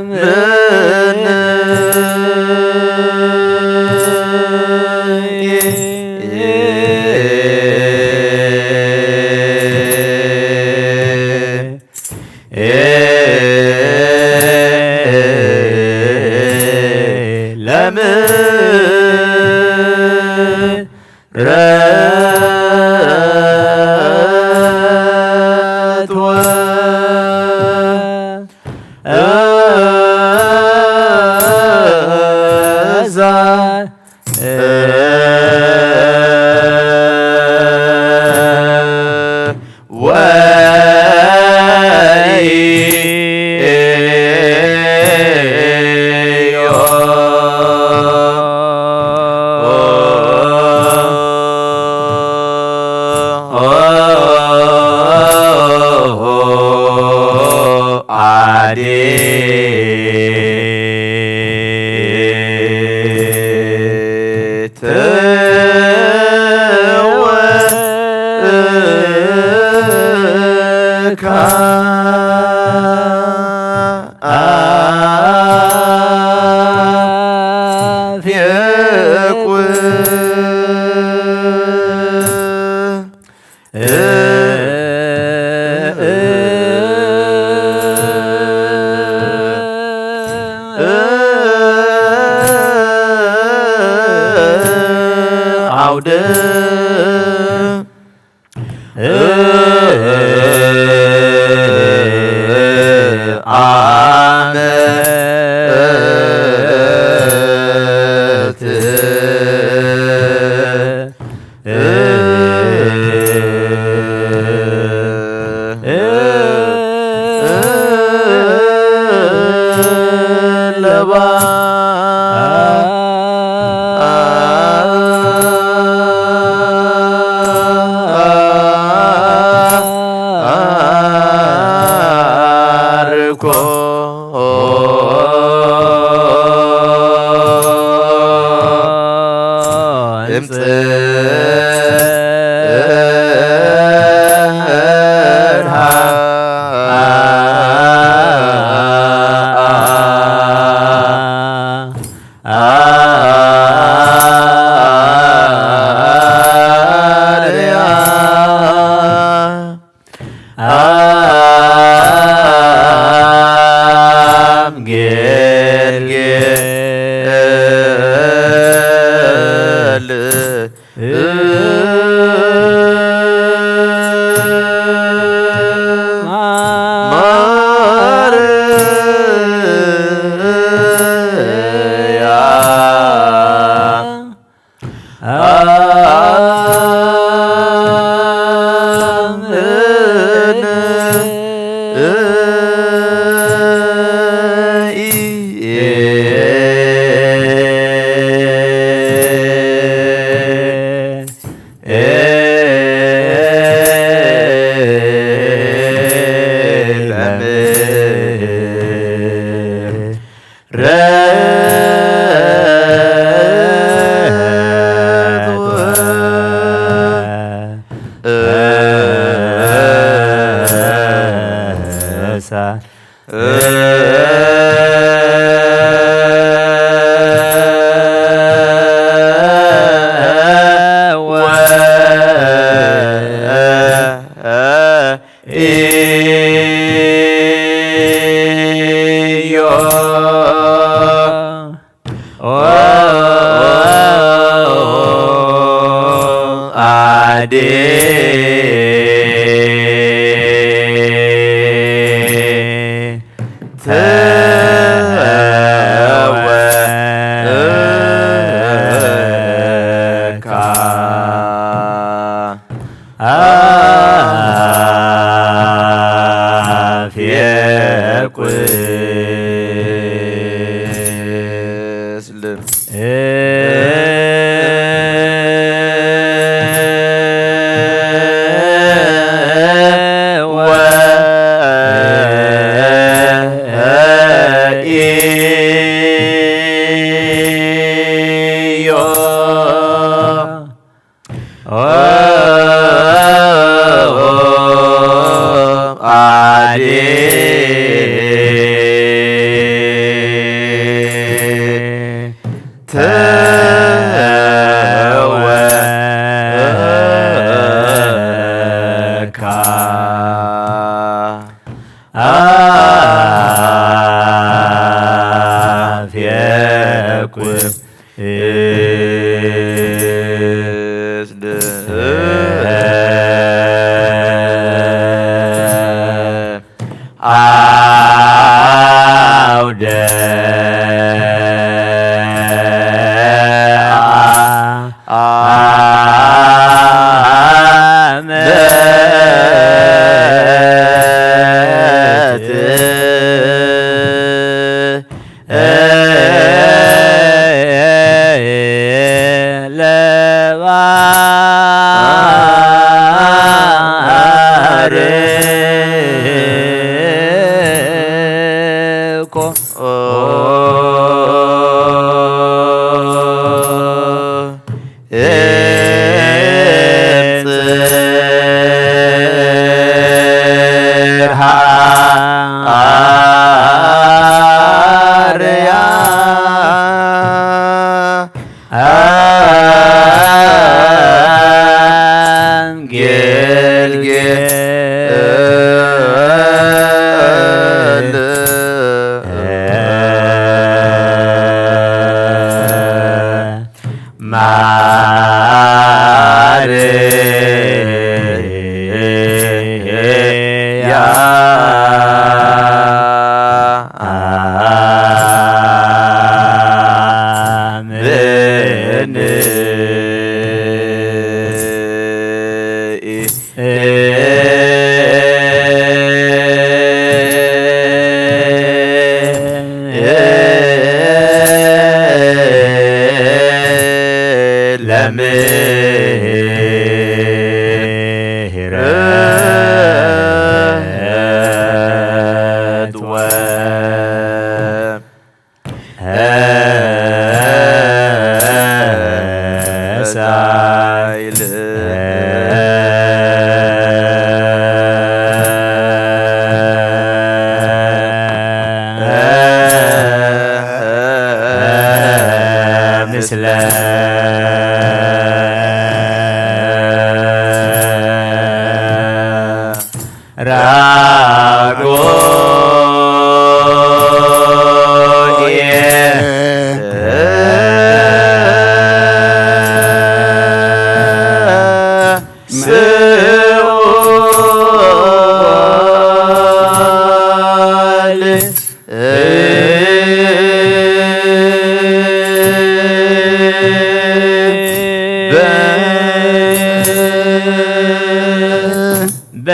ምን ለምን ረትወ እዛ ወዮ አዴ ተወካ አፌቁ አውደ አመት ለባ አርኮ እምጽ አዴ ተወካ አፌቁ ስልም ወኢዮ አዴ አፌኩም አውደ ዓመት ለባርኮ ጽርሃ አርያም ገልገል ማርያም ለምህረት ወ ሳይል ምስለ ራጉኤል ስኡል በ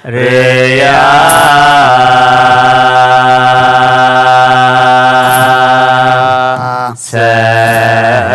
ርያ ሰባ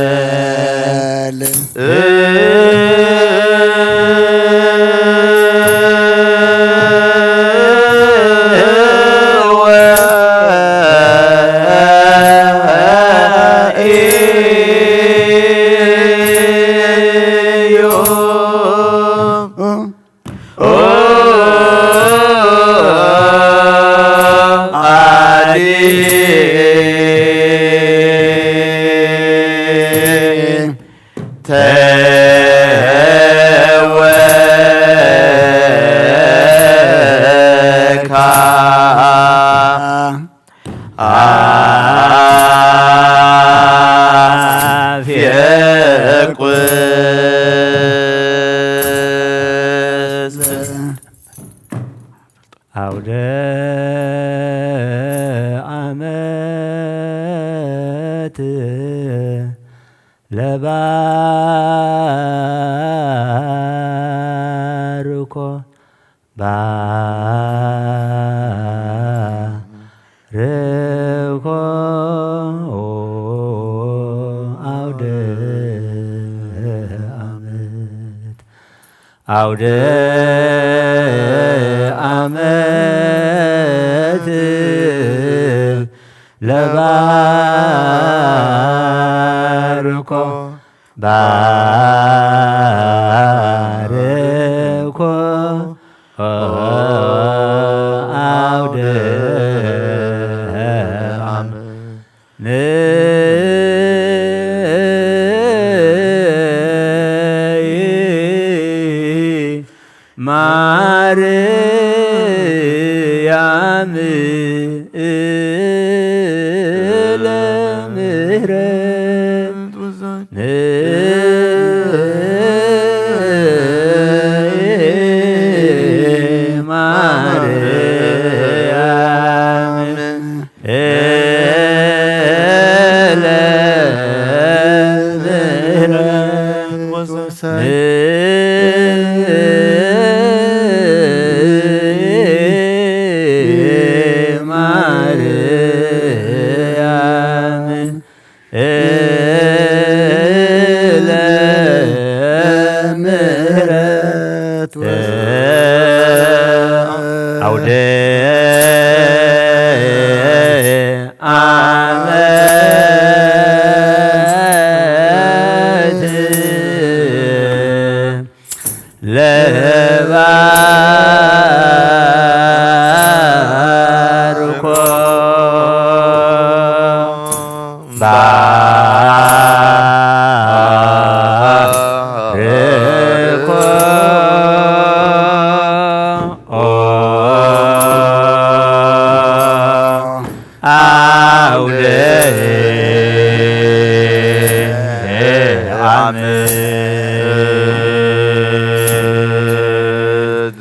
ወንጌል። አውደ ዓመት ለባርኮ ባርኮ አውደ ዓመት፣ አውደ ዓመት ለባርኮ ባርኮ አውደ ዓመት። ማርያም ለምህረት ማርያም ለምህረት ማርያም ለምህረት አውደ ዓመት ለባርኮ ባርኮ አውደ ዓመት።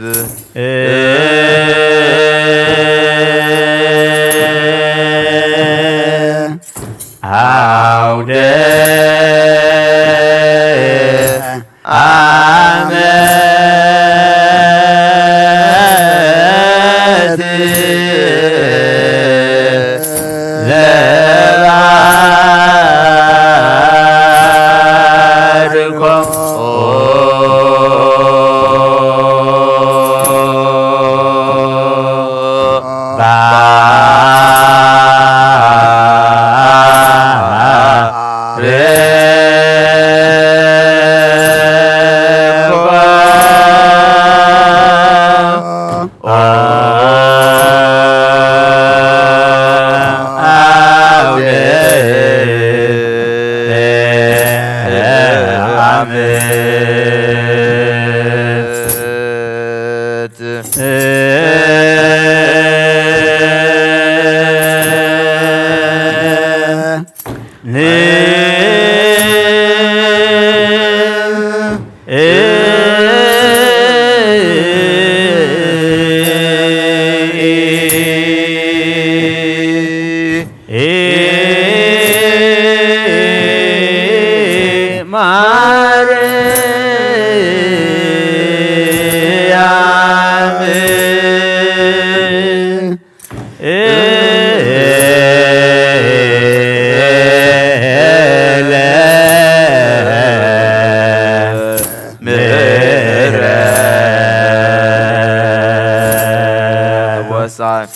ጻይ።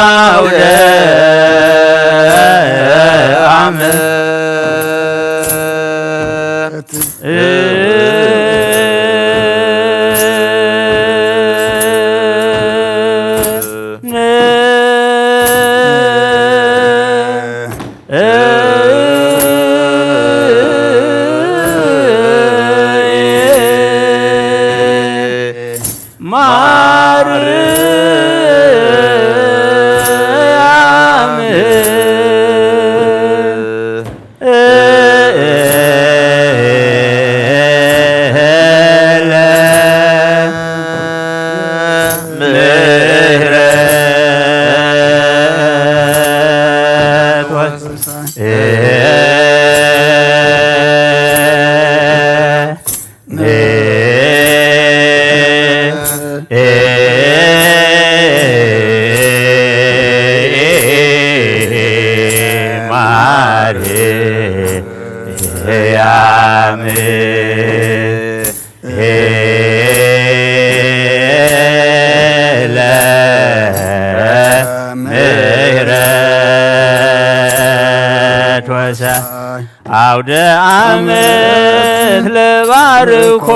አውደ ዓመት ማርያም ማርያም ለምህረት ወሰ አውደ ዓመት ለባርኮ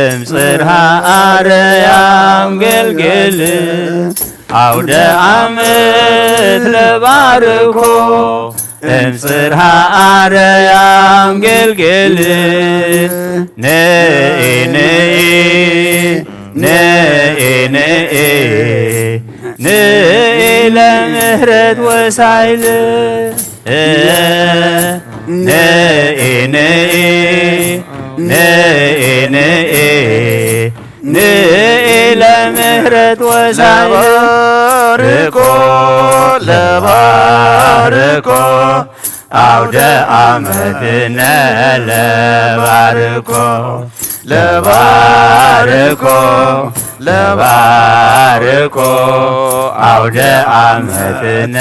እምጽርሃ አረያም ገልገል አውደ ዓመት ለባርኮ እምጽርሃ አረያም ገልገል ንኢ ንኢ ንኢ ንኢ ንኢ ለምህረት ወሳይል ንኢ ንኢ ንኢ ንኢ ንኢ ለምህረት ወሳይል ለባርኮ ለባርኮ አውደ ዓመትነ ለባርኮ ለባርኮ ለባርኮ አውደ ዓመትነ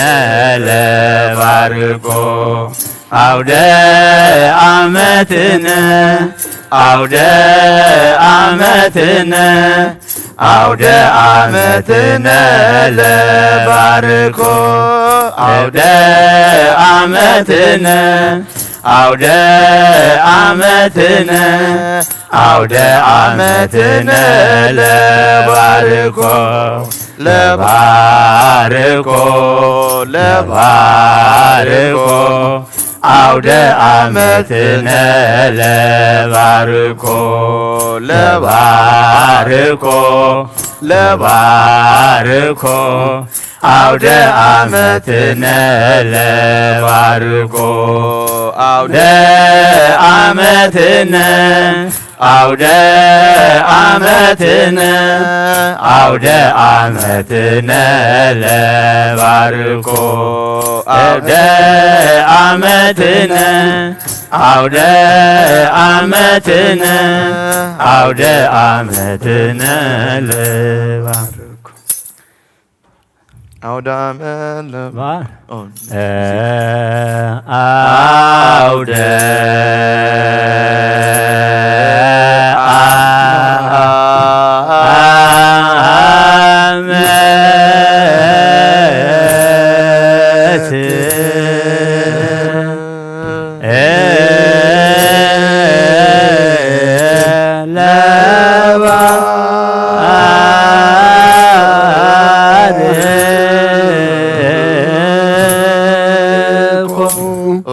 ለባርኮ አውደ ዓመትነ አውደ ዓመትነ አውደ ዓመትነ ለባርኮ አውደ ዓመትነ አውደ ዓመትነ አውደ ዓመትነ ለባርኮ ለባርኮ ለባርኮ አውደ ዓመትነ ለባርኮ ለባርኮ ለባርኮ አውደ ዓመትነ ለባርኮ አውደ ዓመትነ አውደ ዓመትነ አውደ ዓመትነ ለባርኮ አውደ ዓመትነ አውደ ዓመትነ አውደ ዓመትነ ለባርኮ አውደ ዓመት ለ- ባ- ኦ፣ እ፣ አውደ ዓመት ለባርኮ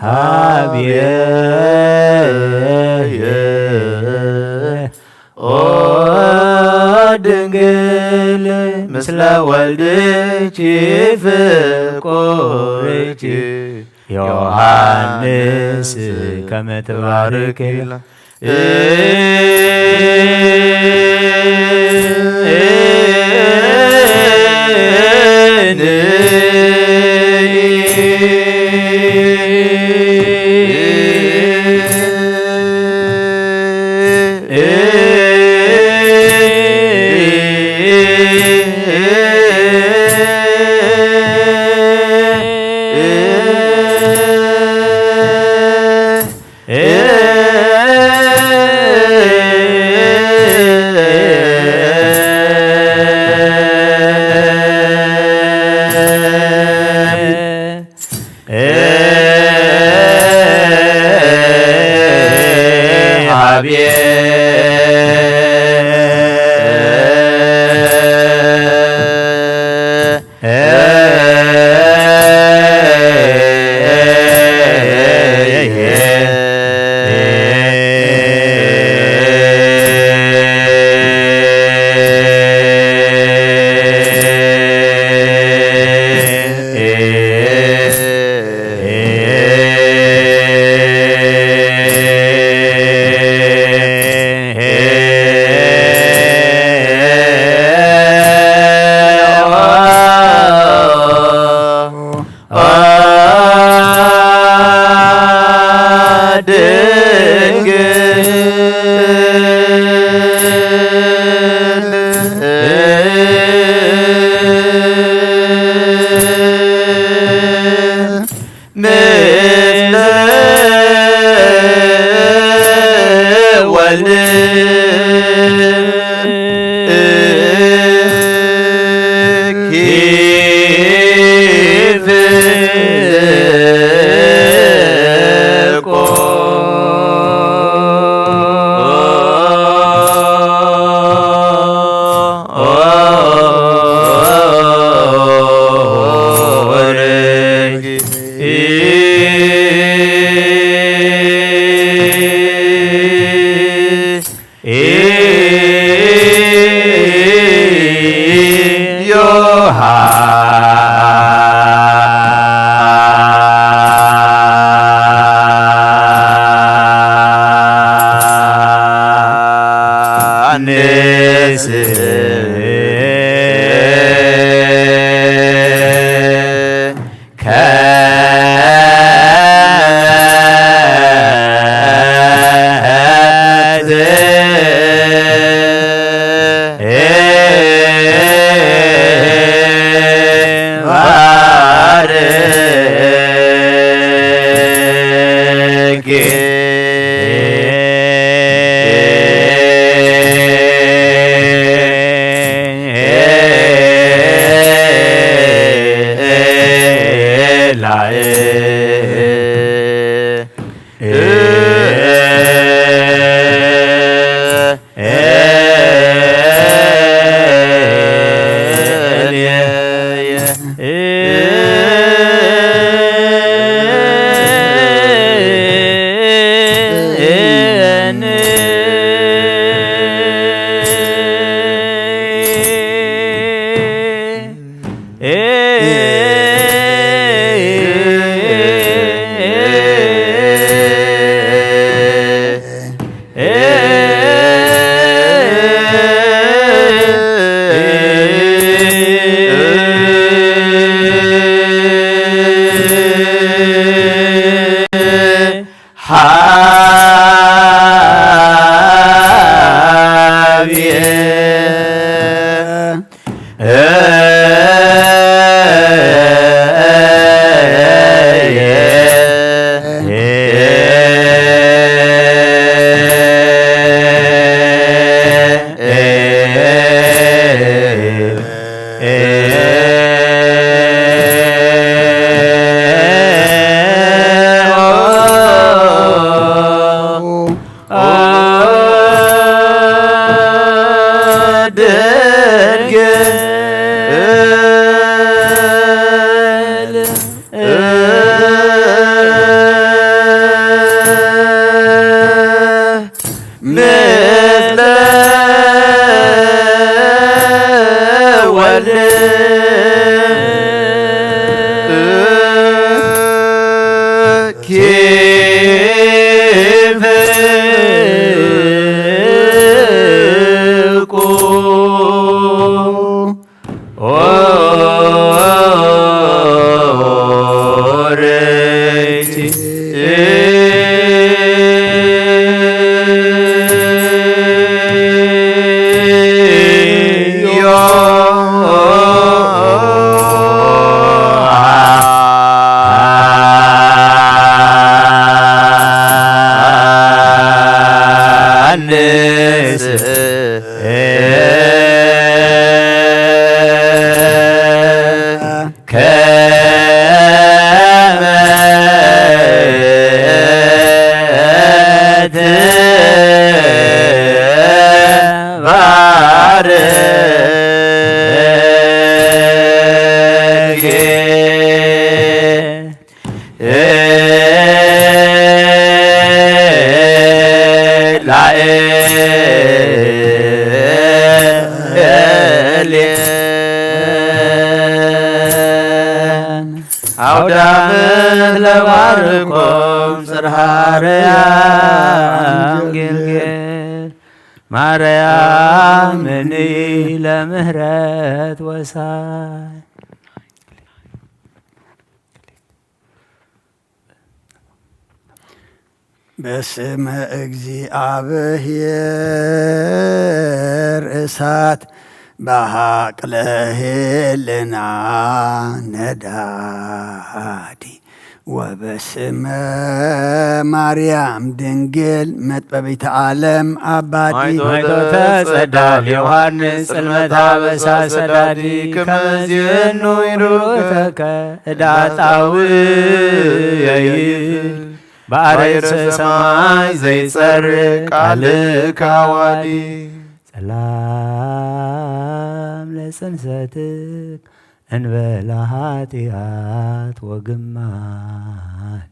ሀብየ ኦ ድንግል ምስለ ወልድኪ ፍቁርኪ ዮሐንስ ከመ ትባርክ። ኪፍቁ ኦረይቲ ዮሐንስ ከመ ትባርክ ላዕሌን አውደ ዓመት ለባርኮም ጽርሐ አርያም ጊልጌል ማርያም ምኒ ለምህረት ወሳይ። በስመ እግዚአብሔር እሳት በሐቅለ ሄልና ነዳዲ ወበስመ ማርያም ድንግል መጥበቢተ ዓለም አባዲ። ማይቶተ ጸዳል ዮሐንስ ጽልመታ በሳ ሰዳዲ ከመዚኑ ይሩተከ እዳ ጣውየ ይብል ባሕረ ሰማይ ዘይጸርግ ቃልካ ዋዲ። ሰላም ለጽንሰትክ እንበለ ኃጢአት ወግማን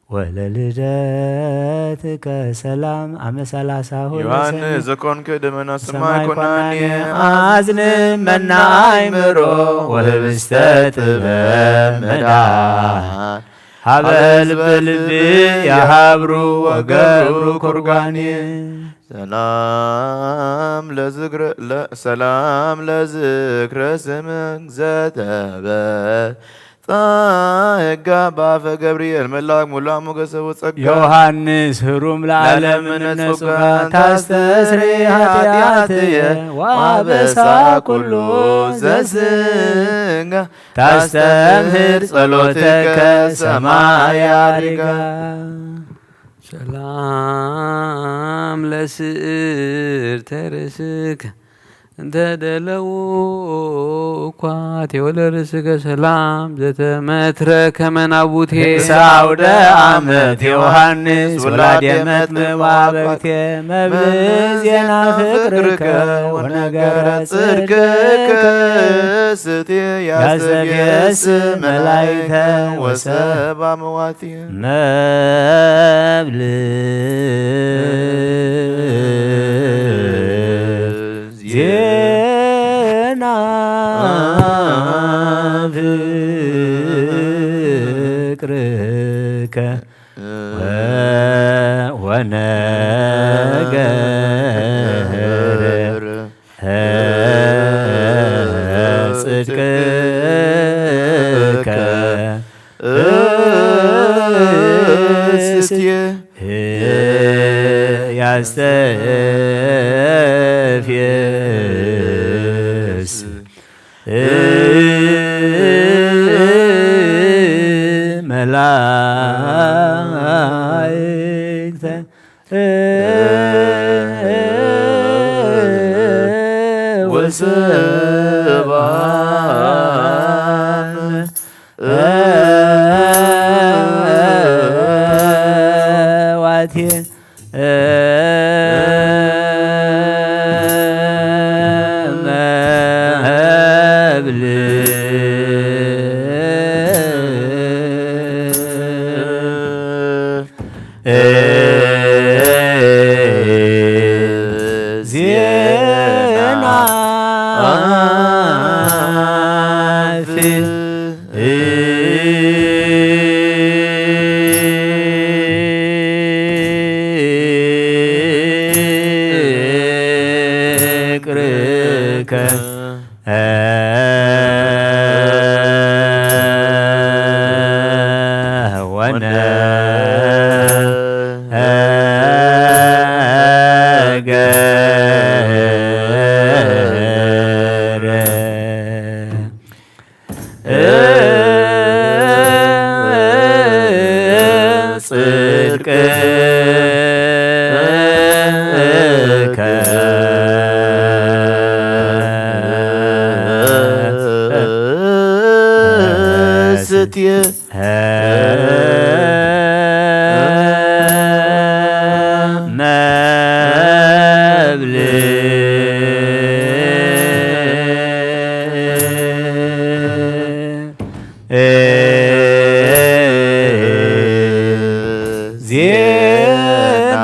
ወለልደትከ ሰላም አመ ሠላሳሁ ዮሐንስ ለሰኔ ዘኮንከ ደመና ሰማይ ሰማይ ኮናኔ ኮናኔ አዝንም መና አይምሮ ወህብስተ ጥበብ መዳን ሀበ ልብ ልብ የሀብሩ ወገብሩ ኩርጓኔ። ሰላም ለዝክረ ለ-፣ ሰላም ለዝክረ ስምክ ዘተበ ጸጋ ባፈ ገብርኤል መልአክ ሙላ ሞገሰ ወጸጋ። ዮሐንስ ህሩም ለዓለም ለዓለም ነጹጋ ነጹጋ ታስተስሪ ኃጢአትየ ወአበሳ ኩሉ ዘስጋ ታስተምህር ጸሎትከ ሰማይ አሪጋ። ሰላም ለስዕር ተርስክ እንተ ደለው እኳ ቴወለ ርእስከ ሰላም ዘተመትረ ከመናቡቴ። ርእሰ አውደ ዓመት ዮሐንስ ውላዴ መጥምቅ ወአበግቴ መብል ዜና ፍቅርከ ወነገረ ጽድቅከ ስቴ ያስተብየስ መላእክተ ወሰባ መዋቲ። መብል ዜና ፍቅርከ ወነገር ጽድቅከ እስቴ ያስተፍየስ መላእክተ ወሰባም ዋቴ መብል ዜና ገረ ጽድቅ ስትየ መብል ዜና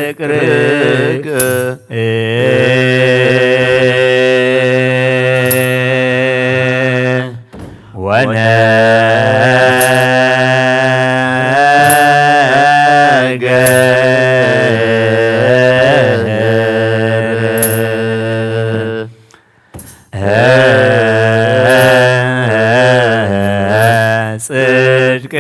ፍቅር ወነገር ጽድቅ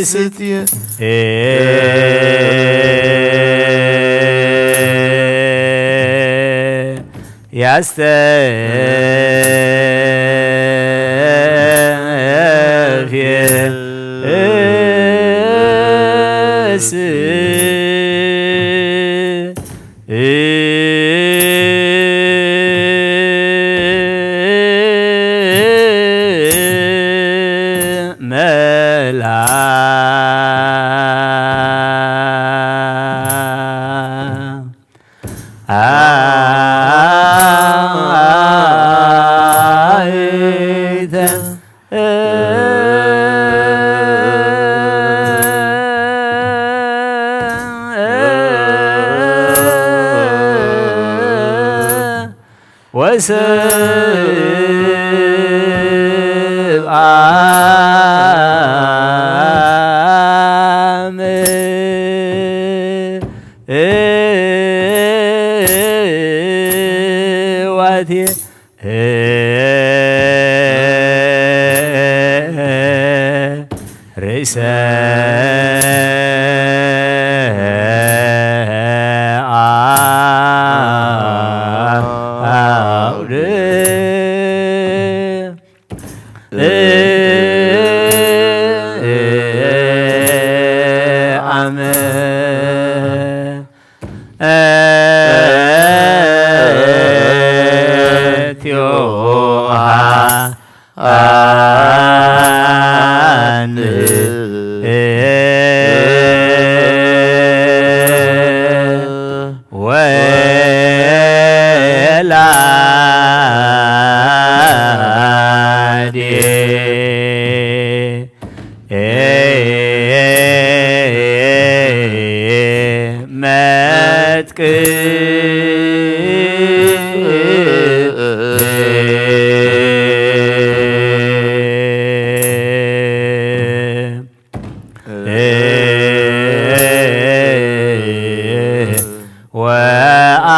ስትየ ያስተፍየስ መላ አይተ ወስብአ ምዋቴ ርእሰ አውድ አመ እትዮሃ አን ወላዴ መጥቅ ወአ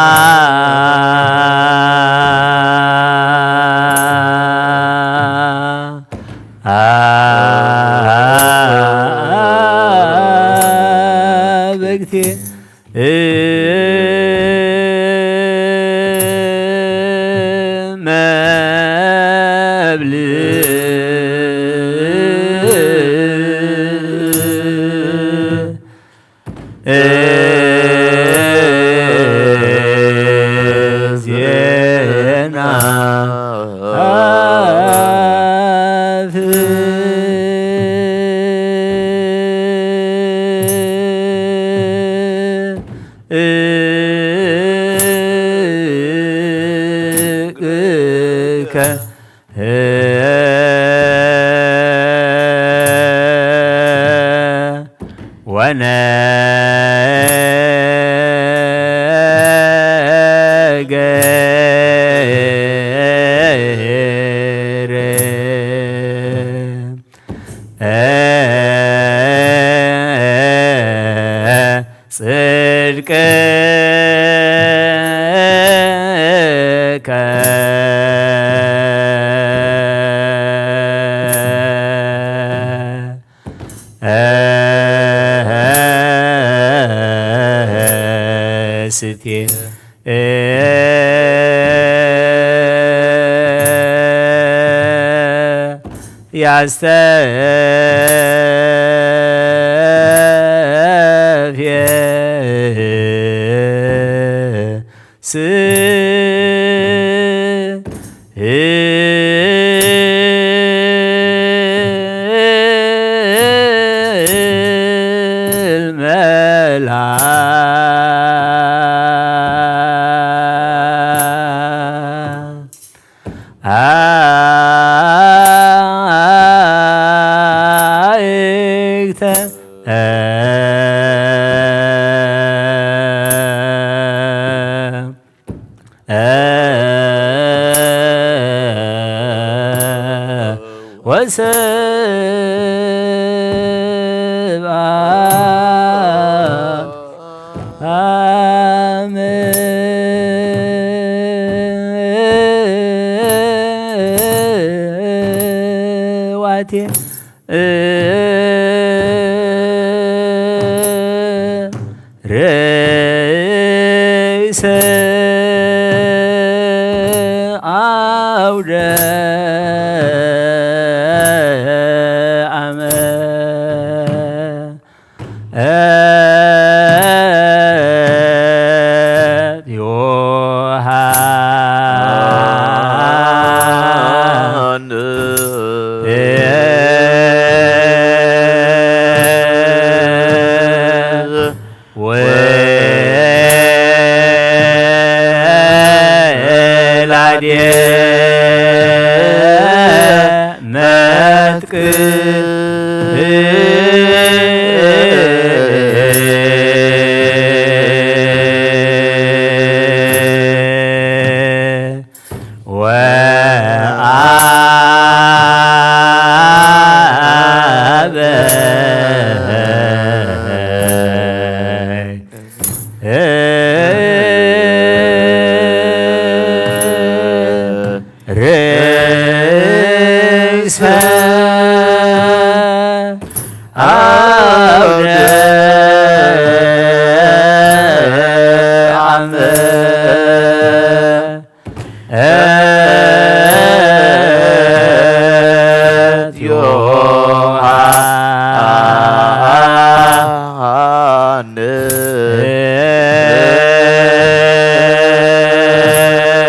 አበግቴ መብል ዜና አፍ እቅከ ወነ ጽድቅከ እስቴ ያስተፍየስ ስል መላእክተ ወሰብአ አምዋቴ ርእሰ አውደ አመ ዮሐንስ ወላዴ መጥቅ ወአበይ ርእሰ አውደ አመ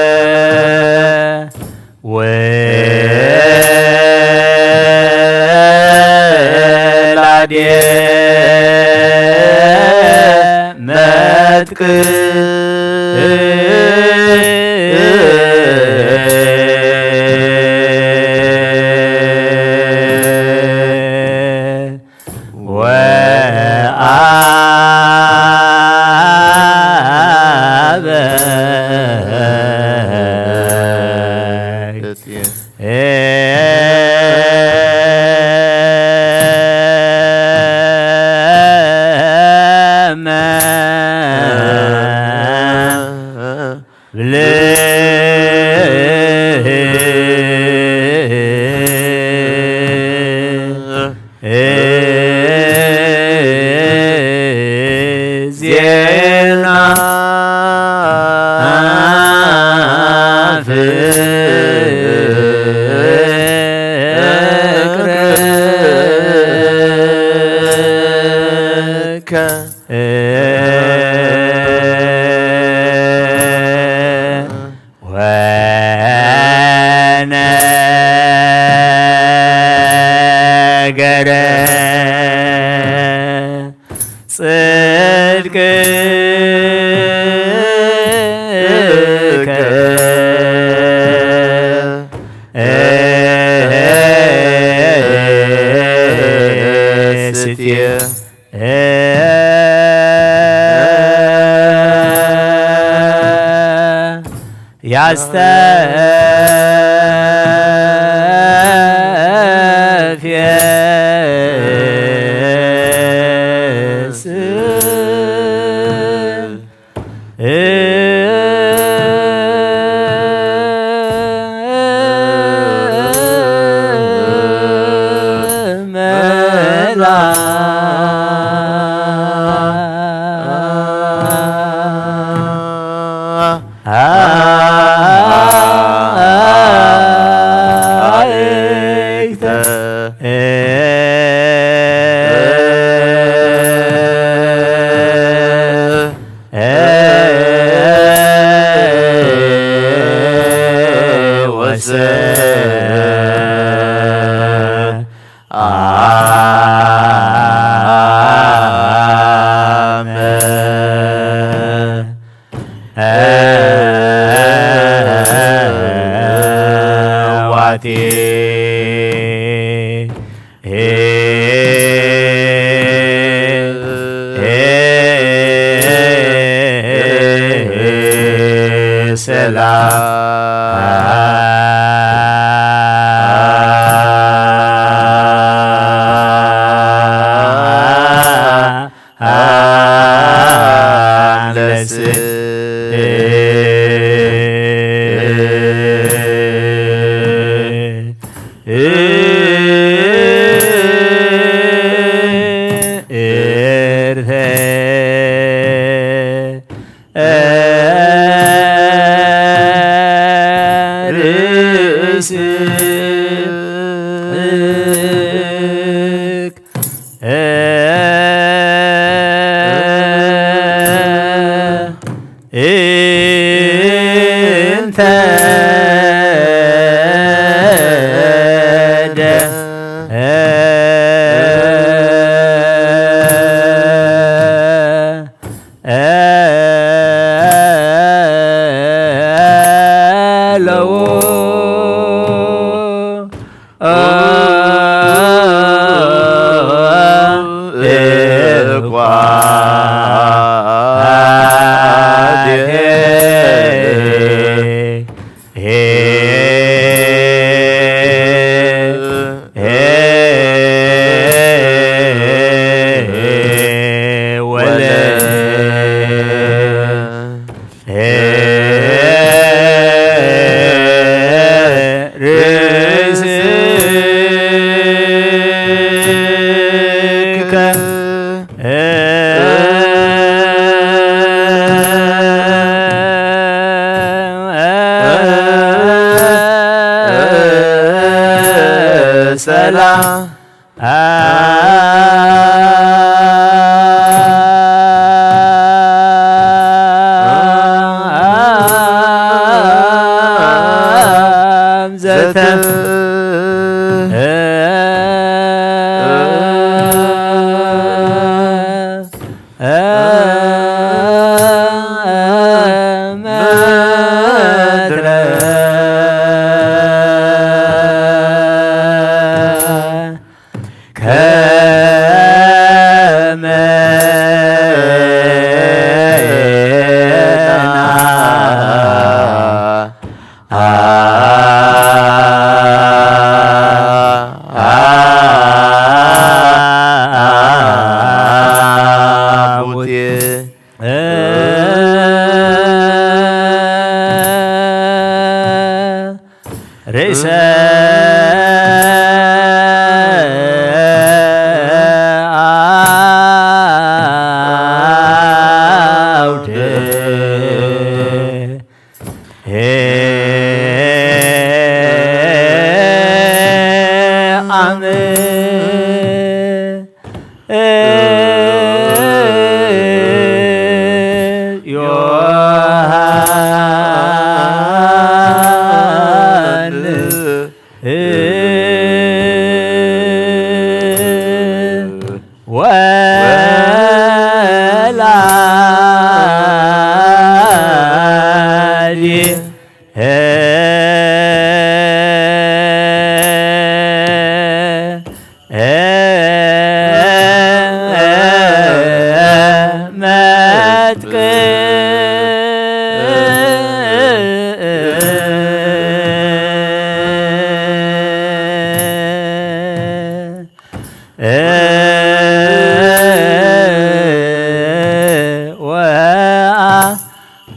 ዮሐንስ ወላዴ መጥቅ ወአበይ ዜና ፍቅርከ ወነገረ ጽድቅከ እስቴ ያስተፍየስ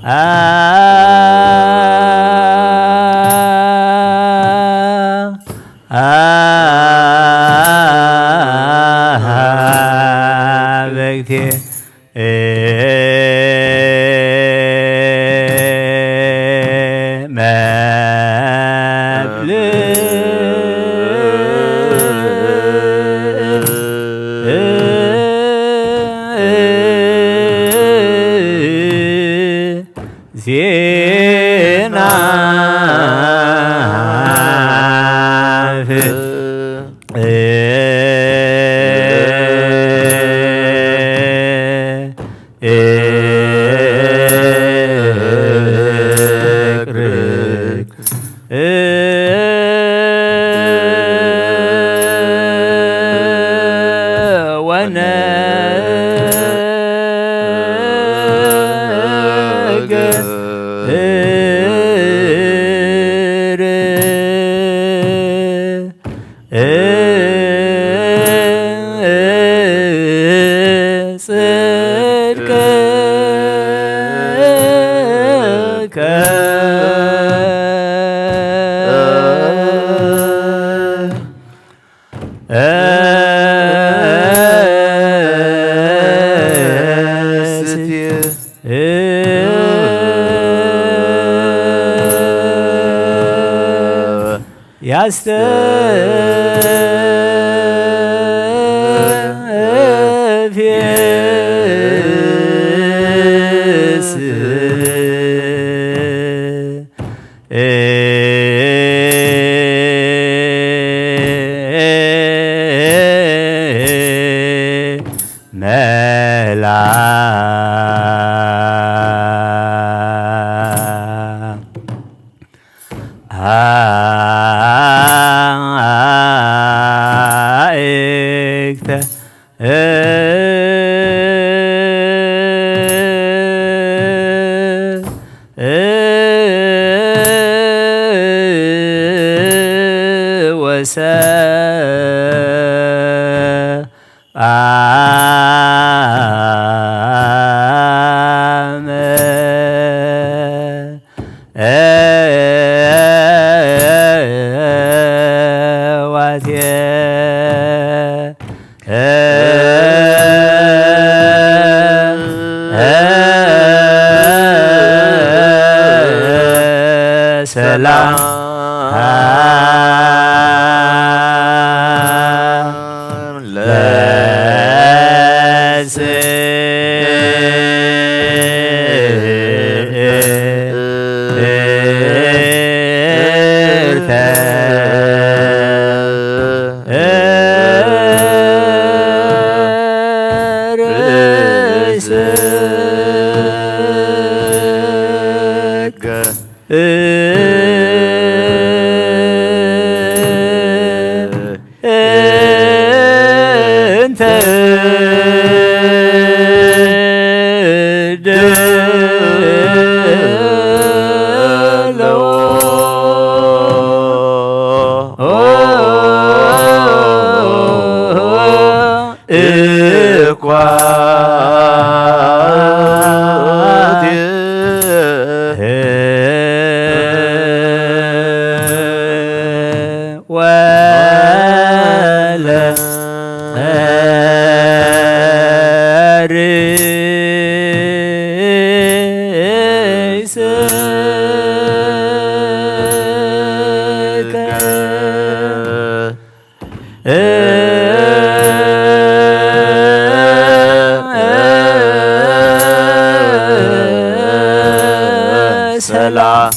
አ- አ- በግቴ መብል ዜና ወነገር ጽድቅከ ሰላም ሰላም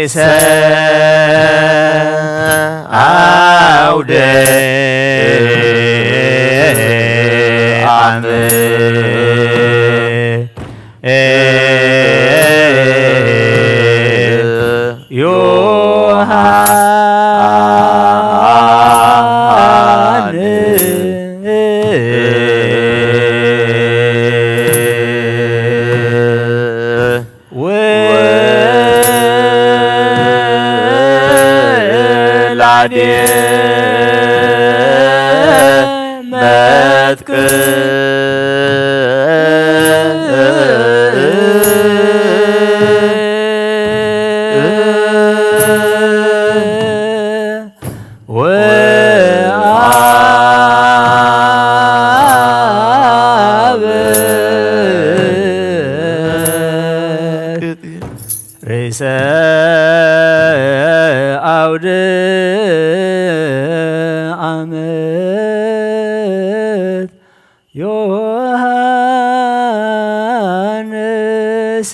ሰ-፣ አውደ ዓመት ዮሐንስ ወላዴ መጥቅ ወአብ ርእሰ አውደ ዓመት ዮሐንስ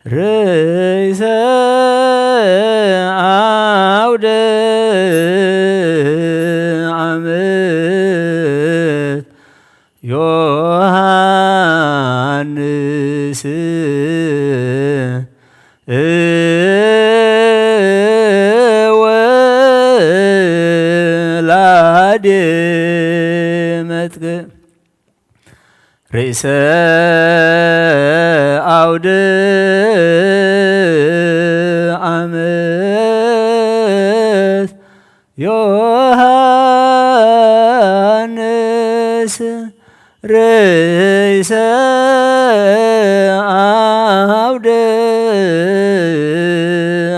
ርእሰ አውደ ዓመት ዮሐንስ ወላዴ መጥቅ ርእሰ አውደ ዓመት ዮሐንስ ርእሰ አውደ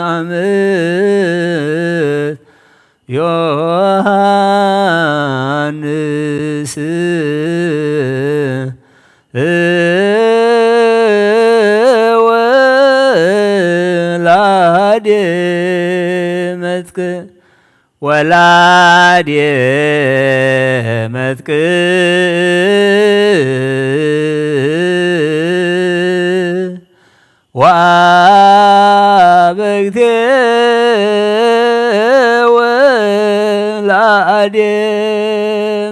ዓመት ዮሐንስ ወላዴ መጥቅ ወላዴ መጥቅ ወአበግቴ ወላዴ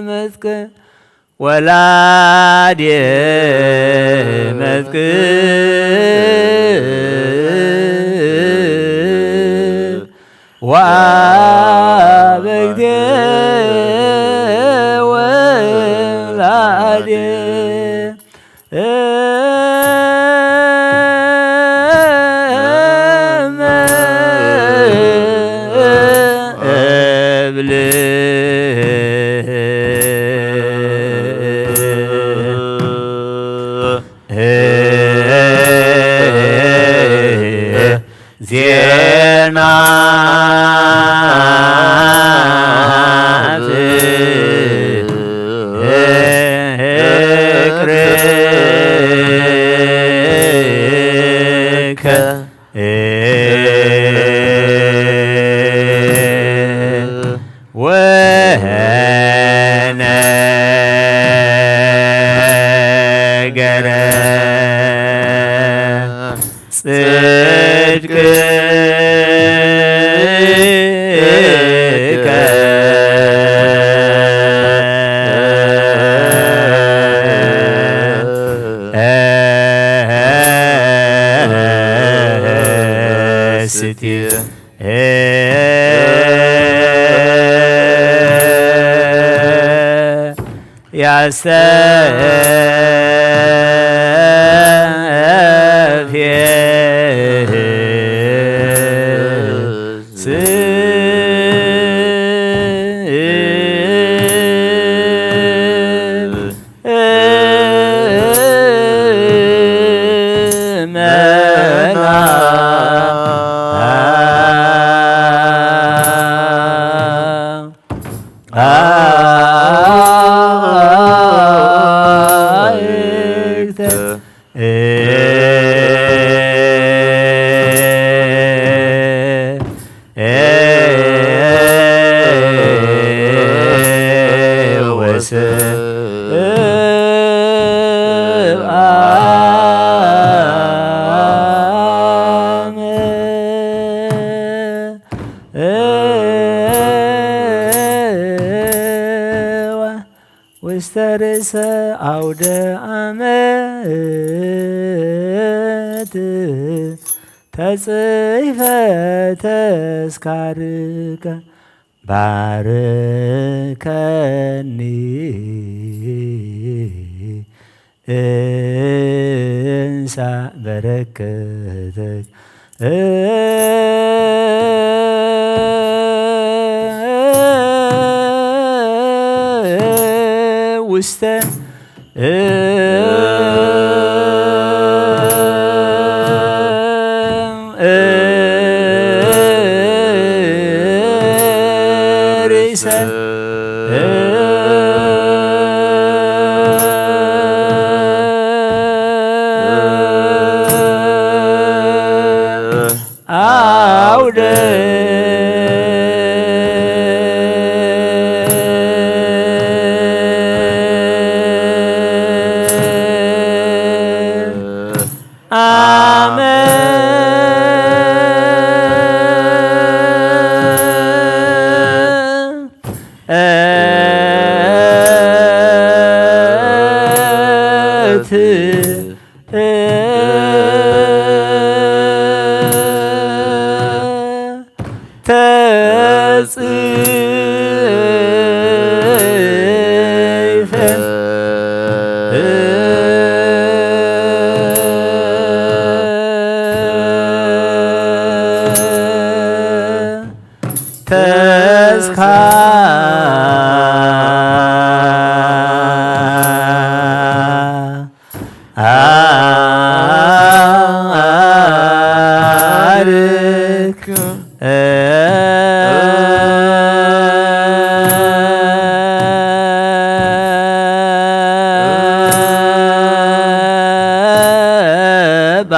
መጥቅ ወላዴ መጥቅ ወአበግቴ ወላዴ እብል ዜና ፍቅርከ ወነገረ ጽድቅከ ስቲ ያስተፍየ ስመና አእክተ ተርእሰ ኣውደ ኣመት ተጽሕፈ ተስካርከ ባርከኒ እንሳ በረከተክ ውስተ ርእሰ ኣውደ ኣመ ተጽፈ ተስካ ኣርክ ባ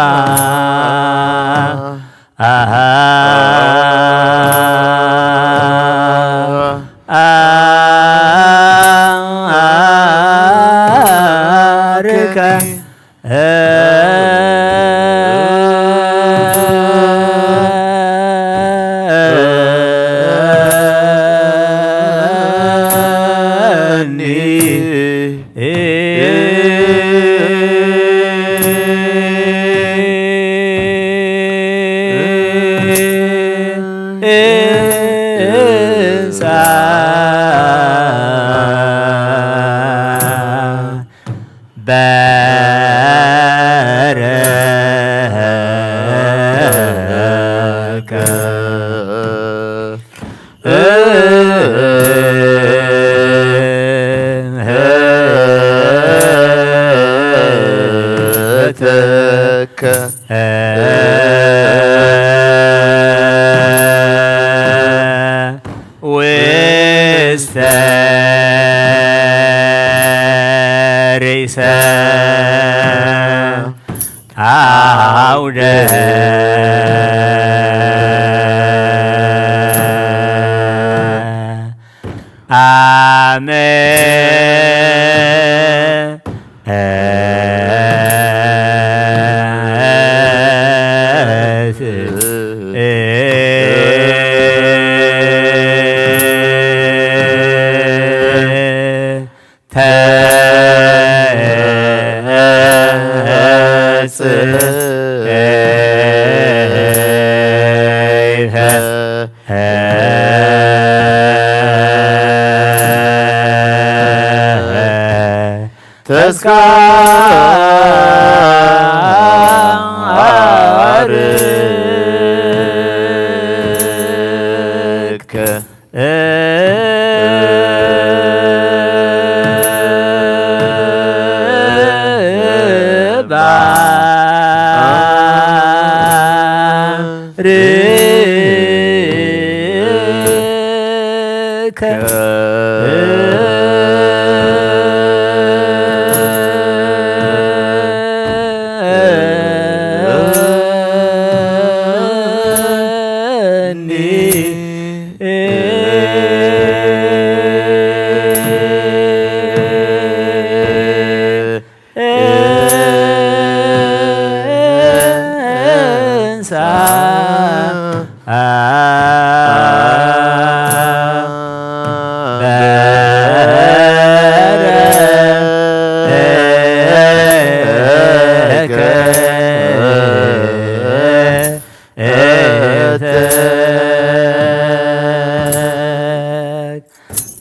ኣሃ ኣርካ ውስተ ርእሰ ኣውደ ኣመ ተስካርከ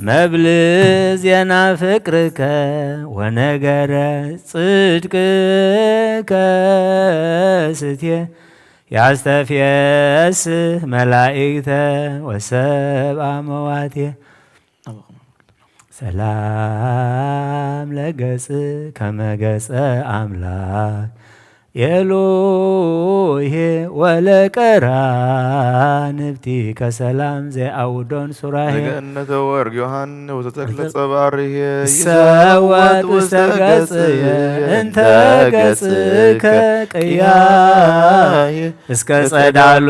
መብል ዜና ፍቅርከ ወነገረ ጽድቅከ ስትየ ያስተፍየስህ መላእክተ ወሰብአ መዋትየ። ሰላም ለገጽ ከመ ገጸ ኣምላክ ኤሎሄ ወለቀራንብቲ ከሰላም ዘይአውዶን ሱራሄ። ነገነተ ወርቅ ዮሐን ወተተክለ ጸባርሄ ይሰወጥ ውስተ ገጽ እንተ ገጽከ ቅያሄ እስከ ጸዳሉ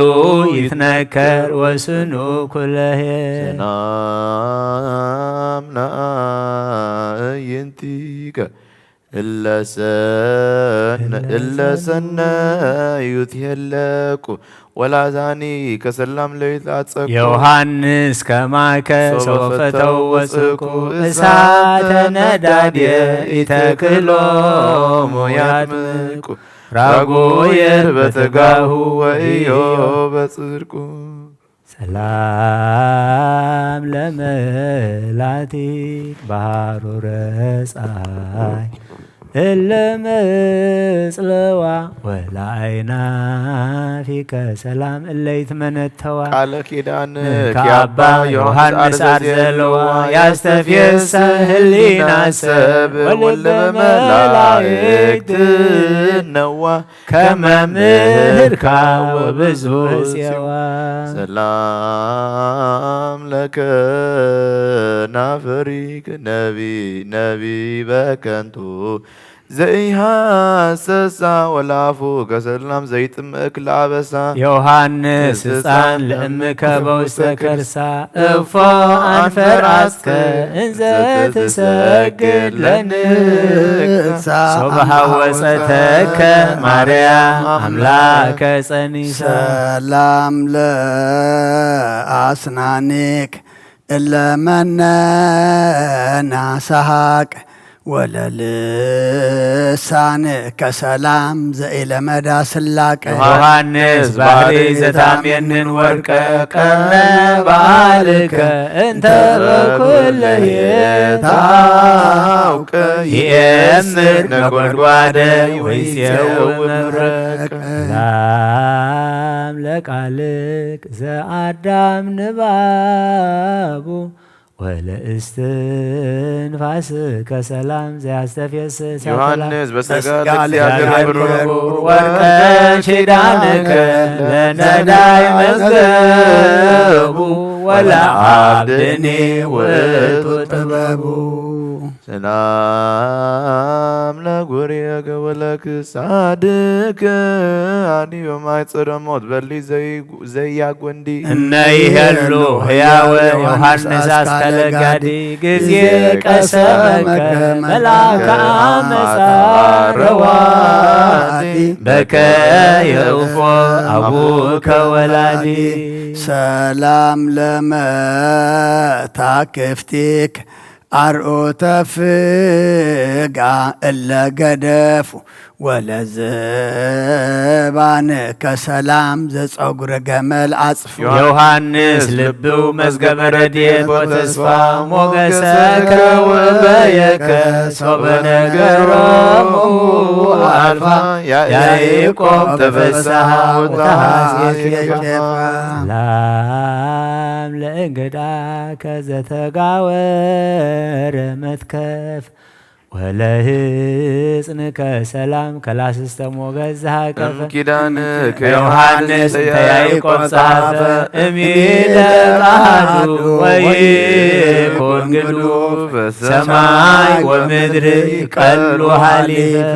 ይትነከር ወስኑ ኩለሄ። ሰላም ለአዕይንቲከ እለሰን እለሰነ ዩትሄለቁ ወላዛኒ ከሰላም ለይትላጸቁ። ዮሐንስ ከማከ ሶበ ፈተው ወጽቁ እሳተ ነዳድየ ኢተክሎሙ ያጥምቁ ራጉየር በተጋሁ ወኢዮ በጽድቁ። ሰላም ለመላቲት ባህሩረ ፀሐይ እለ መጽለዋ ወለአይናፊከ ሰላም እለ ይትመነተዋ። ቃለ ኪዳን ከአባ ዮሐንስ አርዘለዋ ያስተፍየሰ ህሊና ሰብ ወልበ መላእክት ነዋ ከመምህርካ ወብዙ ጽዋ። ሰላም ለከ ናፈሪክ ነቢ ነቢ በከንቱ ዘይሃሰሳ ወላፉ ከሰላም ዘይጥምእክ ለአበሳ። ዮሐንስ ህፃን ለእምከ በውስተ ከርሳ እፎ አንፈራስከ እንዘ ትሰግድ ለንግሳ። ሶበ ሐወጸተከ ማርያም አምላከ ጸኒሳ። ሰላም ለአስናኒክ እለ መነና ሰሐቅ ወለልሳን ከሰላም ዘኢለመዳ ስላቀ። ዮሐንስ ባህሪ ዘታሜንን ወርቀ ቀርነ በዓልከ እንተ በኩለየ ታውቀ ይእምር ነጎድጓደ ወይጼው መብረቅ። ሰላም ለቃልክ ዘአዳም ንባቡ ወለእስትንፋስከ ሰላም ዘያስተፍየስ። ዮሐንስ በስጋ ለእግዚአብሔር ብሩክ ወርቀ ኪዳንከ ለነዳይ መዝገቡ ወለአብድኒ ውእቱ ጥበቡ። ሰላም ለጉርየከ ወለክሳድከ አኒ በማይ ጽረ ሞት በሊ ዘይ ዘያጎንዲ። እነ ይሄሉ ህያወ ዮሐንስ አስከለ ጋዲ ጊዜ ቀሰመከ መልአከ አመፃ ረዋዲ በከ የእፎ አቡከ ወላዲ። ሰላም ለመታክፍቲክ አርዑተ ፍጋ እለ ገደፉ ወለዘባን ከሰላም ዘጸጉረ ገመል አጽፉ። ዮሐንስ ልብው መዝገበ ረድኤት ወተስፋ ሞገሰከ ወበየከ ሶበ ነገሮሙ አልፋ ያዕቆብ ተፈስሐ ወተሐሴት ኬፋ። ሰላም ለእንግዳከ ዘተጋወረ መትከፍ ወለህጽንከ ሰላም ከላስስተ ሞገስ ዝሃቀፈ። እም ኪዳን ከዮሐንስ እንተ ያዕቆብ ጸሐፈ። እሚደ ቃሉ ወይኩን ግዱፍ ሰማይ ወምድር ቀሉ ሃሊፈ።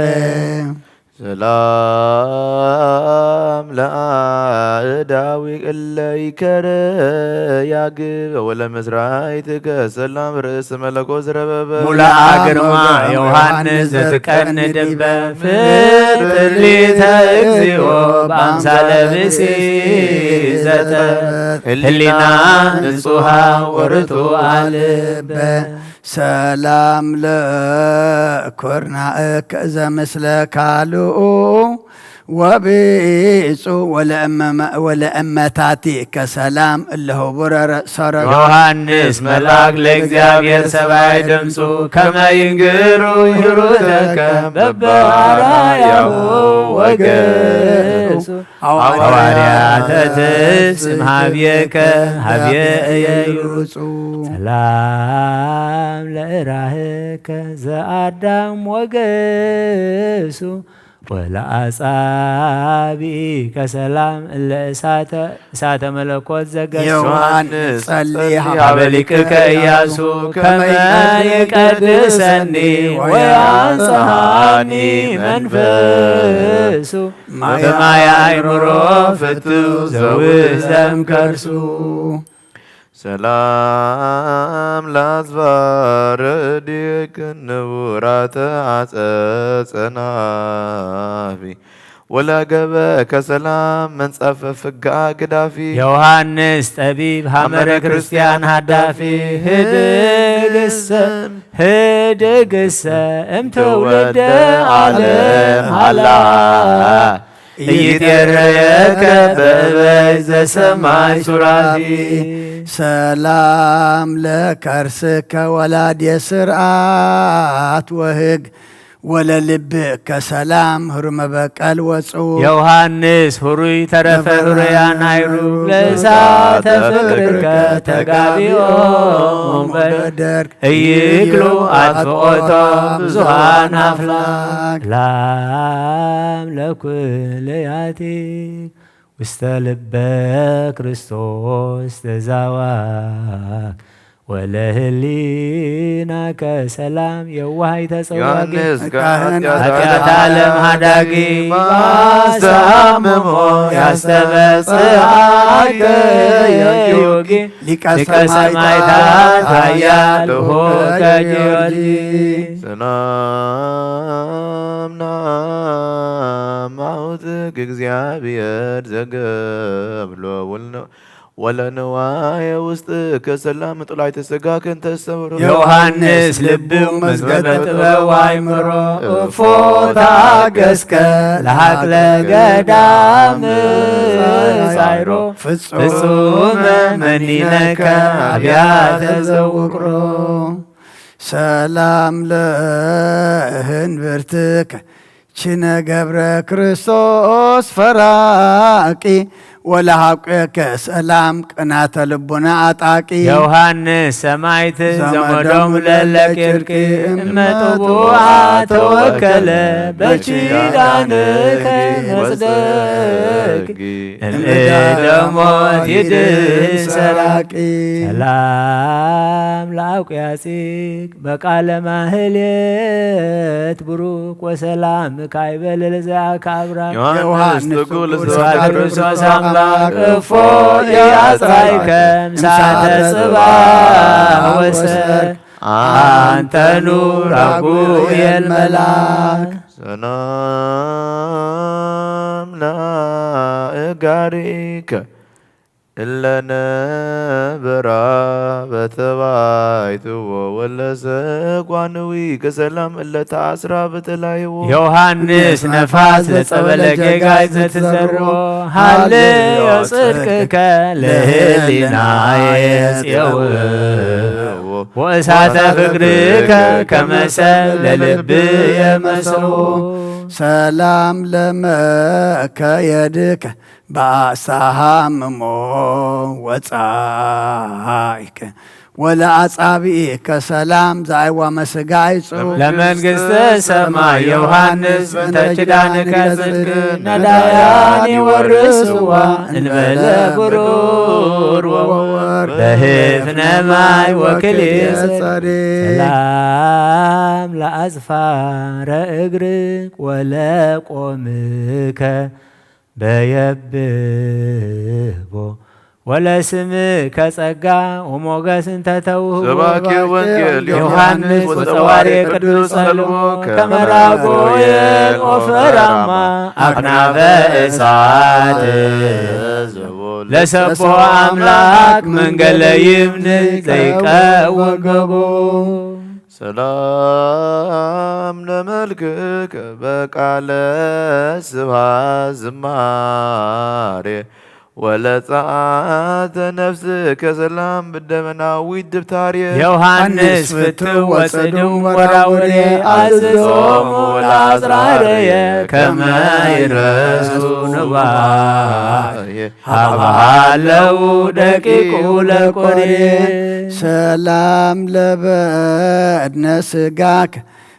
ሰላም ለአእዳዊ እለ ይከረ ያግብ ወለመስራይትከ ሰላም ርእስ መለኮ ዝረበበ። ሙሉአ ግርማ ዮሐንስ ዘትቀኒ ድበ ፍጥርሊተ እግዚኦ በአምሳለ ብእሲ ዘተ ህሊና ንጹሃ ወርቱ አልበ። ሰላም ለኩርናእከ ዘምስለ ካልኡ ወብፁ ወለእመታቲ ከሰላም እለህቡረ ሰረገ ዮሃንስ መልኣክ ለእግዚኣብሔር ሰብኣይ ድምፁ ከመ ይንግሩ ይሩተከ በበኣራያሁ ወገሱ ሐዋርያተ ትፍስም ሀብየከ ሀብየ እየዩ ይሩፁ ሰላም ለእራህከ ዘአዳም ወገሱ ወለአጻብኢከ ሰላም እለ እሳተ መለኮት ዘገሱ ዮሃንስ ጸሊ ሀበ ሊቅከ ኢያሱ ከመ ይቀድሰኒ ወያንጽሃኒ መንፈሱ በማየ አእምሮ ፍቱ ዘውዘም ከርሱ ሰላም ለአጽፋረ እዴክን ንቡራተ አጸጸናፊ ወለገበ ከሰላም መንጸፈ ፍጋ ግዳፊ ዮሐንስ ጠቢብ ሐመረ ክርስቲያን ሃዳፊ ህድግሰ ህድግሰ እምትውልደ ዓለም ሃላ ኢይትየረየከ በእበይ ዘሰማይ ሱራፊ ሰላም ለከርስከ ወላድየ ስርዓት ወህግ ወለልብከ ሰላም ህሩመ በቀል ወጽው ዮሐንስ ህሩይ ተረፈ ህሩያን ኣይሩ ለእሳተ ፍቅርከ ተጋቢኦም በደርግ እይክሉ ኣጥፍኦቶ ብዙሃን ኣፍላክ ላም ለኩልያቲክ ውስተ ልበ ክርስቶስ ተዛዋክ ወለህሊናከ ሰላም የዋሃይ ተጸዋቂ ዮሐንስ ካህን ኃጢአት ዓለም ሃዳጊ ባሰሃምሞ ያስተበጽአከ የዮጊ ሊቀ ሊቀ ሰማዕታት ኃያል ሆከ ጊዮርጊስ ሰላም ናማውትክ እግዚአብሔር ዘገብሎ ውልነ ወለንዋየ ውስጥ ከሰላም ጥላይተ ስጋ ከንተሰብሮ ዮሐንስ ልቡ መዝገበ ጥበብ አይምሮ እፎ ታገስከ ለሐቅለ ገዳም ሳይሮ ፍጹመ መኒነከ አብያተ ዘውቅሮ ሰላም ለእንብርትከ ችነ ገብረ ክርስቶስ ፈራቂ ወለሐቆከ ሰላም ቅናተ ልቡና አጣቂ ዮሐንስ ሰማይት ዘመዶም ለለ ጭርቂ እመጥቡዓ ተወከለ በኪዳንከ መጽደቅ እምእደ ሞት ይድህን ሰራቂ ሰላም ለአቁያጺ በቃለ ማህሌት ብሩክ ወሰላም ካይበ ለለዘያከ አብራክ ዮሐንስ ትጉል ስብሐት ክርስቶስ አምላክ እፎ ያጽራይከ ምሳተ ጽባሕ ወሰር አንተኑ ራጉኤል መልአክ ሰላም ለእጋሪከ እለነበራ በተባይትዎ ወለሰጓንዊ ከሰላም እለተአስራ በተላይዎ ዮሐንስ ነፋስ ለጸበለ ጌጋይ ዘትዘርዎ ሃልዮ ጽድቅከ ለህሊናየ ጽየው ወእሳተ ፍቅርከ ከመሰብ ለልብየ መሰው ሰላም ለመከየድከ በአሳሃምሞ ወጻይከ ወለአጻብኢከ ሰላም ዛይዋ መስጋይ ጽው ለመንግስተ ሰማይ ዮሐንስ እንተ ኪዳንከ ጽድቅ ነዳያን ይወርስዋ እንበለ ብሩር ወወር በህፍነ ማይ ወክልኤ ጸሪ ሰላም ለአጽፋረ እግርክ ወለቆምከ በየብቦ ወለስምከ ጸጋ ወሞገስ እንተ ተውህቦ ሰባኬ ወንጌል ዮሐንስ ወጸዋሬ ቅዱስ ጸልዎ ከመራጎ የቆፈራማ አክናፈ እሳት ለሰቦ አምላክ መንገለ ይምንት ዘይቀወገቦ ሰላም ለመልክከ በቃለ ስብሐት ዝማሬ ወለጸአተ ነፍስከ ሰላም ብደመናዊት ድብታርየ። ዮሐንስ ፍትው ወጽዱም ወራውሬ አዝዞሙ ለአጽራርየ ከመ ይረሱ ንዋየ ሀበሃለው ደቂቁ ለቆሬ። ሰላም ለበድነ ስጋክ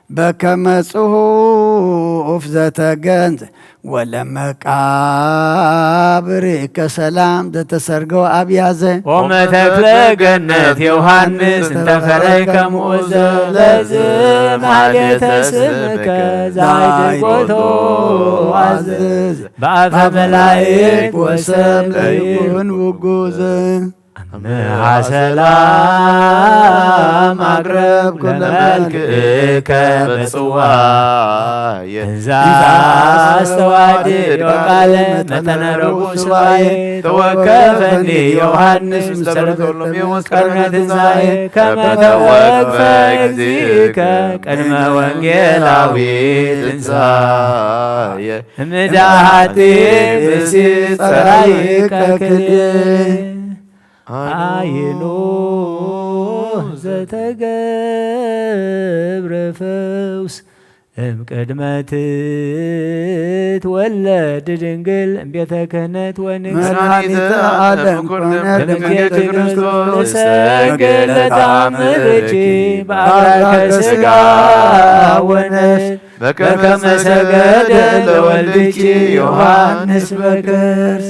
በከመ ጽሑፍ ዘተገንዝ ወለመቃብር ከሰላም ዘተሰርገው አብያዘ። ኦመ ተክለ ገነት ዮሐንስ እንተፈረይ ከሙእዘ ለዝ ማህሌተ ስምከ ዛይድጎቶ አዝዝ በአፈ መላእክት ወሰብ ለይኩን ውጉዝ። አምሃ ሰላም አቅረብ ኩለመልክእከ በጽዋየ እንዛ አስተዋድድ ቃለ መጠነ ረቡዕ ስባየ ተወከፈኒ ዮሐንስ ምስለ በርቶሎሜዎስ ቀርነ ትንሳኤ ከመ ተወክፈ እግዚእከ ቅድመ ወንጌላዊ ትንሳኤ እምዳሃቲ ብሲ ጸራይቀ ክልኤ አይኑ ዘተገብረ ፈውስ እምቅድመ ትትወለድ ድንግል እምቤተ ክህነት ወንግሥት መድኃኒተ ዓለም ኮነ ድንግል ክርስቶስ እሰግድ ለተአምርኪ በአብራከ ሥጋ ወነፍስ በከመ ሰገደ ለወልድኪ ዮሐንስ በክርስ።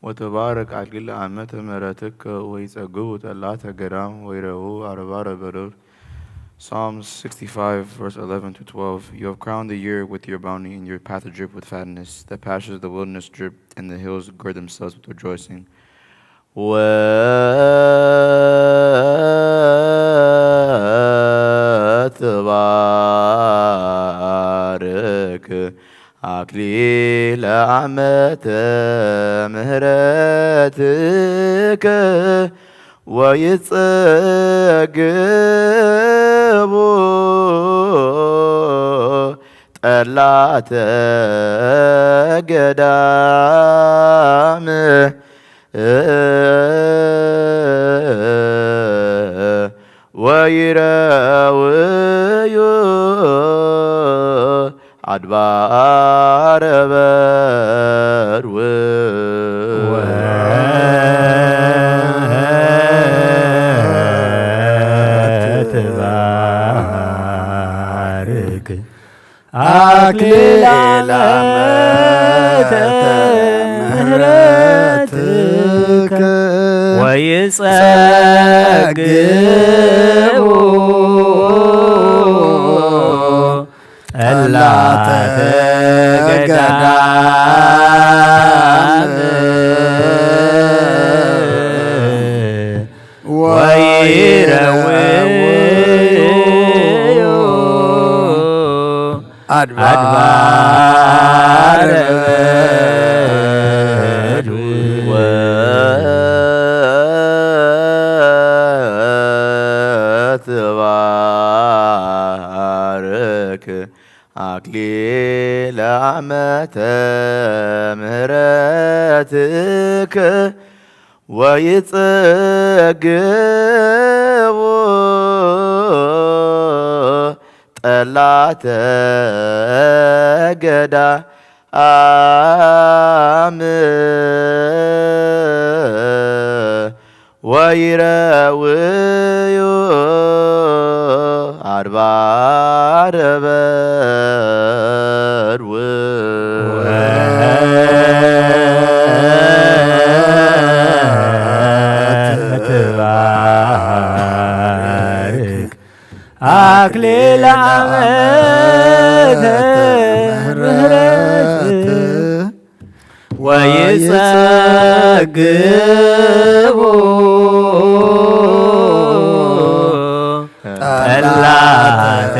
وتبارك أكليل أمة مهرتك، ويتسقوا طلعة قدم، ويروا أرباب البرور. Psalms sixty-five, verse eleven to twelve. You have crowned the year with your bounty, and your path drip with fatness. The pastures of the wilderness drip, and the hills gird themselves with rejoicing. وتبارك أكليل أمة مهرتك، ويتسقوا ጠላተ ገዳም ወይረውዩ ኣድባረ በርው። ወትባርክ አክሊለ ምሕረትከ ወይጸግቡ ጠላተ ገዳም ወይረውዩ አድባረ በርው። ወትባርክ አክሊለ ዓመተ ምሕረትከ ወይጸግቡ ጠላተ ገዳም ወይረውዩ አድባረ በርው። ወትባርክ አክሊለ ዓመተ ምሕረት ወይጸግቡ ጠላተ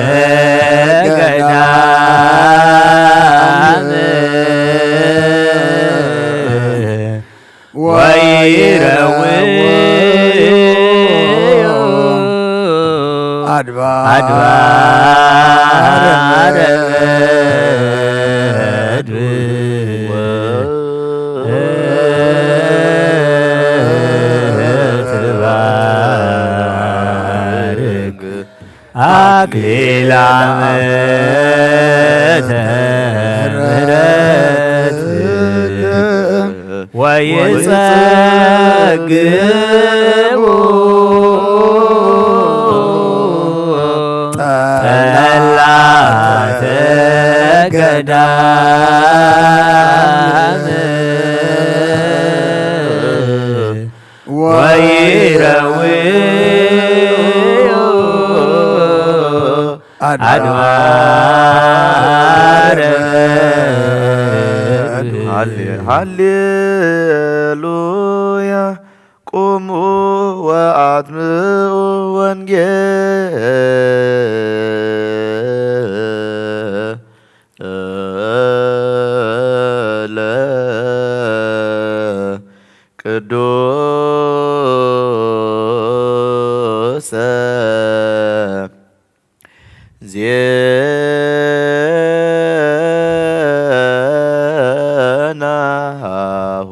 ገዳም ወይረውዩ አድባረ በርው። ወትባርክ አክሊለ ዓመተ ምሕረትከ ወይጸግቡ ጠላተ ገዳም ወይረውዩ አድባረ። ሃሌ-፣ ሃሌሉያ። ቁሙ ወአትምዑ ወንጌለ ቅዱሰ ዜናሁ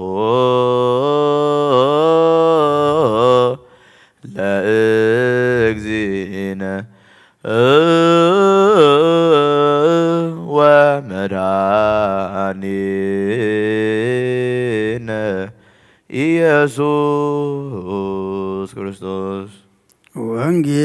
ለእግዚእነ ወመድኃኒነ ኢየሱስ ክርስቶስ። ወንጌል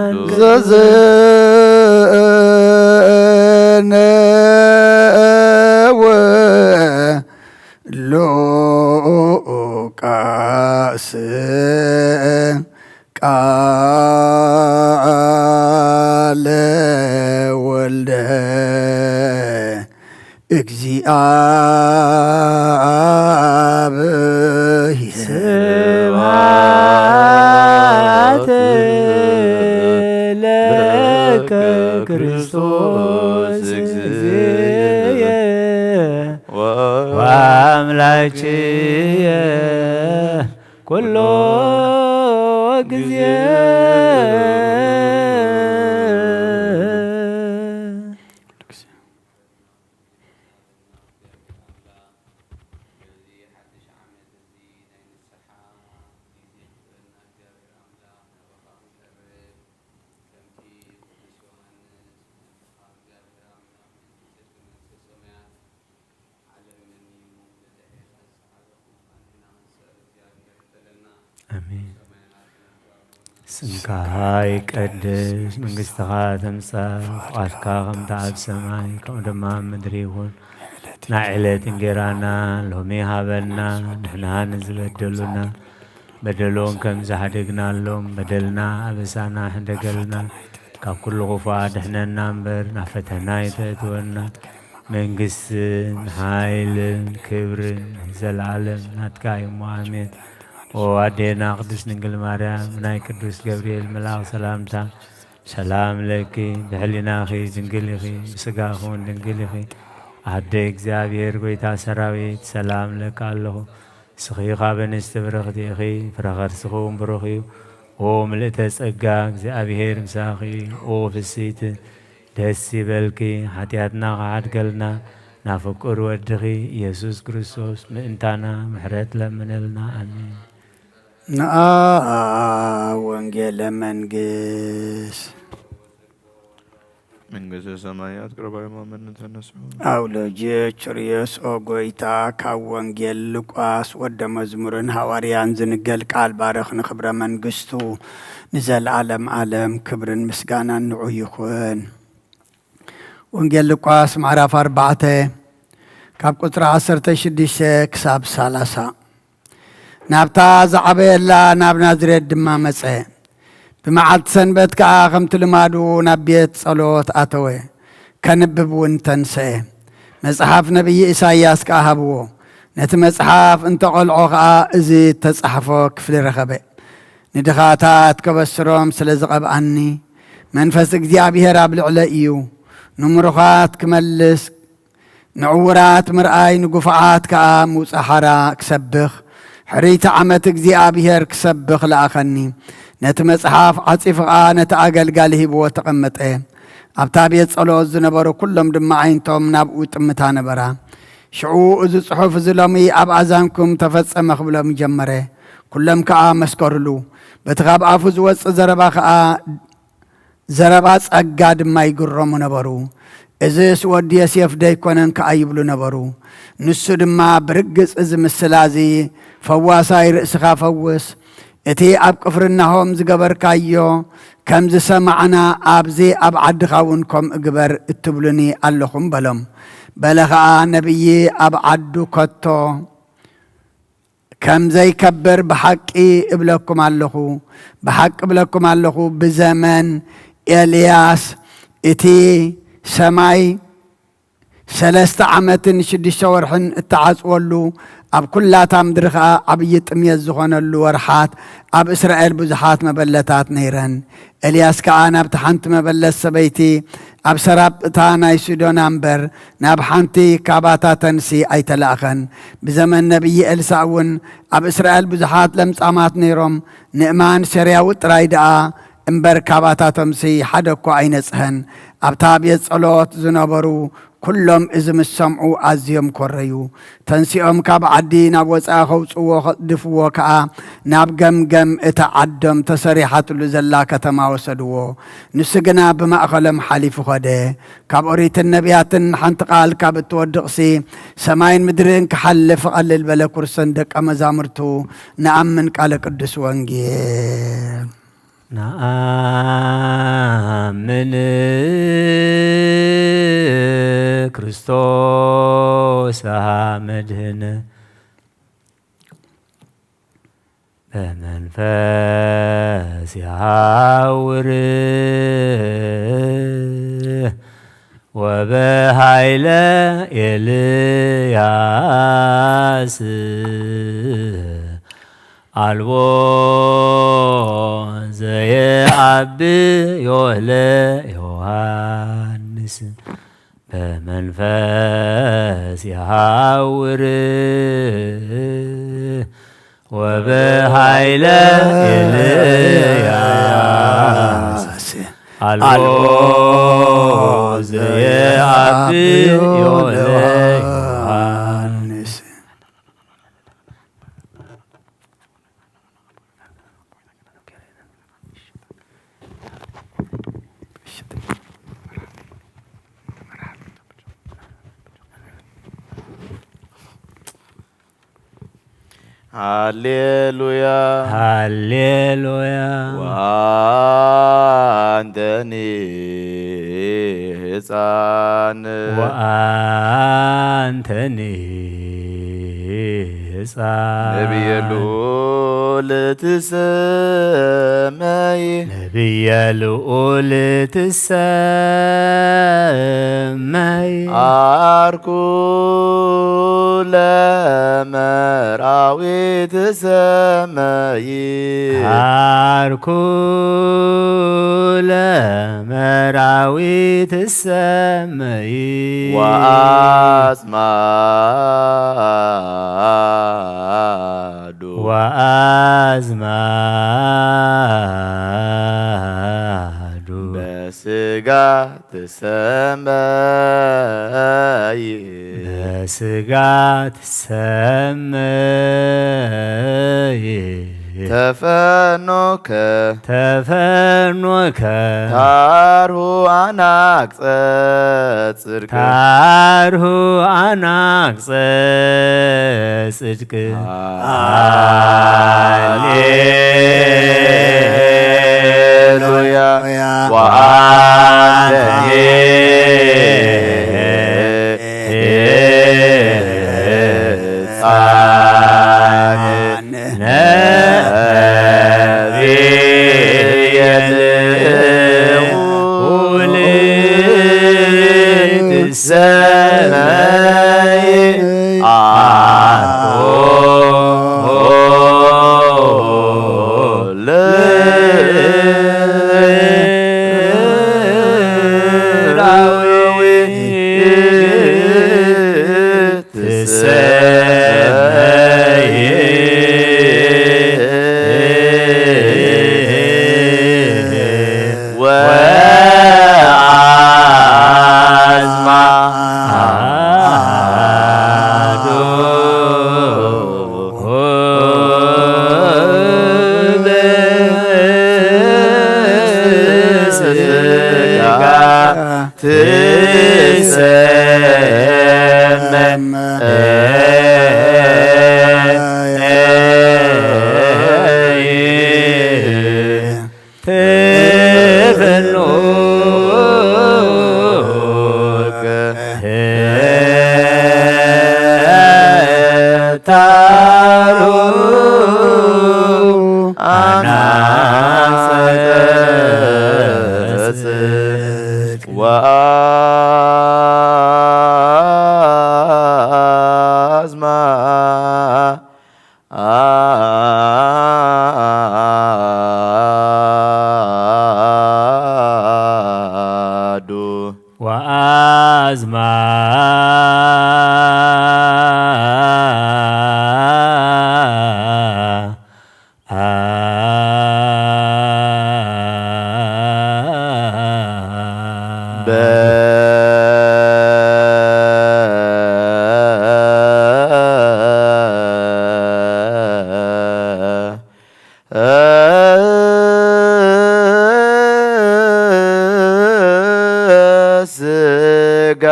ቅዱስ ዘዘነወ ሉቃስ ቃለ ወልደ እግዚኣብሔር። ስብሐት ለከ ክርስቶስ እግዚእየ ወአምላክየ ኩሎ ጊዜ። ኣሜን። ስምካ ይቀደስ፣ መንግስትኻ ትምጻእ፣ ፍቓድካ ከምቲ ኣብ ሰማይ ከምኡ ድማ ኣብ ምድሪ ይኹን። ናይ ዕለት እንጌራና ሎሚ ሃበና፣ ንሕና ንዝበደሉና በደሎም ከም ዝሓደግናሎም በደልና ኣበሳና ሕደገልና፣ ካብ ኩሉ ክፉእ ኣድሕነና እምበር ናብ ፈተና ኣይተእትወና። መንግስትን ሓይልን ክብርን ንዘለኣለም ናትካ እዩ እሞ ኣሜን። ኦ ኣዴና ቅድስት ድንግል ማርያም፣ ናይ ቅዱስ ገብርኤል መልኣኽ ሰላምታ ሰላም ለኪ፣ ብሕሊናኺ ድንግል ኢኺ፣ ብስጋኺ እውን ድንግል ኢኺ። ኣደ እግዚኣብሔር ጎይታ ሰራዊት ሰላም ለካ ኣለኹ። ንስኺ ካብ ኣንስቲ ብርኽቲ ኢኺ፣ ፍረ ከርስኺ እውን ብሩኽ እዩ። ኦ ምልእተ ጸጋ እግዚኣብሔር ምሳኺ፣ ኦ ፍስይቲ ደስ ይበልኪ፣ ሓጢኣትና ክሓድገልና ናብ ፍቁር ወድኺ ኢየሱስ ክርስቶስ ምእንታና ምሕረት ለምነልና። ኣሜን። ንኣ ወንጌለ መንግስት። መንግስተ ሰማያት ቅርባይ ማመን ተነስሑ። ኣውሎጅ ችርዮስ ኦ ጎይታ፣ ካብ ወንጌል ሉቃስ ወደ መዝሙርን ሃዋርያን ዝንገል ቃል ባርኽ ንኽብረ መንግስቱ ንዘለዓለም ዓለም ክብርን ምስጋናን ንዑ ይኹን። ወንጌል ሉቃስ ምዕራፍ ኣርባዕተ ካብ ቁጽሪ ዓሰርተ ሽዱሽተ ክሳብ ሰላሳ። ናብታ ዝዓበየላ ናብ ናዝሬት ድማ መጸ። ብመዓልቲ ሰንበት ከኣ ከምቲ ልማዱ ናብ ቤት ጸሎት ኣተወ። ከንብብ እውን ተንስአ። መጽሓፍ ነብዪ ኢሳይያስ ከኣ ሃብዎ። ነቲ መጽሓፍ እንተ ቐልዖ ኸኣ እዚ እተጻሕፎ ክፍሊ ረኸበ። ንድኻታት ከበስሮም ስለ ዝቐብኣኒ፣ መንፈስ እግዚኣብሔር ኣብ ልዕለይ እዩ። ንምሩኻት ክመልስ፣ ንዕዉራት ምርኣይ፣ ንግፉዓት ከኣ ምውጻእ ሓራ ክሰብኽ፣ ሕርይቲ ዓመት እግዚኣብሔር ክሰብኽ ለኣኸኒ። ነቲ መጽሓፍ ዓጺፉ ኸኣ ነቲ ኣገልጋሊ ሂብዎ ተቐመጠ። ኣብታ ቤት ጸሎት ዝነበሩ ኩሎም ድማ ኣዒንቶም ናብኡ ይጥምታ ነበራ። ሽዑ፣ "እዚ ጽሑፍ እዚ ሎሚ ኣብ ኣዛንኩም ተፈጸመ" ክብሎም ጀመረ። ኩሎም ከኣ መስከሩሉ። በቲ ካብ ኣፉ ዝወጽእ ዘረባ ከኣ፣ ዘረባ ጸጋ ድማ ይግረሙ ነበሩ። "እዝስ ወዲ ዮሴፍ ደይኮነን?" ከኣ ይብሉ ነበሩ። ንሱ ድማ፣ "ብርግጽ እዚ ምስላ እዚ፣ ፈዋሳይ ርእስኻ ፈውስ፣ እቲ ኣብ ቅፍርናሆም ዝገበርካዮ ከም ዝሰማዕና ኣብዚ ኣብ ዓድኻ እውን ከምኡ ግበር እትብሉኒ ኣለኹም?" በሎም። በለ ኸኣ፣ "ነቢይ ኣብ ዓዱ ከቶ ከም ዘይከብር ብሓቂ እብለኩም ኣለኹ፣ ብሓቂ እብለኩም ኣለኹ፣ ብዘመን ኤልያስ እቲ ሰማይ ሰለስተ ዓመትን ሽዱሽተ ወርሕን እተዓጽወሉ፣ ኣብ ኩላታ ምድሪ ኸኣ ዓብዪ ጥምየት ዝኾነሉ ወርሓት ኣብ እስራኤል ብዙሓት መበለታት ነይረን። ኤልያስ ከኣ ናብቲ ሓንቲ መበለት ሰበይቲ ኣብ ሰራጵታ ናይ ሲዶና እምበር ናብ ሓንቲ ካባታተንሲ ኣይተላእኸን። ብዘመን ነቢይ ኤልሳእ እውን ኣብ እስራኤል ብዙሓት ለምጻማት ነይሮም። ንእማን ሶርያዊ ጥራይ ደኣ እምበር ካባታቶምሲ ሓደ እኳ ኣይነጽሀን። ኣብታ ቤት ጸሎት ዝነበሩ ኩሎም እዚ ምስ ሰምዑ ኣዝዮም ኮረዩ። ተንሲኦም ካብ ዓዲ ናብ ወጻኢ ከውጽዎ ከጽድፍዎ ከኣ ናብ ገምገም እታ ዓዶም ተሰሪሓትሉ ዘላ ከተማ ወሰድዎ። ንሱ ግና ብማእከሎም ሓሊፉ ኸደ። ካብ ኦሪትን ነቢያትን ሓንቲ ቃል ካብ እትወድቕሲ ሰማይን ምድርን ክሓልፍ ቐልል በለ። ኩርሰን ደቀ መዛሙርቱ ንኣምን ቃለ ቅዱስ ወንጌል። ንኣምን ክርስቶስ መድህን በመንፈስ ይሃውር ወበሃይለ ኤልያስ ኣልቦ ዘየኣብዮ ለዮሃንስ በመንፈስ ይሃውር ወበሃይለ ኤልያስ ኣልቦ ዘየኣብዮ ለዮሃንስ። ሃሌሉያ። ሃሌሉያ። ወአንተኒ ህፃን። ወአንተኒ ህፃን። ነቢየ ልዑል ትሰመይ። ነቢየ ልዑል ትሰመይ። ዓርኩ ለመርዓዊ ትሰመይ። ዓርኩ ለመርዓዊ ትሰመይ። ወአጽማዱ። ወአጽማዱ። በስጋ ትሰመይ። በስጋ ትሰመይ። ተፈኖከ። ተፈኖከ። ታርሁ አናቅጸ ጽድቅ። ታርሁ አናቅጸ ጽድቅ። ሃሌሉያ። ወአንተኒ ሕፃን ነቢየ ልዑል ትሰመይ። ዓርኮ ለራዊ ትሰመይ። ወአጽማዱ። በስጋ ትሰመይ። ተፈኖከ። ታሩ አናጸጽ። ወአዝማ አዱ። ወአዝማ ጋ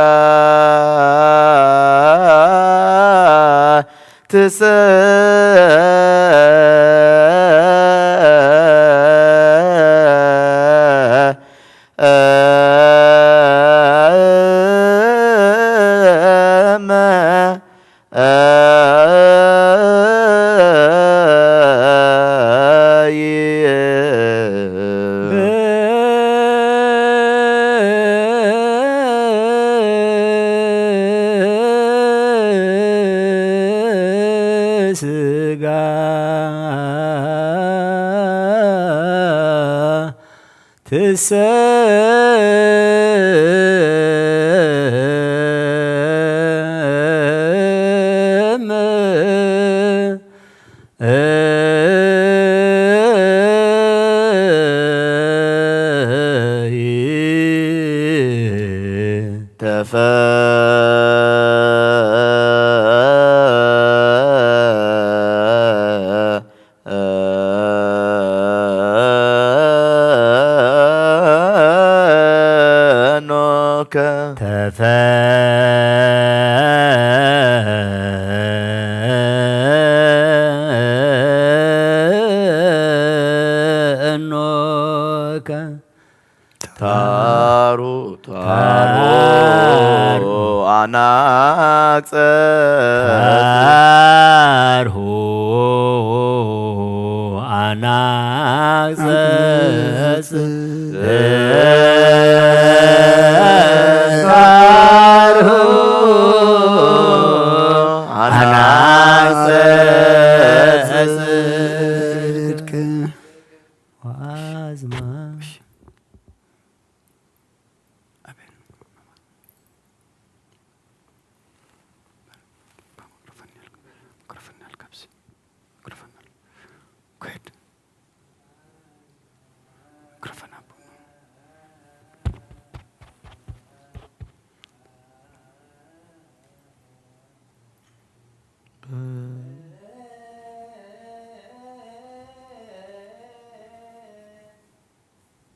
ትሰመ ስጋ ትሰመ ተፈኖከ ተፈኖከ ታሩ ታሩ ታሩ አናቅጸ ታርሁ አናቅጸ ታርሁ አናቅጸ ጽድቅ ወአዝማ አሜን።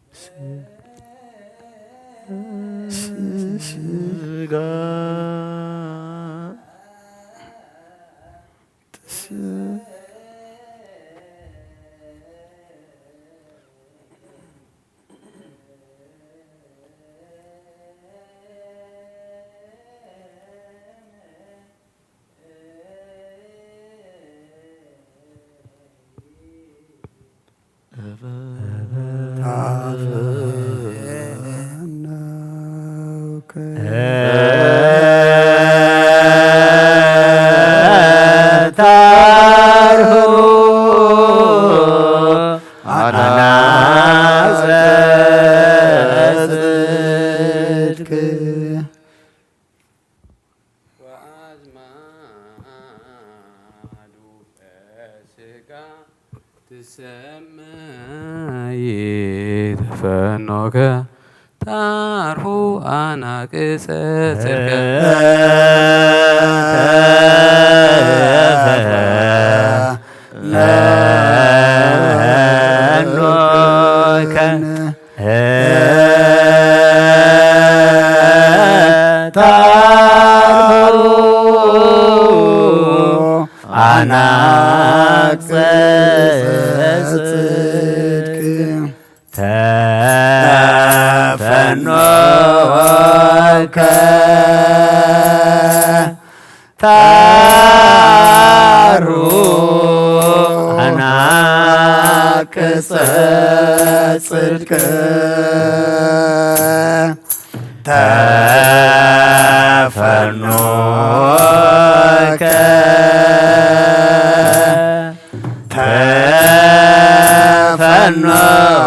ስጋ ወአዝማዱ በስጋ ትሰመይ ተፈኖከ ታርሁ አናቅጸ ጽድቀ ተፈኖከ ታሩ አናቅጸ ጽድቅ ተፈኖከ ታሩ አናቅጸ ጽድቅ ተፈኖከ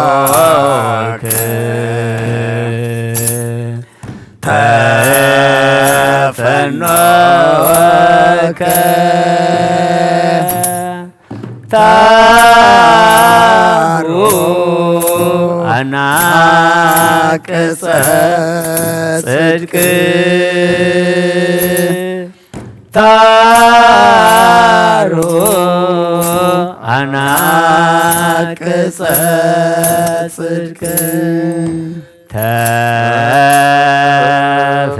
ተፈኖክ ተፈኖከ ታሩ አናቅጸ ጽድቅ ታሩ አናቅጸ ጽድቅ ተፈ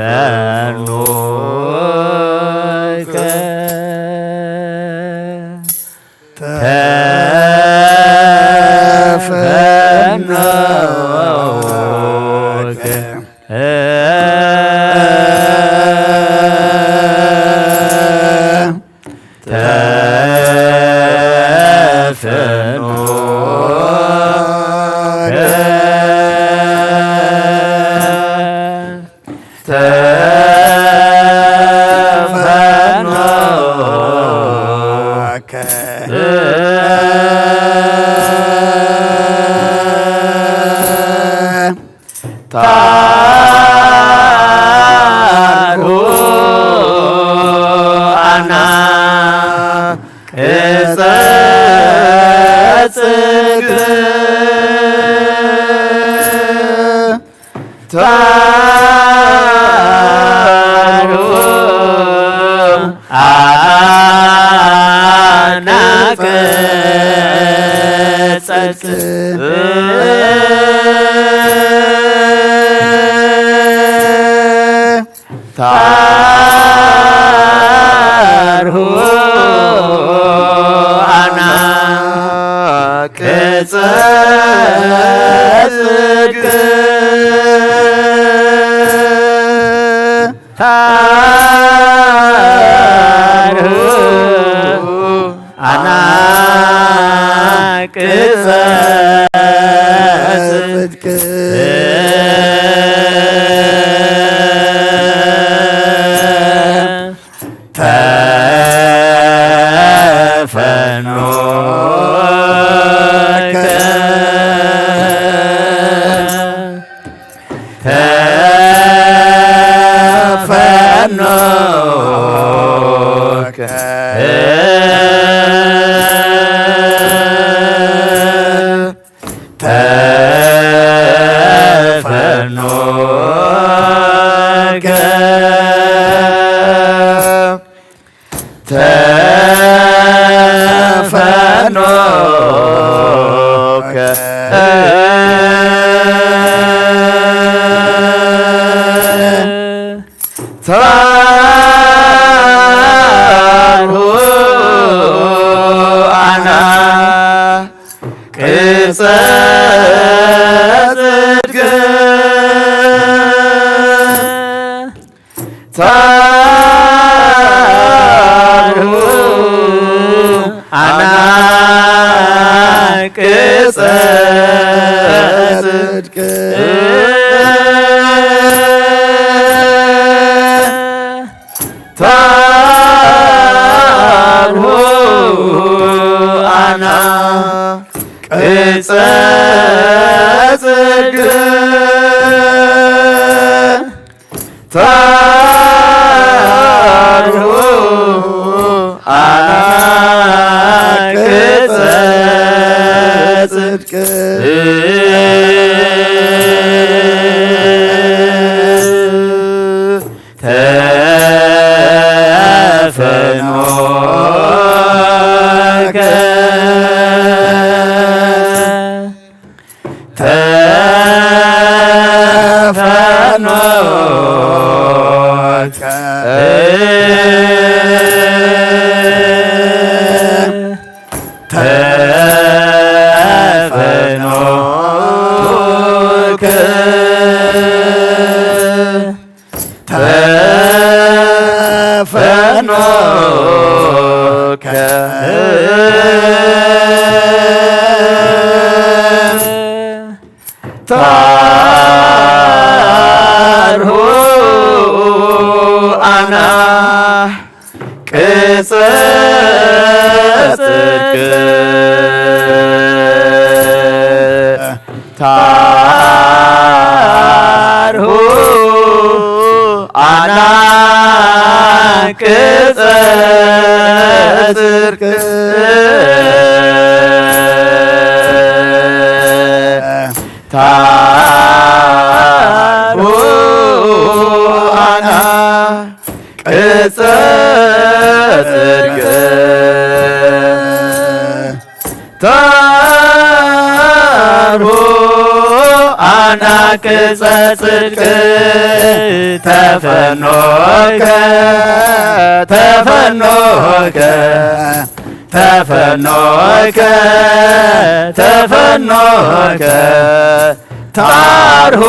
ታርሁ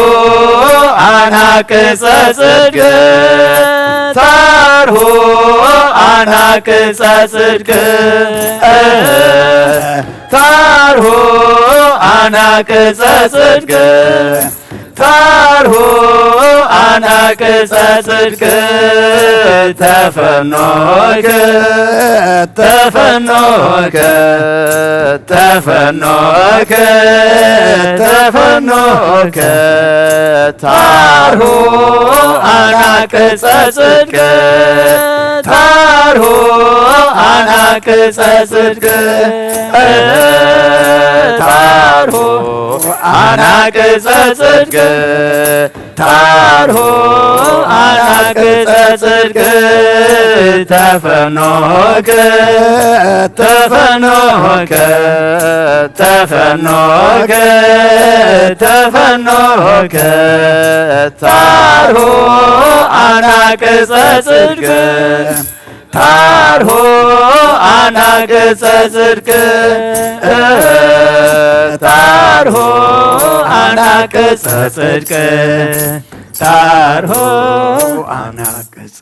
ኣናቅጸ ጽድቅ፣ ታርሁ ኣናቅጸ ጽድቅ፣ ታርሁ ኣናቅጸ ጽድቅ፣ ታርሁ ኣናቅጸ ጽድቅ፣ ተፈኖከ፣ ተፈኖከ፣ ተፈኖከ፣ ተፈኖከ፣ ታርሁ ኣናቅጸ ጽድቅ፣ ታርሁ ኣናቅጸ ጽድቅ፣ ታርሁ ኣናቅጸ ጽድቅ፣ ታርሁ ኣናቅጸ ጽድቅ፣ ተፈኖከ፣ ተፈኖከ፣ ተፈኖከ፣ ተፈኖከ፣ ታርሁ ኣናቅጸ ጽድቅ፣ ታርሁ ኣናቅጸ ጽድቅ፣ ታርሁ ኣናቅጸ ጽድቅ፣ ታርሁ ኣናቅጸ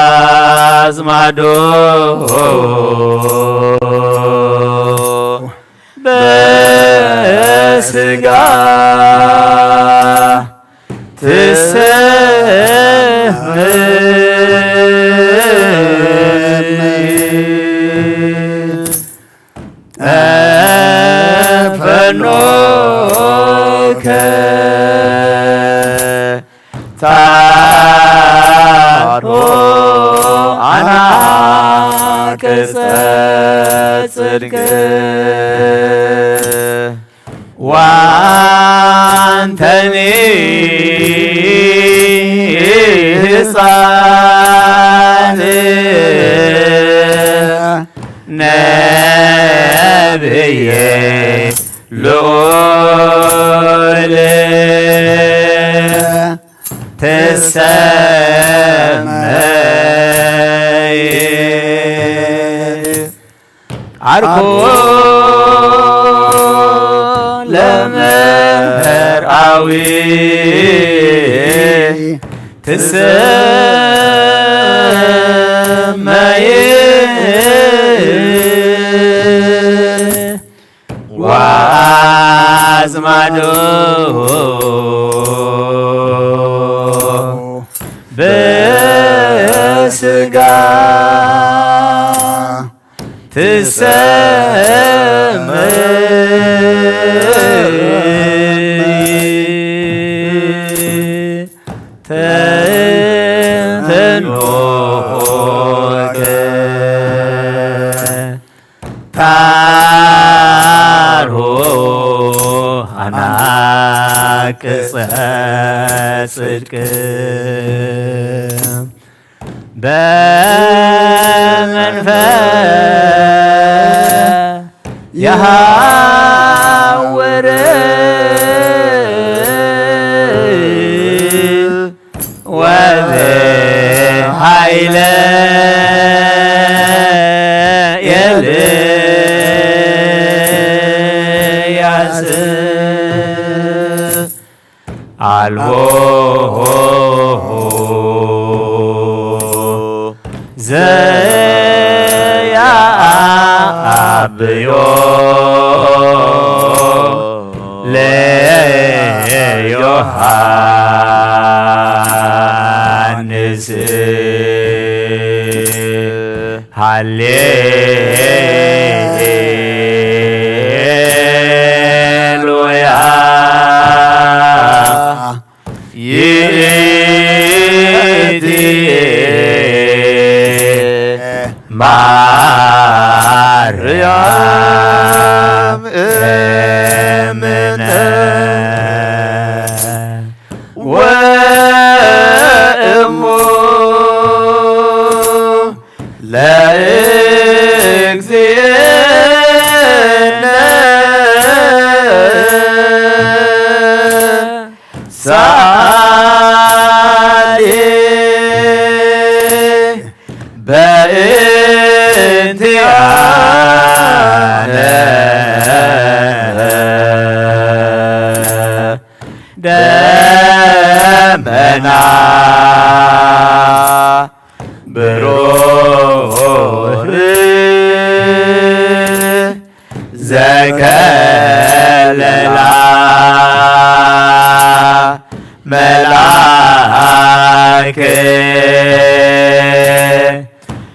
ወአዝማዶ በስጋ ትሰምር ፈኖከ ታርሆ አናቅጸ ጽድቅ ዋንተኒ ህፃን ነብየ ልዑል ትሰመይ ዓርኮ ለመርአዊ ትሰመይ ወአዝማዶ በስጋ ትሰመይ ተፈኖከ ታርሆ አናቅጸ ጽድቅ በመንፈስ የሐውር ወበኃይለ ኤልያስ አልቦ ዘያአብዮ ለዮሐንስ ሃሌሉያ። ይእቲ ማርያም እምነ ወእሙ ለእግዚእነ ሰአሊ በእንቲአነ ና ብሩር ዘከለላ መልኣክ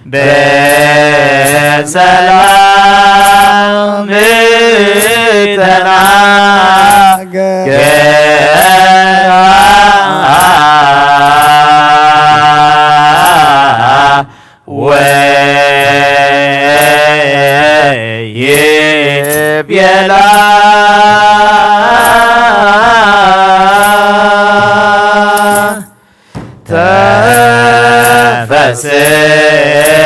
ቤት ሰላም ተናገራ ወይቤላ ተፈስሒ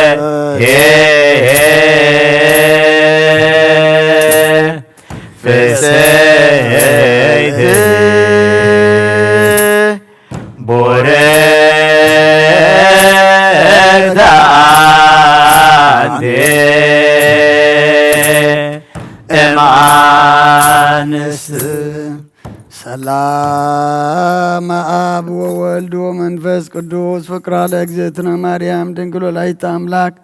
ፍስሕቲ ቡርክቲ ኣንቲ እም ኣንስት። ሰላም ኣብ ወወልድ ወመንፈስ ቅዱስ ፍቅራ ለእግዝእትነ ማርያም ድንግል ወላዲተ ኣምላክ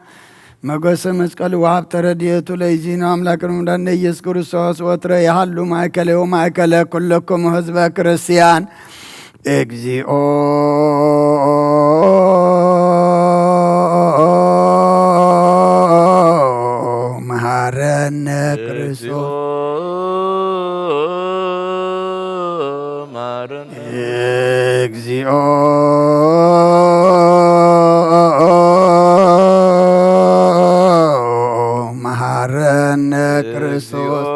መገሰ መስቀሉ ወሃብተ ረድኤቱ ለይዚኑ ኣምላክ ንሙዳነ ኢየሱስ ክርስቶስ ወትረ ይሃሉ ማእከለ ወማእከለ ኩልኩም ህዝበ ክርስቲያን። እግዚኦ መሃረነ ክርስቶስ። እግዚኦ መሃረነ ክርስቶስ።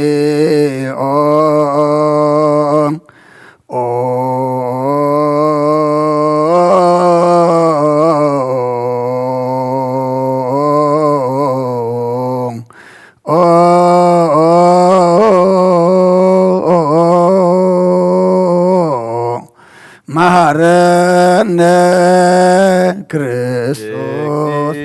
እግዚኦ ኦ መሃረነ ክርስቶስ።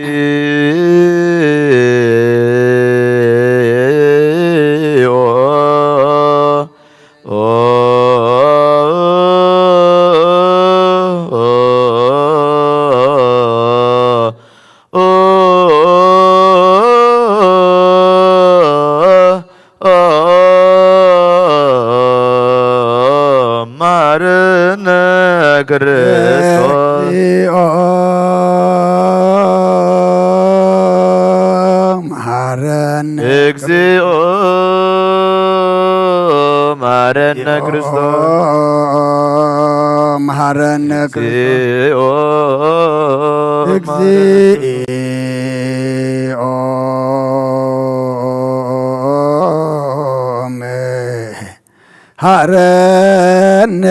ማረነ ክርስቶስ። መሃረነ። እግዚኦ መሃረነ ክርስቶስ። መሃረነ ክርስቶስ። እግዚኦ መሃረነ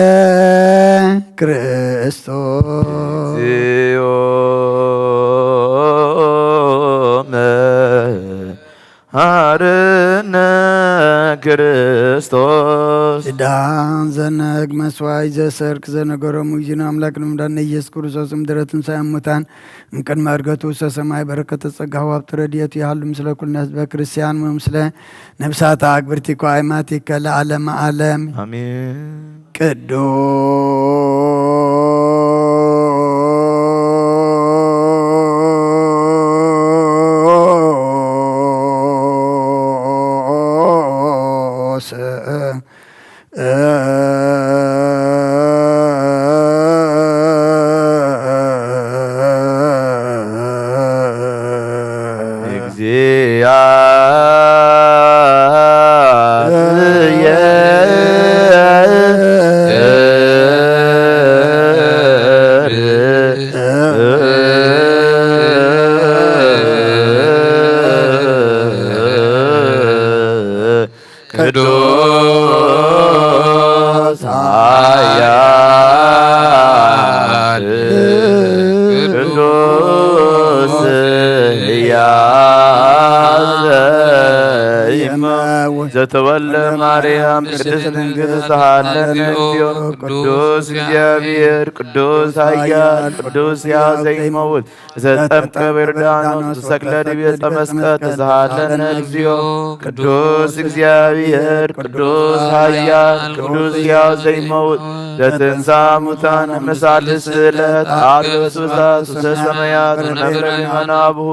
ክርስቶስ። እግዚኦ መሃረነ ክርስቶስ። ኪዳን ዘነግ መስዋይ ዘሰርክ ዘነገሮም እግዚእነ ኣምላክ ንምዳን ኢየሱስ ክርስቶስ ምድረ ትንሳኤ ሙታን እምቅድመ ዕርገቱ ውስተ ሰማይ በረከተ ጸጋሁ ሃብተ ረድኤቱ ይሃሉ ምስለ ኩልነ ህዝበ ክርስቲያን ወምስለ ነፍሳተ ኣግብርቲኮ ኣይማቲከ ለዓለመ ዓለም። ኣሜን። ቅዱስ ቅዱስ ኃያል ቅዱስ ሕያው ዘይመውት ዘተወልደ ማርያም ቅድስት ድንግል ተሳሃለነ እግዚኦ። ቅዱስ እግዚኣብሔር፣ ቅዱስ ኃያል፣ ቅዱስ ሕያው ዘይመውት፣ ዘተጠምቀ በዮርዳኖስ፣ ዘተሰቅለ ዲበ ዕፀ መስቀል ተሳሃለነ እግዚኦ። ቅዱስ እግዚኣብሔር፣ ቅዱስ ኃያል፣ ቅዱስ ሕያው ዘይመውት፣ ዘተንሳ ሙታን፣ መሳልስት ዕለት፣ አርዮስ በሳት ውስተ ሰማያት፣ ወነብረ ሊሆን አብሁ፣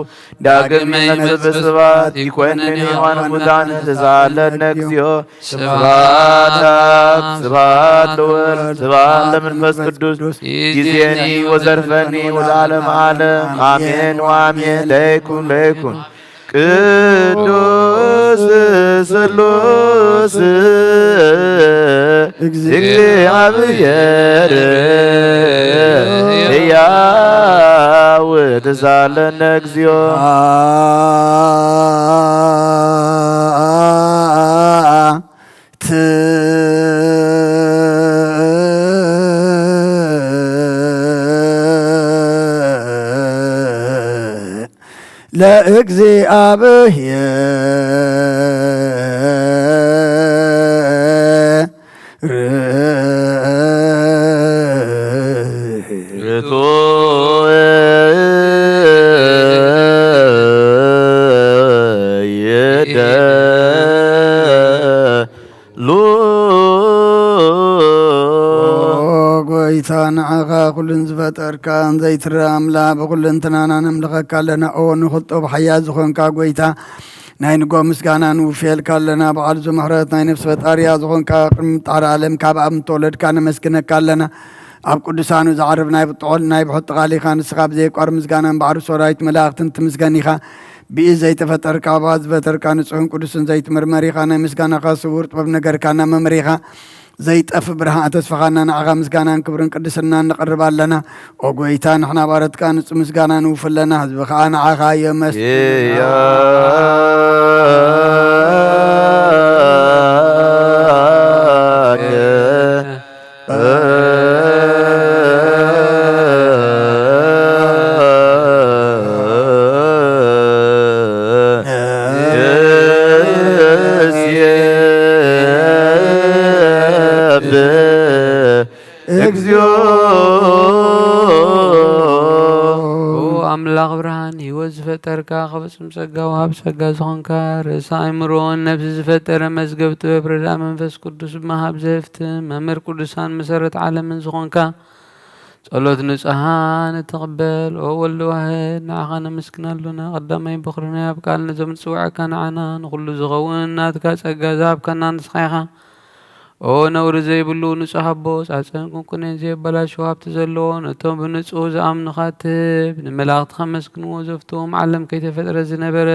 ዳግም ይመጽእ በስብሐት ይኮንን ሕያዋን ሙታን ተሳሃለነ እግዚኦ። ስብሐት ለአብ፣ ስብሐት ለወልድ፣ ስብሐት ለመንፈስ ቅዱስ። ይዜኒ ወዘርፈኒ ወለዓለመ ዓለም። አሜን ወአሜን። ለይኩን ለይኩን። ቅዱስ ስሉስ እግዚአብሔር ሕያው ተሳለነ እግዚኦ። ለእግዚአብሔር ርቱ ይደሉ። ኦ ጎይታ፣ ንዓኻ ኩሉን ዝፈጠርካን ዘይትረኣ ኣምላኽ፣ ብኩልንትናና ነምልኸካ ኣለና። ኦ ንኽልጦ ብሓያል ዝኾንካ ጎይታ፣ ናይ ንጎ ምስጋና ንውፍየልካ ኣለና። በዓል ዙ ምሕረት ናይ ነፍሲ ፈጣሪያ ዝኾንካ፣ ቅድሚ ምጣር ዓለም ካብ ኣብ ምተወለድካ ነመስግነካ ኣለና። ኣብ ቅዱሳኑ ዝዓርብ ናይ ብጥዑል ናይ ብሕቲ ቃል ኢኻ። ንስኻ ብዘይቋር ምስጋናን ባሕሪ ሰራዊት መላእኽትን ትምስገን ኢኻ። ብኢድ ዘይተፈጠርካ፣ ብኣፍ ዝፈጠርካ፣ ንጹሕን ቅዱስን ዘይትምርመር ኢኻ። ናይ ምስጋናኻ ስውር ጥበብ ነገርካና መምህር ኢኻ። ዘይጠፍ ብርሃን ተስፋኻና፣ ንዓኻ ምስጋናን ክብርን ቅድስናን ነቕርብ ኣለና። ኦ ጎይታ፣ ንሕና ባሮትካ ንጹህ ምስጋና ንውፍ ኣለና፣ ህዝቢ ኸኣ ንዓኻ የመስግን። ኢያከ እግዚኦ። ኦ ኣምላኽ ብርሃን፣ ህይወት ዝፈጠርካ፣ ክብጽም ጸጋ ወሃብ ጸጋ ዝኾንካ፣ ርእሲ ኣእምሮን ነፍሲ ዝፈጠረ መዝገብ ጥበብ ረድኣ መንፈስ ቅዱስ ብመሃብ ዘህፍትም መምህር ቅዱሳን መሰረት ዓለምን ዝኾንካ፣ ጸሎት ንጹሃን እትቕበል፣ ኦ ወልድ ዋህድ፣ ንዓኻ ነመስግን ኣሎና። ቀዳማይ በኹሪ ናይ ኣብ ቃል ነዞም ንጽውዐካ ንዓና፣ ንኹሉ ዝኸውን ናትካ ጸጋ ዝሃብካና ንስኻ ኢኻ። ኦ ነውሪ ዘይብሉ ንጹህ ኣቦ፣ ጻጸን ቁንቁኔን ዘየበላሽዎ ሃብቲ ዘለዎ፣ ነቶም ብንጹህ ዝኣምኑኻ እትህብ፣ ንመላእኽቲ ከመስግንዎ ዘፍትዎም ዓለም ከይተፈጥረ ዝነበረ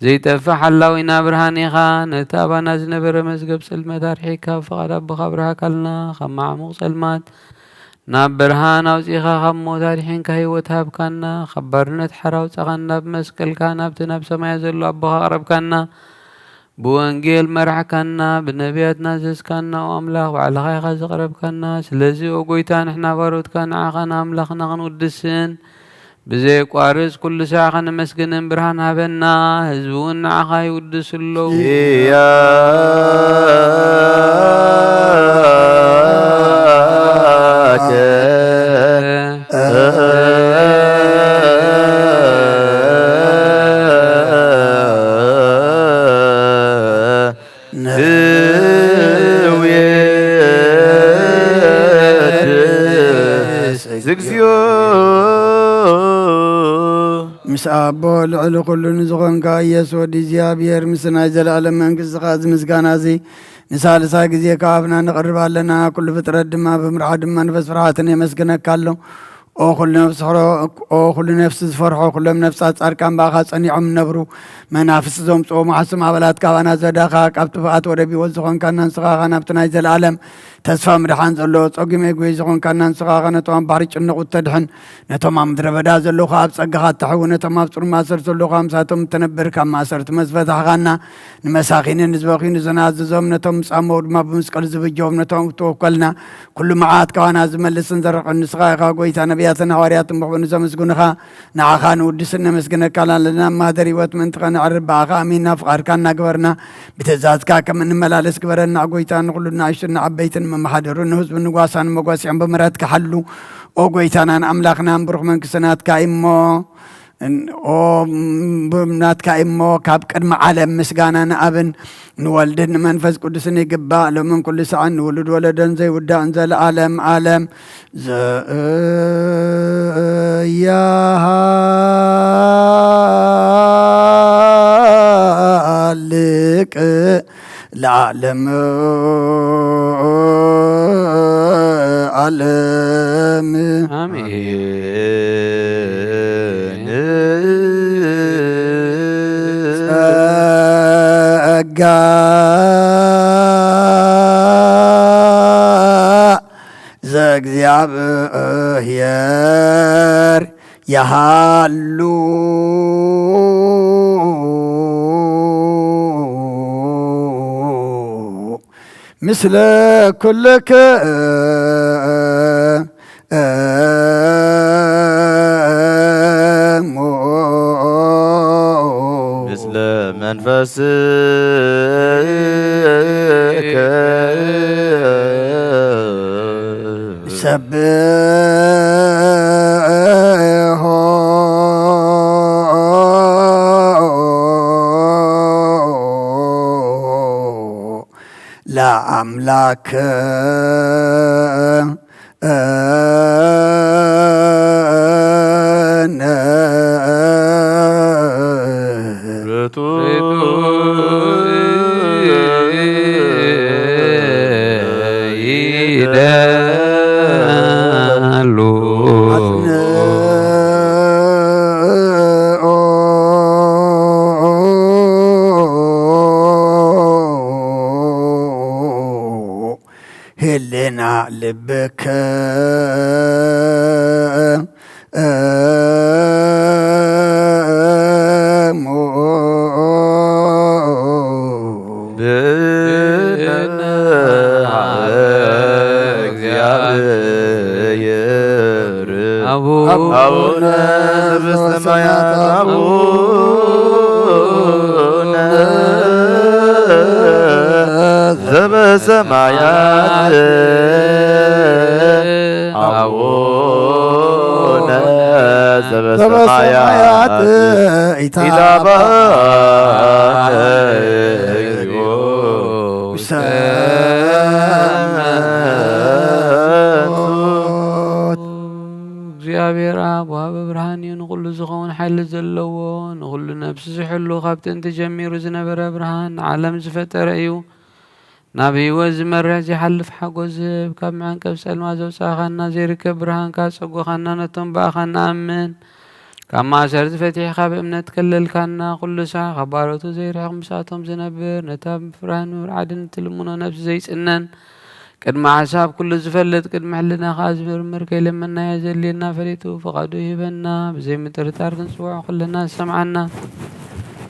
ዘይጠፍእ ሓላዊና ብርሃን ኢኻ። ነቲ ኣባና ዝነበረ መዝገብ ጽልመት ኣርሒቕካ፣ ብፍቓድ ኣቦኻ ኣብርሃካልና። ካብ መዓሙቕ ጸልማት ናብ ብርሃን ኣውጺእኻ፣ ካብ ሞት ኣድሒንካ ህይወት ሃብካና። ካብ ባርነት ሓራ ኣውጻኻና፣ ብመስቀልካ ናብቲ ናብ ሰማያት ዘሎ ኣቦኻ ኣቕረብካና። ብወንጌል መራሕካና፣ ብነቢያት ናዘዝካና፣ ኦ ኣምላኽ፣ ባዕልኻ ኢኻ ዘቕረብካና። ስለዚ ኦ ጎይታ፣ ንሕና ባሮትካ ንዓኻ ንኣምላኽና ክንውድስን ብዘየቋርጽ ኩሉ ሳዕ ከነመስግንን ብርሃን ሃበና። ህዝቢ እውን ንዓኻ ይውድሱ ኣለዉ። ኢያከ ንውየድስ እግዚኦ። ምስ ኣቦ ልዕሊ ኩሉ ንዝኾንካ ኢየሱስ ወዲ እግዚኣብሔር፣ ምስ ናይ ዘለኣለም መንግስትኻ እዚ ምስጋና እዚ ንሳልሳይ ግዜ ካብ ኣፍና ነቕርብ ኣለና። ኩሉ ፍጥረት ድማ ብምርዓድ መንፈስ ፍርሃትን የመስግነካ ኣሎ። ኦ ኩሉ ነፍሲ ዝፈርሖ፣ ኩሎም ነፍሳት ጻድቃን ብኣኻ ጸኒዖም እነብሩ። መናፍስቲ ዘምጽኦ መሓስም ኣባላት ካባና ዘዳኻ፣ ካብ ጥፍኣት ወደብ ህይወት ዝኾንካና ንስኻ ኸኣ ናብቲ ናይ ዘለኣለም ተስፋ ምድሓን ዘለዎ ጸጉ መግቢ ዝኾንካና ንስኻ ኸዓ ነቶም ኣብ ባሕሪ ጭንቑ እተድሕን፣ ነቶም ኣብ ምድረ በዳ ዘለዉ ኸዓ ኣብ ጸጋኻ እተሕዊ፣ ነቶም ኣብ ጽኑዕ ማእሰርቲ ዘለዉ ኸዓ ምሳቶም እትነብር፣ ካብ ማእሰርቲ መዝፈታሕኻና፣ ንመሳኺንን ንዝበኽዩን ዝናዘዞም፣ ነቶም ዝጻመዉ ድማ ብመስቀል ዝብጀዎም፣ ነቶም እተወከልና ኩሉ መዓት ካባና ዝመልስን ዘርሕቕን ንስኻ ኢኻ። ጎይታ ነቢያትን ሃዋርያትን ብኽብሪ ንዘመስግኑኻ ንዓኻ ንውድስን ነመስግነካን ኣለና። ማህደር ህይወት ምእንቲ ኸነዕርብ ብኣኻ ኣሚንና ፍቓድካ እናገበርና ብትእዛዝካ ከም እንመላለስ ግበረና። ጎይታ ንኹሉ ንኣሽቱን ንዓበይትን መመሓደሩ ንህዝቡ ንጓሳን መጓስያን ብምሕረትካ ሓሉ። ኦ ጎይታናን ኣምላኽናን ብሩኽ መንግስቲ ናትካ እሞ ን-፣ ኦ ም-፣ ናትካ እሞ ካብ ቅድሚ ዓለም ምስጋና ንኣብን ንወልድን ንመንፈስ ቅዱስን ይግባእ፣ ሎምን ኩሉ ሰዓን ንውሉድ ወለዶን ዘይውዳእን ዘለዓለም ዓለም። ዘያሃልቅ ለዓለም ዓለም። ኣሜን። ጸጋ ዘእግዚኣብሔር ይሃሉ ምስለ ኩልክሙ። ምስለ መንፈስከ። ሰብሖ ለአምላክ ህልና ልብከ እሞ። ብነ እግዚአብሔር አቡ-፣ አቡነ ዘበሰማያት፣ አቡነ ዘበሰማያት፣ አቡነ ዘበሰማያት፣ ይትባረክ ስምከ። እግዚአብሔር ኣብ ወሃቢ ብርሃን እዩ። ንኹሉ ዝኸውን ሓይሊ ዘለዎ፣ ንኹሉ ነፍሲ ዝሕሉ፣ ካብ ጥንቲ ጀሚሩ ዝነበረ ብርሃን፣ ንዓለም ዝፈጠረ እዩ። ናብ ህይወት ዝመርሕ ዘይሓልፍ ሓጎስ ዝህብ፣ ካብ መዐንቀፍ ጸልማት ዘውጻእካና፣ ዘይርከብ ብርሃንካ ዘጸጎኻና፣ ነቶም ብኣኻ ንኣምን ካብ ማእሰርቲ ፈቲሕካ ብእምነት ከለልካና፣ ኩሉ ሳዕ ካብ ባሮቱ ዘይርሕቕ ምስኣቶም ዝነብር፣ ነታ ብፍርሃን ምብርዓድን እትልምኖ ነፍሲ ዘይጽነን፣ ቅድሚ ሓሳብ ኩሉ ዝፈልጥ፣ ቅድሚ ሕልናኻ ዝምርምር፣ ከይለመናዮ ዘድልየና ፈሊጡ ፍቓዱ ይህበና። ብዘይ ምጥርጣር ክንጽውዖ ኩልና ዝሰምዓና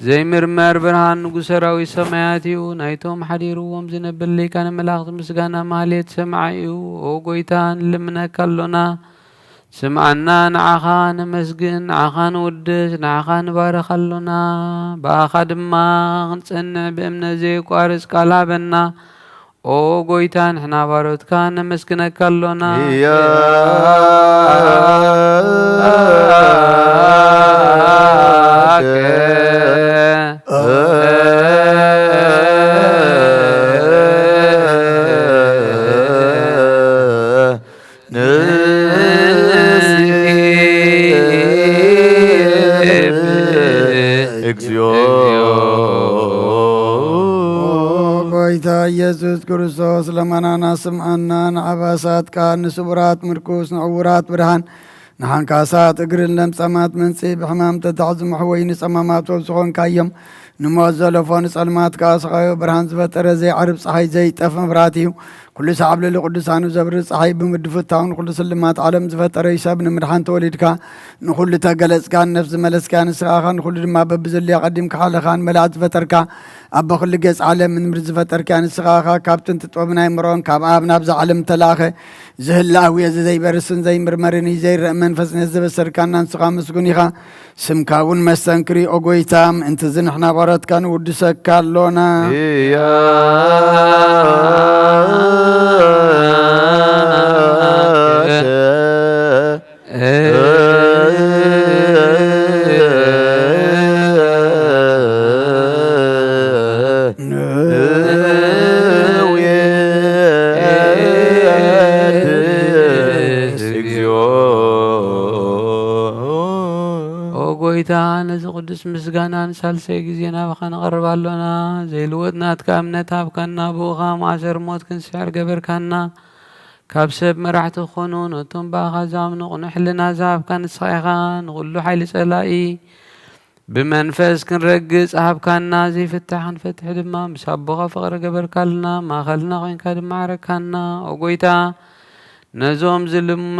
ዘይምርመር ብርሃን ንጉሰ ሰራዊት ሰማያት እዩ። ናይቶም ሓዲርዎም ዝነብር ሊቃነ መላእኽቲ ምስጋና ማህሌት ሰማዒ እዩ። ኦ ጎይታ፣ ንልምነካ ኣሎና፣ ስምዓና፣ ንዓኻ ነመስግን፣ ንዓኻ ንውድስ፣ ንዓኻ ንባርኽ ኣሎና። ብኣኻ ድማ ክንጸንዕ ብእምነት ዘየቋርጽ ቃል ሃበና። ኦ ጎይታ፣ ንሕና ባሮትካ ነመስግነካ ኣሎና። ንስኢብ እግዚኦ። ጎይታ ኢየሱስ ክርስቶስ፣ ለመናና ስምዓና፣ ንዓባሳት ቃል፣ ንስቡራት ምርኩስ፣ ንዕውራት ብርሃን፣ ንሓንካሳት እግርን ለምጻማት መንጽሂ፣ ብሕማም ተታሒዞም መሕወዪ ንጸማማት ወብ ዝኾንካዮም፣ ንሞት ዘለፎ ንጸልማት ከኣ ስቓዩ፣ ብርሃን ዝፈጠረ ዘይዓርብ ጸሓይ ዘይጠፍ መብራህቲ እዩ። ኩሉ ሰዓብ ልዕሊ ቅዱሳኑ ዘብርህ ጸሓይ ብምድፍታውን ኩሉ ስልማት ዓለም ዝፈጠረ እዩ። ሰብ ንምድሓን ተወሊድካ፣ ንኹሉ ተገለጽካ፣ ንነፍሲ ዝመለስካያ ንስኻ ኢኻ፣ ንኹሉ ድማ በብዘድልዮ ኣቐዲምካ ሓለኻን መላእክት ዝፈጠርካ፣ ኣቦ ኩሉ ገጽ ዓለም ምድሪ ዝፈጠርካያ ንስኻ ኢኻ። ካብ ጥንቲ ጥበብን ኣእምሮን ካብ ኣብ ናብዛ ዓለም ተላእኸ፣ ዝህላዊ እዚ ዘይበርስን ዘይምርመርን እዩ። ዘይረእ መንፈስ ነዚ ዘበሰርካና ንስኻ ምስጉን ኢኻ። ስምካ እውን መስተንክር እዩ። ኦ ጎይታ፣ ምእንቲ እዚ ንሕና ባሮትካ ንውድሰካ ኣሎና። እያ ኦ ጎይታ፣ ነዚ ቅዱስ ምስጋና ንሳልሳይ ግዜ ናባኻ ንቐርብ ኣሎና። ዘይልወጥ ናትካ እምነት ሃብካና፣ ብኡኻ ማእሰር ሞት ክንስዕር ገበርካና። ካብ ሰብ መራሕቲ ክኾኑ፣ ነቶም ብኣኻ ዝኣምኑ ቅኑዕ ሕልና ዝሃብካ ንስኻ ኢኻ። ንኹሉ ሓይሊ ጸላኢ ብመንፈስ ክንረግጽ ሃብካና። ዘይፍታሕ ክንፈትሕ ድማ ምስ ኣቦኻ ፍቕሪ ገበርካልና። ማእከልና ኮይንካ ድማ ዓረካና። ኦ ጎይታ፣ ነዞም ዝልም-፣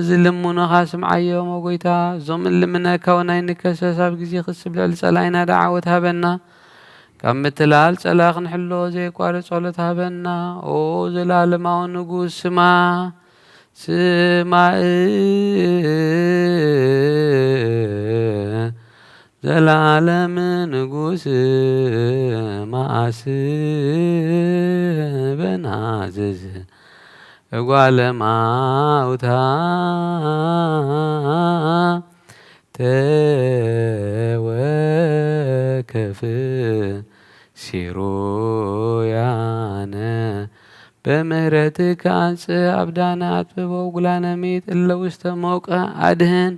ዝልምኑኻ ስምዓዮም። ኦ ጎይታ፣ እዞም እንልምነካ እውን ኣይንከሰስ። ኣብ ግዜ ክስብ ልዕሊ ጸላኢና ደዓወት ሃበና። ካብ ምትላል ጸላኢ ክንሕሎ ዘየቋርጽ ጸሎት ሃበና። ኦ ዘላለማዊ ንጉስ፣ ስማ-፣ ስማእ ዘላለም ንጉስ፣ መኣስ በናዝዝ እጓለ ማውታ ተወከፍ ሲሮያነ። በምህረትከ አንጽእ አብዳነ አጥብቦ ጉላነ ሚጥ እለ ውስተ ሞቀ አድህን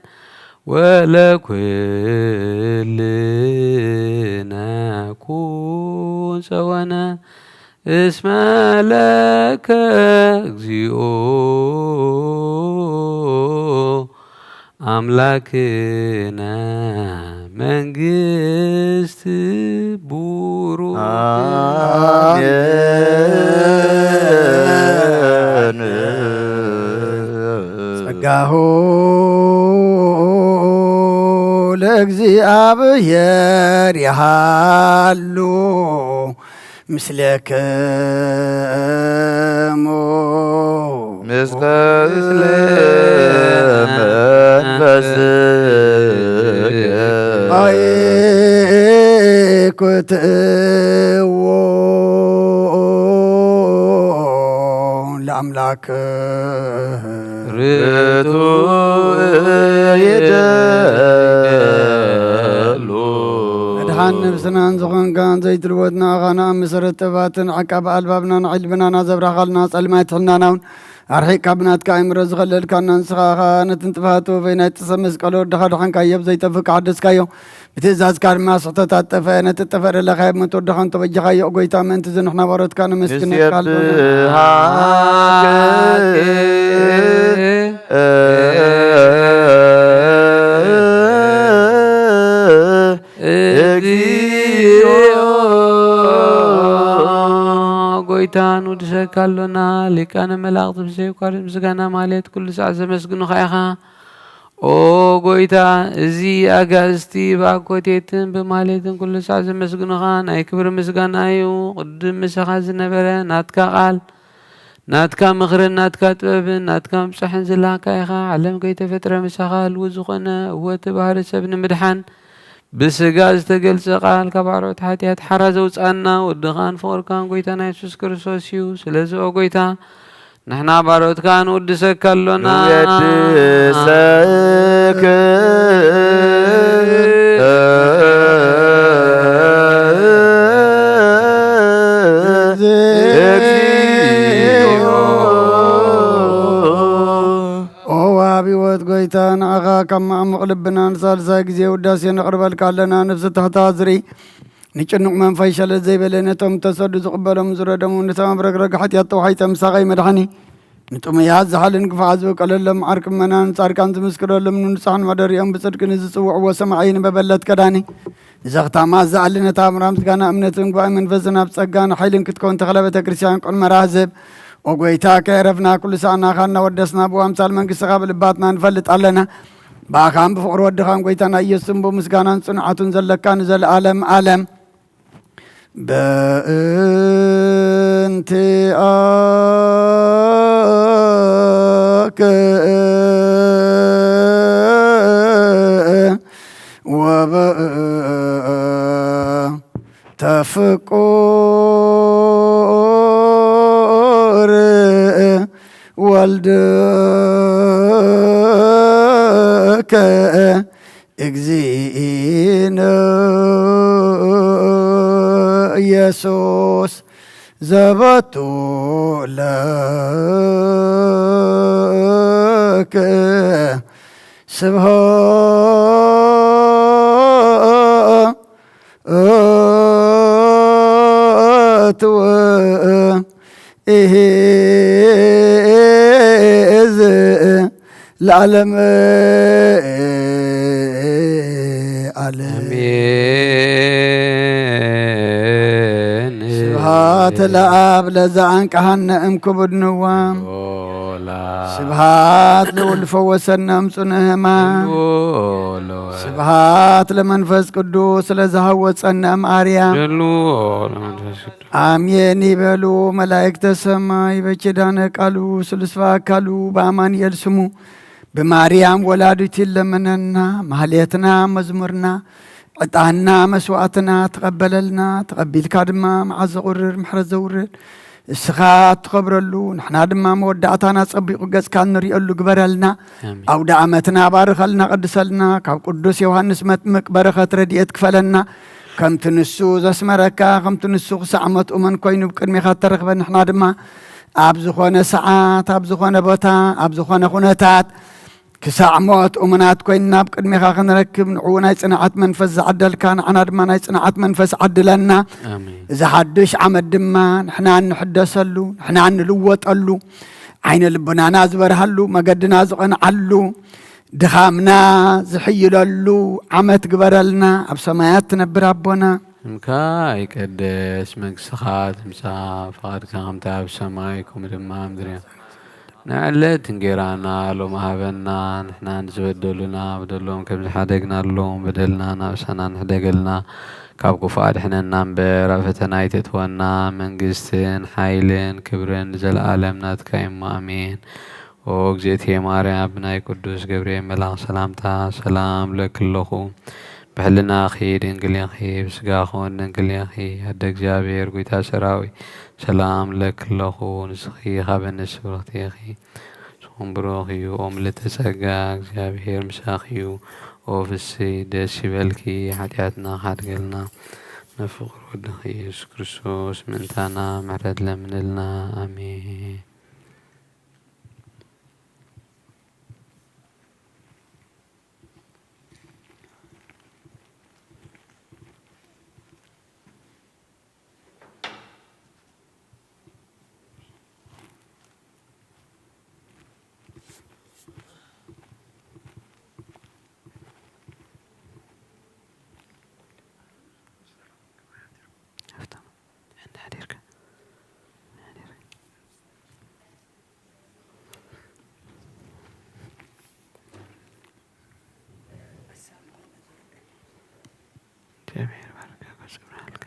ወለኩልነ ኩን ጸወነ እስመ ለከ እግዚኦ አምላክነ መንግስት ቡሩክ። አሜን። ጸጋሁ ለእግዚኣብሔር ይሃሉ ምስሌክሙ። ምስለ መንፈስከ። ኣይኩትዎ ለኣምላክ። ርቱዕ ይደሉ። መድሓን ነብስናን ዝኾንካን ዘይትልወጥና ኣኻና ኣብ መሰረት ጥበባትን ዓቃቢ ኣልባብናን ዓይልብናና ዘብራኻልና ጸልማይ ትሕልናና እውን ኣርሒቕካ ብናትካ ኣእምሮ ዝኸለልካና ንስኻ ኢኻ። ነቲ ንጥፋቱ በይናይ ጥሰ መስቀል ወድኻ ድሓንካዮ ብዘይጠፍእ ሓደስካዮ። ብትእዛዝካ ድማ ስሕተት ኣጠፈ። ነቲ ጠፈ ደለኻዮ ብሞት ወድኻ እንተበጀኻዮ፣ ኦ ጎይታ፣ ምእንቲ እዚ ንሕና ባሮትካ ነመስግነካ ኣለና። ንስብሐት እግዚኦ። ጎይታ ንውድሰካ ኣሎና። ሊቃነ መላእክት ብዘየቋርጽ ምስጋና ማለት ኩሉ ሳዕ ዘመስግኑኻ ኢኻ። ኦ ጎይታ፣ እዚ ኣጋእዝቲ ብኣኮቴትን ብማሌትን ኩሉ ሳዕ ዘመስግኑኻ ናይ ክብሪ ምስጋና እዩ። ቅድም ምሳኻ ዝነበረ ናትካ ቃል፣ ናትካ ምኽርን ናትካ ጥበብን ናትካ ምብጻሕን ዝላካ ኢኻ። ዓለም ከይተፈጥረ ምሳኻ ህልው ዝኾነ፣ እወ፣ እቲ ባህሪ ሰብ ንምድሓን ብስጋ ዝተገልጸ ቃል ካብ ኣርዑት ሓጢኣት ሓራ ዘውጻና ወድኻን ፍቕርካን ጎይታና የሱስ ክርስቶስ እዩ። ስለዚ ኦ ጎይታ፣ ንሕና ባሮትካ ንውድሰካ ኣሎና። ንውድሰክ እግዚኦ። ኦ ወሃቢ ህይወት ጎይታ፣ ንዓኻ ካብ መዓሙቕ ልብና ንሳልሳይ ግዜ ውዳሴ ነቕርበልካ ኣለና። ነፍሲ ትሕታ ዝርኢ ንጭኑቕ መንፈስ ሸለል ዘይበለ፣ ነቶም ተሰዱ ዝቕበሎም ዝረደሙ፣ ነቶም ኣብ ረግረግ ሓጢኣት ተዋሒጠ ምሳቐይ መድሓኒ፣ ንጥሙያት ዝሓልን ግፋዓት ዝውቀለሎም ዓርቂ ምእመናን ጻድቃን ዝምስክረሎም ንንጹሓን መደሪኦም ብጽድቂ ንዝጽውዕዎ ሰማዒ ንበበለት ከዳኒ ንዘኽታማ ዝኣሊ ነታ ኣምራ ምስጋና እምነትን ጉባኤ መንፈስን ኣብ ጸጋን ሓይልን ክትከውን ተኽለ ቤተ ክርስቲያን ቅድመ ራህዝብ ኦ ጎይታ፣ ከየረፍና ኩሉ ሳዕናኻ እናወደስና፣ ብኣምሳል መንግስትኻ ብልባትና ንፈልጥ ኣለና። ብኣኻን ብፍቕሪ ወድኻን ጎይታና ኢየሱስን ብምስጋናን ጽንዓቱን ዘለካ ንዘለኣለም ዓለም። በእንቲኣከ ወበእንተ ፍቁር ወልድከ እግዚእነ ኢየሱስ ዘበቱ ለከ ስብሐት ወእህ ለዓለም ዓለም። አሜን። ስብሐት ለአብ ለዘአንቀሐነ እምክቡድ ንዋም። ኦላ። ስብሐት ልዑል ፈወሰነ እምጽኑዕ ህማም። ኦላ። ስብሐት ለመንፈስ ቅዱስ ለዘሃወጸነ እምአርያም። ጀሉ ለመንፈስ ቅዱስ። አሜን ይበሉ መላእክተ ሰማይ። በኪዳነ ቃሉ ስሉስ በአካሉ በአማኑኤል ስሙ ብማርያም ወላዲቱ ይለመነና። ማህሌትና፣ መዝሙርና፣ ዕጣንና፣ መስዋዕትና ተቐበለልና። ተቐቢልካ ድማ መዓዝ ዘቑርር ምሕረት ዘውርድ እስኻ እትኸብረሉ፣ ንሕና ድማ መወዳእታና ጸቢቑ ገጽካ እንርእየሉ ግበረልና። ኣሜን። ኣውደ ዓመትና ባርኸልና፣ ቀድሰልና። ካብ ቅዱስ ዮሃንስ መጥምቅ በረኸት ረድኤት ክፈለና። ከምቲ ንሱ ዘስመረካ፣ ከምቲ ንሱ ክሳዕ ሞት እሙን ኮይኑ ብቅድሜኻ እተረኽበ፣ ንሕና ድማ ኣብ ዝኾነ ሰዓት፣ ኣብ ዝኾነ ቦታ፣ ኣብ ዝኾነ ኩነታት ክሳዕ ሞት እሙናት ኮይንና ኣብ ቅድሜኻ ክንረክብ፣ ንዕኡ ናይ ጽንዓት መንፈስ ዝዓደልካ፣ ንዓና ድማ ናይ ጽንዓት መንፈስ ዓድለና። ኣሜን። እዚ ሓድሽ ዓመት ድማ ንሕና እንሕደሰሉ፣ ንሕና እንልወጠሉ፣ ዓይነ ልቡናና ዝበርሃሉ፣ መገድና ዝቐንዓሉ፣ ድኻምና ዝሕይለሉ ዓመት ግበረልና። ኣብ ሰማያት ትነብር ኣቦና፣ ስምካ ይቀደስ፣ መንግስትኻ ትምጻእ፣ ፍቓድካ ከምቲ ኣብ ሰማይ ከምኡ ድማ ኣብ ምድሪ። ንዕለት እንጌራና ሎሚ ሃበና፣ ንሕና ንዝበደሉና በደሎም ከም ዝሓደግናሎም በደልና ናብሳና ንሕደገልና፣ ካብ ክፉእ ኣድሕነና እምበር፣ ኣብ ፈተና ኣይተእትወና። መንግስትን ሓይልን ክብርን ንዘለኣለም ናትካ እሞ፣ ኣሜን። ኦ እግዝእትየ ማርያም፣ ብናይ ቅዱስ ገብርኤል መልኣኽ ሰላምታ ሰላም እብለኪ ኣለኹ። ብሕልናኺ ድንግል ኢኺ፣ ብስጋኺ እውን ድንግል ኢኺ። ኣደ እግዚኣብሔር፣ ጎይታ ሰራዊት፣ ሰላም እብለኪ ኣለኹ። ንስኺ ካብ ኣንስቲ ብርኽቲ ኢኺ፣ ስሙ ብሩኽ እዩ። ኦ ምልእተ ጸጋ፣ እግዚኣብሔር ምሳኺ እዩ። ኦ ፍስሕቲ ደስ ይበልኪ፣ ሓጢኣትና ሓድገልና፣ ንፍቕር ወድኺ ኢየሱስ ክርስቶስ ምእንታና ምሕረት ለምንልና። ኣሜን። እግዚኣብሔር ባርካ ከጽናልካ።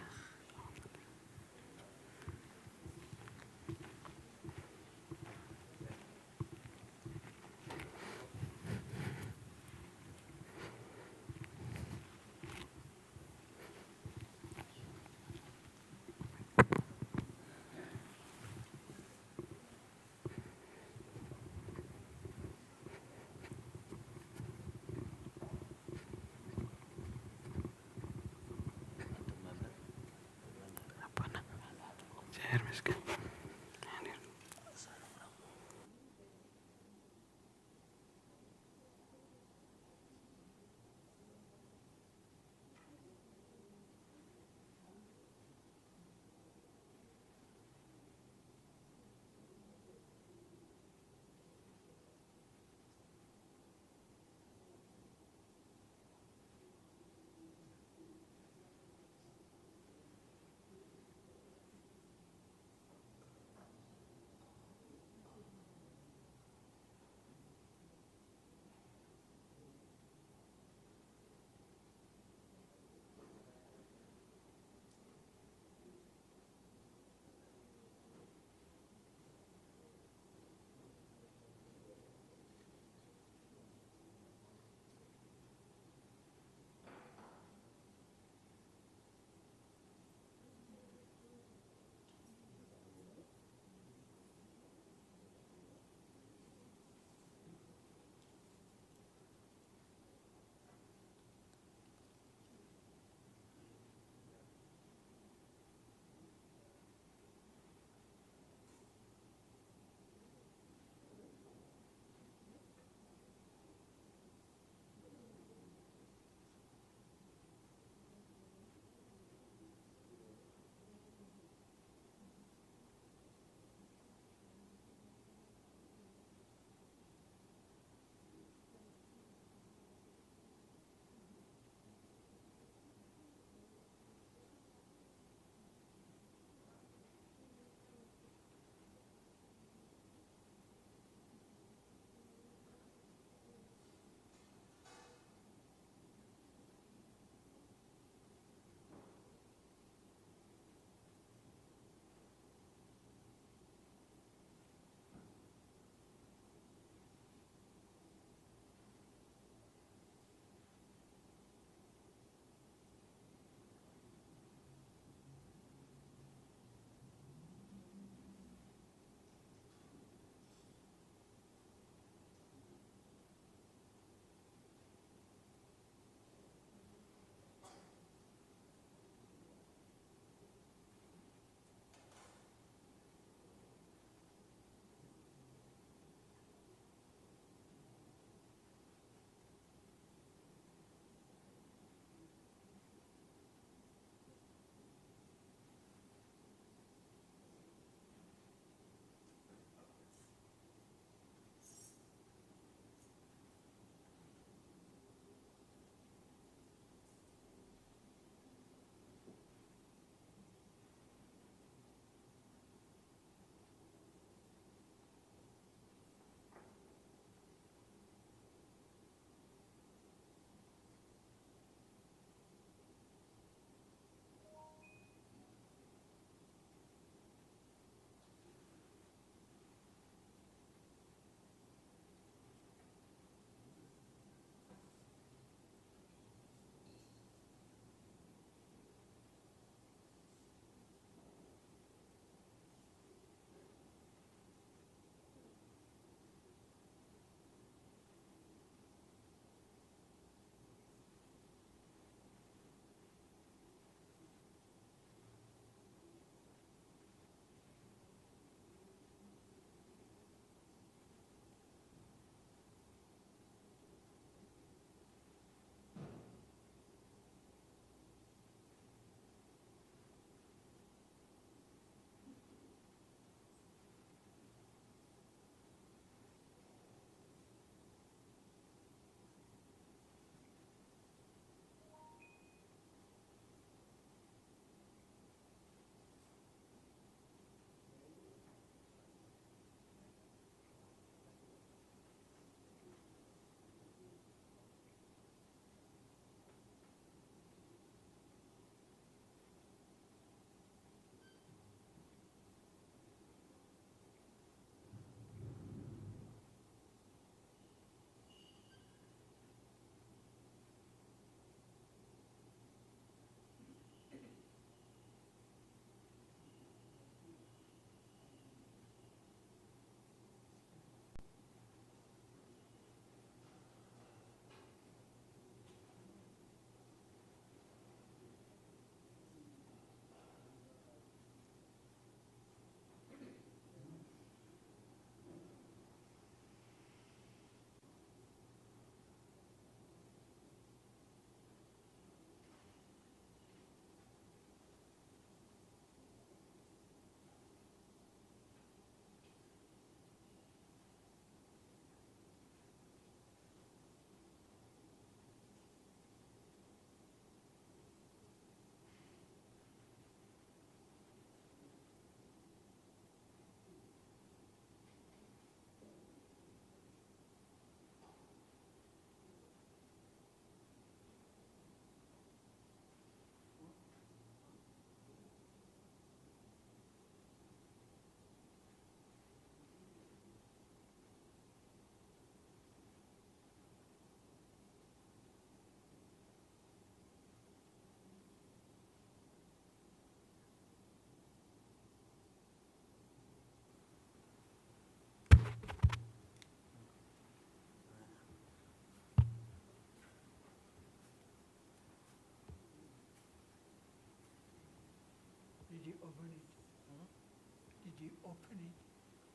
You open it.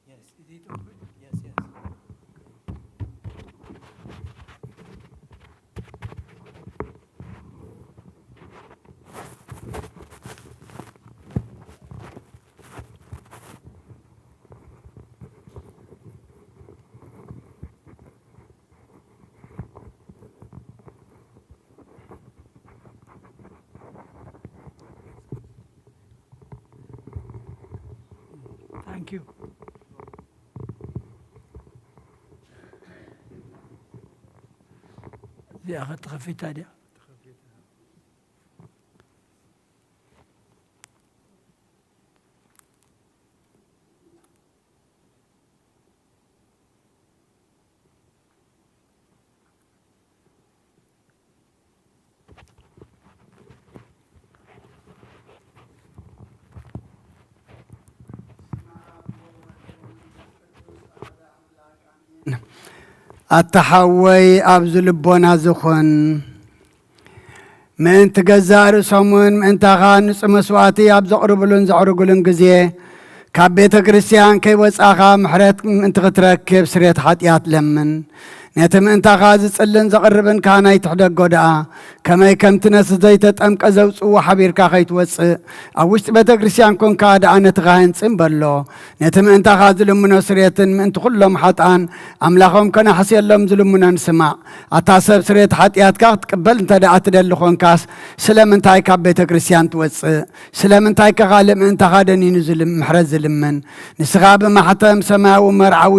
Yes. Is it open? Yes, yes. Thank you. እዚኣ ኸ ተኸፊታ ድያ? ኣታ ሓወይ ኣብዚ ልቦና ዝኾን ምእንቲ ገዛእ ርእሶምን ምእንታኻ ንጹህ መስዋእቲ ኣብ ዘቕርብሉን ዘዕርጉሉን ግዜ ካብ ቤተ ክርስቲያን ከይወጻኻ ምሕረት ምእንቲ ክትረክብ ስርየት ሓጢኣት ለምን። ነቲ ምእንታኻ ዝጽልን ዘቕርብን ካህን ኣይትሕደጎ ደኣ፣ ከመይ ከምቲ ነቲ ዘይተጠምቀ ዘውጽእዎ ሓቢርካ ከይትወጽእ፣ ኣብ ውሽጢ ቤተ ክርስቲያን ኮንካ ደኣ ነቲ ካህን ጽን በሎ። ነቲ ምእንታኻ ዝልምኖ ስርየትን ምእንቲ ኩሎም ሓጥኣን ኣምላኾም ከነሕስየሎም ዝልምኖን ስማዕ። ኣታ ሰብ ስርየት ሓጢኣትካ ክትቅበል እንተ ደኣ ትደሊ ኾንካስ፣ ስለምንታይ ካብ ቤተ ክርስቲያን ትወጽእ? ስለምንታይ ከ ካልእ ምእንታኻ ደኒኑ ዝልም-፣ ምሕረት ዝልምን? ንስኻ ብማሕተም ሰማያዊ መርዓዊ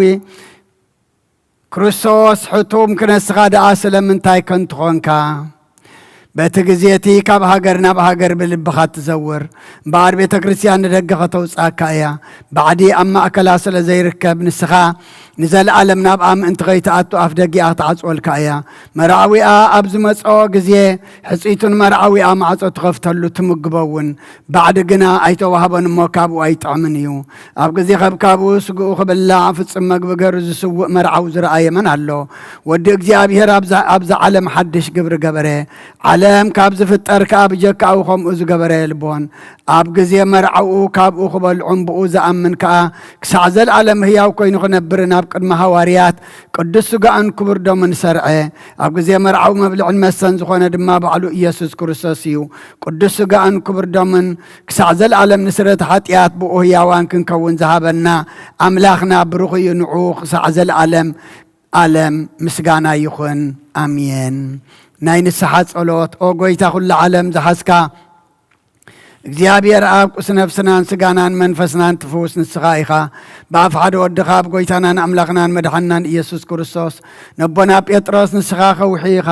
ክርስቶስ ሕቱም ክነስኻ ደኣ ስለምንታይ ከንቱ ኾንካ? በቲ ግዜ እቲ ካብ ሃገር ናብ ሃገር ብልብኻ ትዘውር። እምበኣር ቤተ ክርስቲያን ንደገ ከተውጽኣካ እያ። ባዕዲ ኣብ ማእከላ ስለ ዘይርከብ፣ ንስኻ ንዘለኣለም ናብኣ ምእንቲ ኸይትኣቱ ኣፍ ደጊኣ ክትዓጽወልካ እያ። መርዓዊኣ ኣብ ዝመጽኦ ግዜ፣ ሕጽይቱን መርዓዊኣ ማዕጾ ትኸፍተሉ፣ ትምግቦ እውን። ባዕዲ ግና ኣይተዋህቦን እሞ ካብኡ ኣይጥዕምን እዩ። ኣብ ግዜ ከብካቡ ስግኡ ክብላዕ ፍጹም መግቢ ገሩ ዝስውእ መርዓዊ ዝረኣየ መን ኣሎ? ወዲ እግዚኣብሔር ኣብዛ፣ ኣብዛ ዓለም ሓድሽ ግብሪ ገበረ። ዓለም ካብ ዝፍጠር ከኣ ብጀካኡ ከምኡ ዝገበረ የልቦን። ኣብ ግዜ መርዓኡ ካብኡ ክበልዑን ብኡ ዝኣምን ከኣ ክሳዕ ዘለኣለም ህያው ኮይኑ ክነብርን ኣብ ቅድሚ ሃዋርያት ቅዱስ ስጋኡን ክቡር ደሙን ሰርዐ። ኣብ ግዜ መርዓዊ መብልዕን መስተን ዝኾነ ድማ ባዕሉ ኢየሱስ ክርስቶስ እዩ። ቅዱስ ስጋኡን ክቡር ደሙን ክሳዕ ዘለኣለም ንስርየት ሓጢኣት ብኡ ህያዋን ክንከውን ዝሃበና ኣምላኽና ብሩኽ እዩ። ንዑ ክሳዕ ዘለኣለም ኣለም ምስጋና ይኹን። ኣሜን። ናይ ንስሓ ጸሎት። ኦ ጎይታ ኩሉ ዓለም ዝሓዝካ እግዚኣብሔር ኣብ ቁስ ነፍስናን ስጋናን መንፈስናን ትፍውስ ንስኻ ኢኻ። ብኣፍ ሓደ ወድኻ ኣብ ጎይታናን ኣምላኽናን መድሓንናን ኢየሱስ ክርስቶስ ነቦና ጴጥሮስ ንስኻ ከውሒ ኢኻ።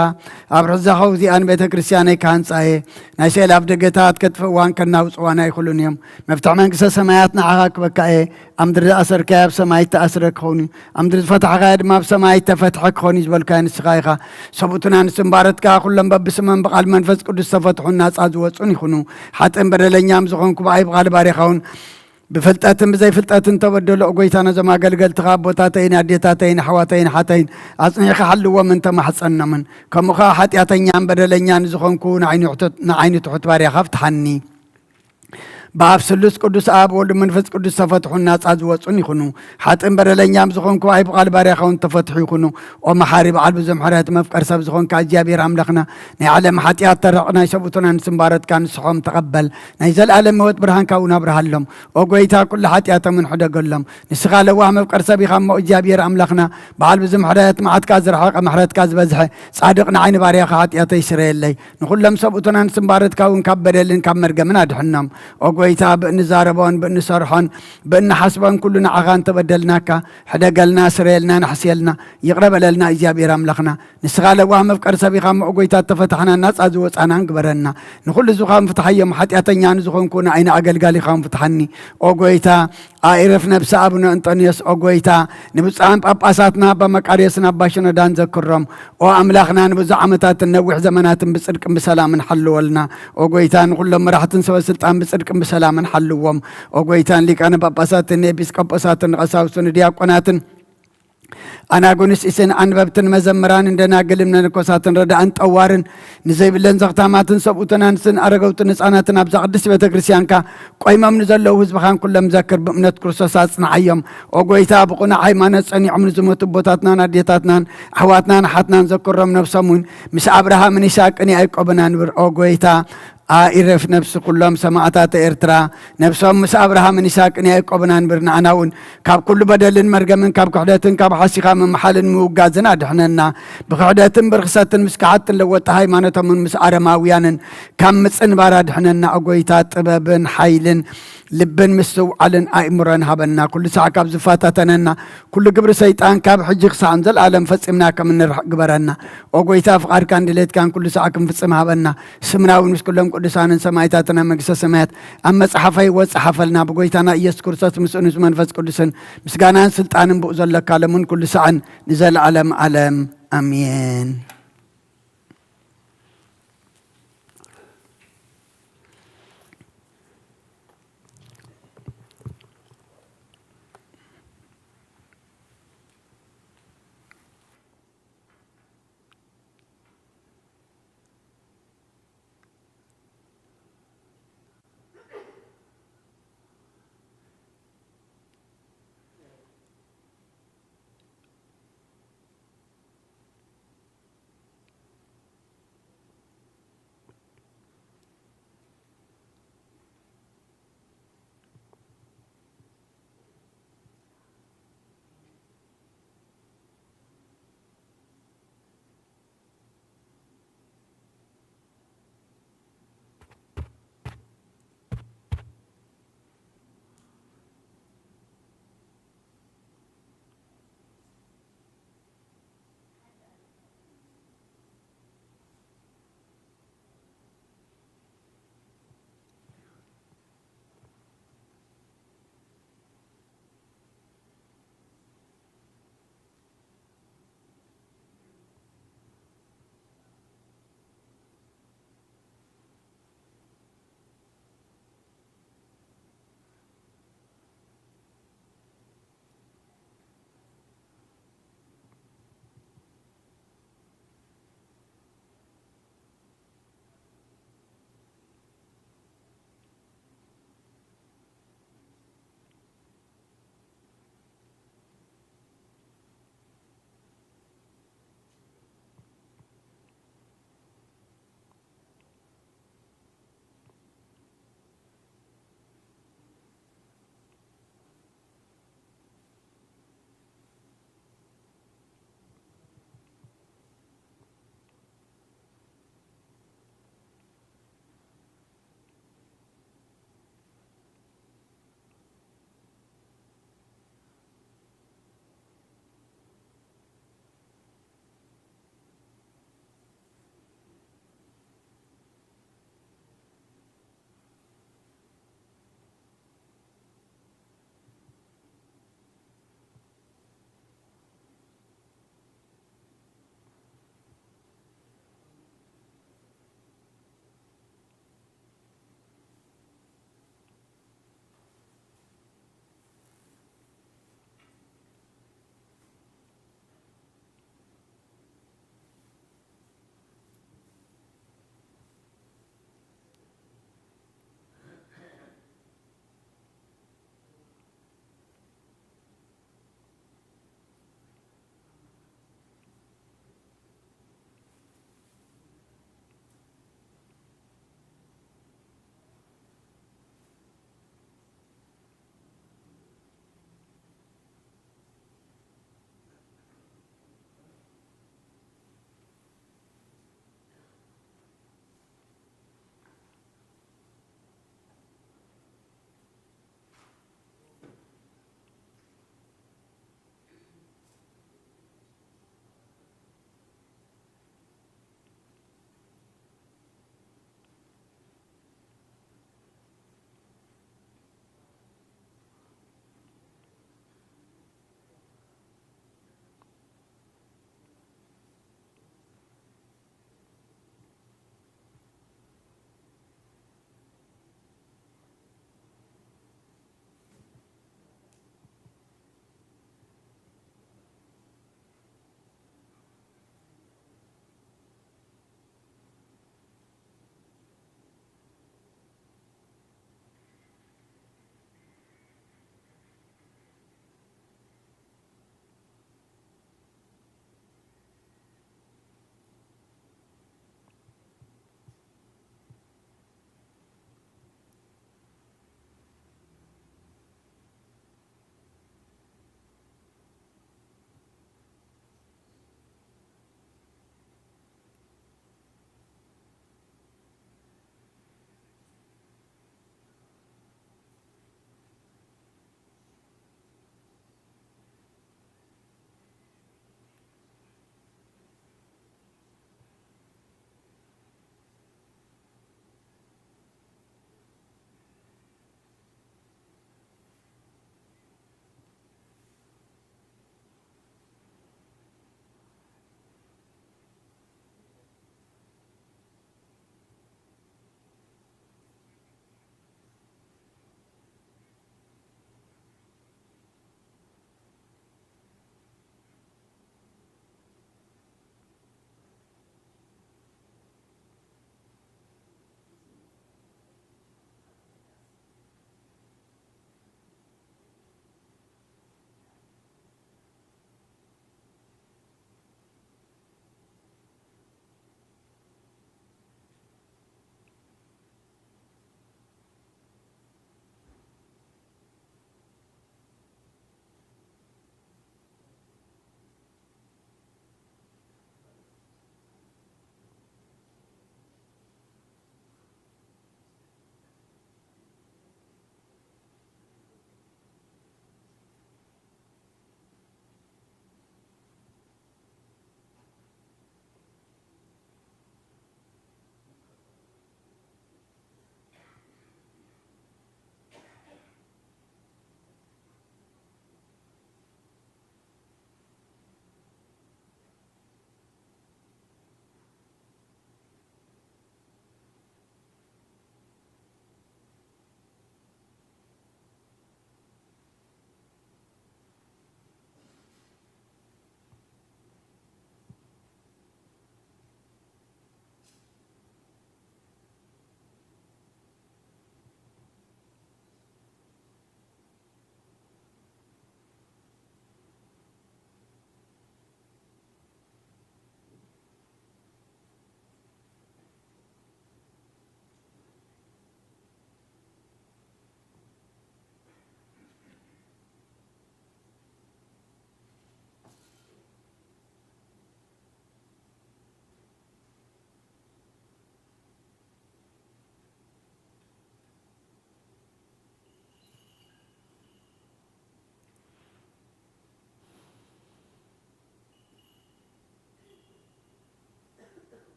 ኣብ ርሕዛ ኸውዚኣን ቤተ ክርስቲያነይ ክሃንጻ እየ። ናይ ሴላፍ ደገታት ከጥፍእዋን ከናውጽዋን ኣይኽእሉን እዮም። መፍትሒ መንግስተ ሰማያት ንዓኻ ክበካ እየ። ኣብ ምድሪ ዝኣሰርካዮ ኣብ ሰማይ እተኣስረ ክኸውን እዩ። ኣብ ምድሪ ዝፈታሕካዮ ድማ ኣብ ሰማይ እተፈትሐ ክኸውን እዩ ዝበልካዮ ንስኻ ኢኻ። ሰብኡትና ንስምባረትካ ኩሎም በብስመን ብቓል መንፈስ ቅዱስ ዝተፈትሑን ናጻ ዝወጹን ይኹኑ። ሓጥእን በደለኛም ዝኾንኩ ብኣይ ብቓል ባሪኻ እውን ብፍልጠትን ብዘይፍልጠትን ተበደሉ። ኦ ጎይታ፣ ነዞም ኣገልገልትኻ ኣቦታተይን ኣዴታተይን ኣሕዋተይን ሓተይን ኣጽኒዕካ ሓልዎምን ተማሕጸኖምን። ከምኡ ኸኣ ሓጢኣተኛን በደለኛን ዝኾንኩ ንዓይኒ ትሑት፣ ንዓይኒ ትሑት ባርያኻ ፍትሓኒ። ብኣብ ስሉስ ቅዱስ ኣብ ወልድ መንፈስ ቅዱስ ተፈትሑን ናጻ ዝወጹን ይኹኑ። ሓጥእን በደለኛም ዝኾንኩ ኣይ ብቓል ባርያኻ እውን ተፈትሑ ይኹኑ። ኦ መሓሪ በዓል ብዙሕ ምሕረት መፍቀር ሰብ ዝኾንካ እግዚኣብሔር ኣምላኽና ናይ ዓለም ሓጢኣት ተረቕ ናይ ሰብኡትና ንስምባረትካ ንስሖም ተቐበል። ናይ ዘለኣለም ህይወት ብርሃንካ እውን ኣብርሃሎም። ኦ ጎይታ ኩሉ ሓጢኣቶምን ሕደገሎም። ንስኻ ለዋህ መፍቀር ሰብ ኢኻ እሞ እግዚኣብሔር ኣምላኽና በዓል ብዙሕ ምሕረት መዓትካ ዝረሓቐ ምሕረትካ ዝበዝሐ ጻድቕ ንዓይ ንባርያኻ ሓጢኣተይ ስረየለይ። ንኹሎም ሰብኡትናን ስምባረትካ እውን ካብ በደልን ካብ መርገምን ኣድሕኖም። ኦ ጎይታ፣ ብእንዛረቦን ብእንሰርሖን ብእንሓስቦን ኩሉ ንዓኻ እንተበደልናካ፣ ሕደገልና፣ ስረየልና፣ ንሕስየልና፣ ይቕረ በለልና እግዚኣብሔር ኣምላኽና። ንስኻ ለዋህ መፍቀር ሰብ ኢኻ እሞ፣ ኦ ጎይታ፣ እተፈታሕናን ናጻ ዝወጻናን ግበረና። ንኹሉ ህዝብኻ እውን ፍትሓዮም፣ ሓጢኣተኛ ንዝኾንኩ ንኣይነ ኣገልጋሊኻ እውን ፍትሓኒ። ኦ ጎይታ፣ ኣእርፍ ነብሲ ኣቡነ እንጦንዮስ። ኦ ጎይታ፣ ንብፁዓን ጳጳሳትና ኣባ መቃርዮስን ኣባ ሽኖዳን ዘክሮም። ኦ ኣምላኽና፣ ንብዙሕ ዓመታትን ነዊሕ ዘመናትን ብጽድቅን ብሰላምን ሓልወልና። ኦ ጎይታ፣ ንኹሎም መራሕትን ሰበ ስልጣን ብጽድቅን ብሰላምን ሓልዎም። ኦ ጎይታ፣ ንሊቃነ ጳጳሳትን ንኤጲስቆጶሳትን ንቐሳውስትን ንዲያቆናትን ኣናጉንስ ኢስን ኣንበብትን መዘምራንን ደናግልን መነኮሳትን ረዳእን ጠዋርን ንዘይብለን ዘኽታማትን ሰብኡትን ኣንስትን ኣረገውትን ህፃናትን ኣብዛ ቅድስት ቤተ ክርስቲያንካ ቆይሞም ንዘለዉ ህዝብኻን ኩሎም ዘክር ብእምነት ክርስቶስ ኣጽንዓዮም። ኦ ጎይታ ብቑኑዕ ሃይማኖት ጸኒዖም ንዝሞቱ ኣቦታትናን ኣዴታትናን ኣሕዋትናን ኣሓትናን ዘክሮም። ነብሶም እውን ምስ ኣብርሃምን ይስሐቅን ያዕቆብን ኣንብር። ኦ ጎይታ ኣኢረፍ ነብሲ ኩሎም ሰማእታት ኤርትራ ነብሶም ምስ ኣብርሃምን ይስሐቅን ያዕቆብን ኣንብር። ንኣና እውን ካብ ኩሉ በደልን መርገምን ካብ ክሕደትን ካብ ሓሲኻ ምምሓልን ምውጋዝን ኣድሕነና። ብክሕደትን ብርክሰትን ምስ ከሓድትን ለወጥቲ ሃይማኖቶምን ምስ ኣረማውያንን ካብ ምጽንባር ኣድሕነና። ኦ ጎይታ ጥበብን ሓይልን ልብን ምስትውዓልን ኣእምሮን ሃበና። ኩሉ ሳዕ ካብ ዝፈታተነና ኩሉ ግብሪ ሰይጣን ካብ ሕጂ ክሳዕ ንዘለኣለም ፈጺምና ከም እንርሕቕ ግበረና። ኦ ጎይታ ፍቓድካን ድሌትካን ኩሉ ሳዕ ክንፍጽም ሃበና። ስምና እውን ምስ ኩሎም ቅዱሳንን ሰማይታትን ኣብ መንግስተ ሰማያት ኣብ መጽሓፈ ህይወት ጸሓፈልና። ብጎይታና ኢየሱስ ክርስቶስ ምስኡ ምስ መንፈስ ቅዱስን ምስጋናን ስልጣንን ብኡ ዘለካ ለሙን ኩሉ ሳዕን ንዘለኣለም ኣለም ኣሜን።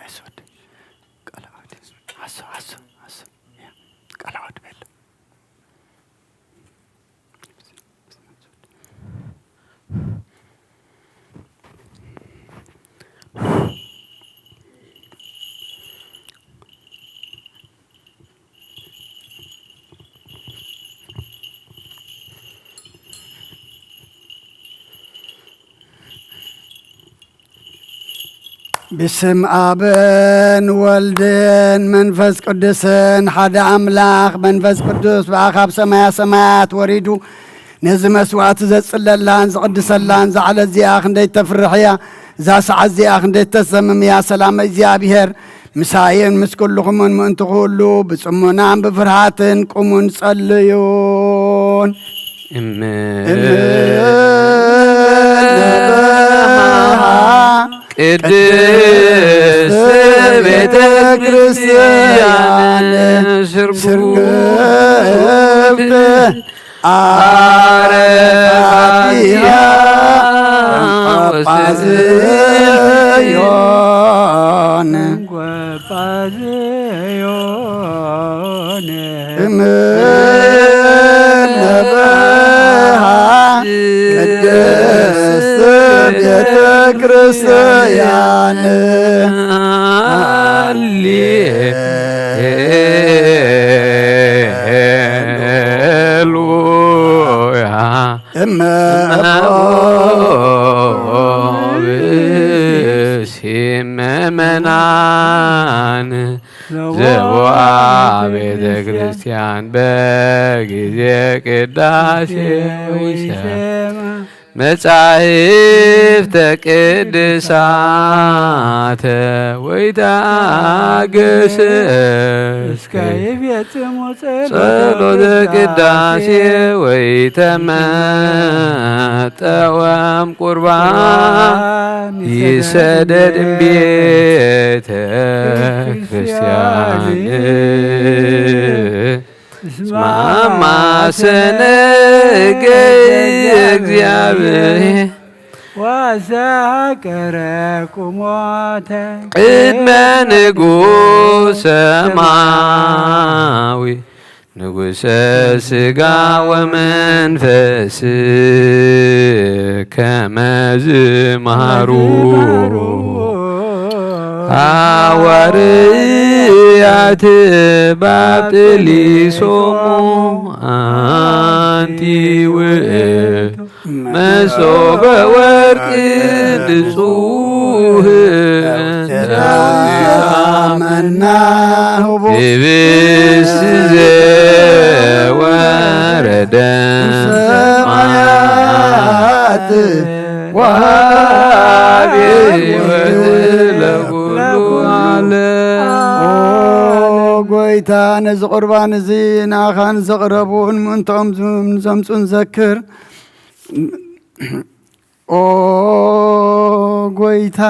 ኣስወድ። ቃል ዓወት። ኣስ-፣ ኣስ-፣ ኣስ-፣ ኣስ-፣ ያ። ቃል ዓወት በል። ብስም ኣብን ወልድን መንፈስ ቅዱስን ሓደ ኣምላኽ። መንፈስ ቅዱስ ብኣ ካብ ሰማያ ሰማያት ወሪዱ ነዚ መስዋዕቲ ዘጽለላን ዝቕድሰላን፣ እዛ ዕለት እዚኣ ክንደይ ተፍርሕ እያ፣ እዛ ሰዓት እዚኣ ክንደይ ተሰምም እያ። ሰላም እግዚኣብሔር ምሳይን ምስ ኩልኹምን ምእንቲ ኩሉ ብጽሞናን ብፍርሃትን ቁሙን ጸልዩን። እምነ እምነ በሃ በሃ ቅድስት ቅድስት ቤተ ቤተ ክርስቲያን ክርስቲያን ስርጉት ስርጉት አረፋቲሃ አረፋቲሃ ወስዮን ወስዮን። እምነ በሃ ቅድስት ቤተ ክርስቲያን። ሃሌሉያ። እመ ብእሲ ምእመናን ዘቦአ ቤተ ክርስቲያን በጊዜ ቅዳሴ ወይሰማ መጻሕፍተ ቅድሳተ ወይታገሰ እስከ ይፈጽሙ ጸሎተ ጸሎተ ቅዳሴ ቅዳሴ ወይተመጠወም ቁርባን ቁርባን ይሰደድ ይሰደድ እምቤተ ክርስቲያን። ክርስቲያን። እስማማ ሰነገ እግዚአብሔር ዋሳቀረ ቁሞተ ቅድመ ንጉሥ ሰማዊ ንጉሠ ሥጋ ወመንፈስ ከመ ዝማሩ ሐዋርያት ባብጥሊሶሙ አንቲ ውእቱ መሶበ ወርቅ ንጹህ መናሁ ህብስት ዘወረደ ሰማያት ወሃቢ ሕይወት ለኩሉ ዓለም። ኦ ጎይታ፣ ነዚ ቁርባን እዚ ንኣኻ ንዘቕረቡ ንምእንትኦም ዝም-፣ ዘምፁን ዘክር። ኦ ጎይታ፣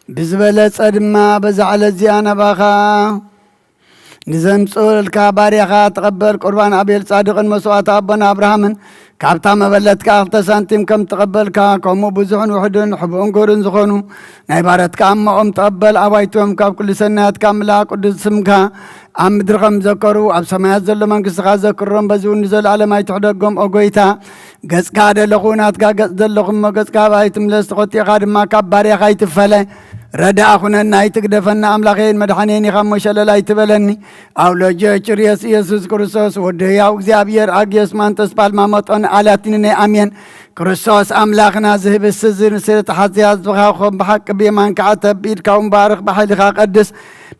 ብዝበለጸ ድማ በዛ ዕለት እዚኣ ናባኻ ንዘምጽኡልካ ባርያኻ ተቐበል። ቁርባን ኣቤል ጻድቕን መስዋዕቲ ኣቦና ኣብርሃምን ካብታ መበለት ከኣ ክልተ ሳንቲም ከም ተቐበልካ፣ ከምኡ ብዙሕን ውሑድን ሕቡእን ክቡርን ዝኾኑ ናይ ባረትካ እማኦም ተቐበል። ኣባይቶም ካብ ኩሉ ሰናያትካ ምልኣ ቅዱስ ስምካ ኣብ ምድሪ ከም ዘከሩ ኣብ ሰማያት ዘሎ መንግስትኻ ዘክሮም፣ በዚ እውን ንዘለኣለም ኣይትሕደጎም። ኦ ጎይታ፣ ገጽካ ደለኹ ናትካ ገጽ ዘለኹ እሞ ገጽካ ኣባይ ትምለስ፣ ተኾቲእኻ ድማ ካብ ባርያኻ ኣይትፈለ። ረዳእ ኩነና ኣይትግደፈና፣ ኣምላኸይን መድሓኔን ኢኻ እሞ ሸለል ኣይትበለኒ። ኣውሎጆ ችርዮስ ኢየሱስ ክርስቶስ ወዲ ህያው እግዚኣብሔር ኣግዮስ ማንተስ ፓልማ መጦን ኣላቲንኔ ኣሜን። ክርስቶስ ኣምላኽና ዝህብስ እዚ ንስርት ሓዝያ ዝብኻ ኮም ብሓቂ ብየማን ከዓ ተቢድካ ውንባርኽ ብሓይልኻ ቀድስ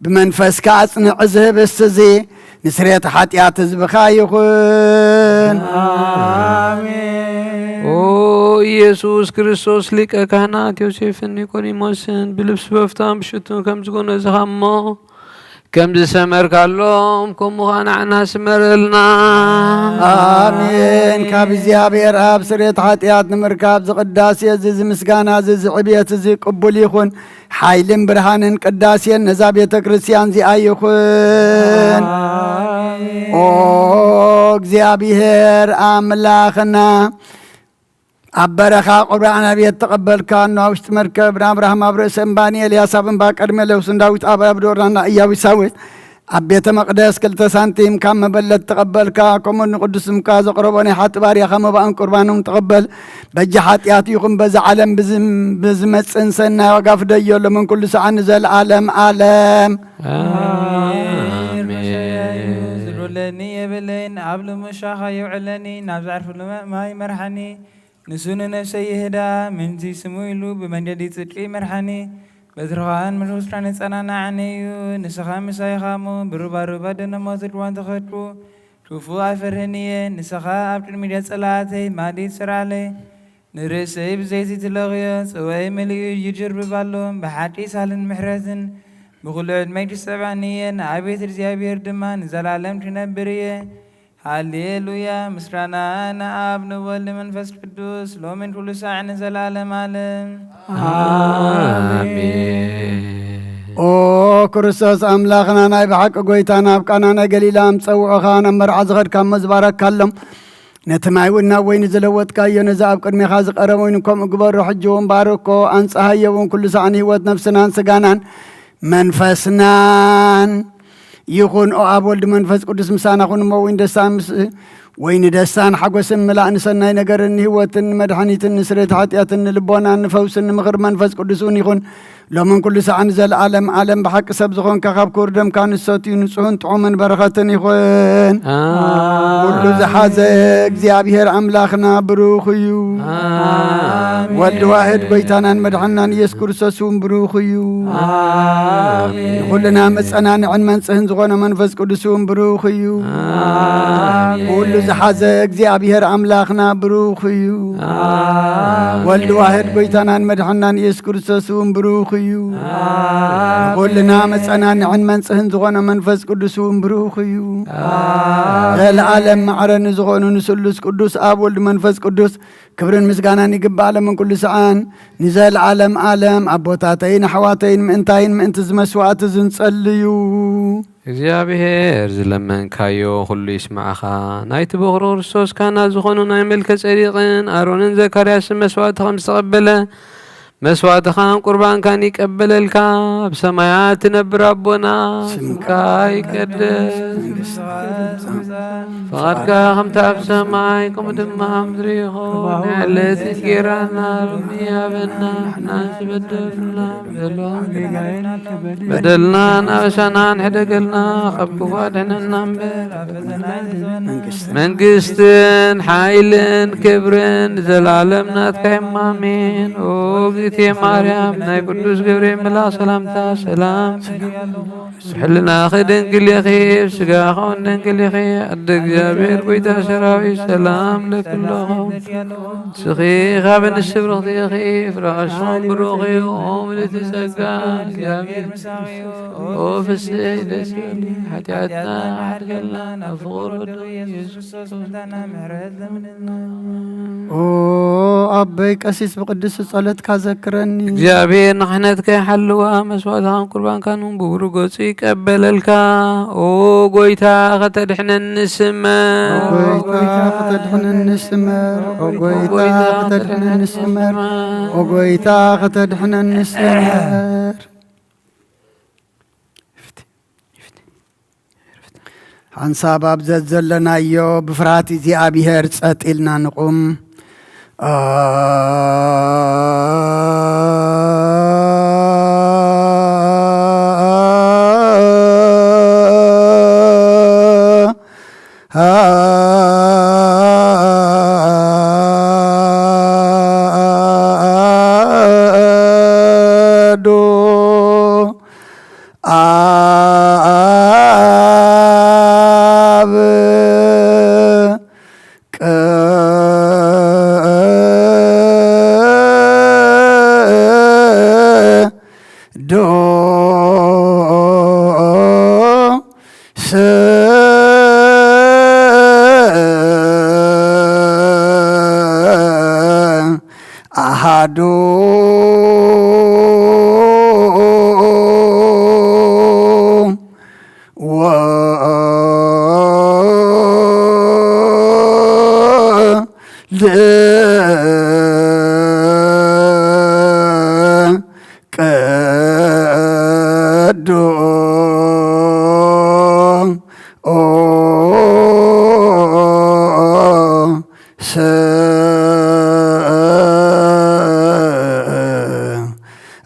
ብመንፈስካ ኣጽንዕ ዝህብስ እዚ ንስርየት ሓጢኣት ህዝብኻ ይኹን። ኣሜን። ኦ ኢየሱስ ክርስቶስ ሊቀ ካህናት ዮሴፍን ኒቆዲሞስን ብልብሲ በፍታን ብሽቱን ከም ዝጎነዝኻ እሞ ከም ዝሰመርካሎም ከምኡ ኸዓ ንዓና ስመረልና። ኣሜን። ካብ እግዚኣብሔር ኣብ ስርየት ሓጢኣት ንምርካብ ዝቕዳሴ እዚ ዝምስጋና እዚ ዝዕብየት እዚ ቅቡል ይኹን። ሓይልን ብርሃንን ቅዳሴን ነዛ ቤተ ክርስቲያን እዚኣ ይኹን። ኣሜን። ኦ እግዚኣብሔር ኣምላኽና ኣብ በረኻ ቁርባን ኣብ ቤት ተቐበልካ፣ ኣብ ውሽጢ መርከብ ንኣብርሃም ኣብ ርእሲ እምባ፣ ንኤልያስ ኣብ እምባ ቀርሜሎስ፣ ንዳዊት ኣብ፣ ኣብ ዶርና፣ ንኢያቡስ ሳዊት ኣብ ቤተ መቕደስ ክልተ ሳንቲም ካብ መበለት ተቐበልካ፣ ከምኡ ንቅዱስ ስምካ ዘቕረቦ ናይ ሓጢ ባርያኻ መባእን ቁርባኖም ተቐበል። በጃ ሓጢኣት ይኹን በዛ ዓለም ብዝም-፣ ብዝመጽእን ሰናይ ዋጋ ፍደዮ። ሎምን ኩሉ ሰዓን ንዘለዓለም ዓለም። ኣሜን። ዝብለኒ የብለይን፣ ኣብ ልሙሻኻ የውዕለኒ፣ ናብ ዘዕርፍሉ ማይ መርሓኒ። ንሱ ንነፍሰይ ይህዳ፣ ምእንቲ ስሙ ኢሉ ብመንገዲ ጽድቂ ይመርሓኒ። በትርኻን መንፈስካን የጸናንዓኒ እዩ። ንስኻ ምሳይ ኢኻ እሞ፣ ብሩባሩባ ደነ ሞት ድዋን ተኸድኩ። ክፉእ ኣይፈርህን እየ። ንስኻ ኣብ ቅድሚት ጸላእተይ ማዲት ስራለይ። ንርእሰይ ብዘይቲ ትለኽዮ፣ ጽዋይ መሊኡ ይጅርብብ ኣሎ። ብሓቂ ሳልን ምሕረትን ብኹሉ ዕድመይ ትጸብዓኒ እየ። ንኣቤት እግዚኣብሔር ድማ ንዘላለም ክነብር እየ። ሃሌሉያ! ምስጋና ንኣብ ንወልድ መንፈስ ቅዱስ፣ ሎምን ኩሉ ሳዕ ንዘላለም ዓለም። ኣሜን። ኦ ክርስቶስ ኣምላኽና፣ ናይ ብሓቂ ጎይታ፣ ናብ ቃና ናይ ገሊላ ምጸውዑኻ፣ ናብ መርዓ ዝኸድካ እሞ ዝባረካሎም። ነቲ ማይ እውን ናብ ወይኒ ዝለወጥካዮ፣ ነዚ ኣብ ቅድሜኻ ዝቐረበ ወይኒ ከምኡ ግበሮ። ሕጂ እውን ባርኮ፣ ኣንጽሃዮ እውን ኩሉ ሳዕ ንህይወት ነፍስናን ስጋናን መንፈስናን ይኹን። ኦ ኣብ ወልድ መንፈስ ቅዱስ ምሳና ኩን እሞ ወይን ደስታ ምስ፣ ወይን ደስታን ሓጎስን ምላእ ንሰናይ ነገርን ንህይወትን ንመድሓኒትን ንስርየት ሓጢኣትን ንልቦናን ንፈውስን ንምኽር መንፈስ ቅዱስ እውን ይኹን። ሎምን ኩሉ ሰዓን ዘለዓለም ዓለም ብሓቂ ሰብ ዝኾንካ ካብ ክቡር ደምካ ንሰትዩ ንጹህን ጥዑምን በረኸትን ይኹን። ኣሜን። ኩሉ ዝሓዘ እግዚኣብሔር ኣምላኽና ብሩኽ እዩ። ኣሜን። ወልድ ዋህድ ጎይታናን መድሓንናን ኢየሱስ ክርስቶስ እውን ብሩኽ እዩ። ኣሜን። ንኹልና መጸናንዕን መንጽህን ዝኾነ መንፈስ ቅዱስ እውን ብሩኽ እዩ። ኣሜን። ኩሉ ዝሓዘ እግዚኣብሔር ኣምላኽና ብሩኽ እዩ። ኣሜን። ወልድ ዋህድ ጎይታናን መድሓንናን ኢየሱስ ክርስቶስ እውን ብሩኽ እዩ። ኣሜን። ንኹልና መጸናንዕን መንጽህን ዝኾነ መንፈስ ቅዱስ እውን ብሩኽ እዩ። ኣሜን። ዘለዓለም ማዕረ ንዝኾኑ ንስሉስ ቅዱስ ኣብ ወልድ መንፈስ ቅዱስ ክብርን ምስጋናን ይግባእ፣ ሎምን ኩሉ ሰዓን ንዘለዓለም ዓለም። ኣቦታተይን ኣሕዋተይን ምእንታይን ምእንቲ እዚ መስዋዕቲ እዚ ንጸልዩ። እግዚኣብሔር ዝለመንካዮ ኩሉ ይስማዕኻ። ናይቲ በኹሩ ክርስቶስ ካህናት ዝኾኑ ናይ መልከ ጼዴቅን ኣሮንን ዘካርያስን መስዋዕቲ ከም ዝተቐበለ፣ መስዋዕትኻን ቁርባንካን ይቀበለልካ። ኣብ ሰማያት ትነብር ኣቦና፣ ስምካ ይቀደስ፣ መንግስትካ ትምጻእ፣ ፍቓድካ ከምቲ ኣብ ሰማይ ከምኡ ድማ ኣብ ምድሪ ይኹን። ዕለት እንጌራና ሎሚ ሃበና፣ ንሕና ዝበደልና በደልና በደልና እናበሳና ንሕደገልና፣ ካብ ክፉ ኣድሕነና እምበር። መንግስትን ሓይልን ክብርን ዘላለም ናትካ እማ ኣሜን። ኦ እግዝእትየ ማርያም፣ ናይ ቅዱስ ገብርኤል መልኣኽ ሰላምታ ሰላም። ሕልናኺ ድንግል ኢኺ፣ ስጋኺ እውን ድንግል ኢኺ። ኣደ እግዚኣብሔር ጎይታ ሰራዊት ሰላም ለኪ ኣለኹ። ንስኺ ካብ ኣንስቲ ብርኽቲ ኢኺ፣ ፍረ ከርስኺ እውን ብሩኽ እዩ። ኦ ምልእቲ ጸጋ እግዚኣብሔር ምሳኺ እዩ። ኦ ፍስሒ ደስ ይበልኪ፣ ሓጢኣትና ሓድገልና፣ ናብ ፍቑር ወዱ ኢየሱስ ክርስቶስ ምሕረትና ምሕረት ለምንና። ኦ ኣቦይ ቀሲስ ብቅዱስ ጸሎትካ ዘክረኒ። እግዚኣብሔር ንክሕነትካ ይሓልዋ፣ መስዋዕትኻን ቁርባንካን እውን ብብሩህ ገጹ ይቀበለልካ። ኦ ጎይታ ከተድሕነኒ ስመር። ኦ ጎይታ ከተድሕነኒ ስመር። ኦ ጎይታ ከተድሕነኒ ስመር። ኦ ጎይታ ከተድሕነኒ ስመር። ሓንሳብ ኣብ ዘዘለናዮ ብፍርሃት እግዚኣብሔር ጸጥ ኢልና ንቑም። ኣዶ ኣብ ቅዱስ ኣሃዱ ወልድ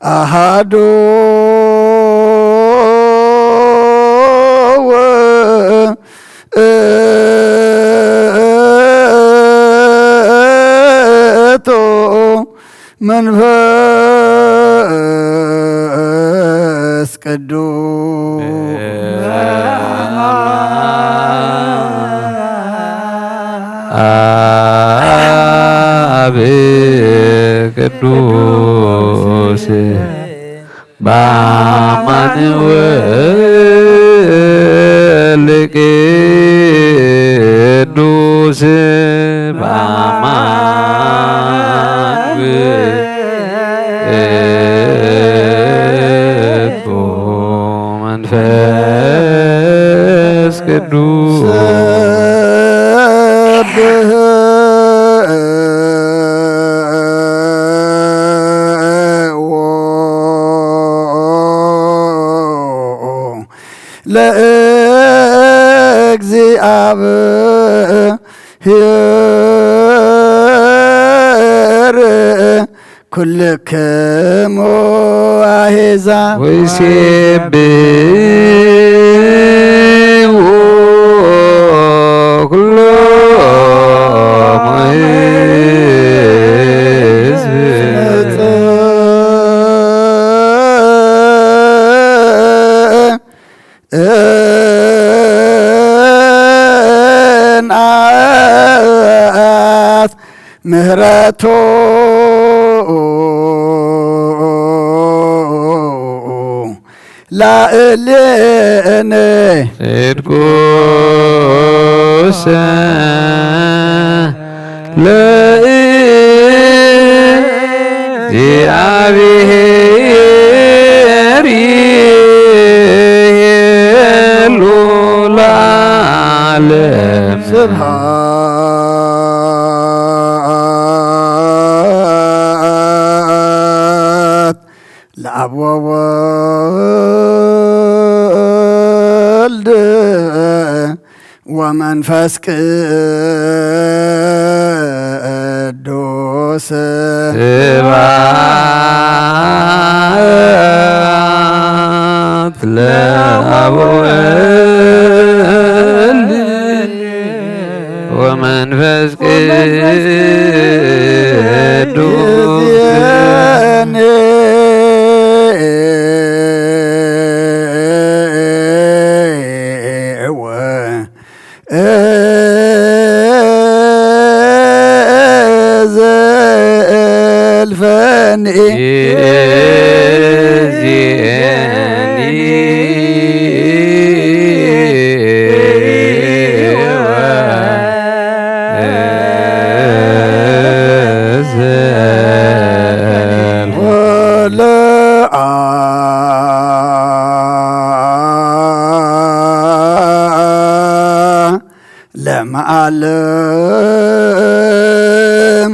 ኣሃዱ ውእቱ መንፈስ ቅዱስ። አብ ቅዱስ በአማኑኤል ቅዱስ በአማኑኤል መንፈስ ቅዱስ። ለእግዚኣብሔር ኩልክሙ አሕዛብ ወይሴብሕዎ ኩሎሙ ሕዝብ። ጽንዓት ምህረቱ ላዕሌነ ጽድቁሰ ለእግዚኣብሔር ይሄሉ ለዓለም። ስብሐት ለአብ ወወልድ ወመንፈስ ቅዱስ። ስብሐት ለአብ ወወልድ ወመንፈስ ቅዱስ። ዘልፈኒ ለዓለም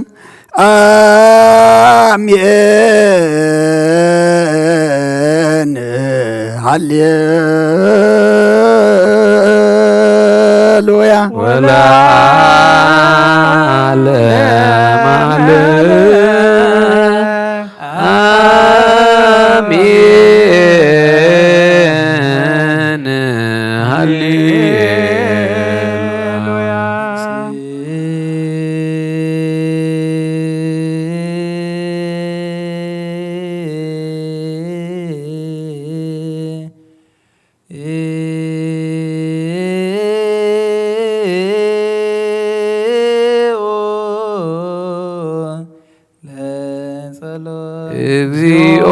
አሜን። ሃሌሉያ። ወለዓለመ ዓለም አሜን። ሃሌሉያ። እግዚኦ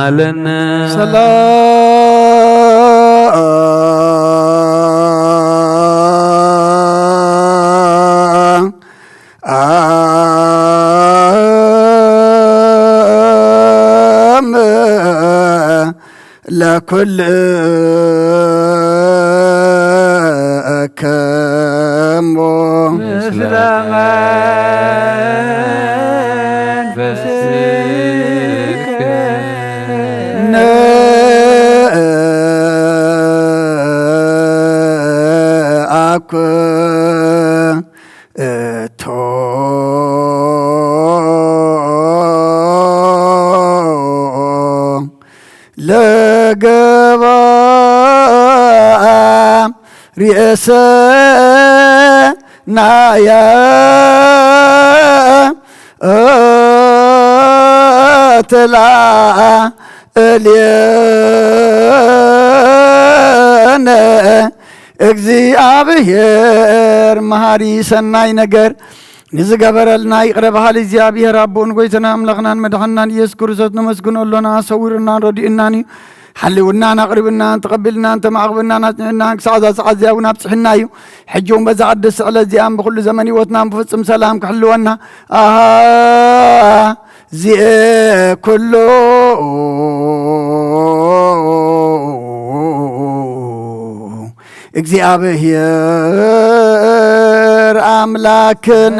ተሳለነ። ሰላም ለኩልክሙ ምስለ መንፈስከ። ርእሰናያ ተላእልየነ። እግዚኣብሔር መሃሪ ሰናይ ነገር ንዝገበረልና ይቕረ በሃሊ እግዚኣብሔር ኣቦን ጎይታና ኣምላኽናን መድሓንናን ኢየሱስ ክርስቶስ ነመስግኖ ኣሎና። ሰዊርናን ረዲእናን እዩ። ሓልውናን ኣቕሪብናን ተቐቢልናን ተማዕቕብናን ኣጽኒዕናን ክሳዕ እዛ ሰዓት እዚኣ እውን ኣብጽሕና እዩ። ሕጂ እውን በዛ ቅድስቲ ዕለት እዚኣን ብኹሉ ዘመን ህይወትናን ብፍጹም ሰላም ክሕልወና ኣሃ ዚኤ ኩሉ እግዚኣብሔር ኣምላክነ።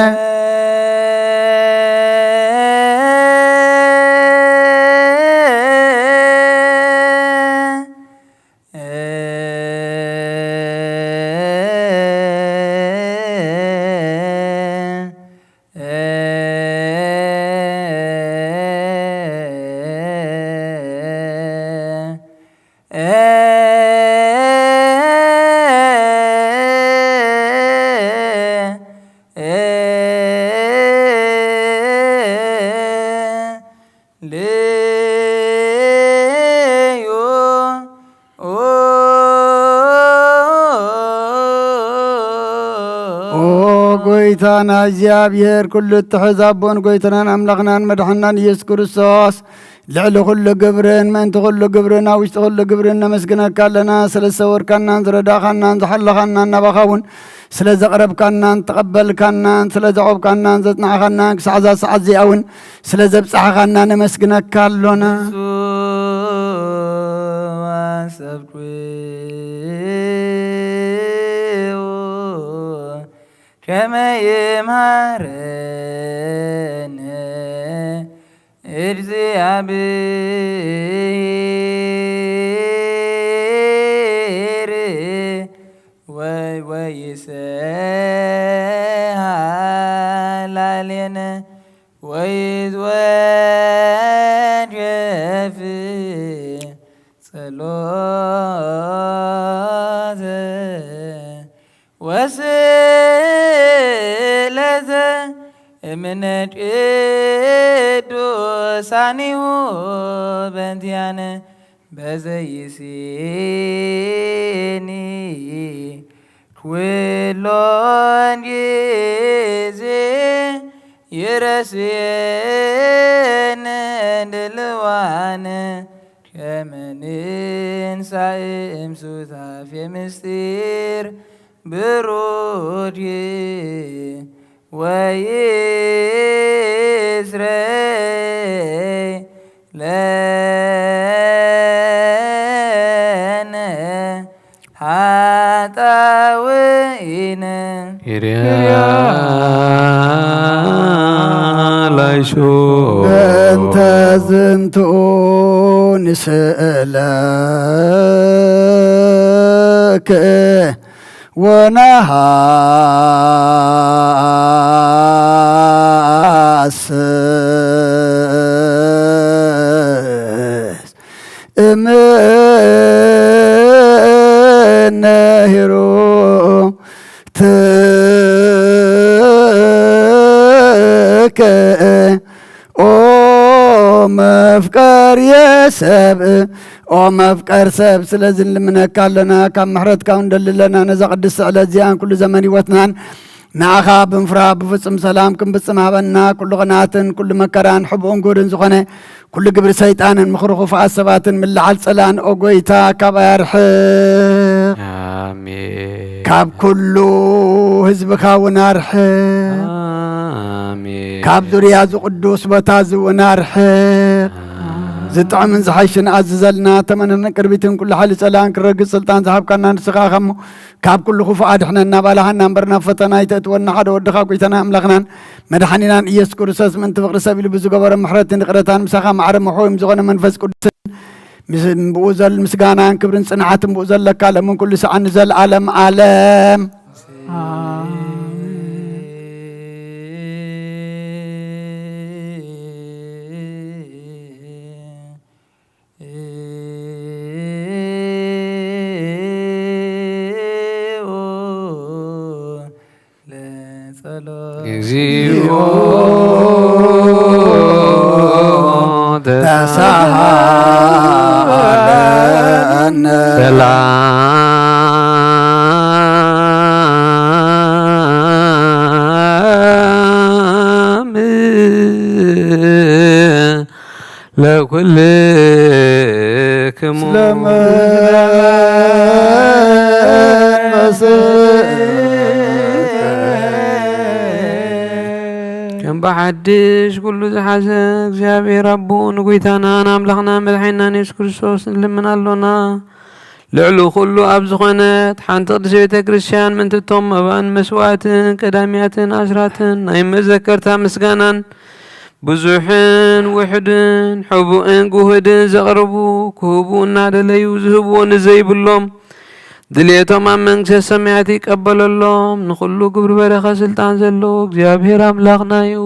ልዩ ኦ ጎይታና እግዚኣብሔር፣ ኩሉ እትሕዝ ኣቦን ጎይታናን ኣምላኽናን መድሓናን ኢየሱስ ክርስቶስ፣ ልዕሊ ኩሉ ግብርን ምእንቲ ኩሉ ግብርን ኣብ ውሽጢ ኩሉ ግብርን ነመስግነካ ኣለና። ስለ ዝሰወርካናን ዝረዳእኻናን ዝሓለኻናን፣ ናባኻ እውን ስለ ዘቕረብካናን ተቐበልካናን ስለ ዘቖብካናን ዘጽናዕኻናን ክሳዕ እዛ ሰዓት እዚኣ እውን ስለ ዘብጻሕኻና ነመስግነካ ኣሎና። ንሱ ኣሰብኩ ከመ ይምሃረነ እግዚኣብሔር ወይ ወይሰሃ ላሌነ ወይትወጀፍ ጸሎተ ወስእለተ እምነ ቅዱሳኒሁ በንቲያነ በዘይሴኒ ኩሎን ጊዜ ይረስየነ ድልዋነ ከመ ንንሳእ እምሱታፌ ምስጢር ብሩኪ ወይስረይ ለነ ኃጣውኢነ። ኪርያ ላይሶ። በእንተ ዝንቱ ንስእለክ ወነሃስስ እምነ ኄራንትከ ኦ መፍቀር የሰብ ኦ መፍቀር ሰብ። ስለዚ ንልምነካ ኣለና፣ ካብ ምሕረትካ እውን ንደሊ ኣለና። ነዛ ቅድስቲ ዕለት እዚኣን ኩሉ ዘመን ህይወትናን ንኣኻ ብምፍራ ብፍጹም ሰላም ክንፍጽም ሃበና። ኩሉ ቅንኣትን ኩሉ መከራን ሕቡእን ጉህርን ዝኾነ ኩሉ ግብሪ ሰይጣንን ምኽሪ ክፉኣት ሰባትን ምልዓል ጸላእን ኦ ጎይታ ካባይ ኣርሕቕ። ኣሜን። ካብ ኩሉ ህዝብኻ እውን ኣርሕቕ። ኣሜን። ካብ ዙርያ እዚ ቅዱስ ቦታ እዚ እውን ኣርሕቕ። ኣሜን። ዝጥዕምን ዝሓይሽን ኣዝዘልና። ተመነን ቅርቢትን ኩሉ ሓይሊ ጸላእን ክረግጽ ስልጣን ዝሃብካና ንስኻ ኢኻ እሞ፣ ካብ ኩሉ ክፉእ ኣድሕነና፣ ባልሃና እምበር ናብ ፈተና ኣይተእትወና። ሓደ ወድኻ ጎይታና ኣምላኽናን መድሓኒናን ኢየሱስ ክርስቶስ ምእንቲ ፍቕሪ ሰብ ኢሉ ብዝገበሮ ምሕረትን ይቕረታን ምሳኻ ማዕረ መሕወይም ዝኾነ መንፈስ ቅዱስን ምስ-፣ ብኡ ዘል-፣ ምስጋናን ክብርን ጽንዓትን ብኡ ዘለካ ለምን ኩሉ ሰዓት ንዘለኣለም ኣለም። ኣሜን። እግዚኦ ተሳሃለነ። ሰላም ለኩልክሙ። ከም ብሓድሽ ኩሉ ዝሓዘ እግዚኣብሔር ኣቦኡ ንጎይታናን ኣምላኽና መድሓኒናን የሱስ ክርስቶስ ንልምን ኣሎና። ልዕሊ ኩሉ ኣብ ዝኾነት ሓንቲ ቅድስት ቤተ ክርስቲያን ምእንቲ እቶም መባእን መስዋዕትን ቀዳሚያትን ኣስራትን ናይ መዘከርታ ምስጋናን ብዙሕን ውሑድን ሕቡእን ግሁድን ዘቕርቡ ክህቡ እናደለዩ ዝህብዎ ንዘይብሎም ድልየቶም ኣብ መንግስተ ሰማያት ይቀበለሎም። ንኹሉ ግብሪ በረኸት ስልጣን ዘለዎ እግዚኣብሔር ኣምላኽና እዩ።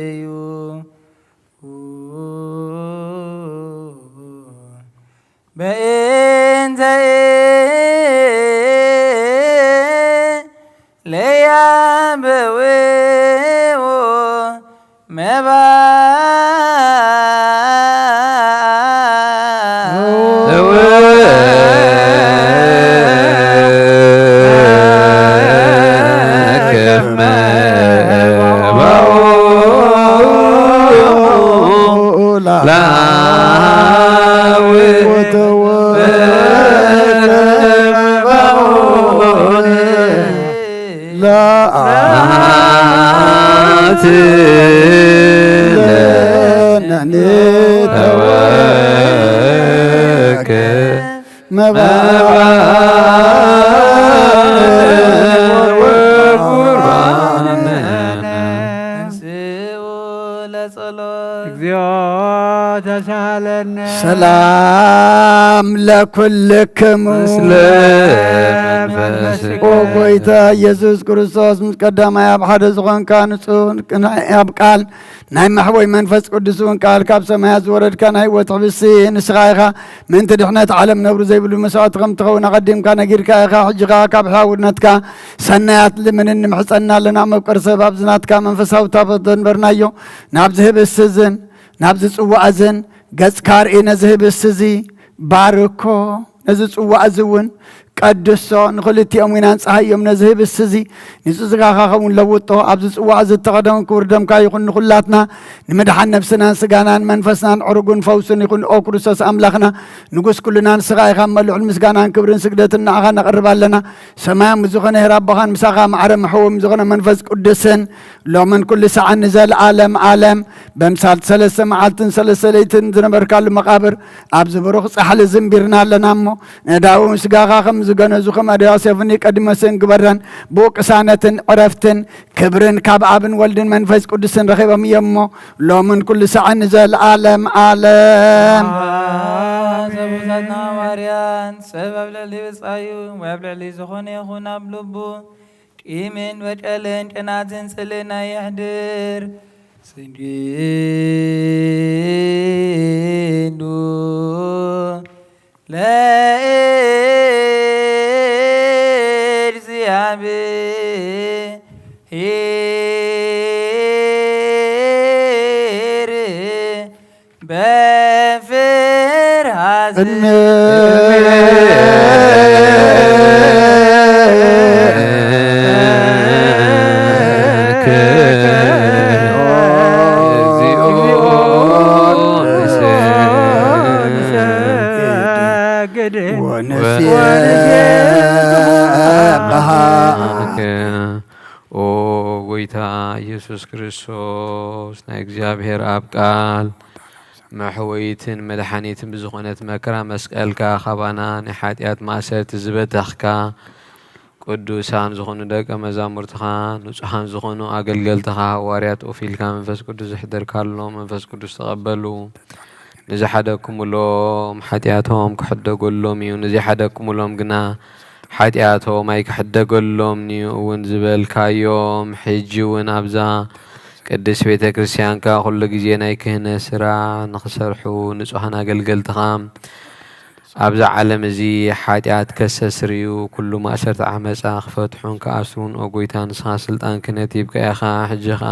እዩ። በእንተ ለያበዌዎ መባ ለጸሎት። እግዚኦ ተሳሃለነ። ሰላም ለኩልክሙ። ምስለ መንፈስከ። ኦ ጎይታ ኢየሱስ ክርስቶስ፣ ምስ ቀዳማይ ኣብ ሓደ ዝኾንካ ንጹህ ቅንዕ ኣብ ቃል ናይ መሕወይ መንፈስ ቅዱስ እውን ቃል ካብ ሰማያት ዝወረድካ ናይ ህይወት ሕብስቲ ንስኻ ኢኻ። ምእንቲ ድሕነት ዓለም ነብሪ ዘይብሉ መስዋዕቲ ከም ትኸውን ኣቐዲምካ ነጊርካ ኢኻ። ሕጂ ኸኣ ካብ ሕያውነትካ ሰናያት ልምንን ንምሕጸና ኣለና። መፍቀሪ ሰብ ኣብዚ ናትካ መንፈሳዊ ታቦት ዘንበርናዮ ናብዚ ህብስቲ እዝን ናብዚ ጽዋእ እዝን ገጽካ ኣርኢ። ነዚ ህብስቲ እዚ ባርኮ፣ ነዚ ጽዋእ እዚ እውን ቀድሶ፣ ንኽልቲኦም እውን ኣንጽሃዮም። ነዚ ህብስቲ እዚ ንጹህ ስጋኻ ኸውን ለውጦ። ኣብዚ ጽዋእ እዚ እተኸደውን ክቡር ደምካ ይኹን ንኹላትና ንምድሓን ነፍስናን ስጋናን መንፈስናን ዕሩግን ፈውስን ይኹን። ኦ ክርስቶስ ኣምላኽና ንጉስ ኩልና ንስኻ ኢኻ። እሞ ልዑል ምስጋናን ክብርን ስግደትን ንዓኻ ነቕርብ ኣለና። ሰማያዊ ዝኾነ ሄር ኣቦኻን ምሳኻ ማዕረ መሕወም ዝኾነ መንፈስ ቅዱስን ሎምን ኩሉ ሰዓን ንዘለኣለም ኣለም በምሳል ሰለስተ መዓልትን ሰለስተ ለይትን ዝነበርካሉ መቓብር ኣብዚ ብሩኽ ጻሕሊ ዝንቢርና ኣለና እሞ ነዳዊ ስጋኻ ከም ዝገነዙ ከም ኣደዋ ሴፍኒ ቀዲመ ስን ግበረን። ብኡ ቅሳነትን ዕረፍትን ክብርን ካብ ኣብን ወልድን መንፈስ ቅዱስን ረኺቦም እዮም እሞ ሎምን ኩሉ ሰዓን ንዘለኣለም ኣለም። ሰቡታትና ሃዋርያን ሰብ ኣብ ልዕሊ ብጻዩ ወይ ኣብ ልዕሊ ዝኾነ ይኹን ኣብ ልቡ ቂምን በቀልን ቅናትን ጽልእን ኣየሕድር። ስግዱ ለእግዚኣብሔር በፍርሃት እነ ወንሴብሐ። ኦ ጎይታ ኢየሱስ ክርስቶስ ናይ እግዚኣብሔር ኣብ ቃል መሕወይትን መድሓኒትን ብዝኾነት መከራ መስቀልካ ካባና ናይ ሓጢኣት ማእሰርቲ ዝበተኽካ ቅዱሳን ዝኾኑ ደቀ መዛሙርትኻ ንጹሓን ዝኾኑ ኣገልገልትኻ ሃዋርያት ኦፊልካ መንፈስ ቅዱስ ዘሕደርካሎም መንፈስ ቅዱስ ተቐበሉ። ንዝሓደግኩምሎም ሓጢኣቶም ክሕደገሎም እዩ። ንዘይሓደግኩምሎም ግና ሓጢኣቶም ኣይክሕደገሎምን'ዩ እውን ዝበልካዮም፣ ሕጂ እውን ኣብዛ ቅድስት ቤተ ክርስቲያንካ ኩሉ ግዜ ናይ ክህነት ስራሕ ንኽሰርሑ ንጹሓን ኣገልገልትኻ ኣብዚ ዓለም እዚ ሓጢኣት ከሰስርዩ፣ ኩሉ ማእሰርቲ ዓመጻ ክፈትሑን ክኣስሩን፣ ኦ ጎይታ፣ ንስኻ ስልጣን ክህነት ሂብካ ኢኻ። ሕጂ ኸኣ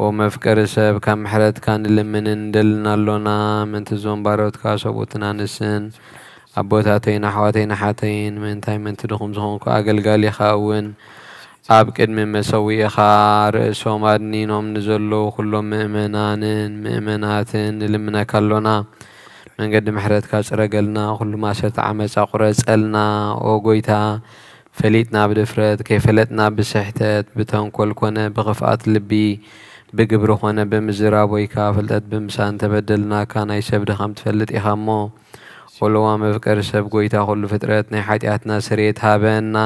ኦ መፍቀሪ ሰብ፣ ካብ ምሕረትካ ንልምንን ንደልን ኣሎና። ምእንቲ እዞም ባሮትካ ሰብኡትን ኣንስትን ኣቦታተይን ኣሕዋተይን ኣሓተይን፣ ምእንታይ ምእንቲ ድኹም ዝኾንኩ ኣገልጋሊኻ እውን ኣብ ቅድሚ መሰውኢኻ ርእሶም ኣድኒኖም ንዘለዉ ኩሎም ምእመናንን ምእመናትን ንልምነካ ኣሎና። መንገዲ ምሕረትካ ጽረገልና፣ ኩሉ ማእሰርቲ ዓመጻ ቁረጸልና። ኦ ጎይታ፣ ፈሊጥና ብድፍረት፣ ከይፈለጥና ብስሕተት፣ ብተንኮል ኮነ ብኽፍኣት ልቢ፣ ብግብሪ ኮነ ብምዝራብ ወይካ ፍልጠት ብምሳእ እንተበደልናካ፣ ናይ ሰብ ድኻም ትፈልጥ ኢኻ እሞ፣ ወለዋ መፍቀሪ ሰብ ጎይታ ኩሉ ፍጥረት ናይ ሓጢኣትና ስርየት ሃበና፣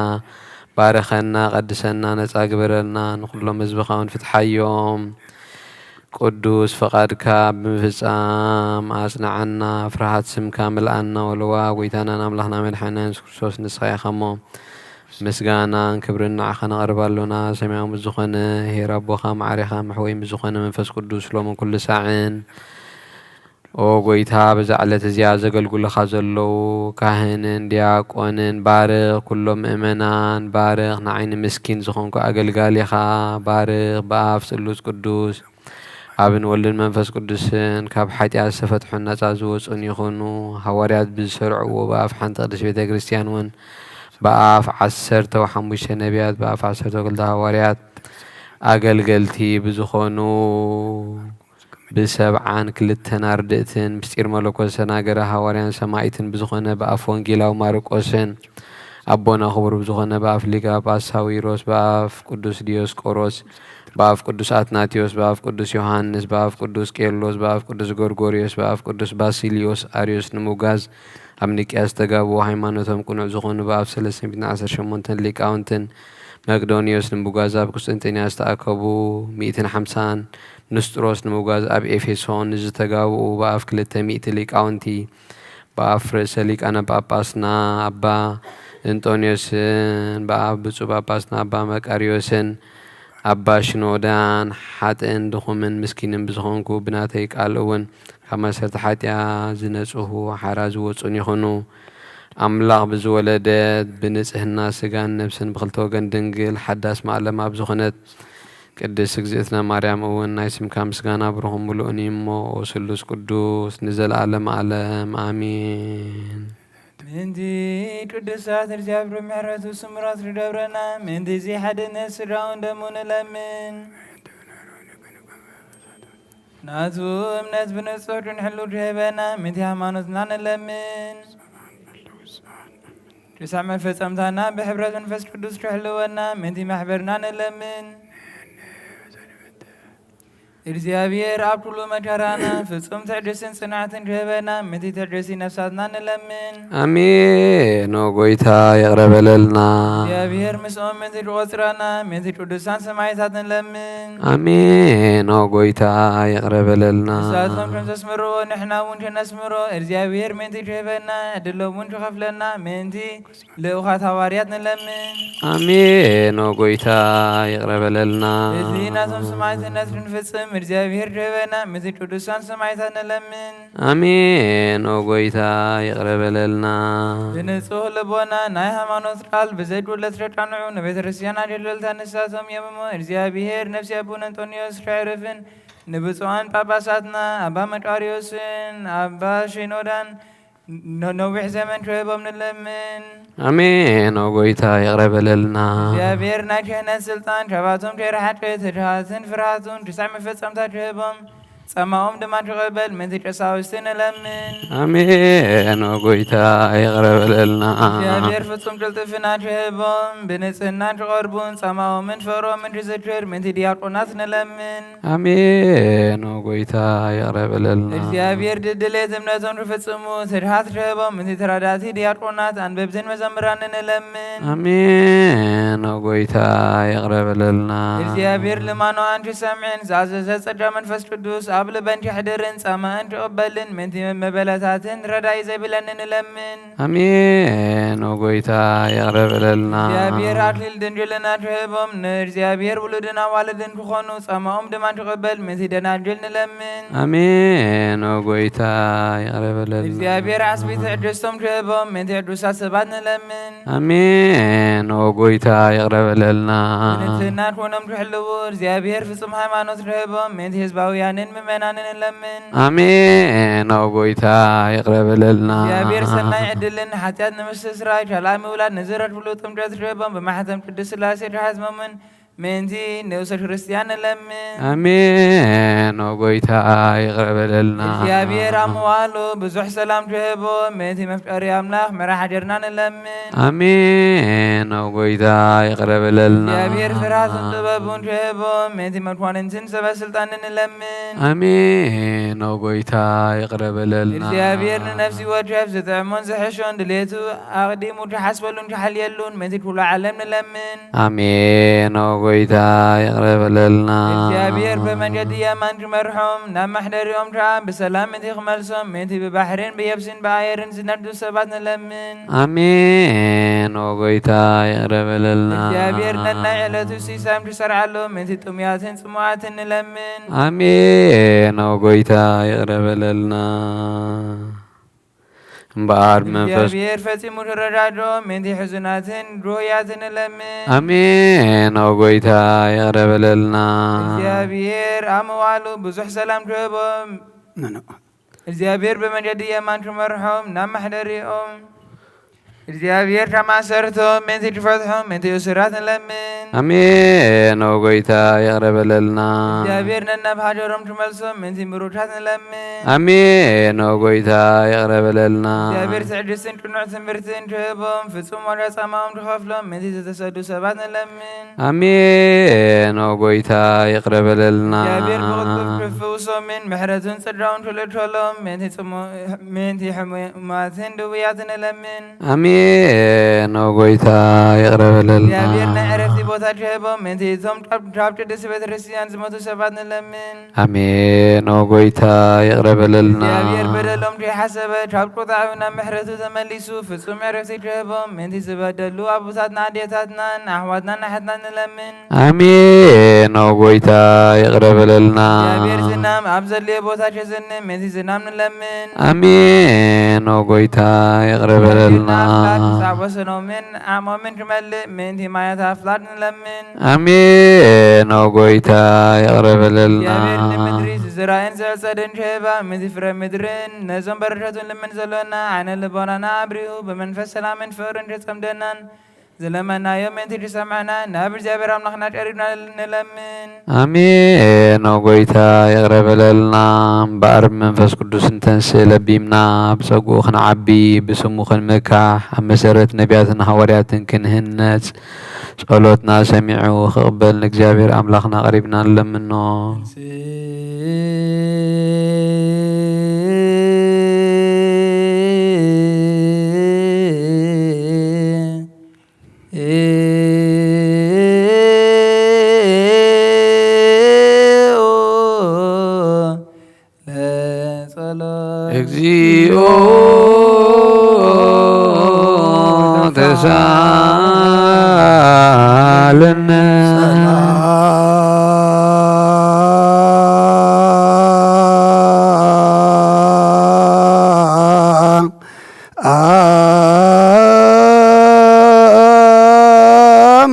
ባርኸና፣ ቀድሰና፣ ነጻ ግበረልና፣ ንኹሎም ህዝብኻ እውን ፍትሓዮም። ቅዱስ ፍቓድካ ብምፍጻም ኣጽንዓና፣ ፍርሃት ስምካ ምልኣና። ወለዋ ጎይታናን ኣምላኽና መድሓኒና የሱስ ክርስቶስ ንስኻ ኢኻ እሞ፣ ምስጋናን ክብርን ንዓኻ ነቕርብ ኣሎና። ሰማያዊ ምስ ዝኾነ ኄር ኣቦኻ፣ ማዕሬኻ፣ መሕወይ ምስ ዝኾነ መንፈስ ቅዱስ፣ ሎምን ኩሉ ሳዕን። ኦ ጎይታ፣ በዛ ዕለት እዚኣ ዘገልግሉኻ ዘለዉ ካህንን ዲያቆንን ባርኽ፣ ኩሎም ምእመናን ባርኽ። ንዓይ ንምስኪን ዝኾንኩ ኣገልጋሊኻ ባርኽ። ብኣብ ስሉስ ቅዱስ፣ ኣብን ወልድን መንፈስ ቅዱስን ካብ ሓጢኣት ዝተፈትሑን ነጻ ዝወጹን ይኹኑ። ሃዋርያት ብዝሰርዕዎ ብኣፍ ሓንቲ ቅድስት ቤተ ክርስቲያን እውን ብኣፍ ዓሰርተ ሓሙሽተ ነቢያት፣ ብኣፍ ዓሰርተ ክልተ ሃዋርያት ኣገልገልቲ ብዝኾኑ ብሰብዓን ክልተን ኣርድእትን ምስጢር መለኮት ዝተናገረ ሃዋርያን ሰማዒትን ብዝኾነ ብኣፍ ወንጌላዊ ማርቆስን ኣቦና ክቡር ብዝኾነ ብኣፍ ሊቀ ጳጳስ ሳዊሮስ፣ ብኣፍ ቅዱስ ዲዮስቆሮስ፣ ብኣፍ ቅዱስ ኣትናቴዎስ፣ ብኣፍ ቅዱስ ዮሃንስ፣ ብኣፍ ቅዱስ ቄርሎስ፣ ብኣፍ ቅዱስ ጎርጎርዮስ፣ ብኣፍ ቅዱስ ባሲልዮስ ኣርዮስ ንምውጋዝ ኣብ ኒቅያ ዝተጋብኡ፣ ሃይማኖቶም ቅኑዕ ዝኾኑ ብኣፍ ሰለስተ ሚእትን ዓሰርተ ሸሞንተን ሊቃውንትን መቅዶንዮስ ንምውጋዝ ኣብ ቁስጥንጥንያ ዝተኣከቡ ሚእትን ሓምሳን፣ ንስጥሮስ ንምውጋዝ ኣብ ኤፌሶን ንዝተጋብኡ ብኣፍ ክልተ ሚእቲ ሊቃውንቲ፣ ብኣፍ ርእሰ ሊቃነ ጳጳስና ኣባ እንጦንዮስን ብኣፍ ብፁዕ ጳጳስና ኣባ መቃርዮስን ኣባ ሽኖዳን፣ ሓጥእን ድኹምን ምስኪንን ብዝኾንኩ ብናተይ ቃል እውን ካብ ማእሰርቲ ሓጢኣት ዝነጽሁ ሓራ ዝወጹን ይኹኑ። ኣምላኽ ብዝወለደት ብንጽህና ስጋን ነፍስን ብኽልተ ወገን ድንግል ሓዳስ ማእለማ ብዝኾነት ቅድስት እግዝእትነ ማርያም እውን ናይ ስምካ ምስጋና ብሩኽን ምሉእን እዩ እሞ፣ ኦ ስሉስ ቅዱስ፣ ንዘለዓለመ ዓለም ኣሜን። ምእንቲ ቅዱሳት እግዚኣብሔር ምሕረቱ ስምራት ርደብረና፣ ምእንቲ እዚ ሓድነት ስጋውን ደሙ ንለምን። ናቱ እምነት ብንጹሕ ክንሕሉ ድህበና፣ ምእንቲ ሃይማኖትና ንለምን። ርሳዕ መፈጸምታና ብሕብረት መንፈስ ቅዱስ ክሕልወና፣ ምእንቲ ማሕበርና ንለምን። እግዚኣብሔር ኣብ ኩሉ መከራና ፍጹም ትዕግስትን ጽንዓትን ክህበና፣ ምእንቲ ትዕግስቲ ነፍሳትና ንለምን። ኣሜን። ኦ ጎይታ፣ ይቕረ በለልና። እግዚኣብሔር ምስኦም ምእንቲ ክቖጽረና፣ ምእንቲ ቅዱሳን ሰማዕታት ንለምን። ኣሜን። ኦ ጎይታ፣ ይቕረ በለልና። ንሳቶም ከም ዘስመርዎ ንሕና እውን ከነስምሮ፣ እግዚኣብሔር ምእንቲ ክህበና፣ ዕድሎም እውን ክኸፍለና፣ ምእንቲ ልኡኻት ሃዋርያት ንለምን። ኣሜን። ኦ ጎይታ፣ ይቕረ በለልና። እቲ ናቶም ሰማዕትነት ክንፍጽም እግዚኣብሔር ክህበና፣ ምእንቲ ቅዱሳን ሰማዕታት ንለምን። ኣሜን። ኦ ጎይታ፣ ይቕረ በለልና። ብንጹህ ልቦና ናይ ሃይማኖት ቃል ብዘይ ጉድለት ከቃንዑ ንቤተ ክርስቲያን ኣገልገልታ ንሳቶም እዮም እሞ፣ እግዚኣብሔር ነፍሲ ኣቡነ እንጦንዮስ ከዕርፍን ንብፁዓን ጳጳሳትና ኣባ መቃርዮስን ኣባ ሺኖዳን ነ-፣ ነዊሕ ዘመን ክህቦም ንለምን። ኣሜን። ኦ ጎይታ፣ ይቕረ በለልና። እግዚኣብሔር ናይ ክህነት ስልጣን ካባቶም ከይረሓቀ፣ ትድሃትን ፍርሃቱን ክሳዕ መፈጸምታ ክህቦም፣ ጻማኦም ድማ ክቕበል ምእንቲ ቀሳውስቲ ንለምን። ኣሜን። ኦ ጎይታ፣ ይቕረ በለልና። እግዚኣብሔር ፍጹም ቅልጥፍና ክህቦም፣ ብንጽህና ክቐርቡን ጻማኦምን ፍቕሮምን ክዝክር ምእንቲ ዲያቆናት ንለምን። ኣሜን። ኦ ጎይታ፣ ይቕረ በለልና። እግዚኣብሔር ድድሌት እምነቶም ክፍጽሙ ትድሃት ክህቦም፣ እቲ ተራዳእቲ ዲያቆናት፣ ኣንበብትን መዘምራንን ንለምን። ኣሜን። ኦ ጎይታ፣ ይቕረ በለልና። እግዚኣብሔር ልማኖኣን ክሰምዕን ዝኣዘዘ ጸጋ መንፈስ ቅዱስ ኣብ ልበን ትሕድርን ጻማእን ትቕበልን ምንቲ መበለታትን ረዳኢ ዘይብለንን ንለምን። ኣሜን። ኦ ጎይታ ይቕረ በለልና። እግዚኣብሔር ኣክሊል ድንግልና ትህቦም ንእግዚኣብሔር ውሉድን ኣዋልድን ክኾኑ ጻማኦም ድማ ትቕበል ምንቲ ደናግል ንለምን። ኣሜን። ኦ ጎይታ ይቕረ በለልና። እግዚኣብሔር ዓስቢ ትዕድስቶም ትህቦም ምንቲ ዕዱሳት ሰባት ንለምን። ኣሜን። ኦ ጎይታ ይቕረ በለልና። ንትህናት ወኖም ትሕልዉ እግዚኣብሔር ፍጹም ሃይማኖት ትህቦም ምንቲ ህዝባውያንን ምእመናንን ንለምን። ኣሜን። ኦ ጎይታ ይቕረ በለልና። እግዚኣብሔር ሰናይ ዕድልን ሓጢኣት ንምስስራይ ካልኣይ ምውላድ ንዝረድፍሉ ጥምቀት ትህቦም ብማሕተም ቅድስት ስላሴ ተሓትሞምን ምእንቲ ንኡሰ ክርስቲያን ንለምን። ኣሜን። ኦ ጎይታ ይቕረ በለልና። እግዚኣብሔር ኣብ ምዋሉ ብዙሕ ሰላም ትህቦ ምእንቲ መፍቀሪ ኣምላኽ መራሕ ሓደርና ንለምን። ኣሜን። ኦ ጎይታ ይቕረ በለልና። እግዚኣብሔር ፍርሃትን ጥበቡን ትህቦ ምእንቲ መኳንንትን ሰበ ስልጣንን ንለምን። ኣሜን። ኦ ጎይታ ይቕረ በለልና። እግዚኣብሔር ንነፍሲ ወከፍ ዝጥዕሞን ዝሕሾን ድሌቱ ኣቕዲሙ ትሓስበሉን ትሓልየሉን ምእንቲ ኩሉ ዓለም ንለምን። ኣሜን። ኦ ጎይታ ይቕረ በለልና። እግዚኣብሔር ብመንገዲ የማን ትመርሖም ናብ መሕደሪኦም ከዓ ብሰላም ምእንቲ ክመልሶም ምእንቲ ብባሕርን ብየብስን ብኣየርን ዝነዱ ሰባት ንለምን። ኣሜን። ኦ ጎይታ ይቕረ በለልና። እግዚኣብሔር ነናይ ዕለቱ ሲሳም ትሰርዓሎም ምእንቲ ጥሙያትን ጽሙኣትን ንለምን። ኣሜን። ኦ ጎይታ ይቕረ በለልና። እምበኣር መንፈስ እግዚኣብሔር ፈጺሙ ተረዳድኦ ምእንቲ ሕዙናትን ድሆያትን ንለምን። ኣሜን። ኦ ጎይታ ይቕረ በለልና። እግዚኣብሔር ኣብ ምዋሉ ብዙሕ ሰላም ትህቦም። ኖ፣ ኖ። እግዚኣብሔር ብመንገዲ የማን ትመርሖም ናብ መሕደሪኦም። እግዚኣብሔር ካብ ማእሰርቶም ምእንቲ ትፈትሖም ምእንቲ እሱራት ንለምን። ኣሜን። ኦ ጎይታ ይቕረ በለልና። እግዚኣብሔር ነናብ ሃገሮም ትመልሶም ምእንቲ ምሩታት ንለምን። ኣሜን። ኦ ጎይታ ይቕረ በለልና። እግዚኣብሔር ትዕድስትን ቅኑዕ ትምህርትን ትህቦም ፍጹም ዋጋ ጻማኦም ትኸፍሎም ምእንቲ ዝተሰዱ ሰባት ንለምን። ኣሜን። ኦ ጎይታ ይቕረ በለልና። እግዚኣብሔር ብቕልጡፍ ክፍውሶምን ምሕረቱን ጽድራውን ትልእከሎም ምእንቲ ጽሙ-፣ ምእንቲ ሕሙማትን ድውያትን ንለምን። ኣሜን። ኦ ጎይታ ይቕረ በለልና። እግዚኣብሔር ናይ ዕረፍቲ ቦታ ትህቦም ምእንቲ እቶም ካብ፣ ካብ ቅድስቲ ቤተ ክርስቲያን ዝሞቱ ሰባት ንለምን። ኣሜን። ኦ ጎይታ ይቕረ በለልና። እግዚኣብሔር በደሎም ከይሓሰበ ካብ ቁጣዑ ናብ ምሕረቱ ተመሊሱ ፍጹም ዕረፍቲ ትህቦም ምእንቲ ዝበደሉ ኣቦታትና ኣዴታትናን ኣሕዋትናን ኣሕትናን ንለምን። ኣሜን። ኦ ጎይታ ይቕረ በለልና። እግዚኣብሔር ዝናም ኣብ ዘድልዮ ቦታ ከዘንም ምእንቲ ዝናም ንለምን። ኣሜን። ኦ ጎይታ ይቕረ በለልና። ኣፍላግ ክሳብ ወሰኖምን ዓቕሞምን ክመልእ ምእንቲ ማያት ኣፍላግ ንለምን። ኣሜን። ኦ ጎይታ ይቕረ በለልና። እግዚኣብሔር ንምድሪ ዝዝራእን ዘዕጸድን ክህባ ምእንቲ ፍረ ምድርን ነዞም በረከቱን ልምን ዘሎና ዓይነ ልቦናና ኣብሪሁ ብመንፈስ ሰላምን ፍቕርን ክጸምደናን ዝለመናዮ ምእንቲ ክሰምዐና ናብ እግዚኣብሔር ኣምላኽና ቀሪብና ንለምን። ኣሜን። ኦ ጎይታ ይቕረ በለልና። እምበኣር ብመንፈስ ቅዱስ እንተንስእ ለቢምና ብጸግኡ ክንዓቢ ብስሙ ክንምካሕ ኣብ መሰረት ነቢያትን ሃዋርያትን ክንህነጽ ጸሎትና ሰሚዑ ክቕበል ንእግዚኣብሔር ኣምላኽና ቀሪብና ንለምኖ። ለጸሎት። እግዚኦ ተሳለነ። ሰላም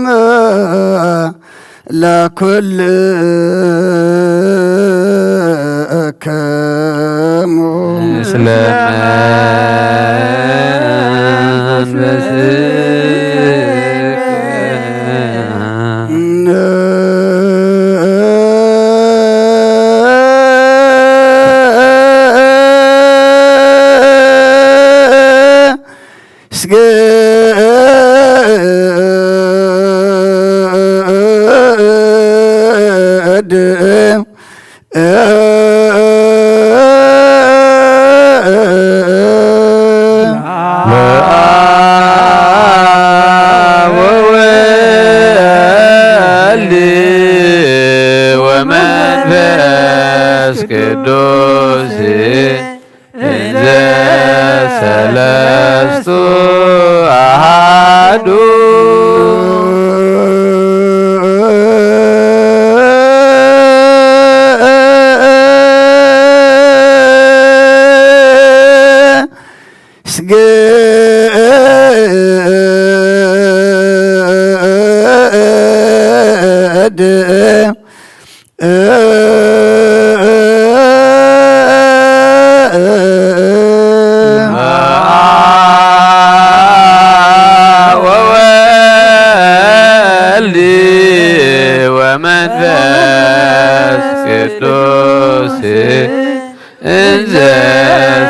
ለኩልክሙ። ምስለ መንፈስከ። ስግድ ለአብ ወወልድ ወመንፈስ ቅዱስ። ሰለስቱ ኣሃዱ። ስግድ ወወልድ ወመንፈስ ቅዱስ እንዘ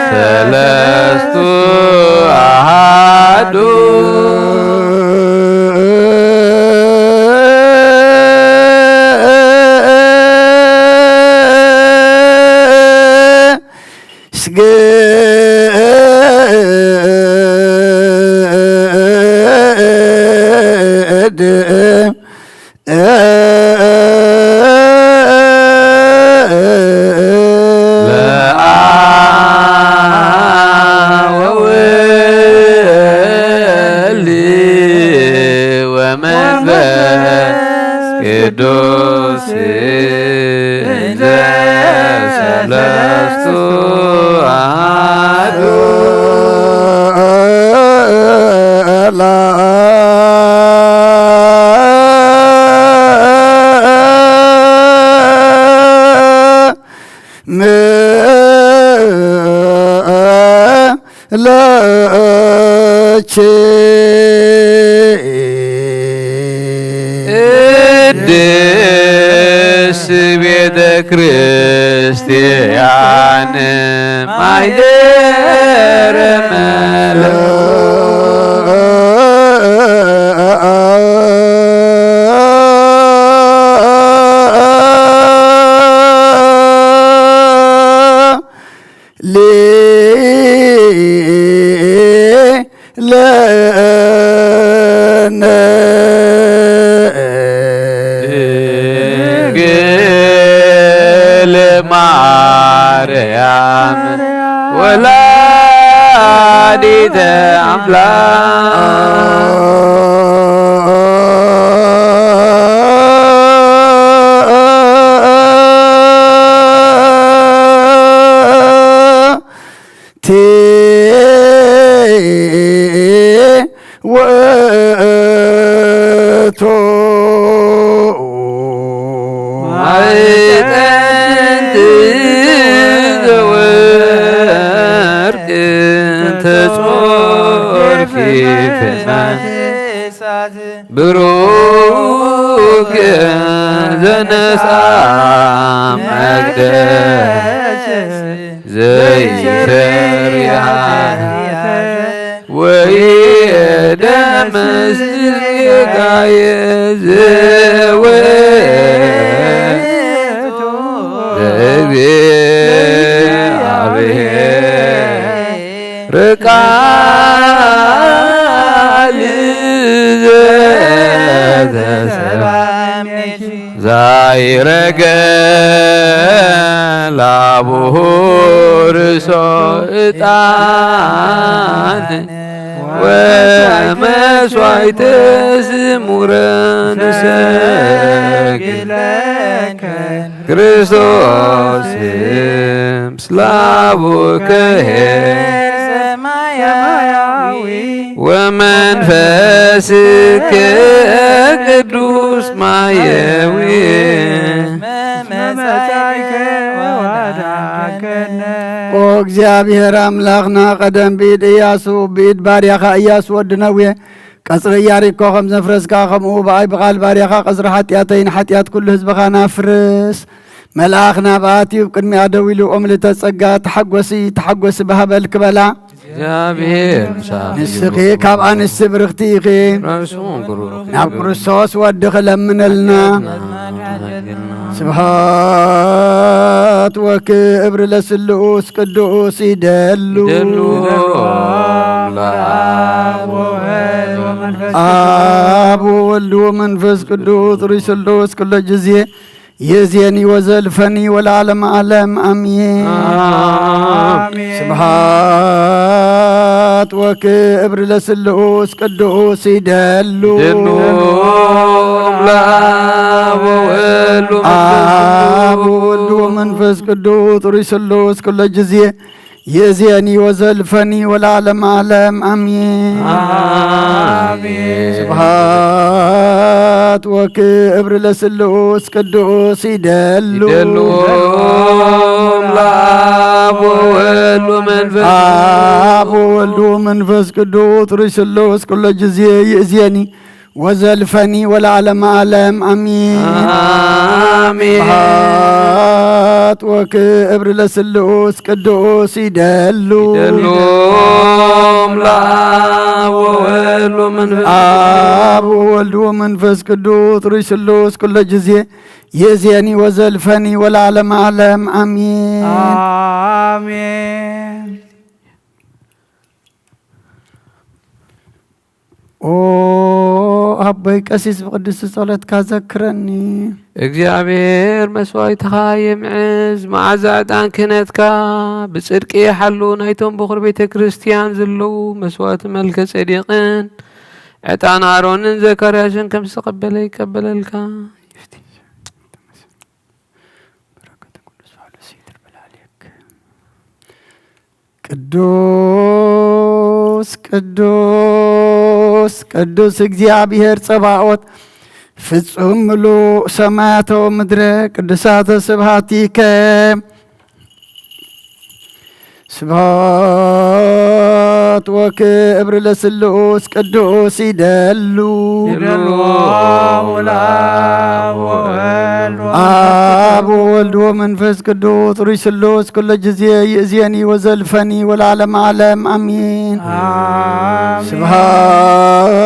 ሰለስቱ ኣሃዱ። ስግድ ለአብ ወወልድ ወመንፈስ ቅዱስ እንዘ ሰለስቱ አሐዱ። ለኪ ቅድስት ቤተ ክርስቲያን ማይደረ መለኮት ሊ ለነ ድንግል ማርያም ወላዲተ አምላክ ቲ ውእቱ ማዕጠንት ዘወርቅ ተጾርኪ ፍናን ብሩክ ዘነሳ መቅደስ ዘይፈርያ ወይደምስ ጌጋየ ዘወቱ ለእግዚአብሔር ቃል ዘተሰባ ዛይረገ ላቡሁ ርእሶ ዕጣን ወመስዋዕተ ዝሙረ ንሰግድ ለከ ክርስቶስ ምስለ አቡከ ኄር ሰማያዊ ወመንፈስከ ቅዱስ ማየዊ መመጻእከ ወዳከነ። ኦ እግዚኣብሔር ኣምላኽና፣ ቀደም ብኢድ ኢያሱ፣ ብኢድ ባርያኻ ኢያሱ ወዲ ነዌ፣ ቀጽሪ ኢያሪኮ ከም ዘፍረስካ፣ ከምኡ ብኣይ ብቓል ባርያኻ ቀጽሪ ሓጢኣተይን ሓጢኣት ኩሉ ህዝብኻን ኣፍርስ። መልኣኽ ናብኣ ኣትዩ፣ ቅድሚኣ ደው ኢሉ፣ ኦ ምልእተ ጸጋ፣ ተሓጐሲ፣ ተሓጐሲ፣ ብሃበል ክበላ። እግዚኣብሔር ምሳኺ ንስኺ ይኹን። ካብ ኣንስቲ ብርኽቲ ኢኺ። ርእሱ ብሩኽ ናብ ይሁን። ክርስቶስ ወድኺ ለምነልና። ኃጢአትና ይማልደልና። ስብሐት ወክብር ለስሉስ ቅዱስ ይደሉ። ይደሉ ለአብ ወወልድ ወመንፈስ አብ ወወልድ ወመንፈስ ቅዱስ ርእይ ስሉስ ኩሎ ጊዜ የዜኒ ወዘልፈኒ ወለዓለመ ዓለም አሜን። አሜን። ስብሐት ወክብር ለስሉስ ቅዱስ ይደሉ። ይደሉ ለአብ ወወልድ ወመንፈስ አብ ቅዱስ። ወወልድ ወመንፈስ ቅዱስ ጥሩይ ስሉስ ኩለ ጊዜ ይእዜኒ ወዘልፈኒ ወለዓለመ ዓለም አሜን። አሜን። ስብሐት ወክብር ለስሉስ ቅዱስ ይደሉ። ይደሉ ለአብ ወወልድ ወመንፈስ አብ ወወልድ ወመንፈስ ቅዱስ ጥሩይ ስሉስ ኩለ ጊዜ ይእዜኒ ወዘልፈኒ ወለዓለመ ዓለም አሜን። አሜን። ስብሐት ወክብር ለስሉስ ቅዱስ ይደሉ። ይደሉ ለአብ ወወልድ ወመንፈስ አብ ወወልድ ወመንፈስ ቅዱስ ጥሩይ ስሉስ ኩለ ጊዜ ይእዜኒ ወዘልፈኒ ወለዓለመ ዓለም አሜን። አሜን። ኦ ኣቦይ ቀሲስ ብቅድስቲ ጸሎትካ ዘክረኒ። እግዚኣብሔር መስዋዕትኻ የምዕዝ፣ መዓዛ ዕጣን ክህነትካ ብጽድቂ ይሓሉ። ናይቶም ብኹር ቤተ ክርስቲያን ዘለዉ መስዋዕቲ መልከ ጼዴቅን ዕጣን ኣሮንን ዘካርያስን ከም ዝተቐበለ ይቀበለልካ። በረከተ ቅዱስ ጳውሎስ ይድርብላልክ። ቅዱስ ቅዱስ ቅዱስ እግዚኣብሔር ጸባኦት ፍጹም ምሉእ ሰማያተ ወምድረ ቅዱሳተ ስብሐቲከ። ስብሐት ወክብር ለስሉስ ቅዱስ ይደሉ። ይደሉ ለአብ ወወልድ ወመንፈስ አብ ወወልድ ወመንፈስ ቅዱስ ጥሩይ ስሉስ ኩለ ጊዜ ይእዜኒ ወዘልፈኒ ወለዓለመ ዓለም አሜን። አሜን። ስብሐት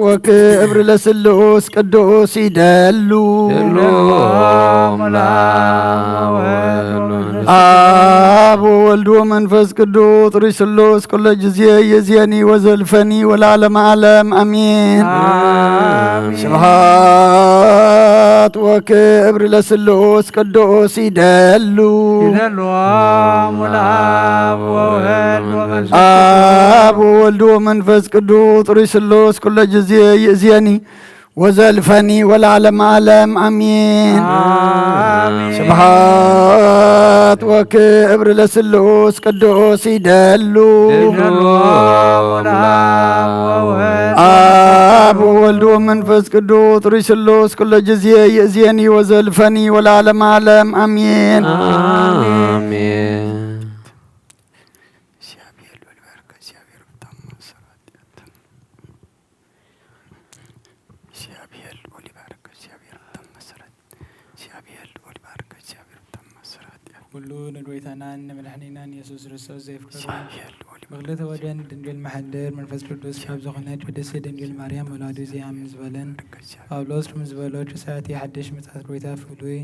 ወክብር ለስሉስ ቅዱስ ይደሉ። ይደሉ ለአብ ወወልድ ወመንፈስ አብ ወወልድ ወመንፈስ ቅዱስ ጥሩይ ስሉስ ኩለ ጊዜ ይእዜኒ ወዘልፈኒ ወለዓለመ ዓለም አሜን። አሜን። ስብሐት ወክብር ለስሉስ ቅዱስ ይደሉ። ይደሉ ለአብ ወወልድ ወመንፈስ አብ ወወልድ ወመንፈስ ቅዱስ ጥሩይ ስሉስ ኩለ ጊዜ ይእዜኒ ወዘልፈኒ ወለዓለመ ዓለም አሜን። አሜን። ስብሐት ወክብር ለስሉስ ቅዱስ ይደሉ። ይደሉ ለአብ ወወልድ አብ ወወልድ ወመንፈስ ቅዱስ ጥሩይ ስሉስ ኩለ ጊዜ ይእዜኒ ወዘልፈኒ ወለዓለመ ዓለም አሜን። አሜን። እግዚአብሔር ልዑል ይባርክ። እግዚአብሔር በጣም መሰረት። እግዚአብሔር ልዑል ይባርክ። እግዚአብሔር በጣም መሰረት። ኩሉ ንጎይታናን ንመድሓኒናን የሱስ ክርስቶስ ዘየፍቀሮ እግዚአብሔር ልዑል ይባርክ። ምክልተ ወደን ድንግል መሓደር መንፈስ ቅዱስ ካብ ዝኾነት ቅድስቲ ድንግል ማርያም ወላዱ ዘያምን ዝበለን ጳውሎስ ከም ዝበሎ ክሳቲ ሓድሽ ምጽኣት ጎይታ ፍሉይ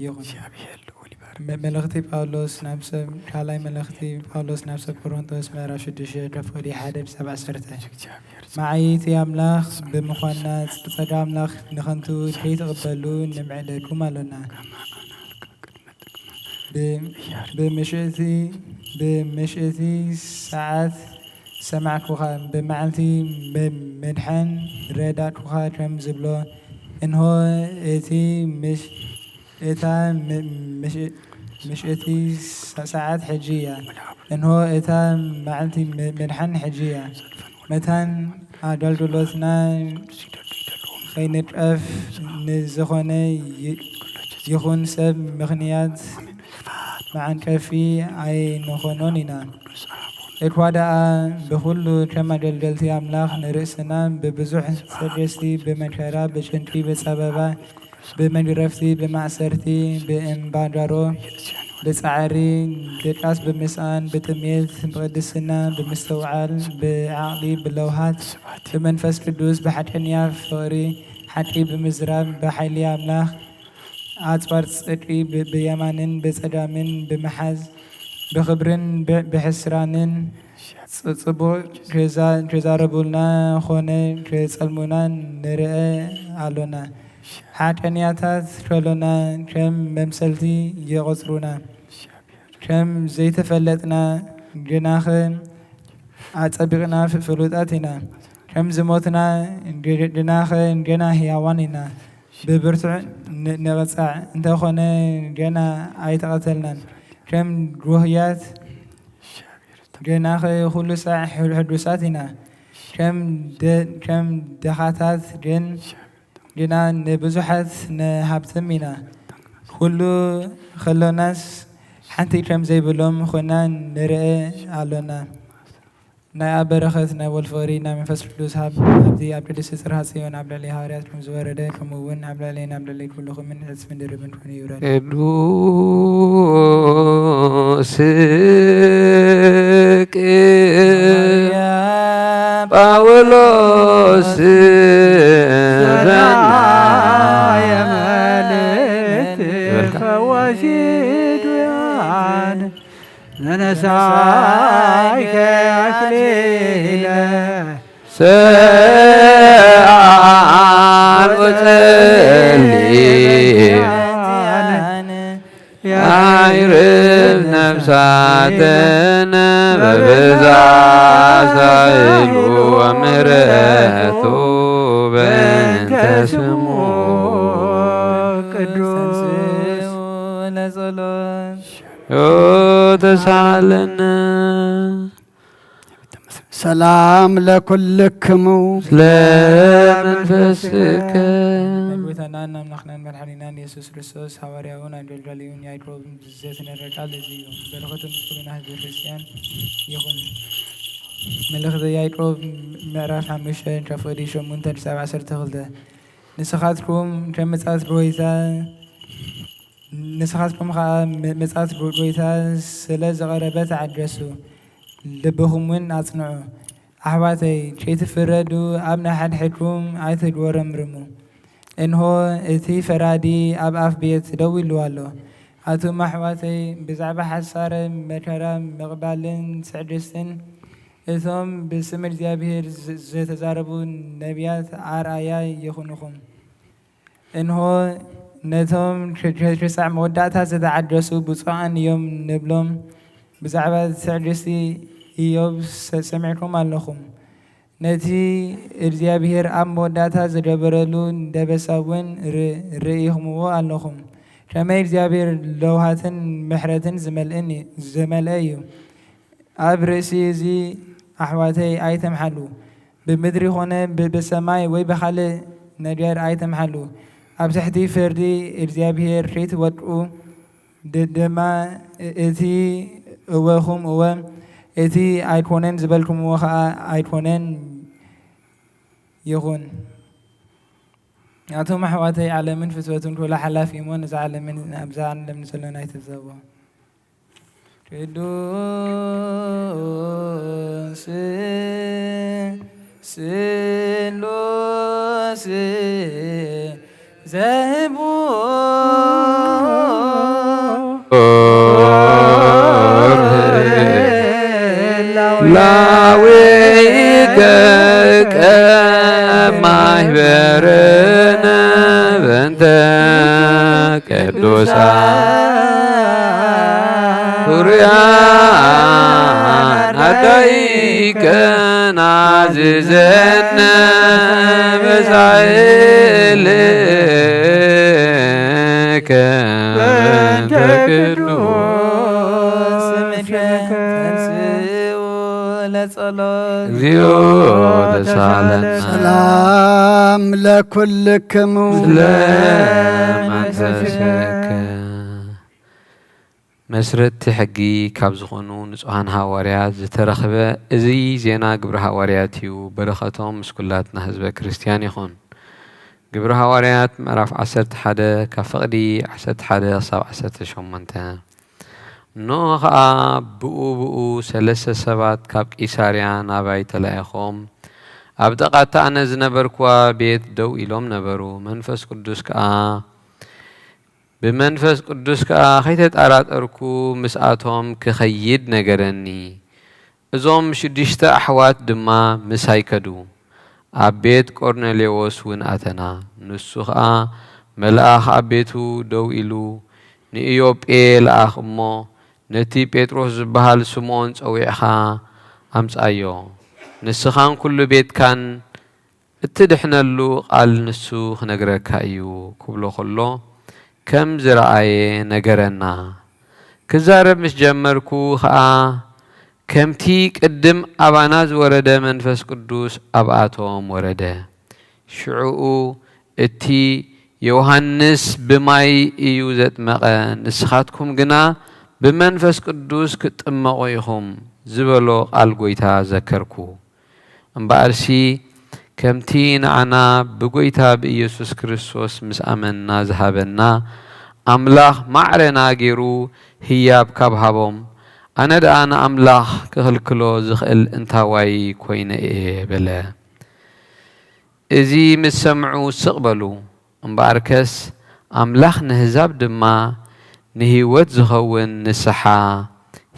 ይኹን። እግዚአብሔር ልዑል ይባርክ። መ-፣ መልእኽቲ ጳውሎስ ናብ ሰብ፣ ካልኣይ መልእኽቲ ጳውሎስ ናብ ሰብ ቆሮንቶስ ምዕራፍ ሽዱሽተ ከፍቕዲ ሓደ ብሰብ ዓሰርተ። መዓይቲ ኣምላኽ ብምዃንና፣ ጸጋ ኣምላኽ ንኸንቱ ከይትቕበሉ ንምዕደኩም ኣሎና። ብ-፣ ብምሽእቲ፣ ብምሽእቲ ሰዓት ሰማዕኩኻ፣ ብመዓልቲ ብ-፣ ምድሓን ረዳእኩኻ ከም ዝብሎ፣ እንሆ እቲ ምሽ-፣ እታ ም-፣ ምሽ-፣ ምሽእቲ ሰ-፣ ሰዓት ሕጂ እያ። እንሆ እታ መዓልቲ ም-፣ ምድሓን ሕጂ እያ። መታን ኣገልግሎትና ከይንድቀፍ ንዝኾነ ይ-፣ ይኹን ሰብ ምኽንያት መዓንቀፊ ኣይንኾኖን ኢና። እኳ ደኣ ብኹሉ ከም ኣገልገልቲ ኣምላኽ ንርእስና ብብዙሕ ትዕግስቲ፣ ብመከራ፣ ብጭንቂ፣ ብጸበባ፣ ብመግረፍቲ፣ ብማእሰርቲ፣ ብእምባጓሮ፣ ብጻዕሪ፣ ድቃስ ብምስኣን፣ ብጥሜት፣ ብቅድስና፣ ብምስትውዓል፣ ብዓቕሊ፣ ብለውሃት፣ ብመንፈስ ቅዱስ፣ ብሓቀኛ ፍቕሪ፣ ሓቂ ብምዝራብ፣ ብሓይሊ ኣምላኽ፣ ኣጽዋር ጽድቂ ብ-፣ ብየማንን ብጸጋምን ብምሓዝ፣ ብኽብርን ብ-፣ ብሕስራንን ጽ-፣ ጽቡቕ ክዛ-፣ ክዛረቡልና ኾነ ክጸልሙና ንርአ ኣሎና። ሓቀኛታት ከሎና ከም መምሰልቲ ይቖጽሩና። ከም ዘይተፈለጥና ግናኸ ኣጸቢቕና ፍ-፣ ፍሉጣት ኢና። ከም ዝሞትና ግ-፣ ግናኸ ገና ህያዋን ኢና። ብብርቱዕ ን-፣ ንቕጻዕ እንተኾነ ገና ኣይተቐተልናን። ከም ጉህያት ግናኸ ኩሉ ሳዕ ሕል-፣ ሕዱሳት ኢና። ከም ደ-፣ ከም ድኻታት ግን ግና ንብዙሓት ንሃብትም ኢና። ኩሉ ከሎናስ ሓንቲ ከም ዘይብሎም ኮይና ንርአ ኣሎና። ናይ ኣብ በረኸት ናይ ወልድ ፍቕሪ ናይ መንፈስ ቅዱስ ሃብ ኣብቲ ኣብ ቅድስቲ ጽርሃ ጽዮን ኣብ ልዕሊ ሃዋርያት ከም ዝወረደ ከምኡ እውን ኣብ ልዕሌን ኣብ ልዕሊ ኩልኹምን ዕጽፍን ድርብን ኮይኑ ይውረድ። ቅዱስ ጳውሎስ ዘና የመልእክት ይበልካ። ፈዋሲ ዱያን ዘነሳይከ ኣክሊለ ሰዓል ወጸሊ ያይርብ ነፍሳተነ በብዛ ሳይሉ ወምህረቱ በእንተ ስሙ ቅዱስ። ተሳለነ። ሰላም ለኩልክሙ። ለመንፈስከ። ናይ ጎይታናን ኣምላኽናን መድሓኒናን ኢየሱስ ክርስቶስ ሃዋርያውን ኣገልጋሊውን ያዕቆብ ዝተነገረ ቃል እዚ እዩ። በረኸቱ ምስ ኩልና ህዝበ ክርስቲያን ይኹን። መልእኽተ ያዕቆብ ምዕራፍ ሓሙሽተ ካብ ፍቕዲ ሸሞንተ ክሳብ ዓሰርተ ክልተ። ንስኻትኩም ከም ምጽኣት ጎይታ ንስኻትኩም ኸኣ ም-፣ ምጽኣት ጎ-፣ ጎይታ ስለ ዝቐረበ ተዓገሱ፣ ልብኹም እውን ኣጽንዑ። ኣሕዋተይ፣ ከይትፍረዱ ኣብ ነሓድሕድኩም ኣይትጉረምርሙ። እንሆ፣ እቲ ፈራዲ ኣብ ኣፍ ቤት ደው ኢሉ ኣሎ። ኣቱም ኣሕዋተይ፣ ብዛዕባ ሓሳረ መከራ ምቕባልን ትዕግስትን፣ እቶም ብስም እግዚኣብሔር ዝ-፣ ዝተዛረቡ ነቢያት ኣርኣያ ይኹንኹም። እንሆ፣ ነቶም ክ-፣ ክ-፣ ክሳዕ መወዳእታ ዝተዓገሱ ብፁዓን እዮም ንብሎም። ብዛዕባ ትዕግስቲ ኢዮብ ሰ-፣ ሰሚዕኩም ኣለኹም። ነቲ እግዚኣብሔር ኣብ መወዳእታ ዝገበረሉ ደበሳ እውን ር-፣ ርኢኹምዎ ኣለኹም። ከመይ እግዚኣብሔር ለውሃትን ምሕረትን ዝመልእን እ-፣ ዝመልአ እዩ። ኣብ ርእሲ እዚ ኣሕዋተይ ኣይተምሓሉ። ብምድሪ ኾነ ብ-፣ ብሰማይ ወይ ብኻልእ ነገር ኣይተምሓሉ። ኣብ ትሕቲ ፍርዲ እግዚኣብሔር ከይትወድቁ ድ-፣ ድማ እ-፣ እቲ እወኹም እወ፣ እቲ ኣይኮነን ዝበልኩምዎ ኸኣ ኣይኮነን ይኹን። ኣቶም ኣሕዋተይ፣ ዓለምን ፍትወቱን ኩላ ሓላፊ እሞ፣ ነዛ ዓለምን ኣብዛ ዓለም ንዘሎን ኣይትግዘቦ። ቅዱስ ስሉስ ዘህቡ ላዊከ ቀማይ በረነ በንተ ቅዱሳን ፍሩያን ኣዳኢከ ናዝዘነ መሳይልከ በእንተ ቅዱስ ስምከ ተንስኡ ለጸሎት። እግዚኦ ተሳለነ። ሰላም ለኩልክሙ። ለመንፈስከ። መስረትቲ ሕጊ ካብ ዝኾኑ ንጹሃን ሃዋርያት ዝተረኽበ እዚ ዜና ግብረ ሃዋርያት እዩ። በረኸቶም ምስ ኩላትና ህዝበ ክርስትያን ይኹን። ግብረ ሃዋርያት ምዕራፍ ዓሰርተ ሓደ ካብ ፍቕዲ ዓሰርተ ሓደ ክሳብ ዓሰርተ ሸሞንተ። እነሆ ኸኣ ብኡ ብኡ ሰለስተ ሰባት ካብ ቂሳርያ ናባይ ተላኢኾም፣ ኣብ ጥቓ እታ ኣነ ዝነበርኩዋ ቤት ደው ኢሎም ነበሩ። መንፈስ ቅዱስ ከኣ ብመንፈስ ቅዱስ ከኣ ከይተጣራጠርኩ ምስኣቶም ክኸይድ ነገረኒ። እዞም ሽዱሽተ ኣሕዋት ድማ ምሳይ ከዱ። ኣብ ቤት ቆርኔሌዎስ እውን ኣተና። ንሱ ኸኣ መልኣኽ ኣብ ቤቱ ደው ኢሉ፣ "ንኢዮጴ ለኣኽ እሞ፣ ነቲ ጴጥሮስ ዝበሃል ስምዖን ጸዊዕኻ፣ ኣምጽኣዮ፣ ንስኻን ኩሉ ቤትካን እትድሕነሉ ቓል ንሱ ክነግረካ እዩ ክብሎ ከሎ፣ ከም ዝረኣየ ነገረና። ክዛረብ ምስ ጀመርኩ ኸኣ፣ ከምቲ ቅድም ኣባና ዝወረደ መንፈስ ቅዱስ ኣብኣቶም ወረደ። ሽዑኡ እቲ ዮሃንስ ብማይ እዩ ዘጥመቐ፣ ንስኻትኩም ግና ብመንፈስ ቅዱስ ክትጥመቑ ኢኹም ዝበሎ ቓል ጐይታ ዘከርኩ። እምበኣርሲ ከምቲ ንዓና ብጐይታ ብኢየሱስ ክርስቶስ ምስ ኣመንና ዝሃበና ኣምላኽ ማዕረና ገይሩ ህያብ ካብ ሃቦም፣ ኣነ ደኣ ንኣምላኽ ክኽልክሎ ዝኽእል እንታዋይ ኮይነ እየ በለ። እዚ ምስ ሰምዑ ስቕ በሉ። እምበኣርከስ ኣምላኽ ነህዛብ ድማ ንህይወት ዝኸውን ንስሓ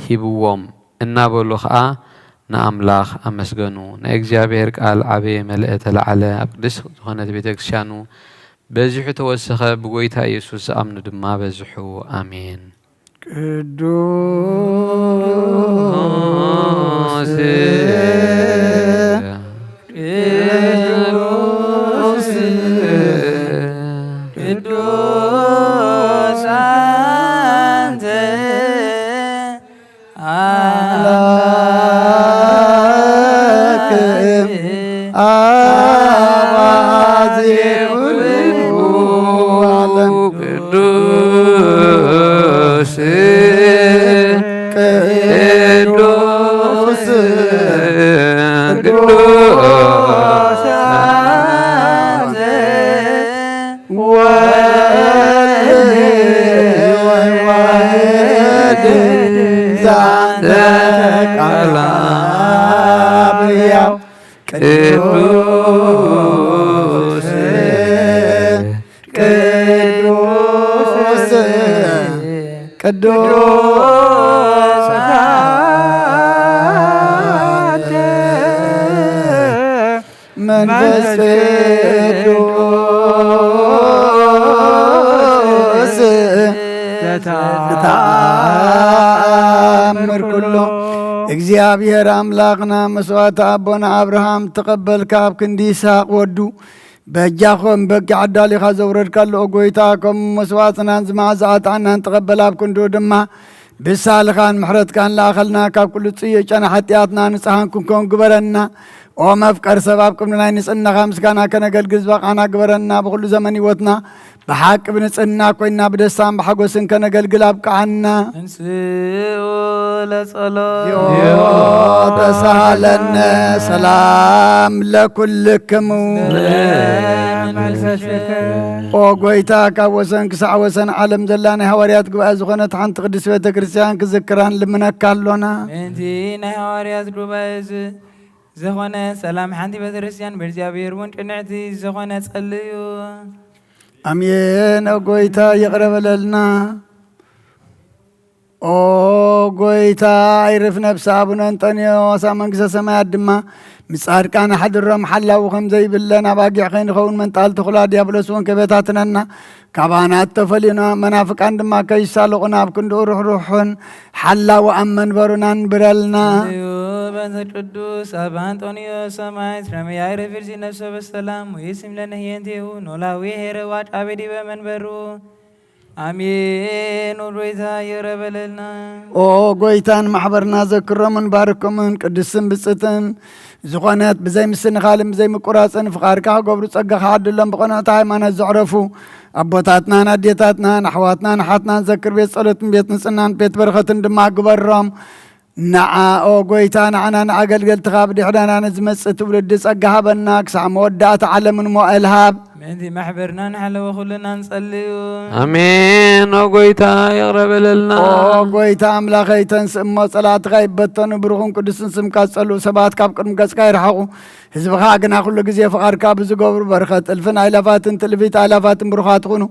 ሂብዎም እናበሉ ኸኣ ንኣምላኽ ኣመስገኑ። ናይ እግዚኣብሔር ቃል ዓበየ፣ መለአ፣ ተለዓለ። ኣብ ቅድስት ዝኾነት ቤተ ክርስቲያኑ በዚሑ ተወሰኸ፣ ብጎይታ ኢየሱስ ዝኣምኑ ድማ በዝሑ። ኣሜን። ቅዱስ ቅዱስ ቅዱስ አንተ አምላክ አባዜ ኩሉ ዓለም። ቅዱስ ቅዱስ ቅዱስ አንተ ወልድ ዋሕድ ዛንተ ቃል አብ ሕያው ቅዱስ ቅዱስ ቅዱስ አንተ መንፈስ ቅዱስ ዘተአምር ኩሎ። እግዚኣብሔር ኣምላኽና መስዋዕቲ ኣቦና ኣብርሃም ተቐበልካ ኣብ ክንዲ ይስሐቅ ወዱ በጃ ኾን በጊዕ ኣዳሊኻ ዘውረድካሉ፣ ኦ ጐይታ፣ ከም መስዋዕትናን ዝመዓዛ ዕጣንናን ተቐበል። ኣብ ክንድኡ ድማ ብሳልኻን ምሕረትካን ለኣኸልና፣ ካብ ኩሉ ጽዩቕ ጨና ሓጢኣትና ንጽሃን ክንኮን ግበረና። ኦ መፍቀር ሰብ፣ ኣብ ቅድሚ ናይ ንጽህናኻ ምስጋና ከነገልግል ዝበቓዕና ግበረና። ብኹሉ ዘመን ህይወትና ብሓቂ ብንጽህና ኮይንና ብደስታን ብሓጎስን ከነገልግል ኣብቅዓና። እንስኡ ለጸሎት። ተሳሃለነ ሰላም ለኩልክሙ። ኦ ጐይታ፣ ካብ ወሰን ክሳዕ ወሰን ዓለም ዘላ ናይ ሃዋርያት ጉባኤ ዝኾነት ሓንቲ ቅድስት ቤተ ክርስቲያን ክዝክራን ልምነካ ኣሎና። ምእንቲ ናይ ሃዋርያት ጉባኤ ዝ-፣ ዝኾነ ሰላም ሓንቲ ቤተ ክርስቲያን ብእግዚኣብሔር እውን ቅንዕቲ ዝኾነ ጸልዩ። ኣሜን። ኦ ጐይታ፣ ይቕረ በለልና። ኦ ጐይታ፣ ኣይርፍ ነፍሲ ኣቡነ እንጠንዮስ ኣብ መንግስተ ሰማያት ድማ ምስ ጻድቃን ኣሕድሮም። ሓላዊ ከም ዘይብለን ኣባጊዕ ከይንኸውን መንጣል ተኹላ ዲያብሎስ እውን ከይበታትነና፣ ካባና እተፈልዩና መናፍቃን ድማ ከይሳለቑና ኣብ ክንድኡ ርሕሩሕን ሓላዊ ኣብ መንበሩና ንብረልና። እዩ በእንተ ቅዱስ ኣባ እንጦንዮስ ሰማዕት ረመይ ኣይረፍርሲ ነፍሶ በሰላም ወይስም ለነህየንቴሁ ኖላዊ ሄረ ዋጫ በዲበ መንበሩ። ኣሜን። ኦ ጐይታ፣ ይቕረ በለልና። ኦ ጐይታ፣ ንማሕበርና ዘክሮምን ባርኮምን ቅድስትን ብጽትን ዝኾነት ብዘይ ምስንኻልን ብዘይ ምቁራጽን ፍቓድካ ክገብሩ ጸጋኻ ዓድሎም። ብቐንዕቲ ሃይማኖት ዘዕረፉ ኣቦታትናን ኣዴታትናን ኣሕዋትናን ኣሓትናን ዘክር። ቤት ጸሎትን ቤት ንጽህናን ቤት በረኸትን ድማ ግበሮም። ንዓ ኦ ጐይታ፣ ንዓና ንኣገልገልትኻ ብድሕረና ንዝመጽእ ትውልዲ ጸጋ ሃበና፣ ክሳዕ መወዳእታ ዓለምን መዋእል ሃብ። ምእንቲ ማሕበርና ንሓለወ ኩልና ንጸልዩ። ኣሜን። ኦ ጐይታ፣ ይቕረ በለልና። ኦ ጐይታ ኣምላኸይ፣ ተንስእ እሞ ጸላእትኻ ይበተኑ፣ ብሩኽን ቅዱስን ስምካ ዝጸልኡ ሰባት ካብ ቅድሚ ገጽካ ይርሓቑ። ህዝብኻ ግና ኩሉ ግዜ ፍቓድካ ብዝገብሩ በረኸት እልፍን ኣእላፋትን ትእልፊት ኣእላፋትን ብሩኻት ይኹኑ።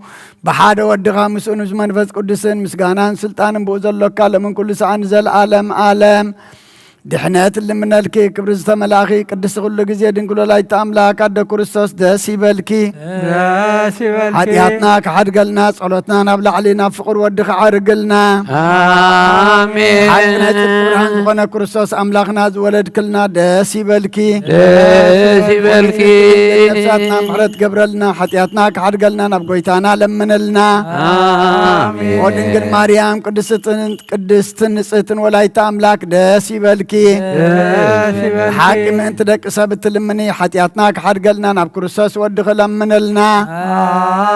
ብሓደ ወድኻ ምስኡ ምስ መንፈስ ቅዱስን ምስጋናን ስልጣንን ብኡ ዘሎካ ሎምን ኩሉ ሰዓን ንዘለኣለም ኣለም። ድሕነት ልምነልኪ፣ ክብሪ ዝተመላእኺ ቅድስቲ ኩሉ ግዜ ድንግል ወላዲተ ኣምላክ ኣደ ክርስቶስ ደስ ይበልኪ። ደስ ይበልኪ። ሓጢኣትና ክሓድገልና፣ ጸሎትና ናብ ላዕሊ ናብ ፍቕር ወዲ ክዓርግልና። ኣሜን። ሓቂ ናይ ጽድቂ ብርሃን ዝኾነ ክርስቶስ ኣምላኽና ዝወለድክልና ደስ ይበልኪ። ደስ ይበልኪ። ነፍሳትና ምሕረት ገብረልና፣ ሓጢኣትና ክሓድገልና ናብ ጎይታና ለምንልና። ኣሜን። ኦ ድንግል ማርያም ቅድስትን ቅድስትን ንጽህትን ወላዲተ ኣምላክ ደስ ይበልኪ። ደስ ይበልኪ። ብሓቂ ምእንቲ ደቂ ሰብ እትልምኒ፣ ሓጢኣትና ክሓድገልና ናብ ክርስቶስ ወድኺ ለምንልና።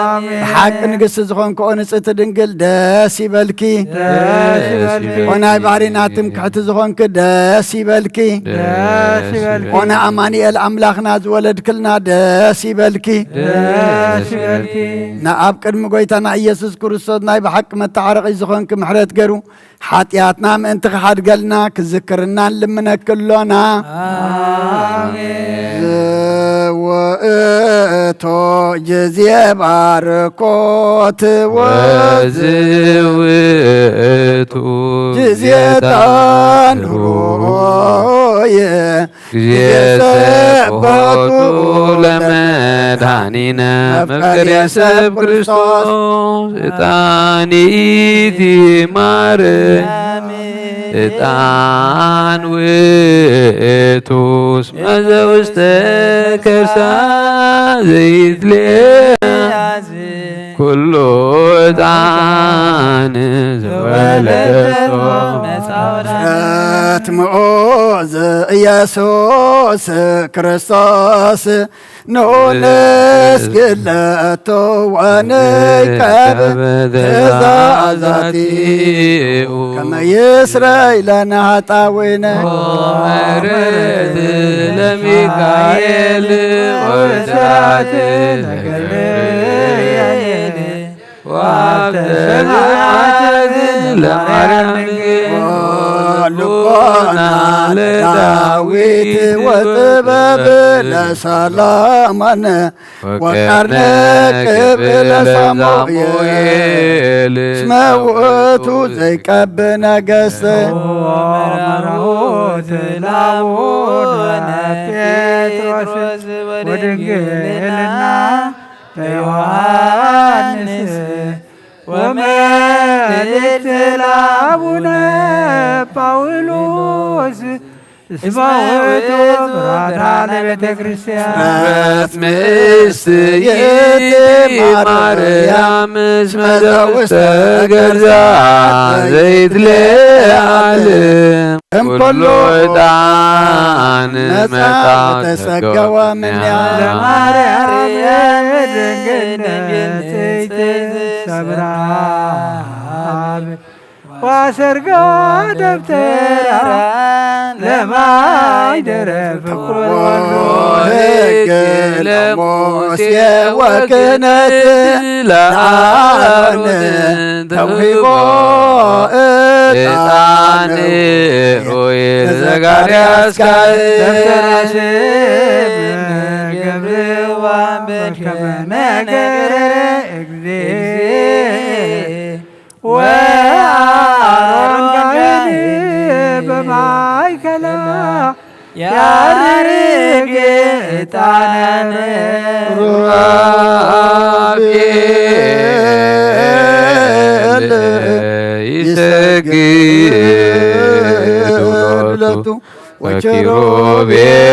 ኣሜን። ብሓቂ ንግስቲ ዝኾንክኦ ንጽህቲ ድንግል ደስ ይበልኪ። ደስ ይበልኪ። ኦ ናይ ባህሪና ትምክሕቲ ዝኾንኪ ደስ ይበልኪ። ደስ ይበልኪ። ኦ ንኣማኑኤል ኣምላኽና ዝወለድክልና ደስ ይበልኪ። ደስ ይበልኪ። ንኣብ ቅድሚ ጎይታና ኢየሱስ ክርስቶስ ናይ ብሓቂ መተዓረቒ ዝኾንኪ ምሕረት ገይሩ ሓጢኣትና ምእንቲ ክሓድገልና ክዝክርና ንልምነኪ ኣሎና። ኣሜን። ዝውእቱ ግዜ ባርኮት ወዝውእቱ ግዜ ታንሮየ ግዜ ሰቦቱ ለመድኃኒነ መፍቀሬ ሰብ ክርስቶስ ዕጣን ይእቲ ማርያም ዕጣን ውእቱ እስመ ዘውስተ ከርሳ ዘይትሌ ኩሉ ዕጣን ዘወለደቶ መጻወዳት ምዑዝ ኢየሱስ ክርስቶስ ንኡንስ ግለቶ ወንቀብ ትእዛዛቲኡ ከመ ይስረይ ለነ ኃጣውኢነ። ምሕረት ለሚካኤል ወብስራት ለገብርኤል ወአብ ተሰማያት ለማርያም ልቦና ለዳዊት ወጥበብ ለሰሎሞን ወቀርነ ክብ ለሳሙኤል እስመ ውእቱ ዘይቀብ ነገሥት። ወመርሆት ለአቡነ ጴጥሮስ ወድንግልና ለዮሐንስ ወመልእክት ለአቡነ ጳውሎስ እስመ ውእቱ ብርሃና ለቤተ ክርስቲያን። ምስት ይእቲ ማርያም እስመ ዘውስተ ገርዛ ዘይትለዓል እምኩሉ ዕጣን መጻ ተሰገወ ምንያ። ለማርያም ድንግል ንጽሕት ሰብራ ዋሰርጋ ደብተራ ለማይደረ ፍቁር ወልዶ ሕግ ለሙሴ ወክህነት ለአሮን ተውሂቦ ዕጣን ኦይ ዘካርያስ ካህን። ደብተራ ስም ገብርዋ በከመ ነገረ እግዚእ ወአሮን ካህን በማእከላ ያርግ ዕጣነ ሱራፌል ይሰግድ ሎቱ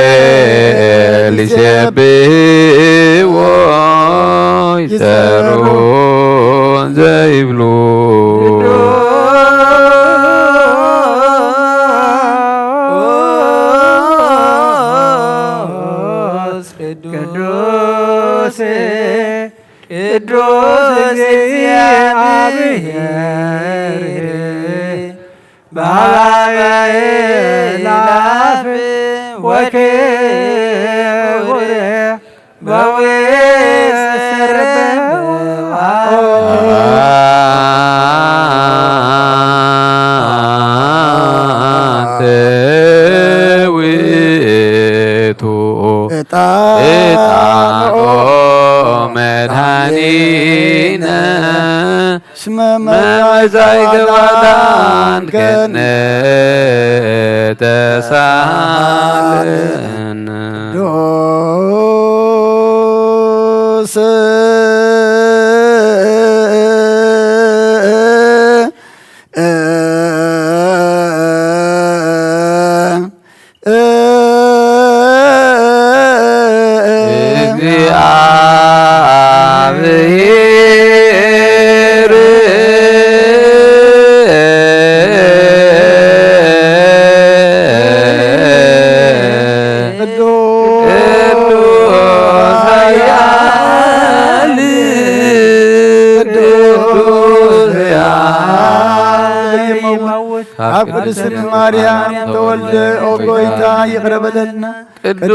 ወኪሩቤል ይሴብሕዎ ይጸርዎ እንዘ ይብሉ። ቅዱስ ቅዱስ ቅዱስ እግዚአብሔር በአበ ይላፍ ወክቡር በውስተ ርብብ አንተ ውእቱ ዕጣኖ መድኃኒነ። እስመ መጻኢ ገባዳን ገነት ተሳሃልን ቅዱስ እግዚአብሔር ቅዱስ ኃያል ቅዱስ ሕያው ዘይመውት ካብ ቅድስት ማርያም ተወልደ። ኦ ጎይታ ይቕረ በለልና። ቅዱስ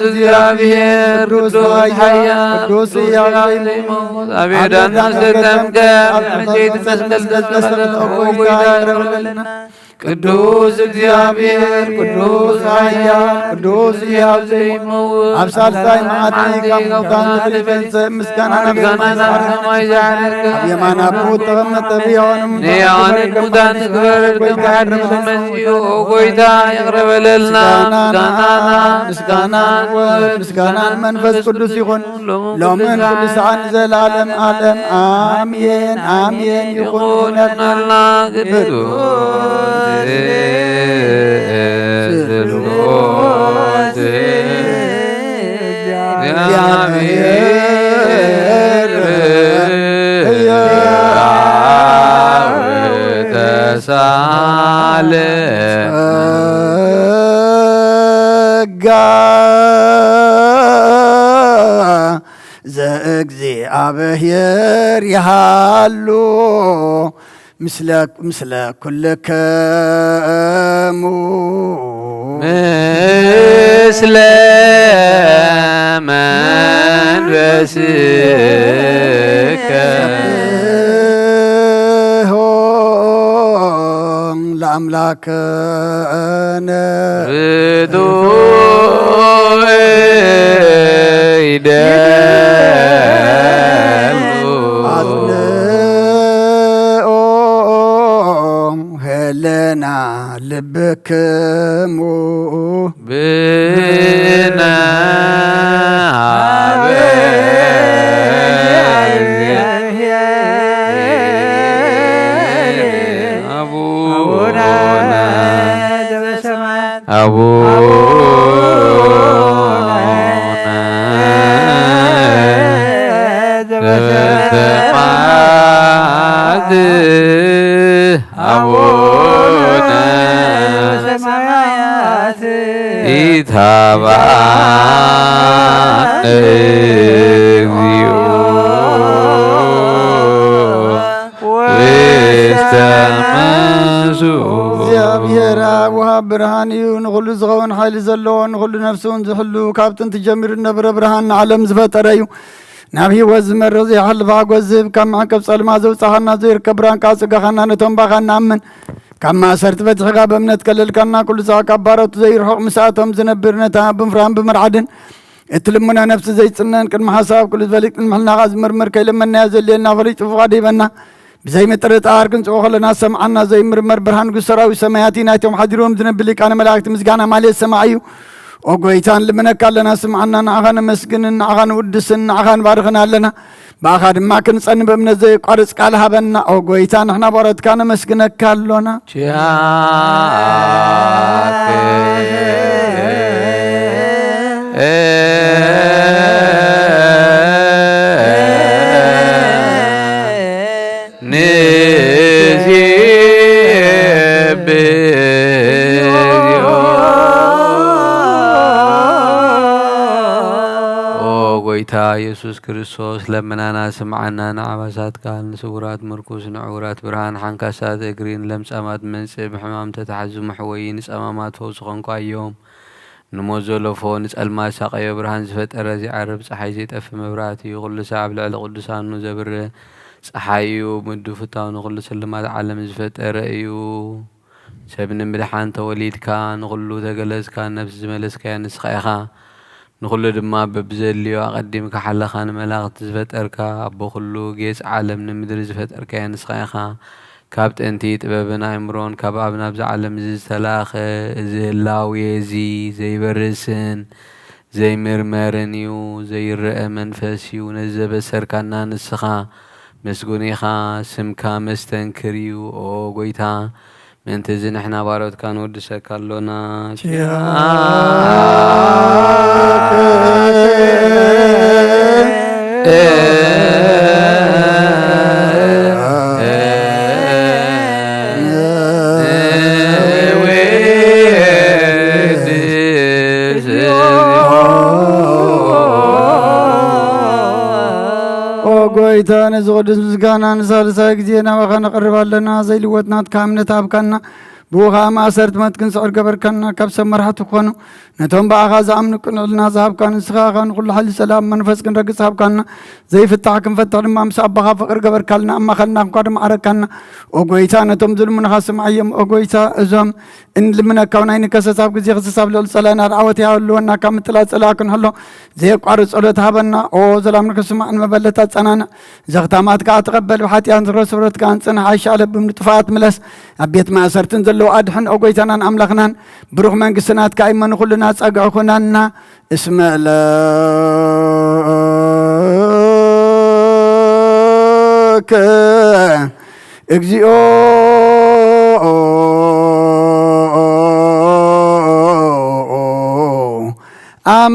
እግዚኣብሔር ቅዱስ ኃያል ቅዱስ ሕያው ዘይመውት ኣብ ዮርዳኖስ ተጠምቀ ኣብ ዕንጨይቲ መስቀል ተሰቀለ። ኦ ጎይታ ይቕረ በለልና። ቅዱስ እግዚኣብሔር ቅዱስ ኃያል ቅዱስ ሕያው ዘይመውት ኣብ ሳልሳይ መዓልቲ ካብ ሙታን ተፈልዩ ተንሥእ። ምስጋና ናብ ሰማይ ዝዓርግ ኣብ የማን ኣቦ ተቐመጠ። ብሕያዋንን ንሕያዋንን ሙታን ክፈርድ ከም ሓድሽ መጺኡ። ኦ ጎይታ ይቕረ በለልና። ምስጋና ንወልድ ምስጋና ንመንፈስ ቅዱስ ይኹን ሎምን ኩሉ ሰዓት ንዘለዓለም ዓለም ኣሜን ኣሜን ይኹን። ይኹንልና። ቅዱስ ስሉስ ዘእግዚኣብሔር ይሃሉ ምስለ ኩልክሙ። ምስለ መንፈስከ ለአምላክ ከነ ርቱዕ ይደሉ። አጽንኦ ህልና ልብክሙ ብነ አቡነ አቡነ ዘበሰማያት አቡነ ዘበሰማያት ኢታብአነ እግዚኦ ውስተ መንሱ። እግዚኣብሔር ኣብ ወሃብ ብርሃን እዩ። ንኹሉ ዝኸውን ሓይሊ ዘለዎ፣ ንኹሉ ነፍሲ እውን ዝሕሉ፣ ካብ ጥንቲ ጀሚሩ ዝነበረ ብርሃን፣ ንዓለም ዝፈጠረ እዩ። ናብ ህይወት ዝመርሕ ዘይሓልፍ ሓጎስ ዝህብ፣ ካብ መዕቀብ ጸልማ ዘውጻኻና፣ ዘይርከብ ብርሃን ካብ ጽጋኻና፣ ነቶም ባኻ ንኣምን። ካብ ማእሰርቲ ፈቲሕካ ብእምነት ከለልካና፣ ኩሉ ሳዕ ካብ ባሮቱ ዘይርሑቕ ምስኣቶም ዝነብር፣ ነታ ብምፍራህን ብምርዓድን እትልምኖ ነፍሲ ዘይጽነን፣ ቅድሚ ሓሳብ ኩሉ ዝፈልጥ፣ ቅድሚ ሕልናኻ ዝምርምር፣ ከይለመናዮ ዘድልየና ፍሉይ ጽቡቕ ሂበና። ብዘይምጥርጣር ክንጽዎ ከለና ሰምዓና። ዘይምርመር ብርሃን ንጉሥ ሰራዊት ሰማያት እዩ። ናይቶም ሓዲሮም ዝነብር ሊቃነ መላእክት ምስጋና ማለት ሰማዕ እዩ። ኦ ጎይታ ንልምነካ ኣለና፣ ስምዓና። ንዓኻ ነመስግንን ንዓኻ ንውድስን ንዓኻ ንባርኽን ኣለና። ብኣኻ ድማ ክንጸን ብእምነት ዘየቋርጽ ቃል ሃበና። ኦ ጎይታ ንሕና ባሮትካ ነመስግነካ ኣሎና። ኪያከ ንሴብሖ። ኦ ጎይታ ኢየሱስ ክርስቶስ ለምናና ስምዓና። ንዓባሳት ቃል፣ ንስውራት ምርኩስ፣ ንዕውራት ብርሃን፣ ሓንካሳት እግሪ፣ ንለምጻማት መንጽእ፣ ብሕማም ተታሕዙ መሕወዪ፣ ንጸማማት ፈውሲ ኾንኳዮም። ንሞት ዘለፎ ንጸልማት ሳቀዮ ብርሃን ዝፈጠረ ዘይዓርብ ጸሓይ ዘይጠፍእ መብራህቲ እዩ። ኩሉ ሳዕ ኣብ ልዕሊ ቅዱሳኑ ዘብርህ ጸሓይ እዩ። ምዱ ፍታው ንኹሉ ስልማት ዓለም ዝፈጠረ እዩ። ሰብ ንምድሓን ተወሊድካ፣ ንኹሉ ተገለጽካ፣ ነፍሲ ዝመለስካያ ንስኻ ኢኻ። ንኹሉ ድማ በብዘድልዮ ኣቐዲምካ ሓለኻ ንመላእኽቲ ዝፈጠርካ፣ ኣቦ ኩሉ ጌጽ ዓለም ንምድሪ ዝፈጠርካያ ንስኻ ኢኻ። ካብ ጥንቲ ጥበብን ኣእምሮን ካብ ኣብ ናብዚ ዓለም እዚ ዝተላእኸ፣ እዚ ህላዌ እዚ ዘይበርስን ዘይምርመርን እዩ። ዘይረአ መንፈስ እዩ። ነዚ ዘበሰርካና ንስኻ ምስጉን ኢኻ። ስምካ መስተንክር እዩ። ኦ ጎይታ፣ ምእንቲ እዚ ንሕና ባሮትካ ንወድሰካ ኣሎና። ኦ ጎይታ፣ ነዚ ቅዱስ ምስጋና ንሳልሳይ ግዜ ናባኻ ነቕርብ ኣለና። ዘይልወጥ ናትካ እምነት ሃብካና። ብኡ ኸኣ ማእሰርቲ ሞት ክንስዕር ገበርካና። ካብ ሰብ መራሕቲ ክኾኑ ነቶም ብኣኻ ዝኣምኑ ቅንዕልና ዝሃብካ ንስኻ ኢኻ። ንኹሉ ሓይሊ ጸላእቲ መንፈስ ክንረግጽ ሃብካና። ዘይፍታሕ ክንፈትሕ ድማ ምስ ኣቦኻ ፍቕሪ ገበርካልና። ኣብ ማእከልና እኳ ድማ ዓረካና። ኦ ጎይታ፣ ነቶም ዝልምኑኻ ስምዓዮም። ኦ ጎይታ፣ እዞም እንልምነካ እውን ኣይንከሰስ። ኣብ ግዜ ክሰስ ኣብ ልዕሊ ጸላእና ርዓወት ይሃልወና። ካብ ምጥላል ጸላእ ክንሕሎ ዘየቋርጽ ጸሎት ሃበና። ኦ ዘላምንካ ስማዕ፣ ንመበለት ኣጸናንዕ። ዘኽታማት ከኣ ተቐበል፣ ብሓጢኣት ዝረስረትካ ኣንጽንሕ፣ ኣይሻለብም ንጥፋኣት ምለስ፣ ኣብ ቤት ማእሰርትን ዘለዉ ኣድሕን። ኦ ጎይታናን ኣምላኽናን፣ ብሩኽ መንግስቲ ናትካ እሞ ንኹልና ጸግዒ ኩነና። እስመ ለከ እግዚኦ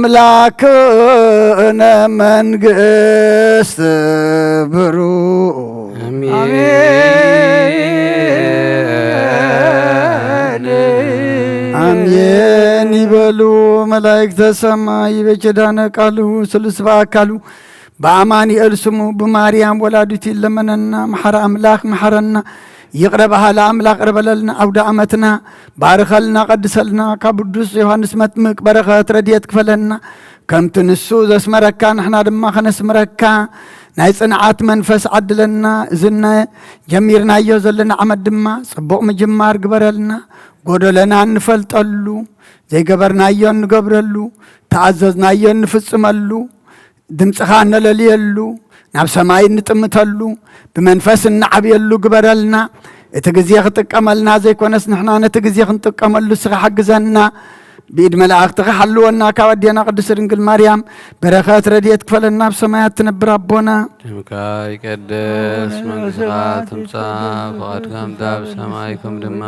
ኣምላክነ መንግስት ብሩ። ኣሜን። ኣሜን ይበሉ መላእክተ ሰማይ። በኪዳነ ቃሉ ስሉስ በአካሉ በአማኑኤል ስሙ ብማርያም ወላዲቱ ይለመነና። መሐረ ኣምላኽ መሐረና። ይቕረ በሃሊ ኣምላኽ ይቕረ በለልና። ኣውደ ዓመትና ባርኸልና፣ ቀድሰልና። ካብ ቅዱስ ዮሃንስ መጥምቅ በረኸት ረድኤት ክፈለና። ከምቲ ንሱ ዘስመረካ ንሕና ድማ ከነስምረካ ናይ ጽንዓት መንፈስ ዓድለና። እዚ ጀሚርናዮ ዘለና ዓመት ድማ ጽቡቕ ምጅማር ግበረልና። ጎደለና እንፈልጠሉ፣ ዘይገበርናዮ እንገብረሉ፣ ተኣዘዝናዮ እንፍጽመሉ፣ ድምጽኻ እነለልየሉ፣ ናብ ሰማይ እንጥምተሉ፣ ብመንፈስ እንዓብየሉ ግበረልና። እቲ ግዜ ክጥቀመልና ዘይኮነስ ንሕና ነቲ ግዜ ክንጥቀመሉ እስኻ ሓግዘና። ብኢድ መላእኽትኻ ሓልወና፣ ካብ ኣዴና ቅድስት ድንግል ማርያም በረኸት ረድኤት ክፈለና፣ ኣብ ሰማያት ትነብር ኣቦና። ስምካ ይቀደስ፣ መንግስትኻ ትምጻእ፣ ፍቓድካ ምጻእ፣ ኣብ ሰማይ ከም ድማ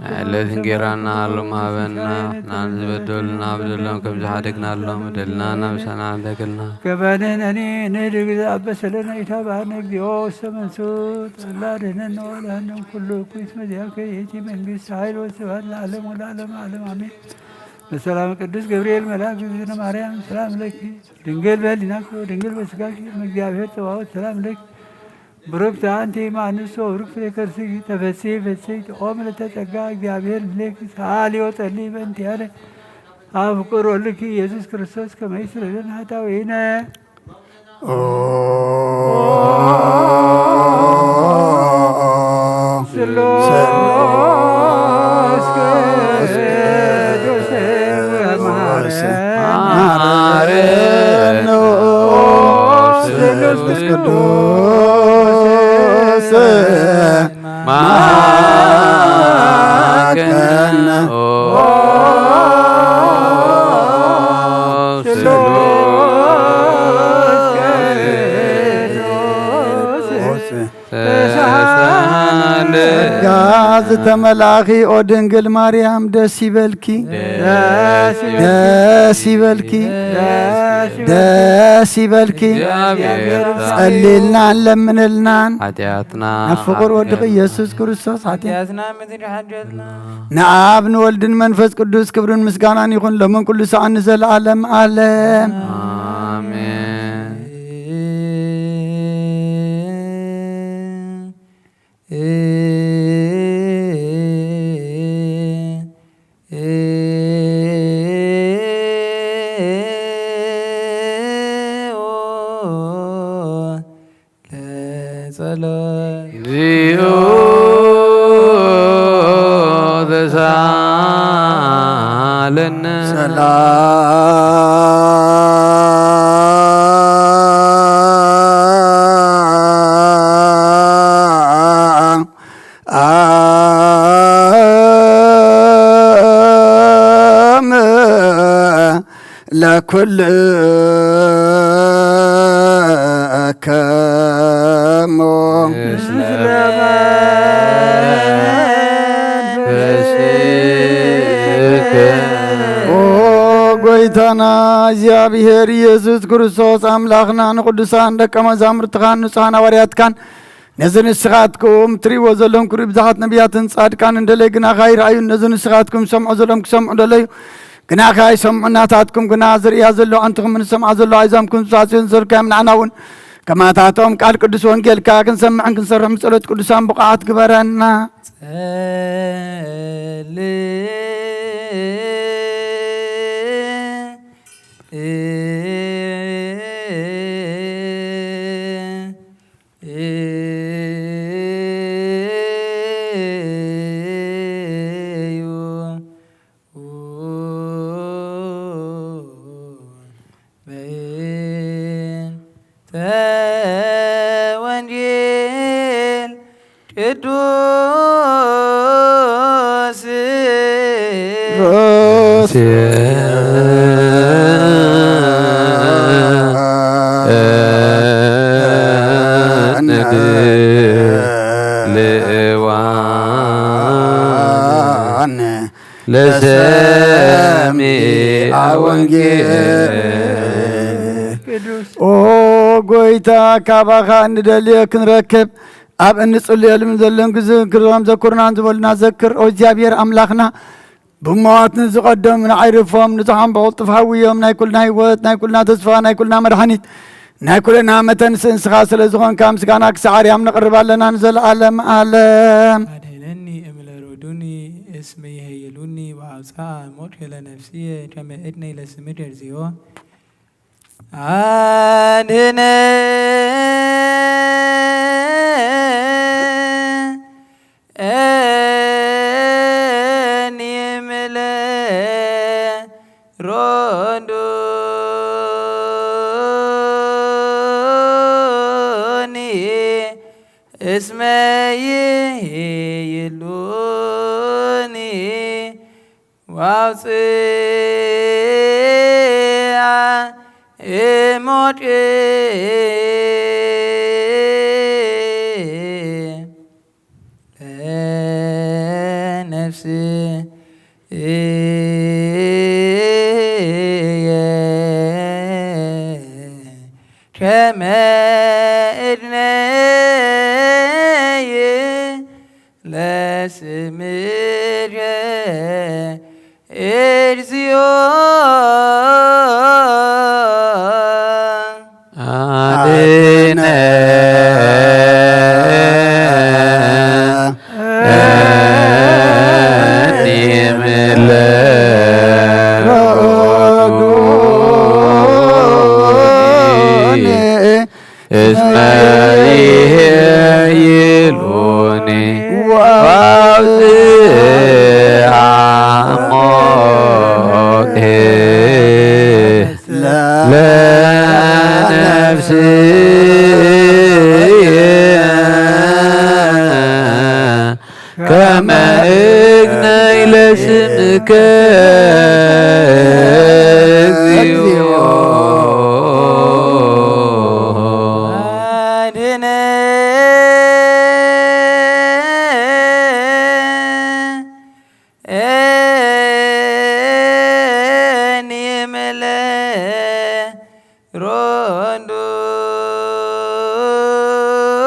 ናይ ዕለት እንጌራና ሎም ሃበና፣ ንሕና ንዝበደሉና በደሎም ከም ዝሓደግናሎም በደልና ናብ ሰና ንተክልና። ከመ ንሕነኒ ንህድግ ዘአበሰለነ ኢታብአነ እግዚኦ ውስተ መንሱት፣ አላ አድኅነነ ወአድኃኒነ እምኩሉ እኩይ፣ እስመ ዚአከ ይእቲ መንግስት ኃይል ወስብሐት ለዓለሙ ለዓለመ ዓለም አሜን። በሰላም ቅዱስ ገብርኤል መልአክ እግዝእትነ ማርያም ሰላም ለኪ፣ ድንግል በህሊናኪ ወድንግል በስጋኪ፣ እም እግዚአብሔር ጸባኦት ሰላም ለኪ፣ ብሩክት አንቲ እም አንስቶ ወብሩክ ፍሬ ከርስኪ፣ ተፈሲ ፍስሕት ኦ ምልዕተ ጸጋ፣ እግዚአብሔር ምስሌኪ፣ ሰአሊ ወጸሊ በእንቲአነ አፍቅር ወልድኪ ኢየሱስ ክርስቶስ ከመ ይስረይ ለነ ኃጣውኢነ። ኦ ስሉስ ቅዱስ ወመሐረነ። ስሉስ ቅዱስ መሐረነ። ስሉስ ቅዱስ ጸጋ ዝተመላእኺ ኦ ድንግል ማርያም ደስ ይበልኪ፣ ደስ ይበልኪ፣ ደስ ይበልኪ። ጸልይልናን ለምንልናን። ሓጢኣትና ናብ ፍቑር ወድኺ ኢየሱስ ክርስቶስ ሓጢኣትና ምድሪ ሓድገልና። ንኣብ ንወልድን መንፈስ ቅዱስ ክብርን ምስጋናን ይኹን፣ ሎምን ኩሉ ሰዓት ንዘለዓለም ዓለም። ኣሜን። ለጸሎት። እግዚኦ ተሳለነ። ሰላም ለኩልከሙ ምስለ መንፈስከ። ኦ ጎይታና እግዚኣብሔር ኢየሱስ ክርስቶስ ኣምላኽና ንቅዱሳን ደቀ መዛሙርትኻን ንጹሓን ሃዋርያትካን ነዚ ንስኻትኩም ትሪእዎ ዘለኹም ክርኢ ብዙሓት ነቢያትን ጻድቃን እንደለዩ ግናኻ ይረኣዩ። ነዚ ንስኻትኩም ሰምዖ ዘለኹም ክሰምዑ ደለዩ ግናኻ ይሰምዑ። ናታትኩም ግና ዝርእያ ዘሎ ኣንትኹም ንሰምዓ ዘሎ ኣእዛንኩም ዝሳስዮን ዘርካዮም ንዓና እውን ከማታቶም ቃል ቅዱስ ወንጌልካ ክንሰምዕን ክንሰርሕ ብጸሎት ቅዱሳን ብቑዓት ግበረና። ጸሊ እዩ በይንተ ወንጌል ቅዱስ ለሰሚዐ ወንጌል። ኦ ጎይታ፣ ካባኻ እንደልዮ ክንረክብ ኣብ እንጽልየሉን ዘለን ግዜ ክብሮም ዘኩርናን ዝበሉና ዘክር። ኦ እግዚኣብሔር ኣምላኽና፣ ብሞት ንዝቐደሙ ንዓይርፎም ንዝሓም ብቕልጡፍ ሃውዮም። ናይ ኩልና ህይወት፣ ናይ ኩልና ተስፋ፣ ናይ ኩልና መድሓኒት፣ ናይ ኩልና መተንስ እንስኻ ስለ ዝኾንካ ምስጋና ክሳዕ ኣርያም ነቕርብ ኣለና ንዘለኣለም ኣለም። ኣድህነኒ እምለሮዱኒ እስመ ይሄይሉኒ ወአውፅአ ሞት ለነፍስየ ከመ እድነይ ለስምከ እግዚኦ። አድህነኒ እምለ ሮዱኒ እስመ ይሄይሉኒ ወአውፅአ እሞቴ ለነፍስየ ከመ እድነየ ለስምከ እግዚኦ። አድህነኒ እምለ ሮዱኒ እስመ ይሄይሉኒ ወአውፅአ ሞቴ ለነፍስየ ከመ እግነይ ለስምከ እግዚኦ። አድህነኒ እምለ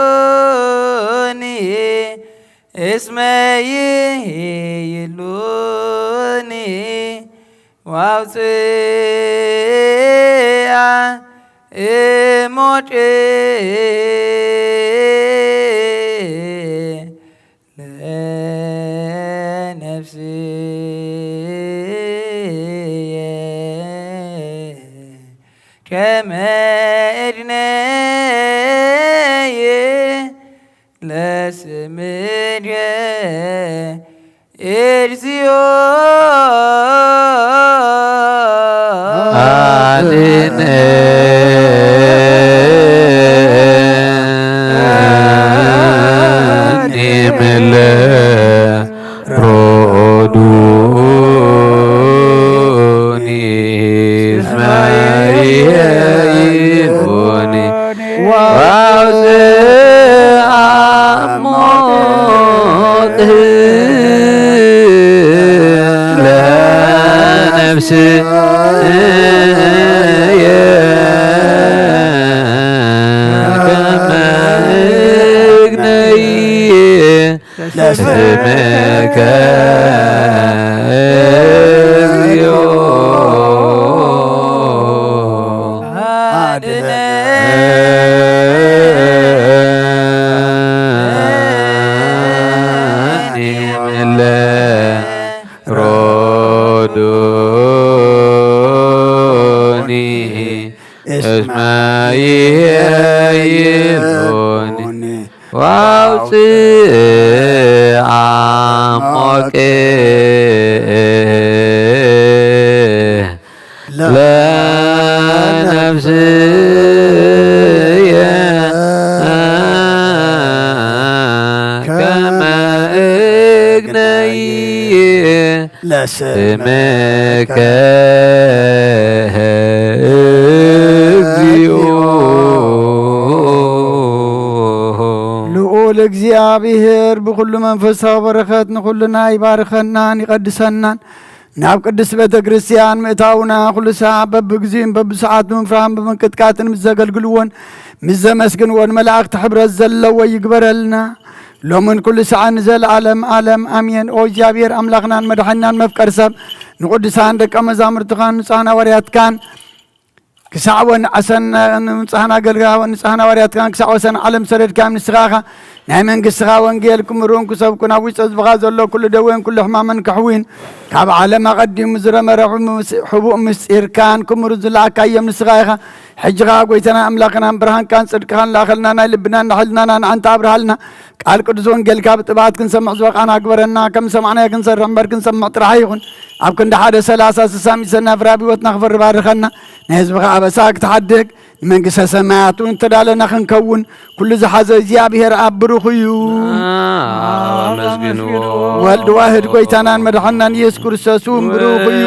ሮዱኒ እስመ ይሄይሉኒ ወአውፅአ እሞቴ ለነፍስየ ከመ እድነየ ለስምከ እግዚኦ። አድህነኒ እምለ ሮዱኒ ከመ እግነይ ለስምከ እግዚኦ አድነኒ እምለ ሮዱኒ እስመ ይሄይሉኒ ዋውፅእ አሞቄ ለነፍስየ ከመ እግነይ ለስምከ እግዚኦ። ልዑል እግዚኣብሔር ብኹሉ መንፈሳዊ በረኸት ንኹልና ይባርከናን ይቐድሰናን። ናብ ቅድስት ቤተ ክርስቲያን ምእታውና ኩሉ ሰዓት በብግዚኡን በብሰዓት ብምፍራህን ብምንቅጥቃጥን ምስ ዘገልግልዎን ምስ ዘመስግንዎን መላእኽቲ ሕብረት ዘለዎ ይግበረልና። ሎምን ኩሉ ሰዓት ንዘለዓለም ዓለም ኣሜን። ኦ እግዚኣብሔር ኣምላኽናን መድሓኒናን መፍቀር ሰብ ንቅዱሳን ደቀ መዛሙርትኻን ንጹሓን ሃዋርያትካን ክሳዕ ወን ዓሰና ንጹሓን ኣገልጋ ንጹሓን ሃዋርያትካን ክሳዕ ወሰን ዓለም ሰደድካዮም ንስኻ ኢኻ። ናይ መንግስትኻ ወንጌል ክምህሩን ክሰብኩን ኣብ ውሽጢ ህዝብኻ ዘሎ ኩሉ ደዌን ኩሉ ሕማምን ከሕውይን ካብ ዓለም ኣቐዲሙ ዝረመረ ሕቡእ ምስጢርካን ክምህሩ ዝለኣካዮም ንስኻ ኢኻ። ሕጂ ኸዓ ጎይታና ኣምላኽናን ብርሃንካን ጽድቅኻን ለኣኸልና ናይ ልብናን ናይ ሕልናናን ኣንታ ኣብርሃልና። ቃል ቅዱስ ወንጌልካ ብጥብዓት ክንሰምዕ ዝበቓና ግበረና። ከም ዝሰማዕናዮ ክንሰርሕ እምበር ክንሰምዕ ጥራሕ ይኹን። ኣብ ክንዲ ሓደ ሰላሳ ስሳ ሚእቲ ሰናይ ፍረ ኣብ ህይወትና ክፈሪ ባርኸና። ናይ ህዝብኻ ኣበሳ ክትሓድግ ንመንግስተ ሰማያት እውን እተዳለና ክንከውን ኩሉ ዝሓዘ እግዚኣብሔር ኣብ ብሩኽ እዩ። ኣብ ኣመስግንዎ። ወልድ ዋህድ ጎይታናን መድሓናን ኢየሱስ ክርስቶስ እውን ብሩኽ እዩ።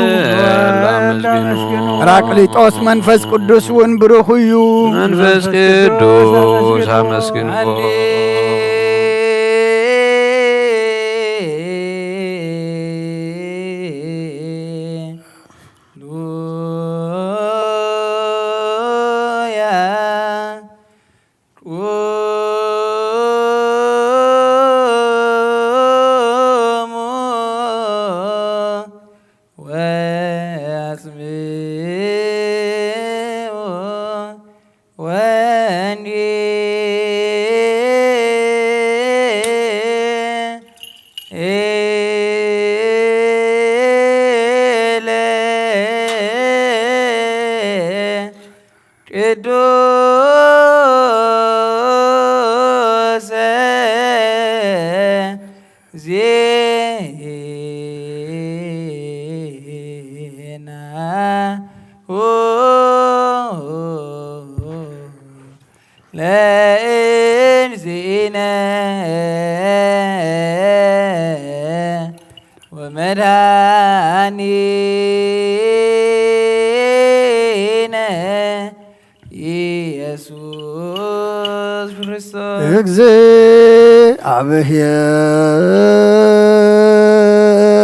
ወልድ ኣመስግንዎ። ጳራቅሊጦስ መንፈስ ቅዱስ እውን ብሩኽ እዩ። መንፈስ ቅዱስ ኣመስግንዎ። ሃሌሉያ። ቁሙ ወአጽምዑ ወንጌለ ቅዱስ ዜናሁ ለእግዚእነ ወመድኃኒነ ኢየሱስ ክርስቶስ።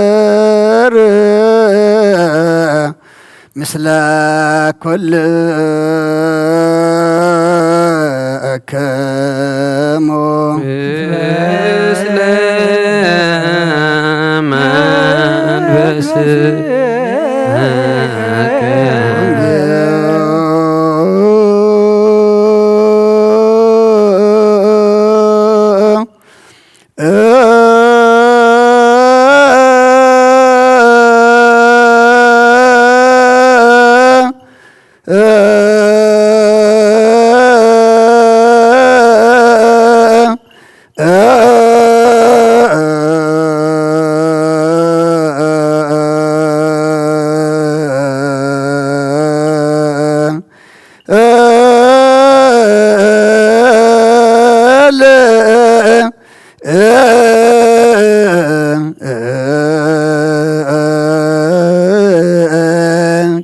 እግዚአብሔር ምስለ ኩልክሙ። ምስለ መንፈስከ።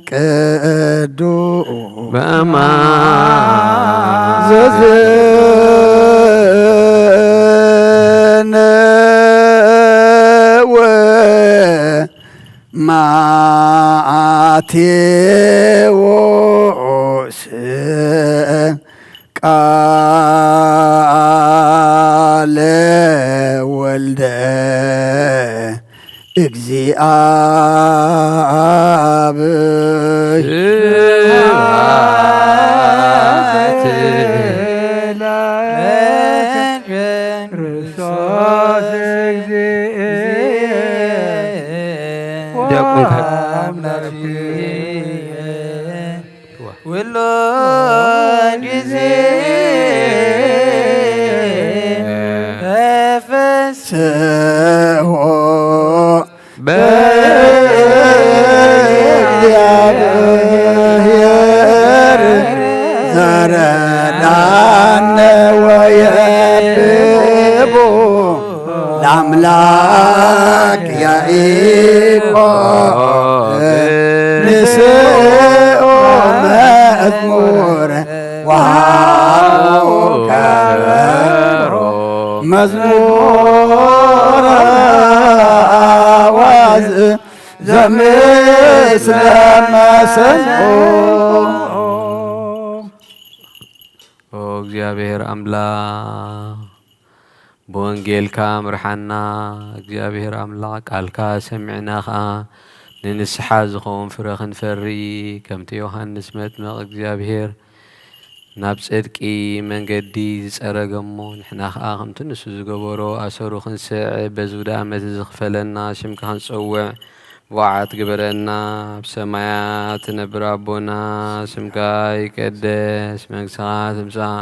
ቅዱስ በማ ዘዘነወ። መዓት ቴዎስ ቃለ ወልደ እግዚአብሔር። ስብሐት ለከ ክርስቶስ እግዚእ። ዲያቆን ከ- አምላክ ኩሉ ጊዜ ተፈስሖ በእግዚአብሔር ዘረዳነ ወየብቦ ለአምላክ ያዕቆብ ንስኦ መዝሙር ወሃቦ ከበሮ መዝሙር አዋዝ ዘምስለ መሰንቆ። ኦ እግዚኣብሔር ኣምላኽ፣ ብወንጌልካ ምርሓና። እግዚኣብሔር ኣምላኽ፣ ቃልካ ሰሚዕና ኸኣ ንንስሓ ዝኸውን ፍረ ክንፈሪ፣ ከምቲ ዮሃንስ መጥምቕ እግዚኣብሔር ናብ ጽድቂ መንገዲ ዝጸረገ እሞ፣ ንሕና ኸኣ ከምቲ ንሱ ዝገበሮ ኣሰሩ ክንስዕ፣ በዚ ውደ ኣመት እዚ ክፈለና፣ ሽምካ ክንጸውዕ ብቑዓት ግበረና። ኣብ ሰማያት ትነብር ኣቦና፣ ስምካ ይቀደስ፣ መንግስትኻ ትምጻእ፣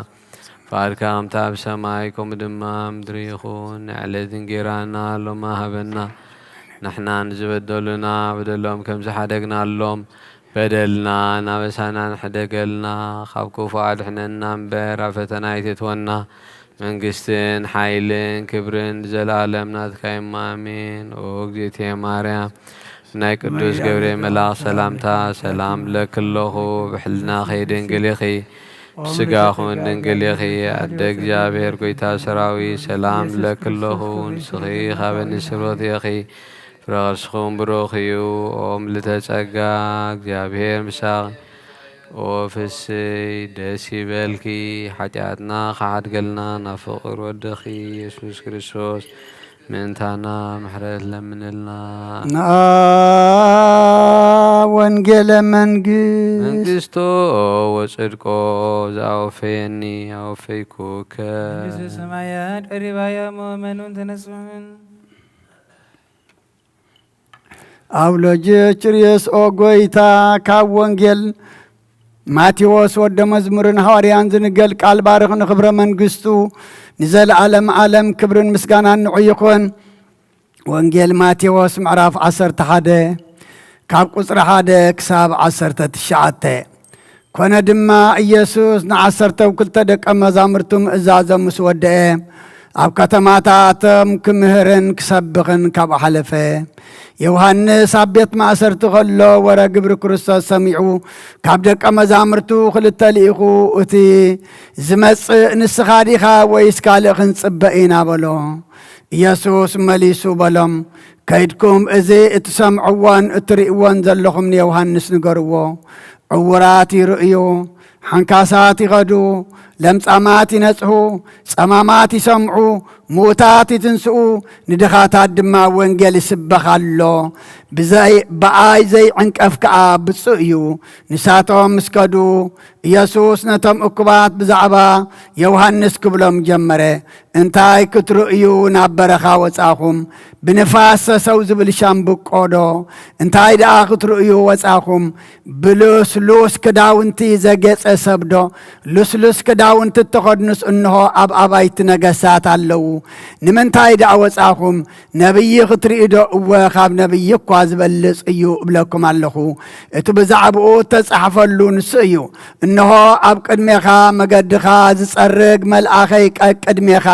ፍቓድካ ከምቲ ኣብ ሰማይ፣ ከምኡ ድማ ኣብ ምድሪ ይኹን። ንዕለት እንጌራና ሎማ ሃበና። ንሕና ንዝበደሉና በደሎም ከም ዝሓደግናሎም፣ በደልና ናበሳና ንሕደገልና፣ ካብ ክፉእ ኣድሕነና እምበር፣ ኣብ ፈተና ኣይተእትወና። መንግስትን ሓይልን ክብርን ንዘለኣለም ናትካ እዩ፣ ኣሜን። ኦ እግዝእትየ ማርያም፣ ናይ ቅዱስ ገብርኤል መልኣኽ ሰላምታ ሰላም እብለኪ ኣለኹ። ብሕልናኺ ድንግል ኢኺ፣ ብስጋኹን ድንግል ኢኺ። ኣደ እግዚኣብሔር፣ ጎይታ ሰራዊት፣ ሰላም እብለኪ ኣለኹ። ንስኺ ካብ ኣንስቲ ብሩኽቲ ኢኺ፣ ፍረ ከርስኹም ብሩኽ እዩ። ኦ ምልዕተ ጸጋ፣ እግዚኣብሔር ምሳኺ። ኦ ፍስይ፣ ደስ ይበልኪ፣ ሓጢኣትና ክሓድገልና ናብ ፍቕር ወድኺ ኢየሱስ ክርስቶስ ምእንታና ምሕረት ለምንልና። ንኣ ወንጌለ መንግስት መንግስቶ ወጽድቆ ዝኣወፈየኒ ኣወፈይኩከ። መንግስተ ሰማያት ቀሪባ እያ እሞ እመኑን ተነስሑን። ኣውሎጅ ችርየስ ኦ ጎይታ፣ ካብ ወንጌል ማቴዎስ ወደ መዝሙርን ሃዋርያን ዝንገል ቃል ባርኽ ንኽብረ መንግስቱ ንዘለዓለም ዓለም ክብርን ምስጋናን ንዑ ይኹን። ወንጌል ማቴዎስ ምዕራፍ ዓሰርተ ሓደ ካብ ቁጽሪ ሓደ ክሳብ ዓሰርተ ትሽዓተ። ኮነ ድማ ኢየሱስ ንዓሰርተው ክልተ ደቀ መዛሙርቱ ምእዛዞም ምስ ወደአ፣ ኣብ ከተማታቶም ክምህርን ክሰብኽን ካብኡ ሓለፈ። ዮሃንስ ኣብ ቤት ማእሰርቲ ከሎ ወረ ግብሪ ክርስቶስ ሰሚዑ፣ ካብ ደቀ መዛሙርቱ ክልተ ልኢኹ፣ "እቲ ዝመጽእ ንስኻ ዲኻ ወይስ ካልእ ክንጽበ ኢና?" በሎ። ኢየሱስ መሊሱ በሎም፣ "ከይድኩም እዚ እትሰምዕዎን እትርእይዎን ዘለኹም ንዮሃንስ ንገርዎ። ዕዉራት ይርእዩ፣ ሓንካሳት ይኸዱ፣ ለምጻማት ይነጽሁ፣ ጸማማት ይሰምዑ፣ ምዉታት ይትንስኡ፣ ንድኻታት ድማ ወንጌል ይስበኽ ኣሎ። ብዘይ-፣ ብኣይ ዘይዕንቀፍ ከኣ ብጹእ እዩ።" ንሳቶም ምስ ከዱ፣ ኢየሱስ ነቶም እኩባት ብዛዕባ ዮሃንስ ክብሎም ጀመረ፣ "እንታይ ክትርእዩ ናብ በረኻ ወጻኹም? ብንፋስ ሰሰው ዝብል ሻምብቆ ዶ? እንታይ ደኣ ክትርእዩ ወጻኹም? ብልስሉስ ክዳውንቲ ዘጌጸ ሰብ ዶ? ልስሉስ ክዳውንቲ እተኸድኑስ እንሆ ኣብ ኣባይቲ ነገሳት ኣለዉ። ንምንታይ ደኣ ወጻኹም? ነቢይ ክትርኢ ዶ? እወ፣ ካብ ነቢይ እኳ ዝበልጽ እዩ እብለኩም ኣለኹ። እቲ ብዛዕባኡ እተጻሕፈሉ ንሱ እዩ። እንሆ፣ ኣብ ቅድሜኻ መገድኻ ዝጸርግ መልኣኸይ ቀቅድሜኻ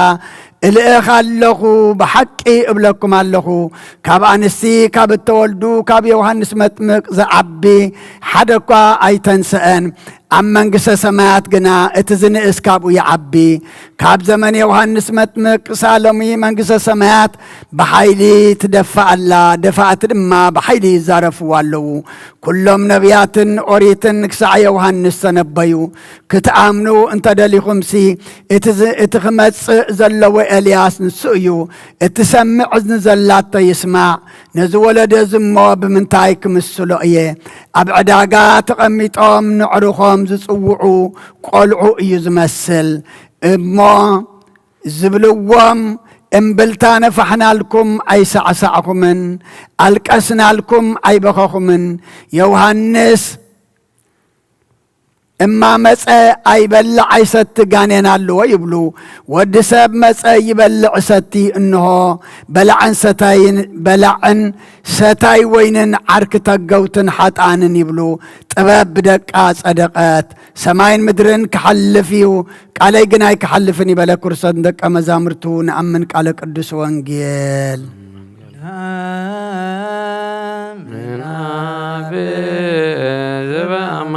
እልእኽ ኣለኹ። ብሓቂ እብለኩም ኣለኹ፣ ካብ ኣንስቲ ካብ እተወልዱ ካብ ዮሃንስ መጥምቅ ዝዓቢ ሓደ እኳ ኣይተንስአን። ኣብ መንግስተ ሰማያት ግና እቲ ዝንእስ ካብኡ ይዓቢ። ካብ ዘመን ዮሃንስ መጥምቅ ክሳብ ሎሚ መንግስተ ሰማያት ብሓይሊ ትደፍእ ኣላ፣ ደፋእቲ ድማ ብሓይሊ ይዛረፍዋ ኣለዉ። ኩሎም ነቢያትን ኦሪትን ክሳዕ ዮሃንስ ተነበዩ። ክትኣምኑ እንተደሊኹምሲ፣ እቲ ዝ-፣ እቲ ክመጽእ ዘለዎ ኤልያስ ንሱ እዩ። እትሰምዕ እዝኒ ዘላቶ ይስማዕ። ነዚ ወለዶ እዚ እሞ ብምንታይ ክምስሎ እየ? ኣብ ዕዳጋ ተቐሚጦም ንዕሩኾም ዝጽውዑ ቆልዑ እዩ ዝመስል። እሞ ዝብልዎም፣ እምብልታ ነፋሕናልኩም ኣይሳዕሳዕኹምን፣ ኣልቀስናልኩም ኣይበኸኹምን። ዮሃንስ እማ መጸ ኣይበልዕ ኣይሰቲ ጋኔን ኣለዎ ይብሉ። ወዲ ሰብ መጸ ይበልዕ ሰቲ እንሆ፣ በላዕን ሰታይን፣ በላዕን ሰታይ ወይንን ዓርኪ ተገውትን ሓጥኣንን ይብሉ። ጥበብ ብደቃ ጸደቀት። ሰማይን ምድርን ክሓልፍ እዩ፣ ቃለይ ግን ኣይክሓልፍን ይበለ ክርስቶስ ንደቀ መዛሙርቱ። ንኣምን ቃለ ቅዱስ ወንጌል። ምናብ ዝበማ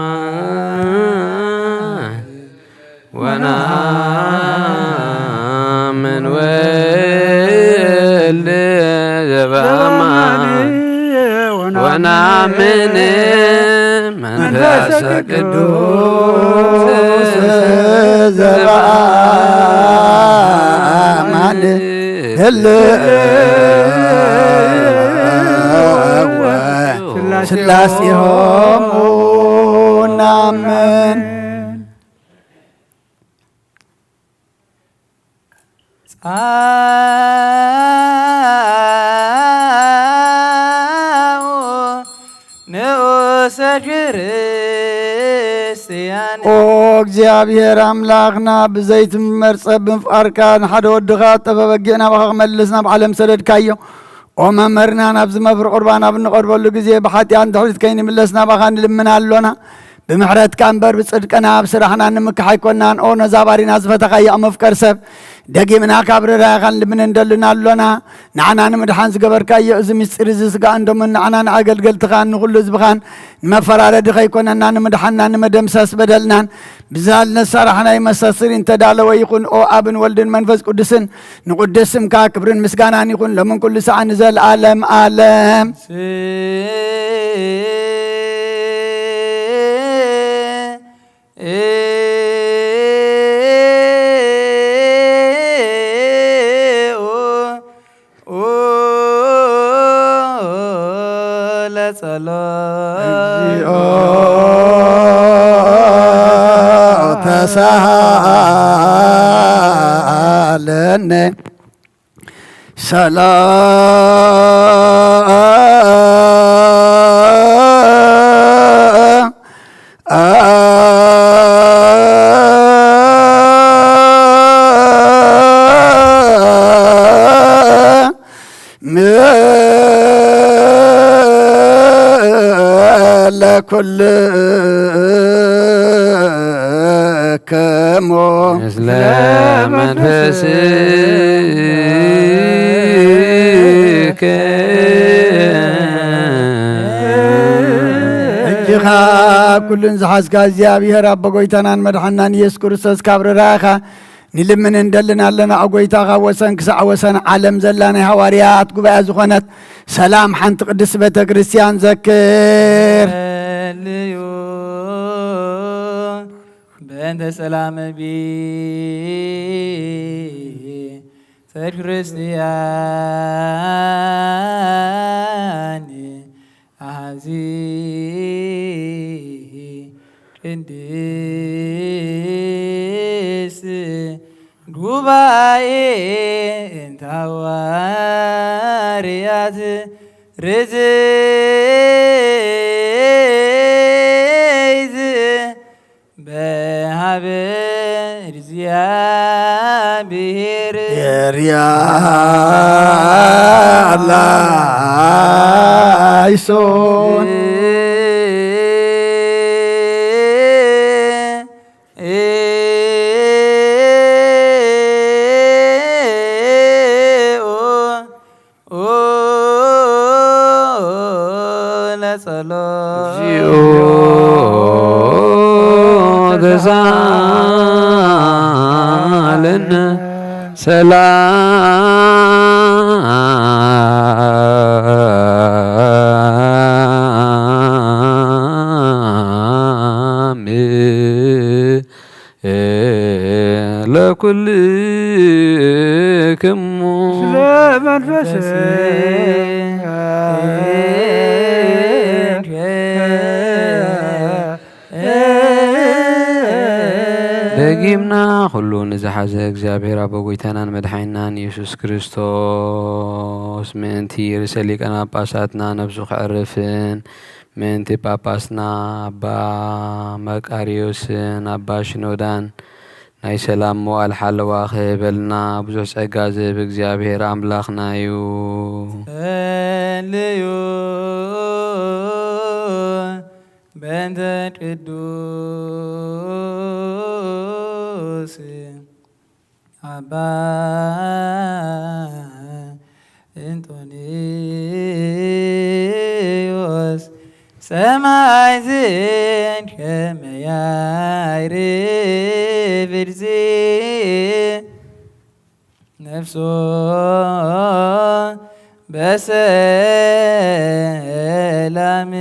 ወናምን ወልድ ዘበአማን ወናምን መንፈስ ቅዱስ ዘበአማን ህልው ስላሴሆሙ ናምን። ጻኡ ንኡሰ ክርስቲያን። ኦ እግዚኣብሔር ኣምላኽና፣ ብዘይትምመር ጸብ ምፍቃርካ ንሓደ ወድኻ ጠበበጊዕ ናባኻ ክመልስ ናብ ዓለም ሰደድካዮ። ኦ መምህርና፣ ናብዚ መብር ቁርባን ኣብ እንቐርበሉ ግዜ ብሓጢኣት ንድሕሪት ከይንምለስ ናባኻ ንልምን ኣሎና። ብምሕረትካ እምበር ብጽድቅና ኣብ ስራሕና ንምካሕ ኣይኮናን። ኦ ነዛ ባሪና ዝፈተኻያ መፍቀር ሰብ፣ ደጊምና ካብ ርራያኻ ንልምን እንደልን ኣሎና። ንዓና ንምድሓን ዝገበርካዮ እዚ ምስጢር እዚ ስጋእን ደሙን ንዓና ንኣገልገልትኻን ንኹሉ ህዝብኻን ንመፈራረዲ ከይኮነና ንምድሓንና ንመደምሰስ በደልናን ብዛል ነሳራሕናይ መሳስሪ እንተዳለወ ይኹን። ኦ ኣብን ወልድን መንፈስ ቅዱስን ንቕዱስ ስምካ ክብርን ምስጋናን ይኹን ሎምን ኩሉ ሰዓት ንዘለኣለም ኣለም። ለጸሎት። እግዚኦ ተሳሃለነ። ሰላም ለኩልክሙ ምስለ መንፈስከ። እጅኻ ኩሉን ዝሓዝካ እግዚኣብሔር ኣቦ ጎይታናን መድሓናን ኢየሱስ ክርስቶስ ካብ ርራኻ ንልምን እንደልን ኣለና። ኦ ጎይታ፣ ካብ ወሰን ክሳዕ ወሰን ዓለም ዘላ ናይ ሃዋርያት ጉባኤ ዝኾነት ሰላም ሓንቲ ቅድስት ቤተ ክርስቲያን ዘክር። ጸልዩ በእንተ ሰላም ቤተ ክርስቲያን ኣዚ ቅድስት ጉባኤ እንተ ሃዋርያት ርዝይት በሃበ እግዚኣብሔር የርያ ላይሶን። ለጸሎት። እግዚኦ ተሳለነ ሰላም ለኩልክሙ። ስለ መንፈስ ደጊምና ኩሉ ንዝሓዘ እግዚኣብሔር ኣቦ ጎይታናን መድሓኒናን ኢየሱስ ክርስቶስ ምእንቲ ርእሰ ሊቃነ ጳጳሳትና ነብሱ ከዕርፍን ምእንቲ ጳጳስና ኣባ መቃርዮስን ኣባ ሽኖዳን ናይ ሰላም መዋል ሓለዋ ክህበልና ብዙሕ ጸጋ ዝህብ እግዚኣብሔር ኣምላኽና እዩ። ጸልዩ በእንተ ቅዱስ ኣባ እንጦንዮስ ሰማዕት ከመ ያዕርፍ ርእሲ ነፍሶ በሰላም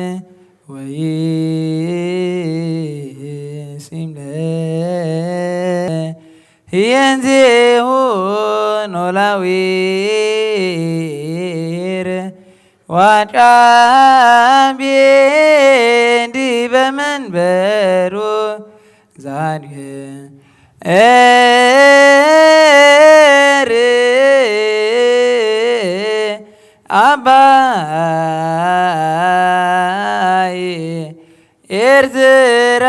ወይሲም ለህየንዜሁ ኖላዊ ዋጫ ቤንዲ በመንበሩ ዛድገ ኤር አባይ ኤርትራ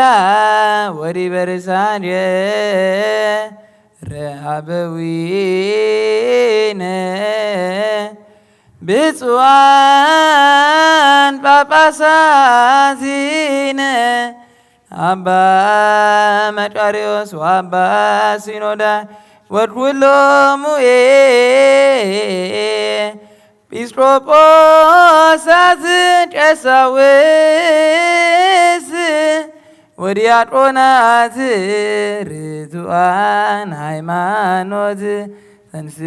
ወዲበ ርሳንየ ረሃበዊነ ብፁዓን ጳጳሳቲነ ኣባ መቃርዮስ ወኣባ ሲኖዳ ወኩሎሙ ኤ ጲስቆጶሳት ቀሳውስት ወዲያቆናት ርቱዓን ሃይማኖት ተንስኡ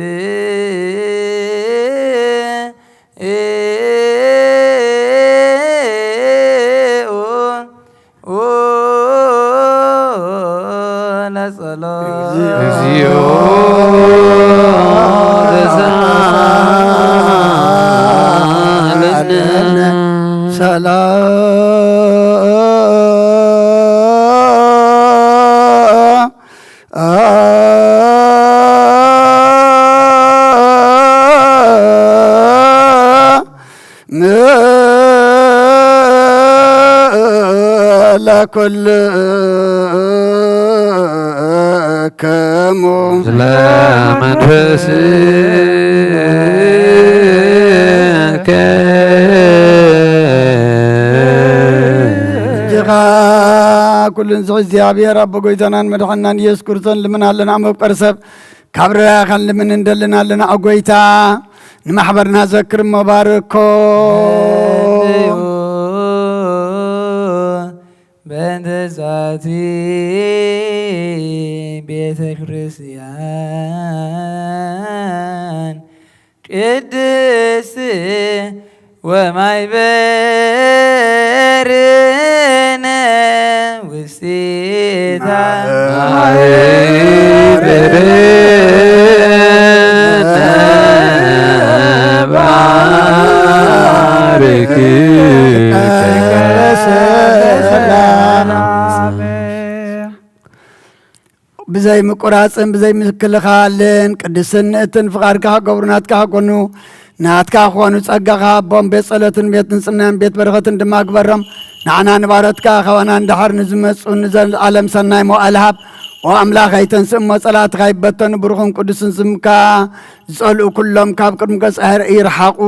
ለጸሎት። እግዚኦ ተሳለነ። ሰላም ለኩልክሙ። ስለ መንፈስከ። እጅኻ ኩሉን ዝሕ እግዚኣብሔር ኣቦ ጎይታናን መድሓናን ኢየሱስ ክርስቶስን ልምን ኣለና መፍቀር ሰብ ካብ ርያኸን ልምን እንደልን ኣለና። ኦ ጎይታ ንማሕበርና ዘክር መባርኮ። በእንተ ዛቲ ቤተ ክርስቲያን ቅድስት ወማይ በርነ ውስቴታ ማይ በርነ ባርክ ሰላም። ብዘይ ምቁራጽን ብዘይ ምክልኻልን ቅድስን ንእትን ፍቓድካ ክገብሩ ናትካ ክኾኑ፣ ናትካ ክኾኑ ጸጋኻ ኣቦም ቤት ጸሎትን ቤት ንጽህናን ቤት በረኸትን ድማ ግበሮም። ንዓና ንባሮትካ ካባና እንድሕር ንዝመጹ ንዘለኣለም ሰናይ መዋእል ሃብ። ኦ ኣምላኽ ኣይተንስእ እሞ ጸላእትኻ ይበተኑ። ብሩኽን ቅዱስን ስምካ ዝጸልኡ ኩሎም ካብ ቅድሚ ገጽ ይርሓቑ።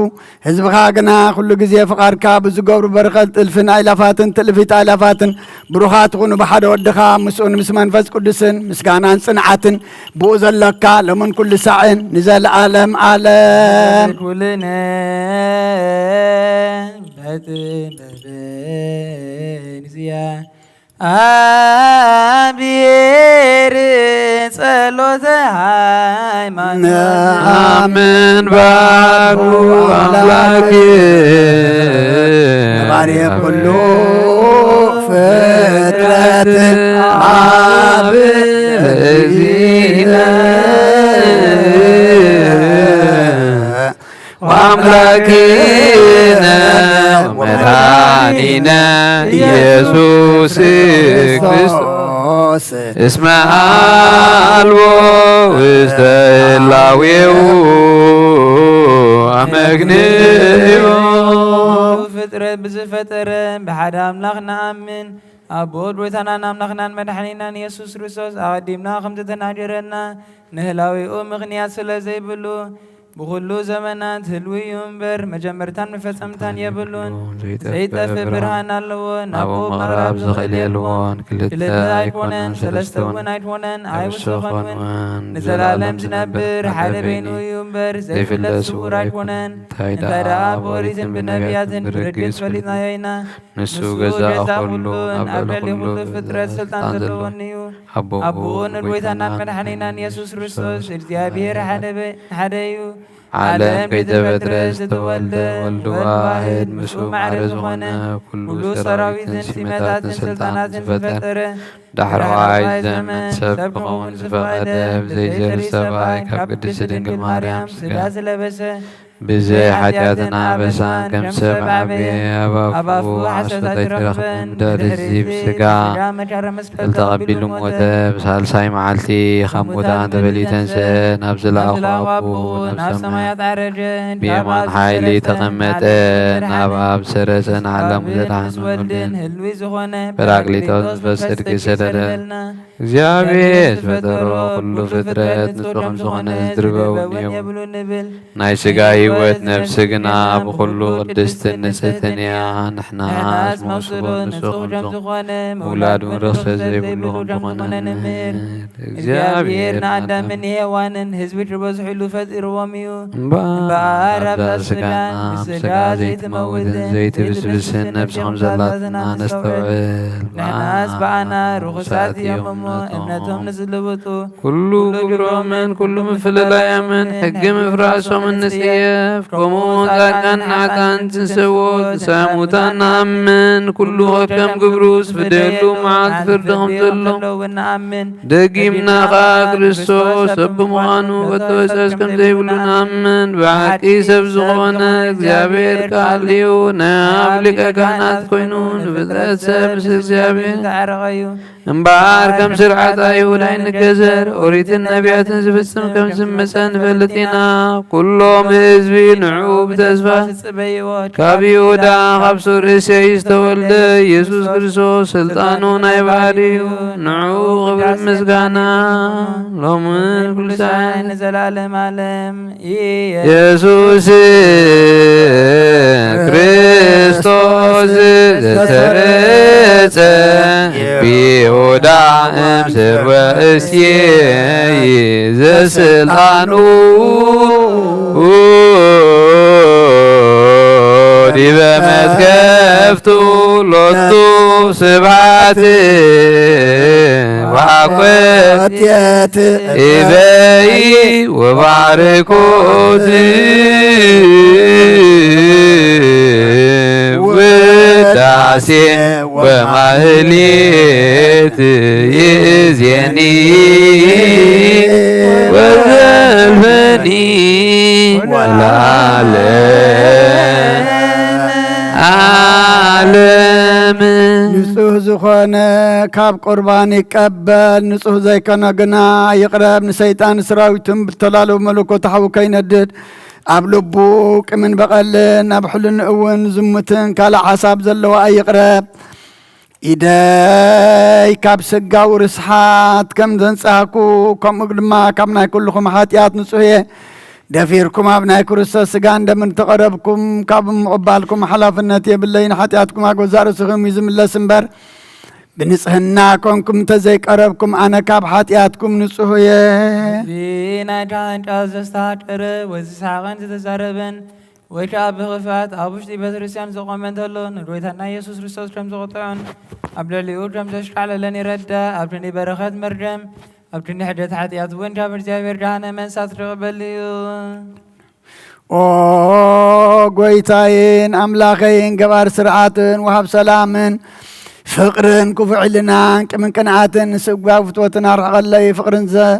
ህዝብኻ ግና ኩሉ ግዜ ፍቓድካ ብዝገብሩ በረኸት እልፍን ኣእላፋትን ትእልፊት ኣእላፋትን ብሩኻት ኩኑ ብሓደ ወድኻ ምስኡን ምስ መንፈስ ቅዱስን ምስጋናን ጽንዓትን ብኡ ዘሎካ ሎምን ኩሉ ሳዕን ንዘለኣለም ኣለም። ኩልነ በጥበበን ዝያ አብሔር ጸሎተ ሃይማኖት። አምን ባሩ አምላክ ነባሪ ኩሉ ፍጥረት አብ ለእግዚእነ ወአምላክነ ወመድኃኒነ ኢየሱስ ክርስቶስ እስመ አልቦ ውስተ ህላዌሁ አመክንዮ። ፍጥረት ብዝፈጠረ ብሓደ ኣምላኽ ንኣምን። ኣብ ብኦድ ጎይታናን ኣምላኽናን መድሓኒናን ኢየሱስ ክርስቶስ ኣቐዲምና ከም ዝተናገረና ንህላዌኡ ምኽንያት ስለ ዘይብሉ ብኹሉ ዘመናት ህልዊ እዩ እምበር መጀመርታን መፈጸምታን የብሉን። ዘይጠፍእ ብርሃን ኣለዎ። ናብኡ ምቕራብ ዝኽእል የልቦን። ክልተ ኣይኮነን፣ ሰለስተ እውን ኣይኮነን፣ ኣይወሰኸን እውን። ንዘለኣለም ዝነብር ሓደ በይኑ እዩ እምበር ዘይፍለጥ ስውር ኣይኮነን። እንታይ ደኣ ብኦሪትን ብነቢያትን ብርግጽ ፈሊጥናዮ ኢና። ንሱ ገዛ ኩሉ፣ ኣብ ልዕሊ ኩሉ ፍጥረት ስልጣን ዘለዎን እዩ። ኣቦኡ ንጎይታናን መድሓኒናን ኢየሱስ ክርስቶስ እግዚኣብሔር ሓደ በ- ሓደ እዩ። ዓለም ከይተፈጥረ ዝተወልደ ወልድ ዋህድ ምስኡ ማዕረ ዝኾነ ኩሉ ሰራዊትን ሲመታትን ስልጣናትን ዝፈጠረ ዳሕረዋይ ዘመን ሰብ ክኸውን ዝፈቐደ ብዘይዘር ሰብኣይ ካብ ቅድስት ድንግል ማርያም ስጋ ዝለበሰ ብዘይ ሓጢኣትን ኣበሳን ከም ሰብ ዓበየ። ኣብ ኣፉ ሓሶት ኣይትረኽብን። ብድሕሪ እዚ ብስጋ ተቐቢሉ ሞተ። ብሳልሳይ መዓልቲ ካብ ሙታን ተፈልዩ ተንስአ። ናብ ዝለኣኾ ኣቦኡ ናብ ሰማያት ዓረገ። ብየማን ሓይሊ ተቐመጠ። ናብ ኣብ ሰረጸ ንዓለሙ ዘድሓነ ወልድን ህልዊ ዝኾነ ጳራቅሊጦስ መንፈስ ጽድቂ ሰደደልና። እግዚኣብሔር ዝፈጠሮ ኩሉ ፍጥረት ንጹሕ ከም ዝኾነ ዝድርበ እውን እዩ። ናይ ስጋ ህይወት ነፍሲ ግና ብኹሉ ቅድስትን ንጽህትን እያ። ንሕናስ መውስቦ ንጹሕ ከም ዝኾነ ምውላድ እውን ርኽሰት ዘይብሉ ከም ዝኾነ ንምህር። እግዚኣብሔር ንኣዳምን ንሄዋንን ህዝቢ ዝበዝሕሉ ፈጢርዎም እዩ። እምበኣር ኣብዛ ስጋና ብስጋ ዘይትመውትን ዘይትብስብስን ነፍሲ ከም ዘላትና ነስተውዕል። ንሕናስ ብኣና ርኹሳት እዮም እሞ እምነቶም ንዝልውጡ ኩሉ ግብሮምን ኩሉ ምፍልላዮምን ሕጊ ምፍራሶምን ንጽየፍ። ከምኡ ጻድቃን ንሓጥኣን ንሰብኦት ንሰሙታን ንኣምን። ኩሉ ከከም ግብሩ ዝፍደየሉ መዓልቲ ፍርዲ ከም ዘሎ ንኣምን። ደጊምና ኸኣ ክርስቶስ ሰብ ብምዃኑ ፈቶ ሕጸጽ ከም ዘይብሉ ንኣምን። ብሓቂ ሰብ ዝኾነ እግዚኣብሔር ቃል እዩ። ናይ ኣብ ሊቀ ካህናት ኮይኑ ንፍጥረት ሰብ ምስ እግዚኣብሔር እምበኣር ከም ስርዓት ኣይሁድ ኣይንገዘር፣ ኦሪትን ነቢያትን ዝፍጽም ከም ዝመጸ ንፈልጥ ኢና። ኩሎም ህዝቢ ንዕኡ ብተስፋ ካብ ይሁዳ ካብ ሱር እሴይ ዝተወልደ ኢየሱስ ክርስቶስ ስልጣኑ ናይ ባሕሪ እዩ። ንዕኡ ክብርን ምስጋና ሎምን ኩሉ ሰዓት ንዘላለም ዓለም። ኢየሱስ ክርስቶስ ዘተረጸ ብይሁዳ እምስርወ እሴይ ዘስልጣኑ ዲበ መትከፍቱ ሎቱ ስብሐት ወአኮቴት ኢበይ ወባርኮት ውዳሴ ወማህሌት ይእዜኒ ወዘልፈኒ ወላለ ዓለም። ንጹህ ዝኾነ ካብ ቁርባን ይቀበል፣ ንጹህ ዘይኮነ ግና ይቕረብ። ንሰይጣን ስራዊቱን ብተላለዉ መለኮት ሓዊ ከይነድድ ኣብ ልቡ ቂምን በቐልን ኣብ ሕልንኡ እውን ዝሙትን ካልእ ሓሳብ ዘለዎ ኣይቕረብ። ኢደይ ካብ ስጋዊ ርስሓት ከም ዘንጻህኩ ከምኡ ድማ ካብ ናይ ኩልኹም ሓጢኣት ንጹህ እየ። ደፊርኩም ኣብ ናይ ክርስቶስ ስጋን ደምን ተቐረብኩም ካብ ምቕባልኩም ሓላፍነት የብለይን። ሓጢኣትኩም ኣብ ገዛእ ርእስኹም እዩ ዝምለስ እምበር ብንጽህና ኮንኩም እንተዘይቀረብኩም ኣነ ካብ ሓጢኣትኩም ንጹህ እየ። እዚ ናይ ካህን ቃል ዘስተሃቀረ ወይ ዝሰሓቐን ዝተዛረበን ወይ ከዓ ብኽፍኣት ኣብ ውሽጢ ቤተ ክርስቲያን ዝቖመ እንተሎ፣ ንጎይታና ኢየሱስ ክርስቶስ ከም ዝቕጥዖን ኣብ ልዕሊኡ ከም ዘሽካዕለለን ይረዳእ። ኣብ ክንዲ በረኸት መርገም፣ ኣብ ክንዲ ሕደት ሓጢኣት እውን ካብ እግዚኣብሔር ገሃነመ እሳት ክቕበል እዩ። ኦ ጎይታዬን ኣምላኸይን፣ ገባር ስርዓትን ወሃብ ሰላምን ፍቕርን ክፉእ ሕልናን ቂምን ቅንኣትን ንስጋዊ ፍትወትን ኣርሕቐለይ። ፍቕርን ዘ-፣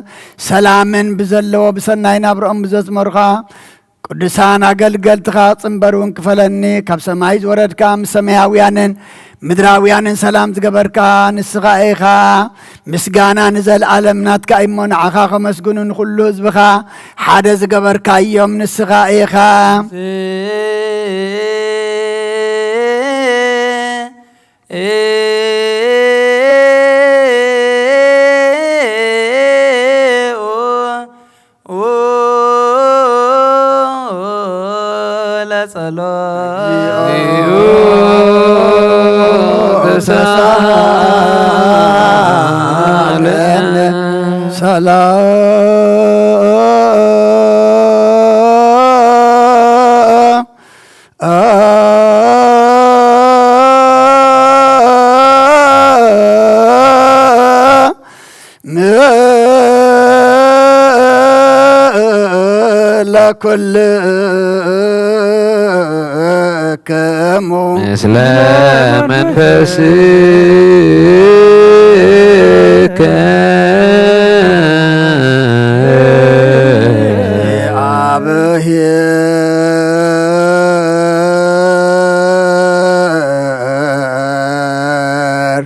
ሰላምን ብዘለዎ ብሰናይ ናብርኦም ብዘዝመሩኻ ቅዱሳን ኣገልገልትኻ ጽንበር እውን ክፈለኒ። ካብ ሰማይ ዝወረድካ፣ ምስ ሰማያውያንን ምድራውያንን ሰላም ዝገበርካ ንስኻ ኢኻ። ምስጋና ንዘለኣለም ናትካ እሞ፣ ንዓኻ ከመስግኑ ንኹሉ ህዝብኻ ሓደ ዝገበርካዮም ንስኻ ኢኻ። ለጸሎት ተሳለን ሰላም ለኩልክሙ ምስለ መንፈስከ አብሔር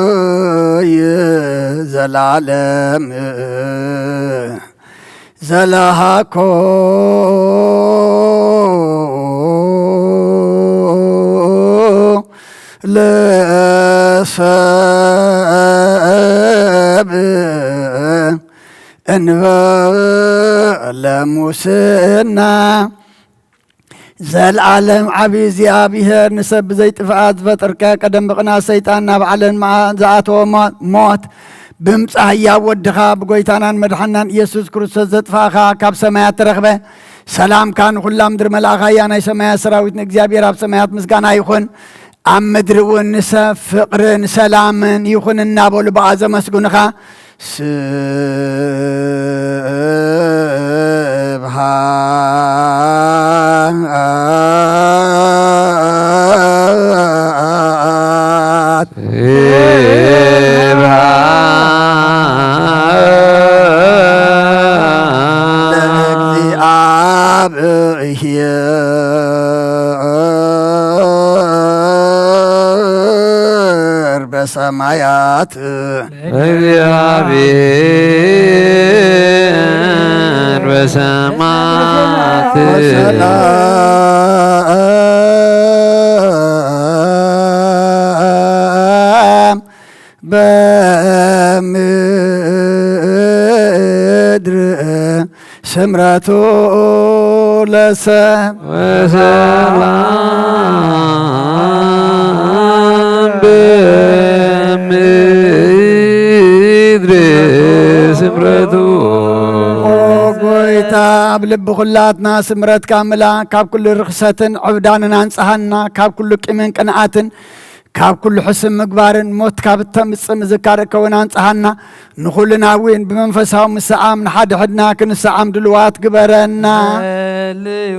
አብይ ዘላለም ዘለሃኮ ለሰብ እንበለ ሙስና። ዘልዓለም ዓቢ እግዚኣብሔር፣ ንሰብ ብዘይ ጥፍኣት ዝፈጠርካዮ፣ ቀደም ብቕንኣት ሰይጣን ናብ ዓለም መዓ-፣ ዝኣተወ ሞ-፣ ሞት፣ ብምጻእ ህያብ ወድኻ፣ ብጎይታናን መድሓናን ኢየሱስ ክርስቶስ ዘጥፋእኻ፣ ካብ ሰማያት ተረኽበ። ሰላምካ ንኹላ ምድሪ መልኣኻያ። ናይ ሰማያት ሰራዊት ንእግዚኣብሔር ኣብ ሰማያት ምስጋና ይኹን። ኣብ ምድሪ እውን ንሰብ ፍቕርን ሰላምን ይኹን እናበሉ ብኣ ዘመስግኑኻ። ስብሃት ለእግዚኣብሔር በሰማያት። እግዚአብሔር በሰማያት። ወሰላም በምድር ስምረቱ ለሰብ። ወሰላም በምድር ስምረቱ። ኦ ጎይታ፣ ኣብ ልቢ ኩላትና ስምረትካ ምላ፣ ካብ ኩሉ ርኽሰትን ዕብዳንን ኣንጽሃና፣ ካብ ኩሉ ቂምን ቅንኣትን ካብ ኩሉ ሕስም ምግባርን ሞት ካብ እተምጽእ ምዝካር እከውን ኣንጽሃና። ንኹልና እውን ብመንፈሳዊ ምስዓም ንሓድሕድና ክንሰዓም ድልዋት ግበረና። ጸልዩ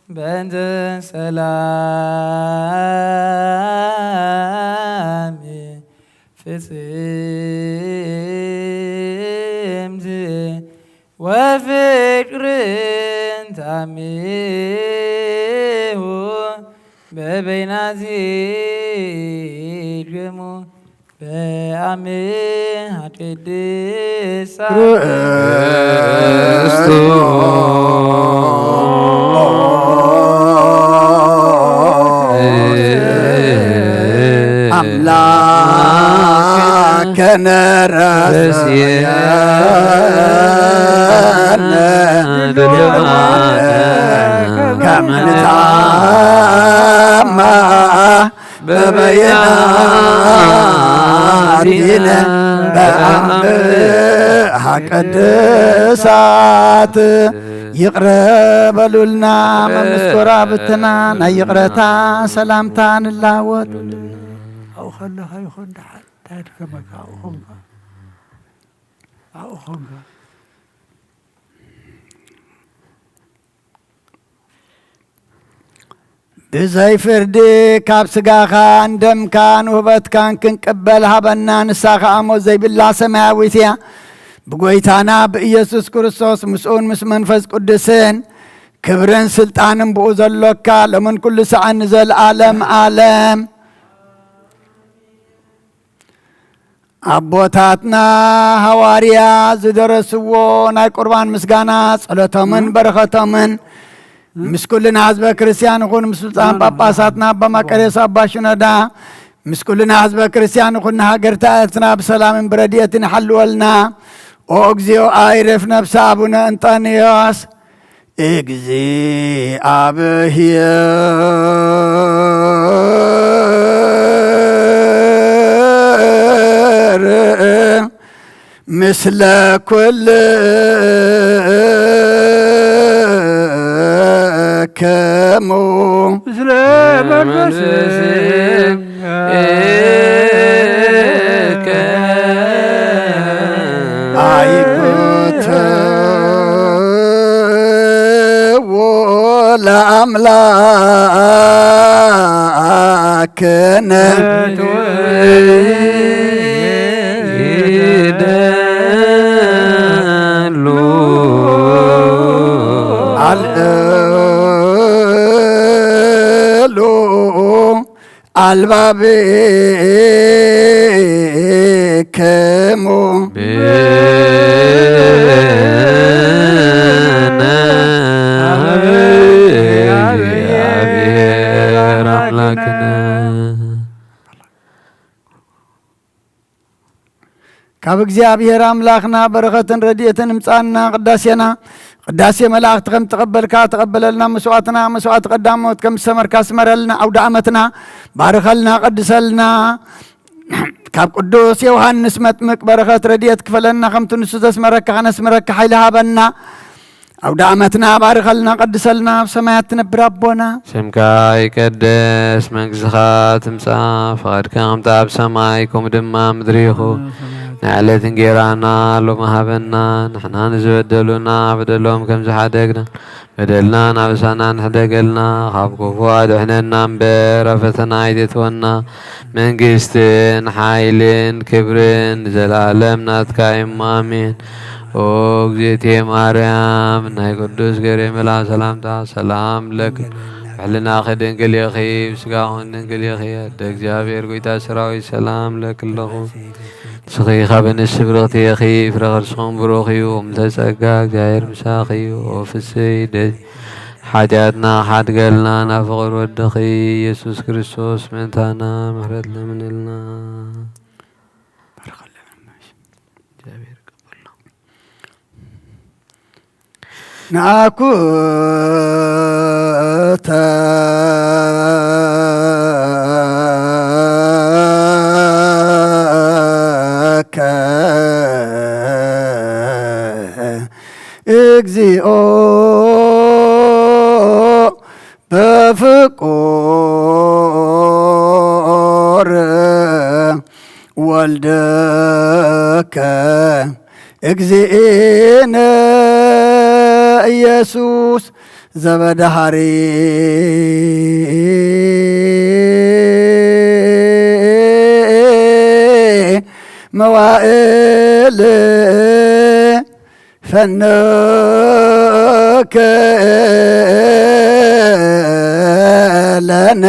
በእንተ ሰላም ፍጽምቲ ወፍቅርን ታሚሁ በበይናት ይድገሙ በአምሃ ቅድስት ክርስቶስ አምላክ ከነረስየነ ከመንታማ በበይና ኣቲነ በኣንብሃ ቅድሳት ይቕረ በሉልና። መምስ ጎረባብትና ናይ ይቕረታ ሰላምታ ንላወጥ። ኣብኡ ከለኻ ይኹን ደሓን፣ እንታይ ድከመካ? ኣብኡ ኾንካ፣ ኣብኡ ኾንካ። ብዘይ ፍርዲ ካብ ስጋኻን ደምካን ውህበትካን ክንቅበል ሃበና። ንሳ ኸኣ ሞት ዘይብላ ሰማያዊት እያ። ብጎይታና ብኢየሱስ ክርስቶስ ምስኡን ምስ መንፈስ ቅዱስን ክብርን ስልጣንን ብኡ ዘሎካ ሎምን ኩሉ ሰዓን ንዘለኣለም ኣለም። ኣቦታትና ሃዋርያ ዝደረስዎ ናይ ቁርባን ምስጋና ጸሎቶምን በረኸቶምን ምስ ኩልና ህዝበ ክርስቲያን ይኹን፣ ምስ ብፁዓን ጳጳሳትና ኣባ መቀርዮስ ኣባ ሽኖዳ፣ ምስ ኩልና ህዝበ ክርስቲያን ይኹን፣ ንሃገርታ ኤርትራ ብሰላምን ብረድኤትን ይሓልወልና። ኦ እግዚኦ ኣይረፍ ነፍሲ ኣቡነ እንጠንዮስ። እግዚኣብሔር ምስለ ኩልክሙ። ምስለ መንፈስከ ኣይኩትዎ ለኣምላክነ። ይደሉ ኣልእሉ ኣልባብክሙ። ብነ እግዚኣብሔር ኣምላክነ። ካብ እግዚኣብሔር ኣምላኽና በረኸትን ረድኤትን እምጻና። ቅዳሴና ቅዳሴ መላእኽቲ ከም ተቐበልካ ተቐበለልና። መስዋዕትና መስዋዕቲ ቀዳሞት ከም ዝሰመርካ ስመረልና። ኣውደ ዓመትና ባርኸልና፣ ቀድሰልና። ካብ ቅዱስ ዮሃንስ መጥምቅ በረኸት ረድኤት ክፈለና፣ ከምቲ ንሱ ዘስመረካ ከነስምረካ ሓይሊ ሃበና። ኣውደ ዓመትና ባርኸልና፣ ቀድሰልና። ኣብ ሰማያት ትነብር ኣቦና፣ ስምካ ይቀደስ፣ መንግስትኻ ትምጻእ፣ ፍቓድካ ከምቲ ኣብ ሰማይ ከምኡ ድማ ምድሪ ይኹን። ናይ ዕለት እንጌራና ሎሚ ሃበና፣ ንሕና ንዝበደሉና በደሎም ከም ዝሓደግና በደልና ናብሳና ንሕደገልና፣ ካብ ክፉ ኣድሕነና እምበር፣ ኣብ ፈተና ኣይተእትወና። መንግስትን ሓይልን ክብርን ንዘለኣለም ናትካ እዩ፣ ኣሜን። ኦ እግዝእትየ ማርያም፣ ናይ ቅዱስ ገብርኤል መልኣክ ሰላምታ ሰላም ለኪ፣ ሕልናኺ ድንግል ኢኺ፣ ስጋኹን ድንግል ኢኺ። ኣደ እግዚኣብሔር፣ ጎይታ ሰራዊት፣ ሰላም ለኪ ኣለኹ። ንስኺ ካብ ኣንስቲ ብርኽቲ ኢኺ፣ ፍረ ከርስኹም ብሩኽ እዩ። እምተ ጸጋ እግዚኣብሔር ምሳኺ እዩ። ኦ ፍስይ ደስ ሓጢኣትና ሓድገልና፣ ናብ ፍቕር ወድኺ ኢየሱስ ክርስቶስ ምእንታና ምሕረት ለምንልና። እግዚኣብሔር ይቀበልና። ናኩተከ እግዚኦ በፍቁር ወልድከ እግዚእነ ኢየሱስ ዘበዳሃሪ መዋእል ፈኖከ ለነ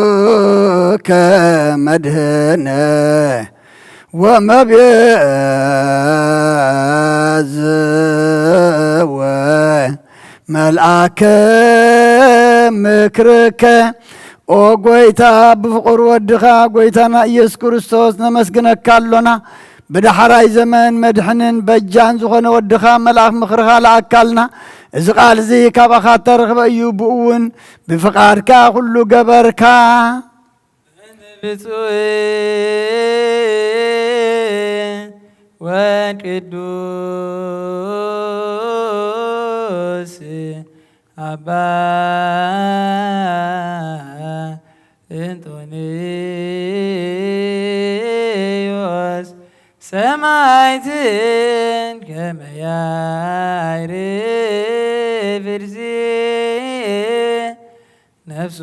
ወልድከ መድህነ ወመቤዝወ መልኣከ ምክርከ። ኦ ጎይታ፣ ብፍቑር ወድኻ ጎይታና ኢየሱስ ክርስቶስ ነመስግነካ ኣሎና። ብዳሕራይ ዘመን መድሕንን በጃን ዝኾነ ወድኻ መልኣኽ ምኽርኻ ለኣካልና። እዚ ቃል እዚ ካባኻ እተረኽበ እዩ፣ ብኡ እውን ብፍቓድካ ኩሉ ገበርካ። ብፁዕ ወቅዱስ ኣባ እንጦንዮስ ሰማዕትን ከመ ያዕርፍ ርእሲ ነፍሶ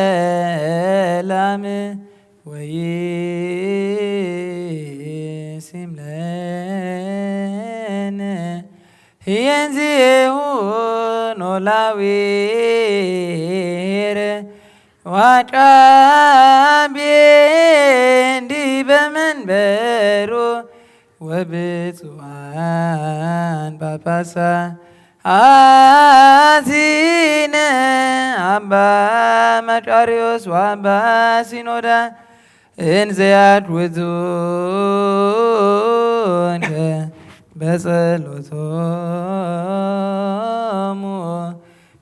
በሰላም ወይሲምለነ ህየንዚሁ ኖላዊር ዋጫቤ እንዲህ በመንበሩ ወብፁዓን ጳጳሳት አቲነ አባ መቃርዮስ ወአባ ሲኖዳ እንዘ ያድውዙንከ በጸሎቶሙ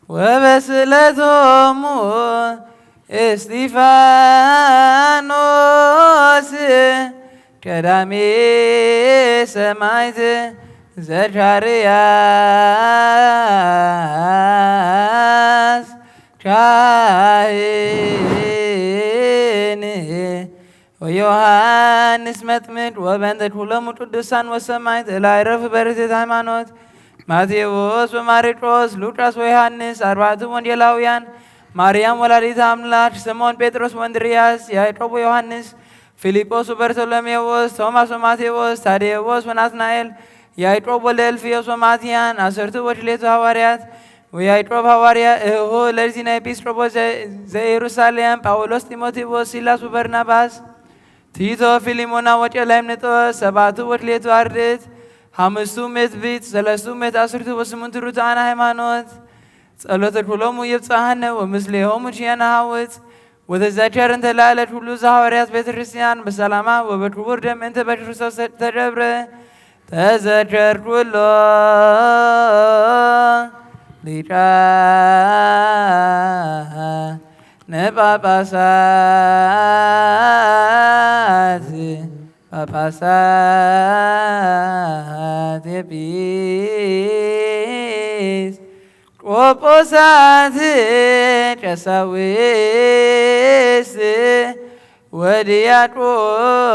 ወበስእለቶሙ እስጢፋኖስ ቀዳሜ ሰማዕት ዘካርያስ ካህን ወዮሃንስ መጥምቅ ወበእንተ ኩሎሙ ቅዱሳን ወሰማዕት እለ አይረፍ በርትዕት ሃይማኖት ማቴዎስ ወማርቆስ ሉቃስ ወዮሃንስ አርባዕቱ ወንጌላውያን ማርያም ወላዲተ አምላክ ስምዖን ጴጥሮስ ወእንድርያስ ያዕቆብ ወዮሃንስ ፊልጶስ ወበርቶሎሜዎስ ቶማስ ወማቴዎስ ታዴዎስ ወናትናኤል ያዕቆብ ወልደ እልፍዮስ ወማትያን አሰርቱ ወክሌቱ ሃዋርያት ወያዕቆብ ሃዋርያ እህሁ ለዚነ ኤጲስቆጶስ ዘ- ዘኢየሩሳሌም ጳውሎስ ጢሞቴዎስ ሲላስ ወበርናባስ ቲቶ ፊሊሞና ወጨላይምንጦስ ሰባቱ ወክሌቱ አርድእት ሓሙስቱ ምእት ብእት ሰለስቱ ምእት አስርቱ ወስምንቱ ርቱዓነ ሃይማኖት ጸሎተ ኩሎሙ የብጽሐነ ወምስሌሆሙ ኪያነ ሃውፅ ወተዘከር እንተ ለዓለት ኩሉ ዘሐዋርያት ቤተ ክርስቲያን በሰላማ ወበክቡር ደም እንተ በክርስቶስ ተገብረ ተዘከር ኩሎ ሊቃነ ጳጳሳት ጳጳሳት ኤጲስ ቆጶሳት ቀሳውስት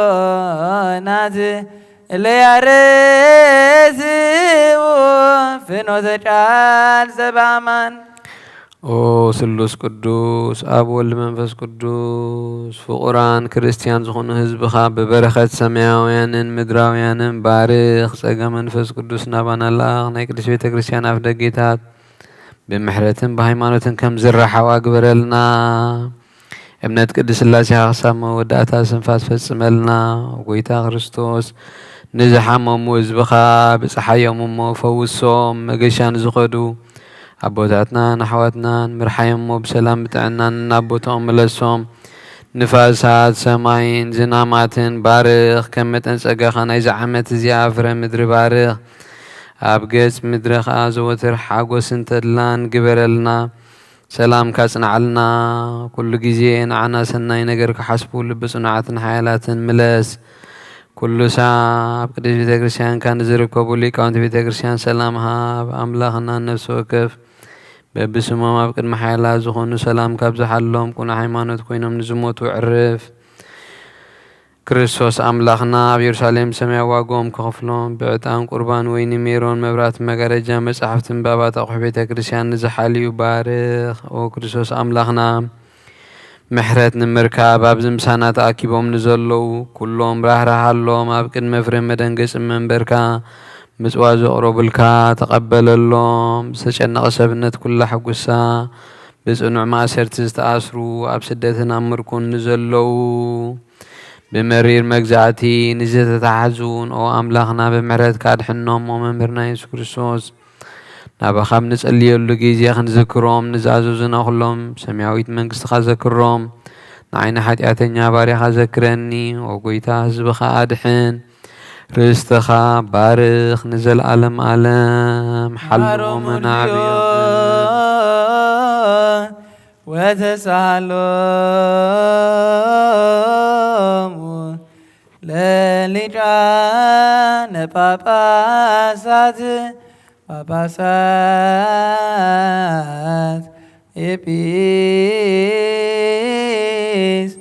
ወዲያቆናት እለ ያረስኡ ፍኖተ ቃል ዘበአማን። ኦ ስሉስ ቅዱስ አብ ወልድ መንፈስ ቅዱስ ፍቁራን ክርስቲያን ዝኾኑ ህዝብኻ ብበረኸት ሰማያውያንን ምድራውያንን ባርኽ። ጸጋ መንፈስ ቅዱስ ናባና ለኣኽ። ናይ ቅድስት ቤተ ክርስቲያን ኣፍ ደጌታት ብምሕረትን ብሃይማኖትን ከም ዝረሓዋ ግበረልና። እምነት ቅድስት ሥላሴኻ ክሳብ መወዳእታ ስንፋስ ፈጽመልና። ጎይታ ክርስቶስ ንዝሓመሙ ህዝብኻ ብጽሓዮም እሞ ፈውሶም። መገሻ ንዝኸዱ ኣቦታትናን ኣሕዋትናን ምርሓዮም እሞ ብሰላም ብጥዕናን ናብ ቦታኦም ምለሶም። ንፋሳት ሰማይን ዝናማትን ባርኽ። ከም መጠን ጸጋኻ ናይዚ ዓመት እዚኣ ፍረ ምድሪ ባርኽ። ኣብ ገጽ ምድሪ ኸኣ ዘወትር ሓጎስን ተድላን ግበረልና። ሰላምካ ጽንዓልና። ኩሉ ግዜ ንዓና ሰናይ ነገር ክሓስቡ ልቢ ጽኑዓትን ሓያላትን ምለስ። ኩሉ ሳዕ ኣብ ቅድስት ቤተ ክርስቲያንካ ንዝርከቡ ሊቃውንቲ ቤተ ክርስቲያን ሰላም ሃብ። ኣምላኽና ነፍሲ ወከፍ በብስሞም ኣብ ቅድሚ ሓያላት ዝኾኑ ሰላምካ ኣብዝሓሎም። ቅኑዕ ሃይማኖት ኮይኖም ንዝሞቱ ዕርፍ። ክርስቶስ ኣምላኽና ኣብ የሩሳሌም ሰማያዊ ዋጋኦም ክኸፍሎም ብዕጣን ቁርባን ወይኒ ሜሮን መብራህቲ መጋረጃ መጻሕፍቲ ምንባባት ኣቑሑ ቤተ ክርስቲያን ንዝሓልዩ ባርኽ። ኦ ክርስቶስ ኣምላኽና ምሕረት ንምርካብ ኣብዚ ምሳና ተኣኪቦም ንዘለዉ ኩሎም ራህራሃሎም ኣብ ቅድሚ ፍሬ መደንገጺ መንበርካ ምጽዋ ዘቕረቡልካ ተቐበለሎም። ዝተጨነቐ ሰብነት ኩላ ሕጉሳ ብጽኑዕ ማእሰርቲ ዝተኣስሩ ኣብ ስደትን ኣብ ምርኮን ንዘለዉ ብመሪር መግዛእቲ ንዝተታሕዙ ንኦ ኣምላኽና ብምሕረትካ ኣድሕኖም። ኦ መምህርና የሱስ ክርስቶስ ናባኻ ኣብ ንጸልየሉ ግዜ ክንዝክሮም ንዝኣዘዙና ኩሎም ሰማያዊት መንግስትኻ ዘክሮም። ንዓይኒ ሓጢኣተኛ ባርያኻ ዘክረኒ። ኦ ጎይታ ህዝብኻ ኣድሕን። ርስትኻ ባርኽ ንዘለዓለም ዓለም። ሓልዎምን ሓሮምን ኣዕብዮምን። ወተሳሃሎሙ ለሊቃነ ጳጳሳት፣ ጳጳሳት፣ ኤጲስ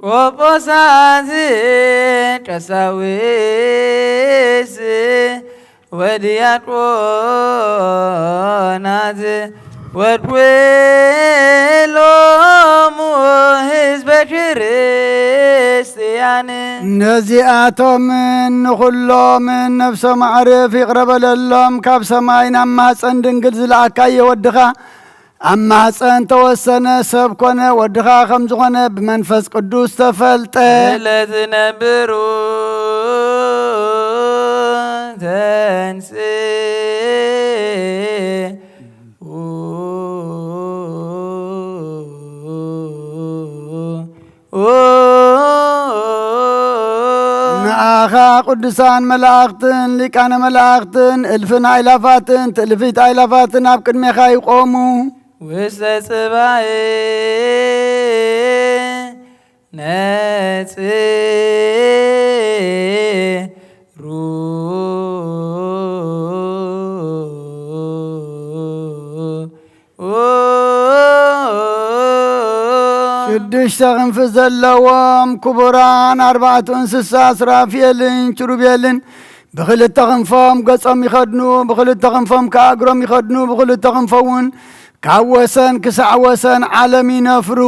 ቆጶሳት፣ ቀሳውስት ወዲያቆናት ወኩሎሙ ህዝበ ክርስቲያን። ነዚኣቶምን ንኹሎምን ነፍሶም ኣዕርፍ ይቕረ በለሎም። ካብ ሰማይ ናብ ማፀን ድንግል ዝለኣካዮ ወድኻ ኣብ ማህፀን ተወሰነ፣ ሰብ ኮነ፣ ወድኻ ከም ዝኾነ ብመንፈስ ቅዱስ ተፈልጠ። ለትነብሩ ተንስ ንኣኻ ቅዱሳን መላእኽትን ሊቃነ መላእኽትን እልፍን ኣይላፋትን ትእልፊት ኣይላፋትን ኣብ ቅድሜኻ ይቆሙ። ውስተ ጽባሕ ነጽሩ። ሽዱሽተ ክንፊ ዘለዎም ክቡራን ኣርባዕቱ እንስሳ ሱራፌልን ኪሩቤልን ብኽልተ ክንፎም ገጾም ይኸድኑ፣ ብኽልተ ክንፎም ከኣ እግሮም ይኸድኑ፣ ብኽልተ ክንፎም እውን ካብ ወሰን ክሳዕ ወሰን ዓለም ይነፍሩ።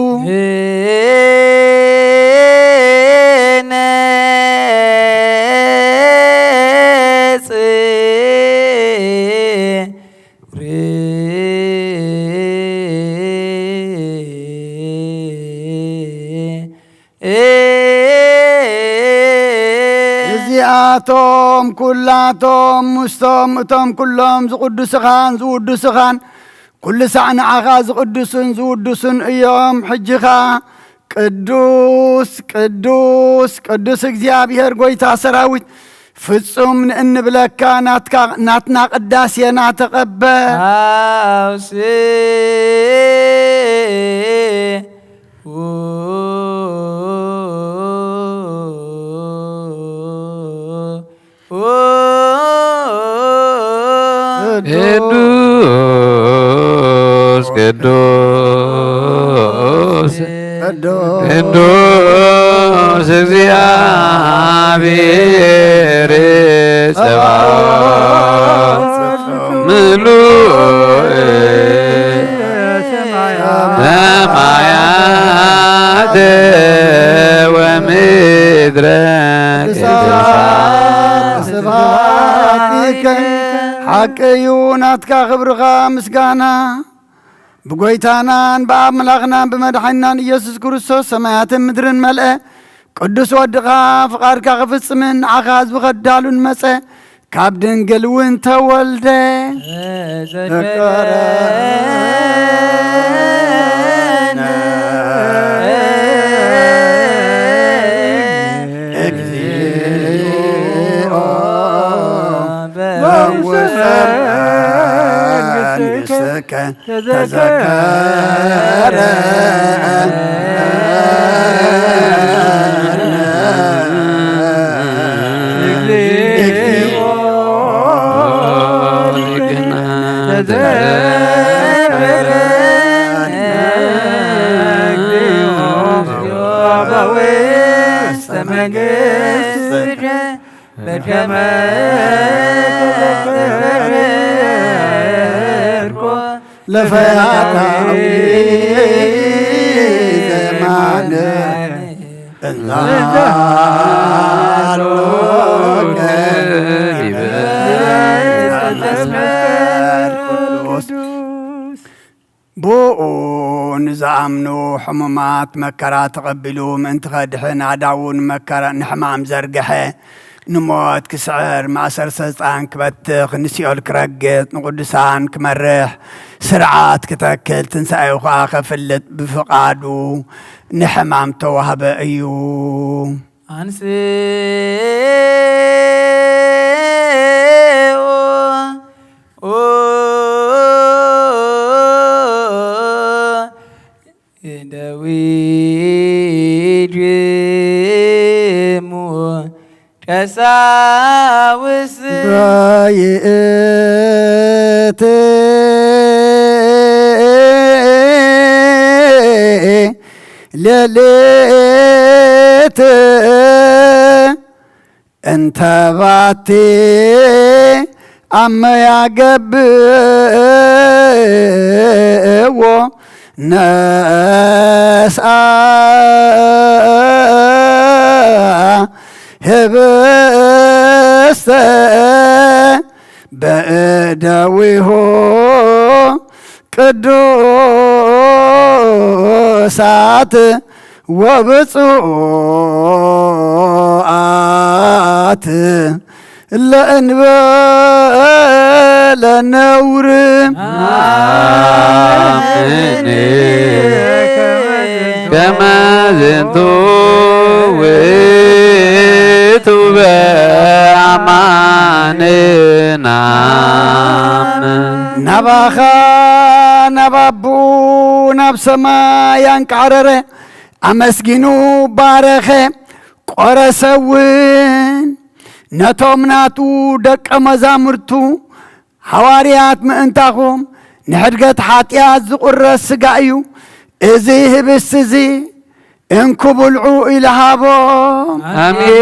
እዚኣቶም ኩላቶም ምስቶም እቶም ኩሎም ዝቕዱስኻን ዝውዱስኻን ኩሉ ሳዕ ንዓኻ ዝቕዱሱን ዝውዱሱን እዮም። ሕጂ ኸኣ ቅዱስ ቅዱስ ቅዱስ እግዚኣብሔር ጐይታ ሰራዊት ፍጹም ንእንብለካ ናትካ ናትና ቅዳሴና ተቐበል። ኣውስኡ ቅዱስ ቅዱስ ቅዱስ ቅዱስ እግዚኣብሔር ጸባኦት ምሉእ ሰማያት ወምድረ ቅዱሳን። ስብሐት ይከን። ሓቂ እዩ ናትካ ክብርኻ ምስጋና ብጎይታናን ብኣምላኽናን ብመድሓኒናን ኢየሱስ ክርስቶስ ሰማያትን ምድርን መልአ። ቅዱስ ወድኻ ፍቓድካ ክፍጽምን ንዓኻ ህዝቢ ከዳሉን መጸ። ካብ ድንግል እውን ተወልደ። ተዘከረነ እግዚኦ በውስተ መንግሥትከ ተዘከረ እግዚኦ ተዘከረ በውስተ መንግሥትከ በከመ ተዘከርኩ ለፈያታዊ ዘማን እንዛሎከ ቅዱስ። ብኡ ንዝኣምኑ ሕሙማት መከራ ተቐቢሉ ምእንቲ ከድሕን ኣእዳዉ ንመከራ ንሕማም ዘርግሐ፣ ንሞት ክስዕር፣ ማእሰር ሰይጣን ክበትኽ፣ ንሲኦል ክረግጽ፣ ንቅዱሳን ክመርሕ፣ ስርዓት ክተክል፣ ትንሳኤኡ ኸኣ ከፍልጥ ብፍቓዱ ንሕማም ተዋህበ እዩ። ኣንስ ቀሳውስት በይእቲ ሌሊት እንተ ባቲ ኣመ ያገብእዎ ነስኣ ህብስተ በእደዊሁ ቅዱሳት ወብፁዓት ለእንበለ ነውር። አሜን። ከመ ዝንቱ ውእቱ በአማንናም። ናባኻ ናብ ኣቦኡ ናብ ሰማይ ኣንቃዕረረ፣ ኣመስጊኑ ባረኸ፣ ቆረሰ እውን ነቶም ናቱ ደቀ መዛሙርቱ ሓዋርያት ምእንታኹም ንሕድገት ሓጢኣት ዝቑረስ ስጋ እዩ። እዚ ህብስቲ እዚ እንኩ ብልዑ ኢሉ ሃቦም። ኣሜን።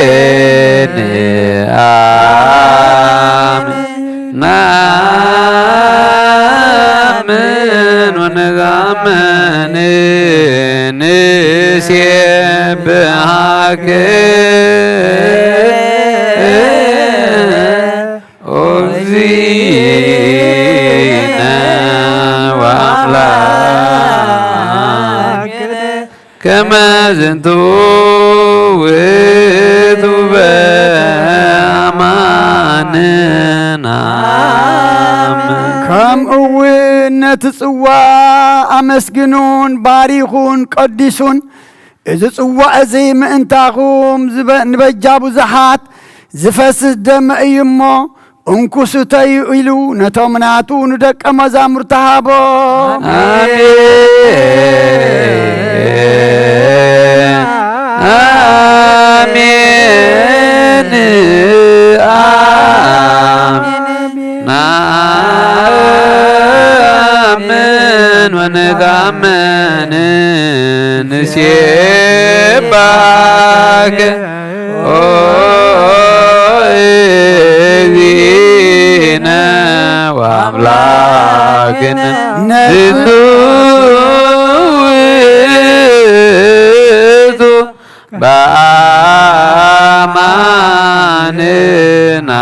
ኣሜን። ኣሜን። ነአምን ወነዛምን ንሴብሃክ ኦ እግዚእነ ወአምላክነ ከመ ዝንቱ ውእቱ በአማንናም። ከምኡ እውን ነቲ ጽዋ ኣመስግኑን ባሪኹን ቀዲሱን፣ እዚ ጽዋእ እዚ ምእንታኹም ዝበ-፣ ንበጃ ብዙሓት ዝፈስስ ደመ እዩ እሞ፣ እንኩ ስተዩ ኢሉ ነቶም ናቱ ንደቀ መዛሙርቱ ሃቦም። ኣሜን። ኣሜን። ኣሜን። ነአምን ወነታምን ንሴባክ ኦ እግዚእነ ወአምላክነ ዝንቱ ውእቱ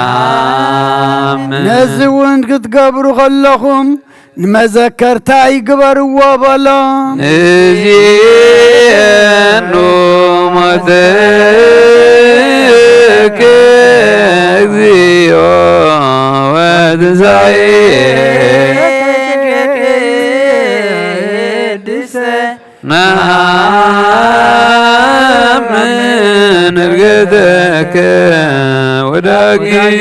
በአማንናም። ነዚ እውን ክትገብሩ ከለኹም ንመዘከርታይ ግበርዎ በሎ። ንዜኑ ሞትከ እግዚኦ ወትንሳኤ ነአምን ዕርገተከ ወዳግመ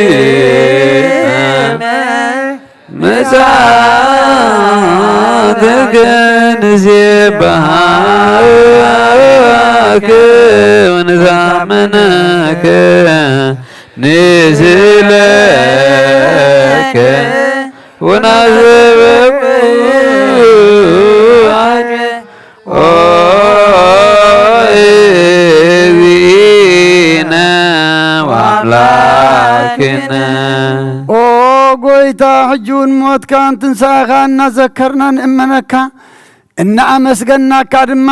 ምጽኣትከ ንሴብሐከ ወንዛመነከ ንስእለከ ወናዘበኩ ኦ እግዚእነ ወአምላክነ። ኦ ጎይታ፣ ሕጂ እውን ሞትካን ትንሳኤኻን እናዘከርና ንእመነካ፣ እናኣመስገናካ ድማ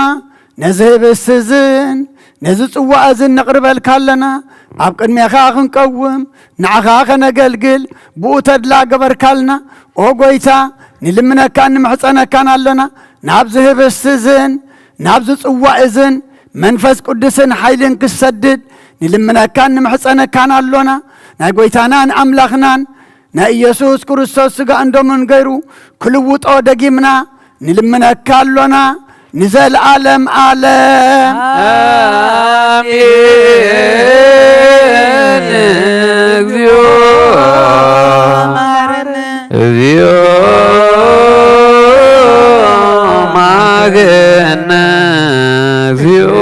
ነዚ ህብስቲ እዝን ነዚ ጽዋእ እዝን ነቕርበልካ ኣለና። ኣብ ቅድሜኻ ክንቀውም፣ ንዓኻ ከነገልግል ብኡ ተድላ ገበርካልና። ኦ ጎይታ፣ ንልምነካን ንምሕጸነካን ኣሎና። ናብዚ ህብስቲ እዝን ናብዚ ጽዋእ እዝን መንፈስ ቅዱስን ሓይልን ክሰድድ ንልምነካን ንምሕጸነካን ኣሎና። ናይ ጎይታናን ኣምላኽናን ናይ ኢየሱስ ክርስቶስ ሥጋ እንደምን ገይሩ ክልውጦ ደጊምና ንልምነካ ኣሎና ንዘለዓለም ዓለም። ኣሜን። እግዚኦ፣ እግዚኦ፣ ገና እግዚኦ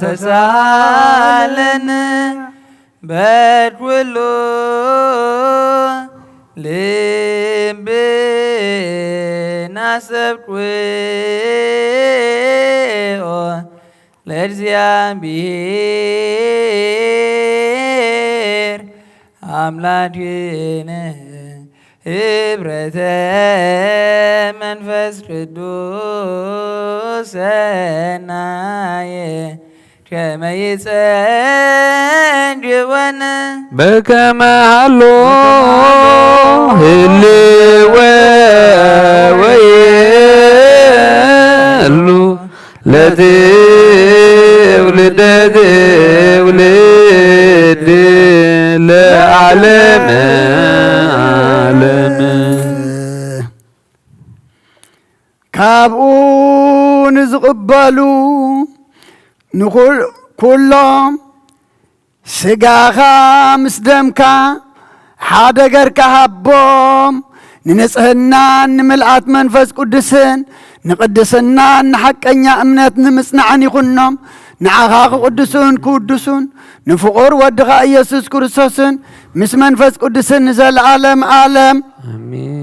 ተሳለን በድ ኩሉ ልብና ሰብ ቁኦ ለእግዚኣብሔር ኣምላክነ ህብረተ መንፈስ ቅዱስ ሰናየ ከመ ይጸንድወነ በከመ ሃሎ ህልወ ወየሉ ለትውልደ ትውልድ ለዓለመ ዓለም። ካብኡ ንዝቕበሉ ንኹል-፣ ኩሎም ስጋኻ ምስ ደምካ ሓደ ገርካ ሃቦም። ንንጽህናን ንምልኣት መንፈስ ቅዱስን ንቕድስናን ንሓቀኛ እምነት ንምጽናዕን ይኹኖም። ንዓኻ ክቕድሱን ክውድሱን ንፍቑር ወድኻ ኢየሱስ ክርስቶስን ምስ መንፈስ ቅዱስን ንዘለዓለም ዓለም ኣሜን።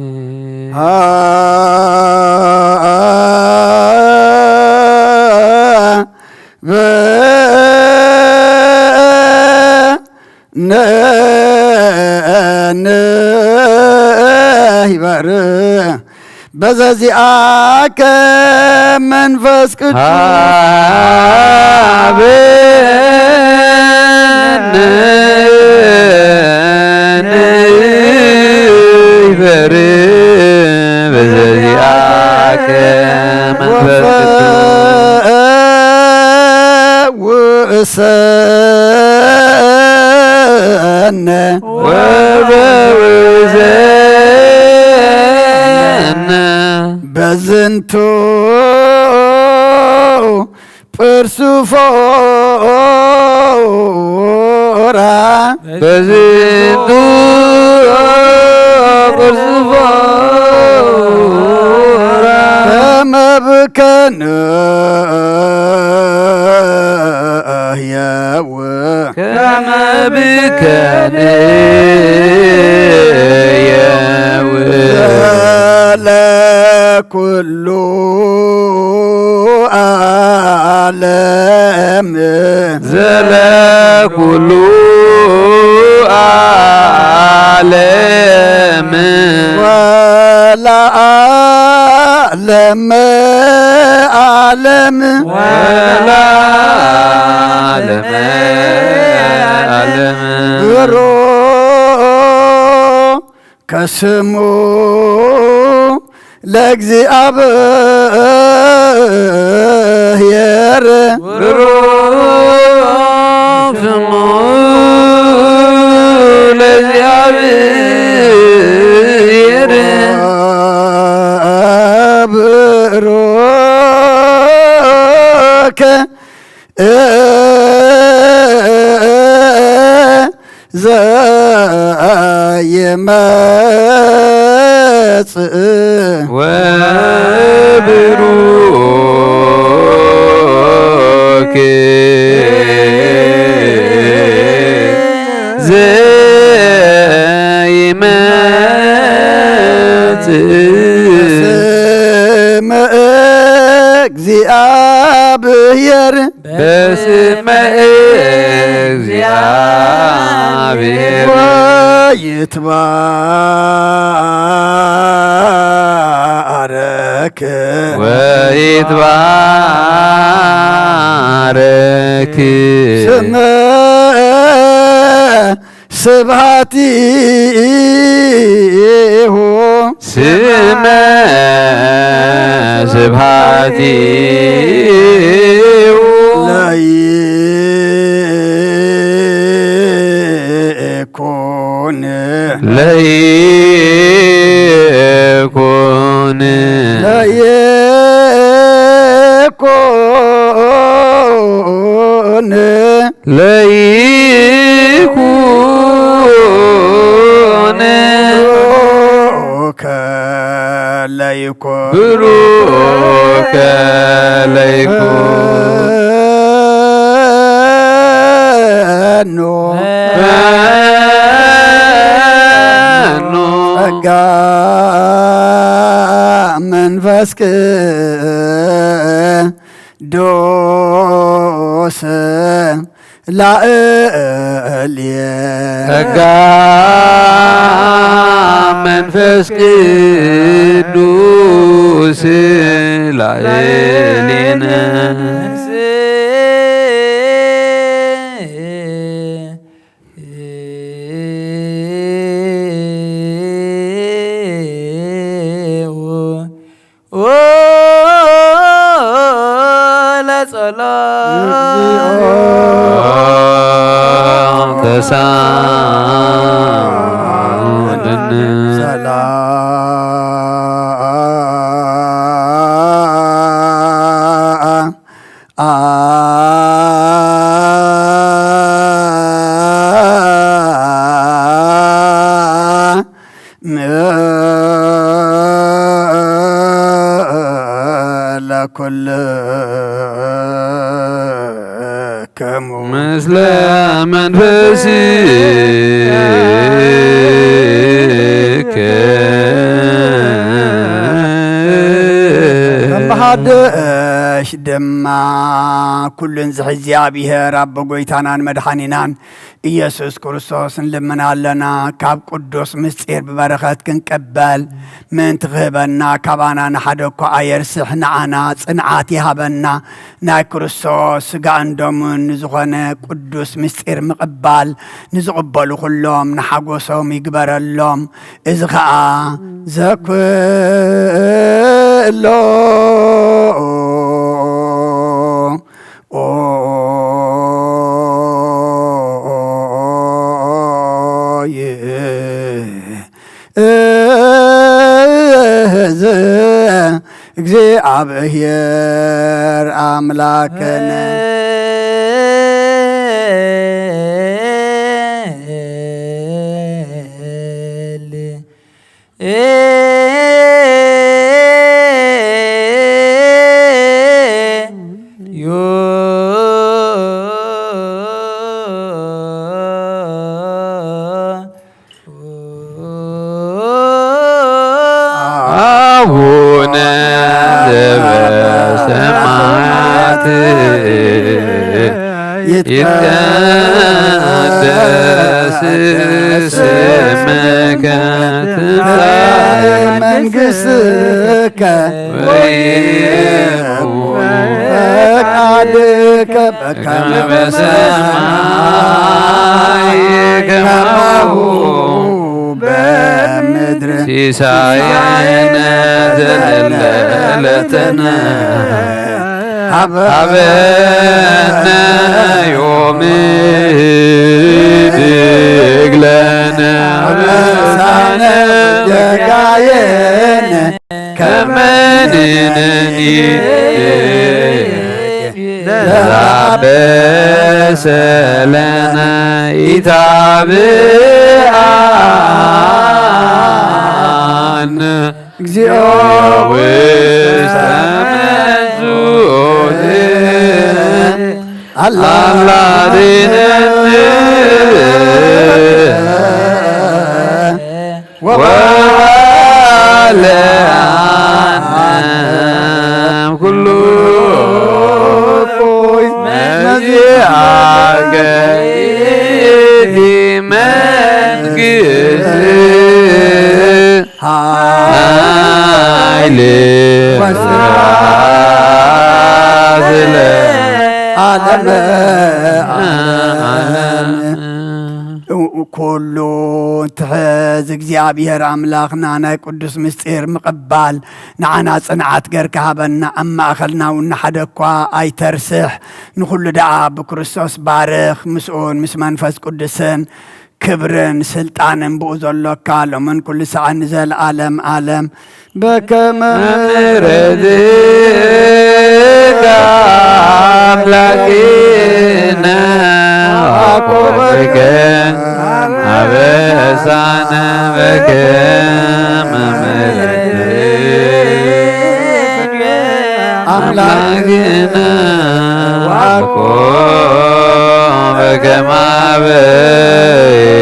በዘዚኣከ መንፈስ ቅዱስ ሃበነ ይበር በዘዚኣከ መንፈስ ቅዱስ ወፈውሰነ ወፈውሰነ በዝንቱ ጵርሱፎራ በዝንቱ ቁርጽፎራ ከመብከነ ህያው ከመብከነ ህያው ለኩሉ ዓለም ዘለኩሉ ዓለም ወለዓለመ ዓለም ወለዓለመ ዓለም ብሩክ ከስሙ ለእግዚኣብሔር ብሩክ ስሙ ለእግዚኣብሔር ብሩክ ዘይመጽእ ወብሩክ ዘይመጽእ ስመ እግዚአብሔር በስመ እግዚአብሔር ወይትባረክ ወይትባረክ ስመ ስብሐቲሁ ስመ ስብሐቲሁ ለይኩን ለይኩን ለይኩን ለይኩን ለይኩን ብሩከ ለይኩን ኖ ጸጋ መንፈስ ቅዱስ ላእሌ ጸጋ መንፈስ ቅዱስ ላእሌነ ለጸሎት ተሳለነ ሰላም ለኩልክሙ ምስለ መንፈስከ እምበሓድሽ ድማ ኩሉን ዝሕዚ እግዚኣብሔር ኣቦ ጎይታናን መድሓኒናን ኢየሱስ ክርስቶስ ንልምን ኣለና። ካብ ቅዱስ ምስጢር ብበረኸት ክንቅበል ምእንቲ ክህበና፣ ካባና ንሓደ እኳ ኣየርስሕ፣ ንዓና ጽንዓት ይሃበና። ናይ ክርስቶስ ስጋን ደሙን ንዝኾነ ቅዱስ ምስጢር ምቕባል ንዝቕበሉ ኩሎም ንሓጎሶም ይግበረሎም። እዚ ኸኣ ዘኩሎ ይእዝ እግዚኣብሔር ኣምላክነ። አቡነ ዘበሰማያት ይትቀደስ ስምከ ትምጻእ መንግሥትከ ወይኩን ፈቃድከ በከመ በሰማይ ከማሁ በምድር። ሲሳየነ ዘለለዕለትነ ሀበነ ዮም ህድግ ለነ አበሳነ ወጌጋየነ ከመ ንሕነኒ ለዘአበሰ ለነ ኢታብአነ እግዚኦ ውስተ መንሱት አላ አድነነ ወሃለነ ኩሉ እኩይ መዚአከ ይእቲ መንግስት ኃይል ወስብሐት ለዓለመ ዓለም። ኩሉ ትሕዝ እግዚኣብሔር ኣምላኽና ናይ ቅዱስ ምስጢር ምቕባል ንዓና ጽንዓት ገርካ ሃበና። ኣብ ማእኸልና እውን ንሓደ እኳ ኣይተርስሕ። ንኹሉ ደኣ ብክርስቶስ ባርኽ፣ ምስኡን ምስ መንፈስ ቅዱስን ክብርን ስልጣንን ብኡ ዘሎካ ሎምን ኩሉ ሰዓት ንዘለዓለም ዓለም በከመ ምሕረትከ አምላኪነ አቆብከ አበሳነ በከመ ምሕረትከ ኣምላክነ ዋኮ በከመ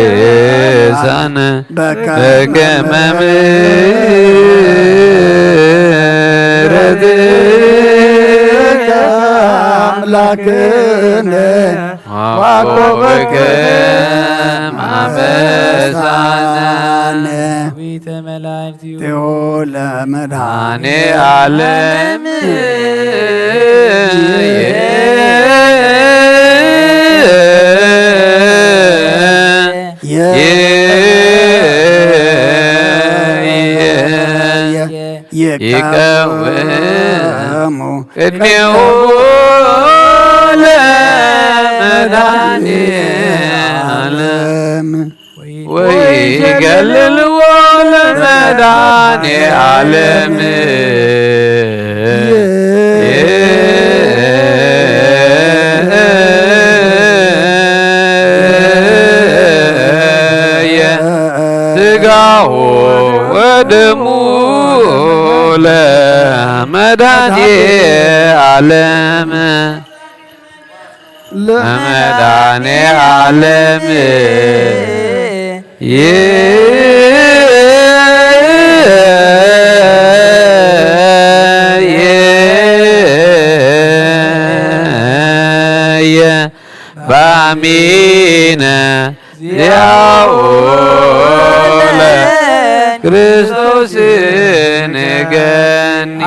አበሳነ በከመ ምሕረትከ ኣምላክነ ዋኮ በከመ አበሳነ። ቤተ መላእክት ቲሁ ለመድኃኔ ዓለም ይቀውሙ ቅድሜሁ ለመድኃኔ ዓለም ወይገለልዎ ለመድኃኔ ዓለም። ሥጋሁ ወደሙ ለመድኃኔ ዓለም። ለመድኃኔ ዓለም። በአሚነ ዚአሁ ለክርስቶስ ንገኒ።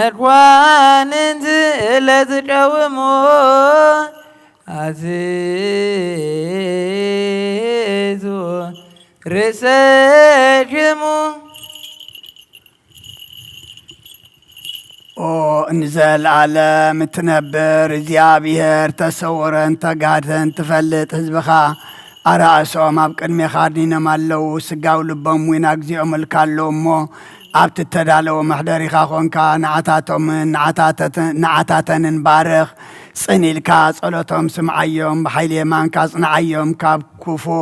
መኳንንት ለትቀውሞ አትቱ ርእሰክሙ። ኦ ንዘለዓለም እትነብር እግዚኣብሔር፣ ተሰውረን ተጋድተን ትፈልጥ ህዝብኻ ኣራእሶም ኣብ ቅድሜኻ ኣድኒኖም ኣለዉ። ስጋው ልቦም እውን ኣግዚኦምልካ ኣለዉ እሞ፣ ኣብቲ እተዳለወ መሕደሪኻ ኾንካ ንዓታቶምን ንዓታተተ-፣ ንዓታተንን ባርኽ። ጽን ኢልካ ጸሎቶም ስምዓዮም፣ ብሓይሊ የማንካ ኣጽንዓዮም፣ ካብ ክፉእ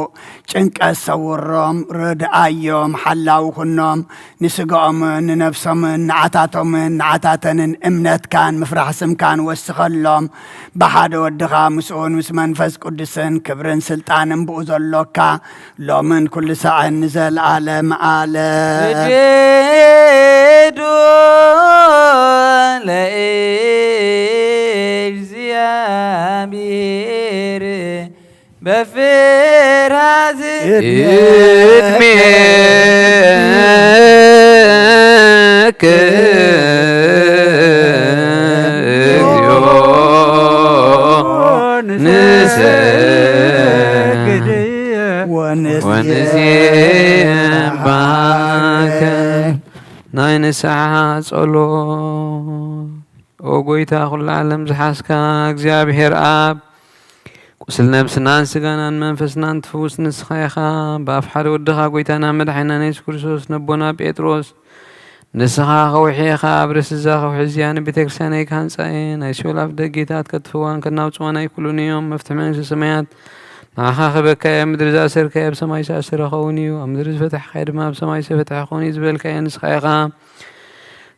ጭንቀት ሰውሮም፣ ርድኣዮም፣ ሓላዊ ኩኖም። ንስጋኦምን ንነፍሶምን ንዓታቶምን ንዓታተንን እምነትካን ምፍራሕ ስምካን ወስኸሎም። ብሓደ ወድኻ ምስኡን ምስ መንፈስ ቅዱስን ክብርን ስልጣንን ብኡ ዘሎካ ሎምን ኩሉ ሳዕን ንዘለዓለም ዓለም። ስግዱ ለእግዚኣብሔር በፍርሃት። እድሜ ወንሴባከ። ናይ ንስሓ ጸሎት። ኦ ጎይታ፣ ኩሉ ዓለም ዝሓዝካ እግዚኣብሔር ኣብ፣ ቁስል ነብስናን ስጋናን መንፈስናን ትፍውስ ንስኻ ኢኻ። ብኣፍ ሓደ ወድኻ ጎይታና መድሓኒናን የሱስ ክርስቶስ ነቦና ጴጥሮስ፣ ንስኻ ከውሒ ኢኻ፣ ኣብ ርእሲ እዛ ከውሒ እዚኣ ንቤተ ክርስቲያነይ ክሃንጻ እየ። ናይ ሲኦል ኣፍ ደጌታት ከጥፍእዋን ከናውጽዋን ኣይክእሉን እዮም። መፍትሒ መንግስቲ ሰማያት ንዓኻ ክህበካ እየ። ኣብ ምድሪ ዝኣሰርካዮ ኣብ ሰማይ ዝተኣሰረ ክኸውን እዩ። ኣብ ምድሪ ዝፈታሕካዮ ድማ ኣብ ሰማይ ዝተፈትሐ ክኸውን እዩ ዝበልካዮ ንስኻ ኢኻ።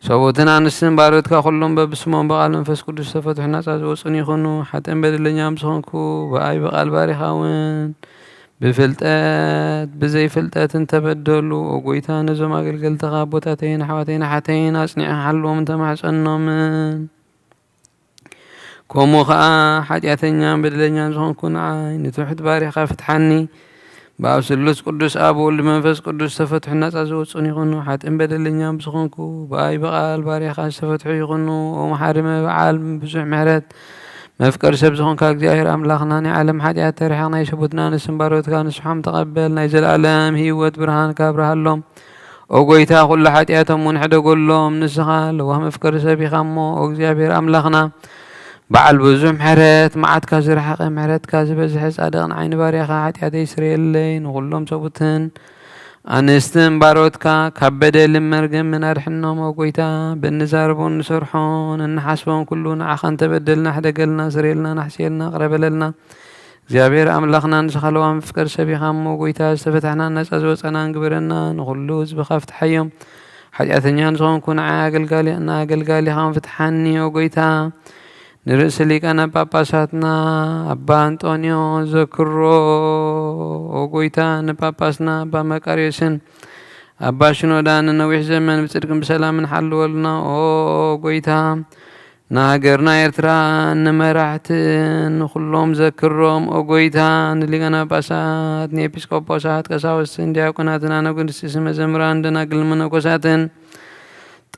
ሰብኡትን ኣንስትን ባሮትካ ኩሎም በብስሞም ብቓል መንፈስ ቅዱስ ዝተፈትሑን ናጻ ዝወጹን ይኹኑ። ሓጥእን በደለኛን ብዝኾንኩ ብኣይ ብቓል ባሪኻ እውን ብፍልጠት ብዘይፍልጠት እንተበደሉ፣ ኦ ጎይታ፣ ነዞም ኣገልገልትኻ ኣቦታተይን ኣሕዋተይን ኣሓተይን ኣጽኒዕኻ ሓልዎም እንተማሕጸኖምን። ከምኡ ኸኣ ሓጢኣተኛን በደለኛን ዝኾንኩ ንዓይ ንትሑት ባሪኻ ፍትሓኒ። ብኣብ ስሉስ ቅዱስ ኣብ ወልድ መንፈስ ቅዱስ ዝተፈትሑ ናጻ ዝወጹን ይኹኑ። ሓጥእን በደለኛን ብዝኾንኩ ብኣይ ብቓል ባሪኻ ዝተፈትሑ ይኹኑ። ኦ መሓሪ መብዓል ብዙሕ ምሕረት መፍቀሪ ሰብ ዝኾንካ እግዚኣብሔር ኣምላኽና፣ ናይ ዓለም ሓጢኣት ተርሒቕ ናይ ሰቡትና ንስም ባሮትካ ንስሖም ተቐበል። ናይ ዘለኣለም ህይወት ብርሃንካ ኣብርሃሎም። ኦ ጎይታ፣ ኩሉ ሓጢኣቶም እውን ሕደጎሎም። ንስኻ ለዋህ መፍቀሪ ሰብ ኢኻ እሞ፣ ኦ እግዚኣብሔር ኣምላኽና፣ በዓል ብዙሕ ምሕረት፣ መዓትካ ዝረሓቐ ምሕረትካ ዝበዝሐ ጻድቕ ንዓይ ንባርያኻ ሓጢኣተይ ስረየለይ፣ ንኹሎም ሰቡትን ኣንስትን ባሮትካ ካብ በደልን መርገምን ኣድሕኖም። ኦ ጎይታ፣ ብእንዛረቦን እንሰርሖን እንሓስቦን ኩሉ ንዓኻ እንተበደልና፣ ሕደገልና፣ ስረየልና፣ ናሕስየልና፣ ቅረ በለልና። እግዚኣብሔር ኣምላኽና፣ ንስኻ ለዋም ፍቅር ሰቢኻ እሞ፣ ጎይታ፣ ዝተፈታሕናን ነጻ ዝወጻናን ግበረና። ንኹሉ ህዝብኻ ፍትሓዮም። ሓጢኣተኛ ንዝኾንኩ ንዓይ ኣገልጋሊ፣ ንኣገልጋሊኻን ፍትሓኒ፣ ኦ ጎይታ። ንርእሲ ሊቃነ ጳጳሳትና ኣባ ኣንጦንዮስ ዘክሮ፣ ኦ ጎይታ። ንጳጳስና ኣባ መቃርዮስን ኣባ ሽኖዳን ንነዊሕ ዘመን ብጽድቅን ብሰላምን ሓልወልና፣ ኦ ጎይታ። ንሃገርና ኤርትራ፣ ንመራሕትን ንኹሎም ዘክሮም፣ ኦ ጎይታ። ንሊቃነ ጳጳሳት፣ ንኤጲስቆጶሳት፣ ቀሳውስትን ዲያቆናትን፣ ኣነጉድስቲ ስመ ዘምራን፣ ደናግልን መነኮሳትን፣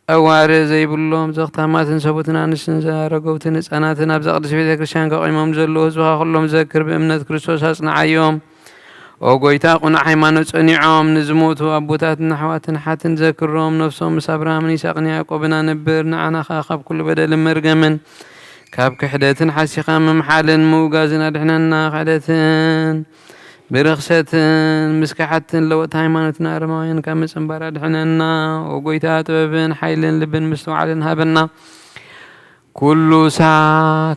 ጠዋሪ ዘይብሎም ዘኽታማትን ሰቡትን ኣንስትን ኣረገውትን ህጻናትን ኣብዛ ቅድስት ቤተ ክርስቲያን ከቂሞም ዘለዉ ህዝብኻ ኩሎም ዘክር፣ ብእምነት ክርስቶስ ኣጽንዓዮም። ኦ ጎይታ፣ ቅኑዕ ሃይማኖት ጸኒዖም ንዝሞቱ ኣቦታትን ኣሕዋትን ሓትን ዘክሮም። ነፍሶም ምስ ኣብርሃምን ይስሐቅን ያዕቆብን ኣንብር። ንዓና ኸኣ ካብ ኩሉ በደልን መርገምን ካብ ክሕደትን ሓሲኻ ምምሓልን ምውጋዝን ኣድሕነና። ክሕደትን ብርኽሰትን ምስካሓትን ለወጥቲ ሃይማኖትን ኣረማውያን ካብ ምጽንባር ኣድሕነና። ኦ ጎይታ፣ ጥበብን ሓይልን ልብን ምስትውዓልን ሃበና። ኩሉ ሳ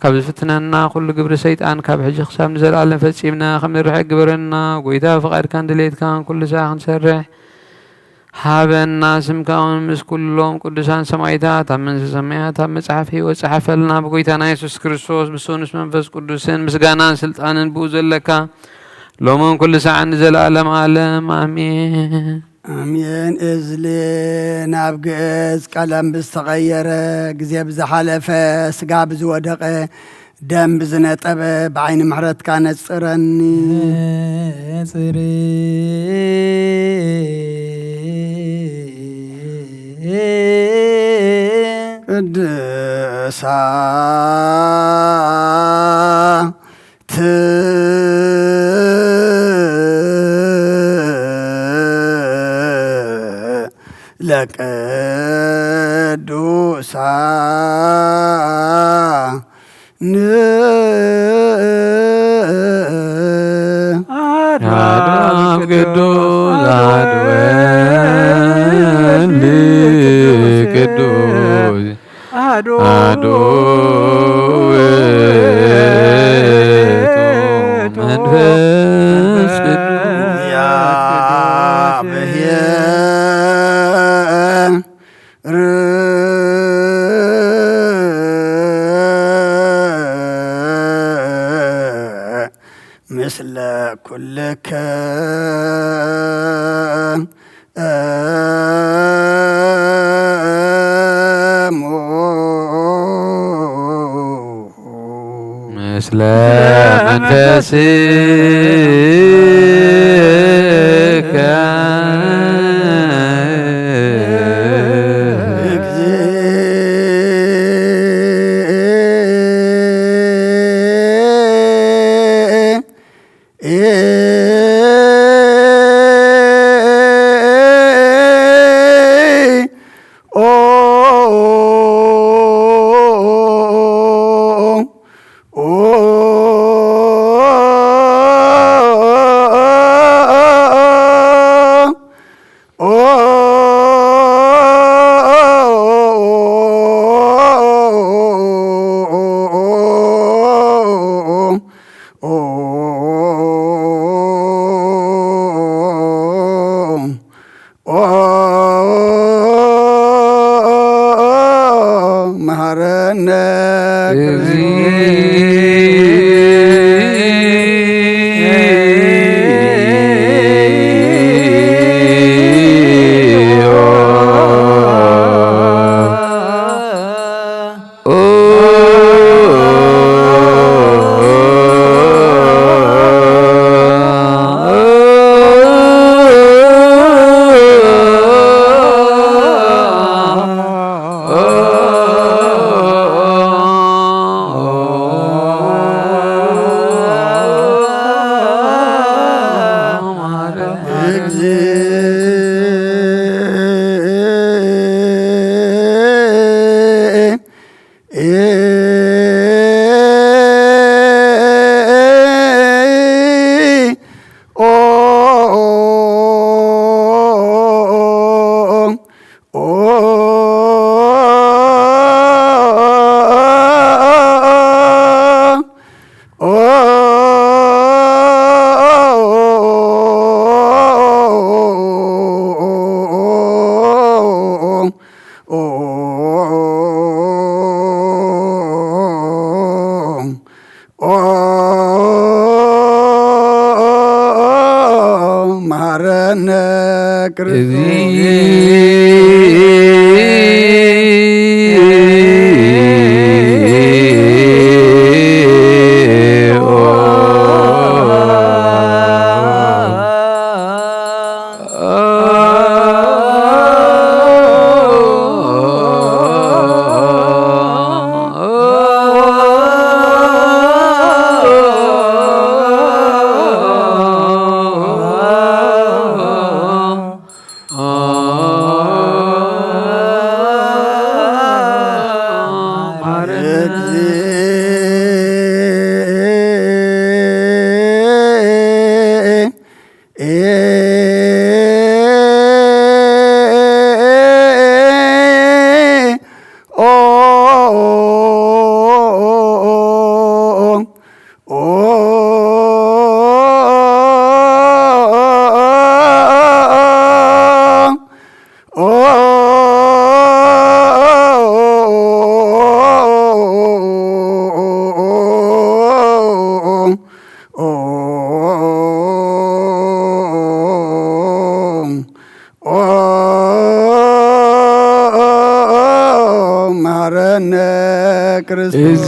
ካብ ዝፍትነና፣ ኩሉ ግብሪ ሰይጣን ካብ ሕጂ ክሳብ ንዘለኣለም ፈጺምና ከም ንርሕቅ ግበረና። ጎይታ፣ ፍቓድካን ድሌትካን ኩሉ ሳ ክንሰርሕ ሃበና። ስምካ እውን ምስ ኩሎም ቅዱሳን ሰማይታት ኣብ መንግስተ ሰማያት ኣብ መጽሓፍ ህይወት ጸሓፈልና። ብጎይታና የሱስ ክርስቶስ፣ ብሱ ምስ መንፈስ ቅዱስን ምስጋናን ስልጣንን ብኡ ዘለካ፣ ሎምን ኩሉ ሳዕን ንዘለኣለም ኣለም። ኣሜን። ኣሜን። እዝሊ ናብ ግእዝ ቀለም ብዝተቐየረ፣ ግዜ ብዝሓለፈ፣ ስጋ ብዝወደቐ፣ ደም ብዝነጠበ፣ ብዓይኒ ምሕረትካ ነጽረኒ። ነጽሪ ቅድሳ ት ለቅዱሳ ን አሐዱ አብ ቅዱስ አሐዱ ወልድ ቅዱስ አሐዱ አሐዱ ውእቱ መንፈስ ቅዱስ። ምስለ ኩልክሙ ምስለ መንፈስከ መሐረነ ኦ መሐረነ ክርስቶስ። መሐረነ ክርስቶስ።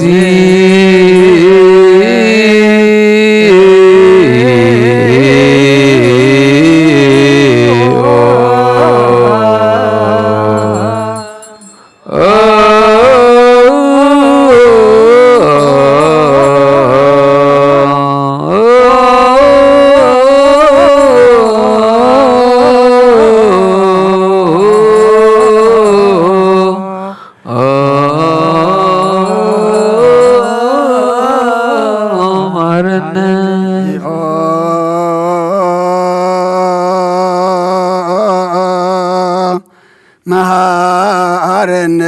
መሐረነ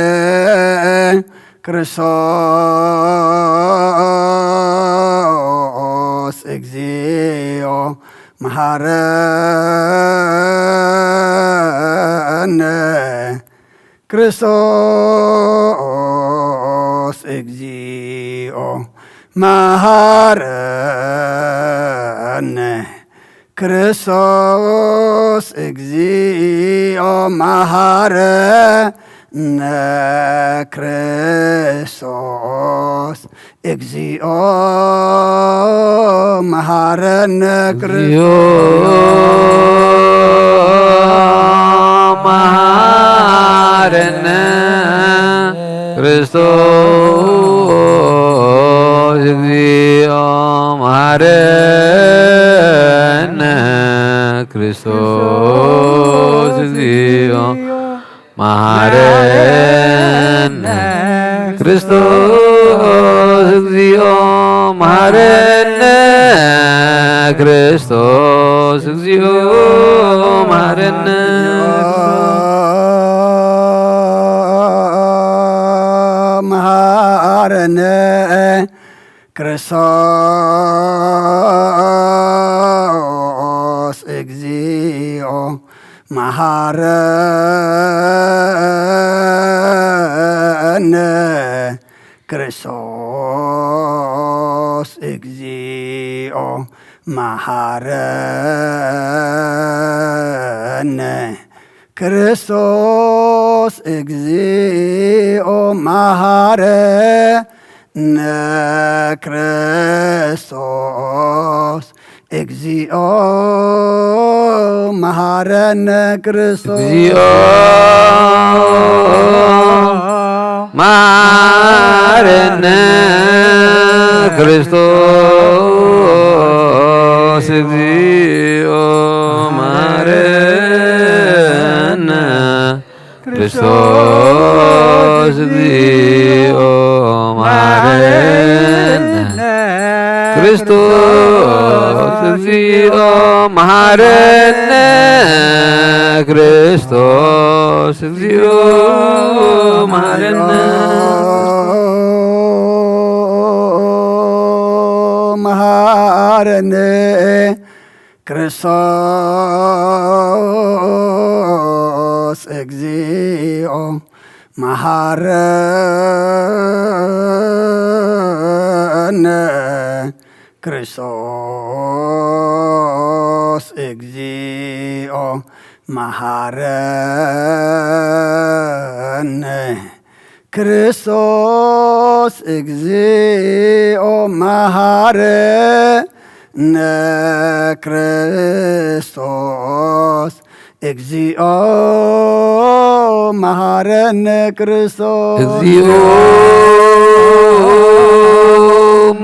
ክርስቶስ እግዚኦ መሐረነ ክርስቶስ እግዚኦ መሐረነ ክርስቶስ እግዚኦ መሐረነ ክርስቶስ እግዚኦ መሐረነ ክርስቶስ። መሐረነ ክርስቶስ እግዚኦ መሐረነ ክርስቶስ እግዚኦ መሐረነ ክርስቶስ እግዚኦ መሐረነ ክርስቶስ እግዚኦ መሐረነ መሐረነ ክርስቶስ እግዚኦ መሐረነ ክርስቶስ እግዚኦ መሐረነ ክርስቶስ እግዚኦ መሐረነ ክርስቶስ እግዚኦ መሐረነ ክርስቶስ። እግዚኦ መሐረነ ክርስቶስ። እግዚኦ መሐረነ ክርስቶስ። እግዚኦ መሐረነ ክርስቶስ። እግዚኦ መሐረነ ክርስቶስ። እግዚኦ መሐረነ መሐረነ ክርስቶስ። እግዚኦ መሐረነ ክርስቶስ እግዚኦ መሃረነ። ክርስቶስ እግዚኦ መሃረነ። ክርስቶስ እግዚኦ መሃረነ። ክርስቶስ እግዚኦ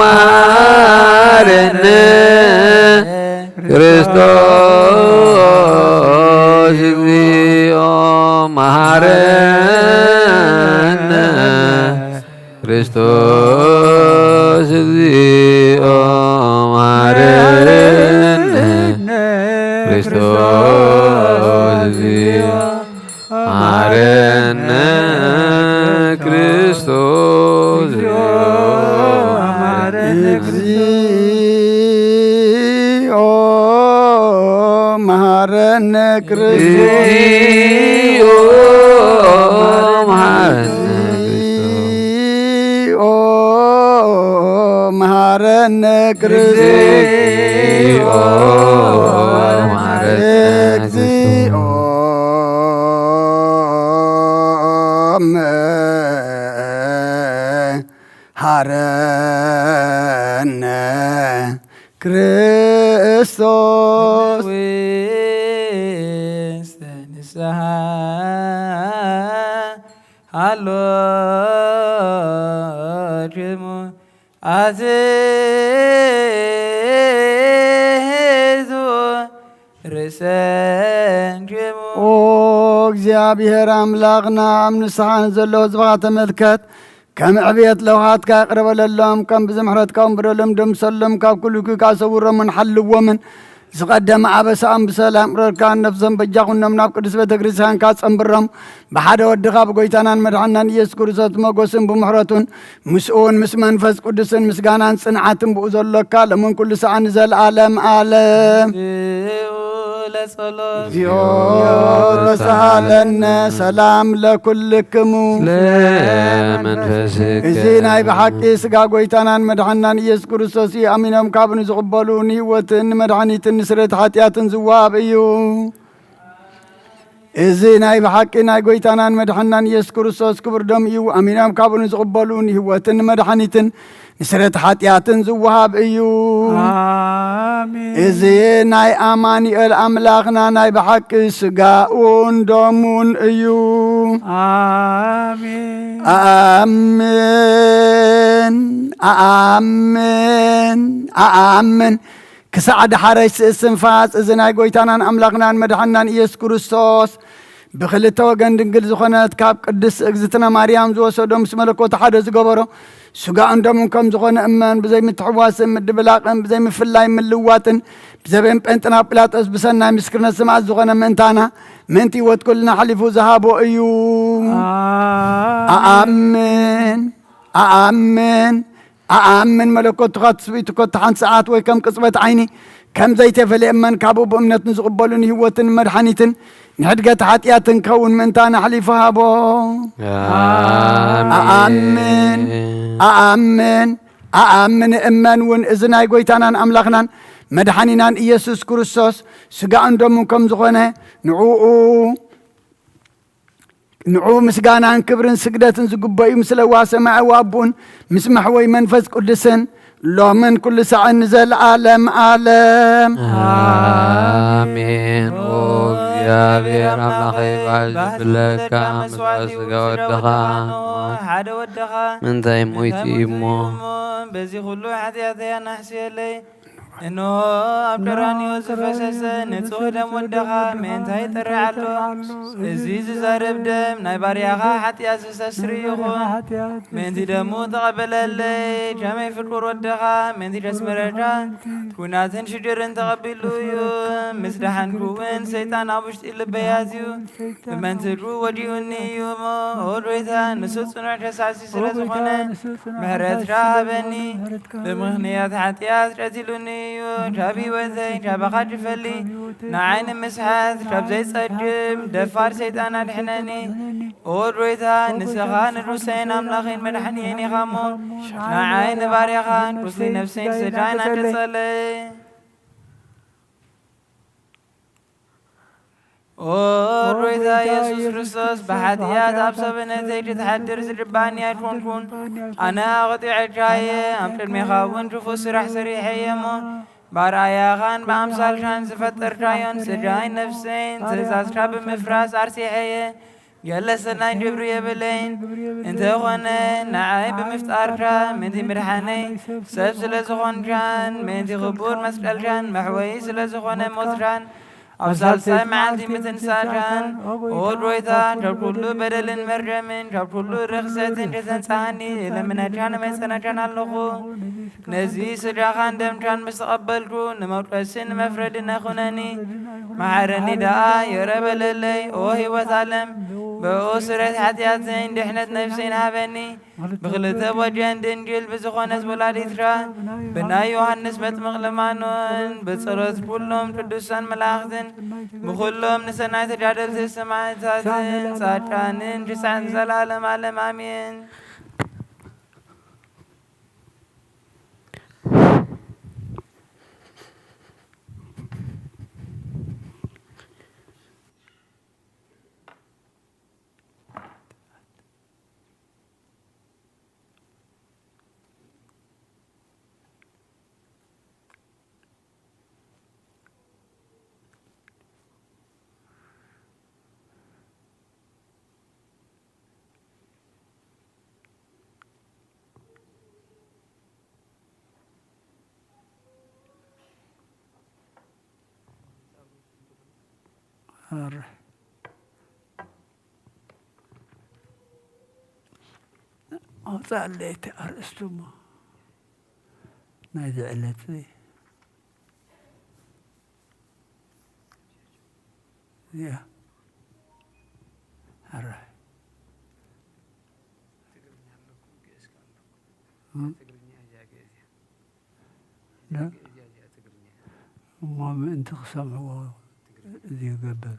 መሃረነ። ክርስቶስ እግዚኦ መሃረነ። ክርስቶስ እግዚኦ መሃረነ። ክርስቶስ እግዚኦ መሃረነ። ክርስቶስ እግዚኦ መሃረነ። እግዚኦ መሃረነ። ክርስቶስ እግዚኦ መሃረነ። እግዚኦ መሃረነ። ክርስቶስ እግዚኦ መሃረነ። እግዚኦ መሃረነ። ክርስቶስ ውስተ ንስሓ ሃሎ ችሙ ኣትሕዙ ርእሰን ችሙ። ኦ እግዚኣብሔር ኣምላኽና፣ ኣብ ንስሓ ንዘለዉ ህዝብኻ ተመልከት። ከም ዕብየት ለውሃትካ ይቕረ በለሎም፣ ከም ብዝምሕረትካ እውን በደሎም ደምሰሎም፣ ካብ ኩሉ ክካ ሰውሮምን ሓልዎምን። ዝቐደመ ኣበሳኦም ብሰላም እረርካ፣ ነፍሶም በጃ ኩኖም ናብ ቅዱስ ቤተ ክርስቲያንካ ጸንብሮም። ብሓደ ወድኻ ብጎይታናን መድሓናን ኢየሱስ ክርስቶስ ብመጎስን ብምሕረቱን ምስኡን ምስ መንፈስ ቅዱስን ምስጋናን ጽንዓትን ብኡ ዘሎካ ሎምን ኩሉ ሰዓት ንዘለዓለም ዓለም። ለጸሎት። እግዚኦ ተሳሃለነ። ሰላም ለኩልክሙ። ለመንፈስከ። እዚ ናይ ብሓቂ ስጋ ጎይታናን መድሓናን ኢየሱስ ክርስቶስ እዩ። ኣሚኖም ካብኡ ንዝቕበሉ ንህይወትን ንመድሓኒትን ንስርየት ሓጢኣትን ዝወሃብ እዩ። እዚ ናይ ብሓቂ ናይ ጎይታናን መድሓናን ኢየሱስ ክርስቶስ ክቡር ደም እዩ። ኣሚኖም ካብኡ ንዝቕበሉ ንህይወትን ንመድሓኒትን ንስርየት ሓጢኣትን ዝወሃብ እዩ። ኣሜን። እዚ ናይ ኣማኑኤል ኣምላኽና ናይ ብሓቂ ስጋኡን ደሙን እዩ። ኣሜን። ኣኣምን፣ ኣኣምን፣ ኣኣምን። ክሳዕ ደሓረሽ ስእስንፋስ እዚ ናይ ጎይታናን ኣምላኽናን መድሓናን ኢየሱስ ክርስቶስ ብኽልተ ወገን ድንግል ዝኾነት ካብ ቅድስት እግዝእትነ ማርያም ዝወሰዶ ምስ መለኮቱ ሓደ ዝገበሮ ስጋኡን ደሙን ከም ዝኾነ እመን። ብዘይምትሕዋስን ምድብላቕን ብዘይምፍላይ ምልዋጥን ብዘበን ጴንጥና ጲላጦስ ብሰናይ ምስክርነት ሰማዕት ዝኾነ ምእንታና ምእንቲ ህይወት ኩልና ሓሊፉ ዝሃቦ እዩ። ኣኣምን፣ ኣኣምን፣ ኣኣምን መለኮትካ ትስብእቲ ኮታ ሓንቲ ሰዓት ወይ ከም ቅጽበት ዓይኒ ከም ዘይተፈልየ እመን። ካብኡ ብእምነት ንዝቕበሉ ንህይወትን መድሓኒትን ንሕድገት ሓጢኣትን ክኸውን ምእንታና ኣሕሊፉ ሃቦ። ኣኣምን። ኣኣምን፣ ኣኣምን፣ እመን እውን እዚ ናይ ጎይታናን ኣምላኽናን መድሓኒናን ኢየሱስ ክርስቶስ ስጋኡን ደሙን ከም ዝኾነ ንዕኡ ንዑ ምስጋናን ክብርን ስግደትን ዝግበዩ ምስለዋ ሰማያዊ ኣቦኡን ምስ መሕወይ መንፈስ ቅዱስን ሎምን ኩሉ ሳዕን ንዘለዓለም ዓለም። ኣሜን። ኦ እግዚኣብሔር ኣምላኸይ፣ ባህ ዝብለካ መስዋዕቲ ስጋ ወድኻ ሓደ ወድኻ ምንታይ ሞይቱ እዩ እሞ፣ በዚ ኩሉ ሓጢኣተይ ኣናሕስየለይ። እንሆ ኣብ ቀራንዮ ዝፈሰሰ ንጹሕ ደም ወደኻ ምእንታይ ይጥርዕ ኣሎ። እዚ ዝዛረብ ደም ናይ ባርያኻ ሓጢኣት ዘስተስሪ ይኹን። ምእንቲ ደሙ ተቐበለለይ። ከመይ ፍቁር ወደኻ ምእንቲ ከስምረካ ኩናትን ሽግርን ተቐቢሉ እዩ። ምስ ደሓንኩ እውን ሰይጣን ኣብ ውሽጢ ልበይ ኣትዩ ብመንትሉ ወዲኡኒ እዩ እሞ፣ ኦ ጎይታ፣ ንሱ ጽኑዕ ከሳሲ ስለ ዝኾነ፣ ምሕረትካ ሃበኒ። ብምኽንያት ሓጢኣት ቀቲሉኒ፣ እዩ፣ ካብ ህይወተይ ካባኻ ክፈሊ፣ ንዓይ ንምስሓት ካብ ዘይጸግም ደፋር ሰይጣን ኣድሕነኒ። ኦ ጎይታ፣ ንስኻ ንጉሰይን ኣምላኸይን መድሓኒየይን ኢኻ እሞ፣ ንዓይ ንባርያኻን ቁስሊ ነፍሰይን ስጋይን ኣገጸለይ። ኦ ጎይታ ኢየሱስ ክርስቶስ፣ ብሓጢኣት ኣብ ሰብነተይ ክትሓድር ዝግባኒ ኣይኮንኩን። ኣነ ኣቕጢዐካየ፣ ኣብ ቅድሜኻ እውን ክፉእ ስራሕ ሰሪሐየ እሞ፣ ብኣርኣያኻን ብኣምሳልካን ዝፈጠርካዮን ስጋይን ነፍሰይን ትእዛዝካ ብምፍራስ ኣርሲሐየ። ገለ ሰናይ ግብሪ የብለይን። እንተኾነ፣ ንዓይ ብምፍጣርካ፣ ምእንቲ ምድሓነይ ሰብ ስለ ዝኾንካን፣ ምእንቲ ክቡር መስቀልካን መሕወዪ ስለ ዝኾነ ሞትካን፣ ኣብ ሳልሳይ መዓልቲ ምትንሳእካን፣ ኦ ጎይታ፣ ካብ ኩሉ በደልን መርገምን፣ ካብ ኩሉ ርኽሰትን ከተንጽኣኒ እለምነካን እመጸነካን ኣለኹ። ነዚ ስጋኻን ደምካን ምስ ተቐበልኩ፣ ንመውቀስን ንመፍረድን ኣይኹነኒ። መሓረኒ ደኣ፣ ይቕረ በለለይ። ኦ ህይወት ዓለም፣ ብኡ ስርየት ሓጢኣተይን ድሕነት ነፍሰይን ሃበኒ። ብክልተ ወገን ድንግል ብዝኾነት ወላዲትካ፣ ብናይ ዮሃንስ መጥምቕ ልማኖን፣ ብጸሎት ኩሎም ቅዱሳን መላእኽትን፣ ብኹሎም ንሰናይ ተጋደልቲ ሰማዕታትን ጻድቃንን ክሳዕ ንዘለዓለም ዓለም ኣሜን። ኣረ። ኣውፅኣለይ እቲ ኣርእስቱ እሞ ናይዚ ዕለት እዚ። እዚኣ። ኣረ። ትግርኛ ኣለኩም፣ ግእዝ ከ ኣለኩም? እም? ትግርኛ እያ፣ ግእዝ እያ። ነ? ግእዝ እያ፣ እዚኣ ትግርኛ እያ። እሞ ምእንቲ ክሰምዕዎ ትግርኛ። እዚ ይገብር።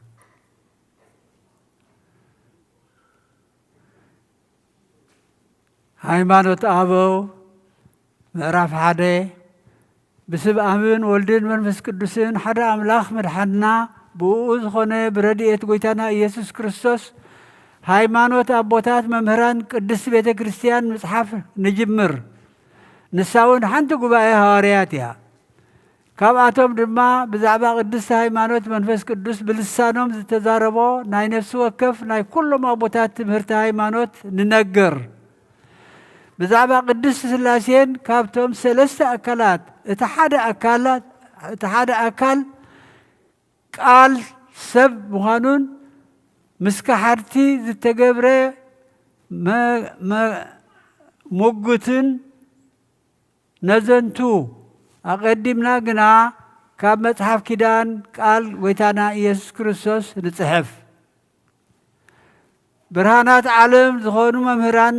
ሃይማኖት ኣበው ምዕራፍ ሓደ። ብስም ኣብን ወልድን መንፈስ ቅዱስን ሓደ ኣምላኽ መድሓንና ብእኡ ዝኾነ ብረድኤት ጎይታና ኢየሱስ ክርስቶስ ሃይማኖት ኣቦታት መምህራን ቅድስት ቤተ ክርስቲያን ምጽሓፍ ንጅምር። ንሳ እውን ሓንቲ ጉባኤ ሃዋርያት እያ። ካብኣቶም ድማ ብዛዕባ ቅድስቲ ሃይማኖት መንፈስ ቅዱስ ብልሳኖም ዝተዛረቦ ናይ ነፍሲ ወከፍ ናይ ኩሎም ኣቦታት ትምህርቲ ሃይማኖት ንነግር። ብዛዕባ ቅድስቲ ሥላሴን ካብቶም ሰለስተ ኣካላት እቲ ሓደ ኣካላት፣ እቲ ሓደ ኣካል ቃል ሰብ ምዃኑን ምስ ከሓድቲ ዝተገብረ መ-፣ መ-፣ ሙግትን ነዘንቱ ኣቐዲምና ግና ካብ መጽሓፍ ኪዳን ቃል ጐይታና ኢየሱስ ክርስቶስ ንጽሕፍ። ብርሃናት ዓለም ዝኾኑ መምህራን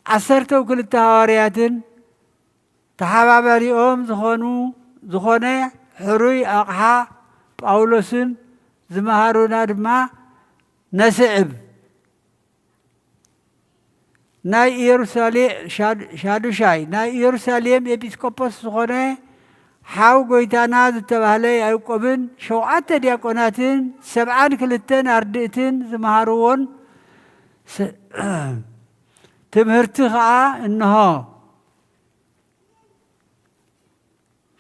ዓሰርተው ክልተ ሃዋርያትን ተሓባባሪኦም ዝኾኑ፣ ዝኾነ ሕሩይ ኣቕሓ ጳውሎስን ዝመሃሩና ድማ ነስዕብ። ናይ ኢየሩሳሌ-፣ ሻድ-፣ ሻዱሻይ ናይ ኢየሩሳሌም ኤጲስቆጶስ ዝኾነ ሓው ጐይታና ዝተባህለ ያዕቆብን ሸውዓተ ዲያቆናትን ሰብዓን ክልተን ኣርድእትን ዝመሃርዎን ስ-፣ ትምህርቲ ኸኣ እንሆ።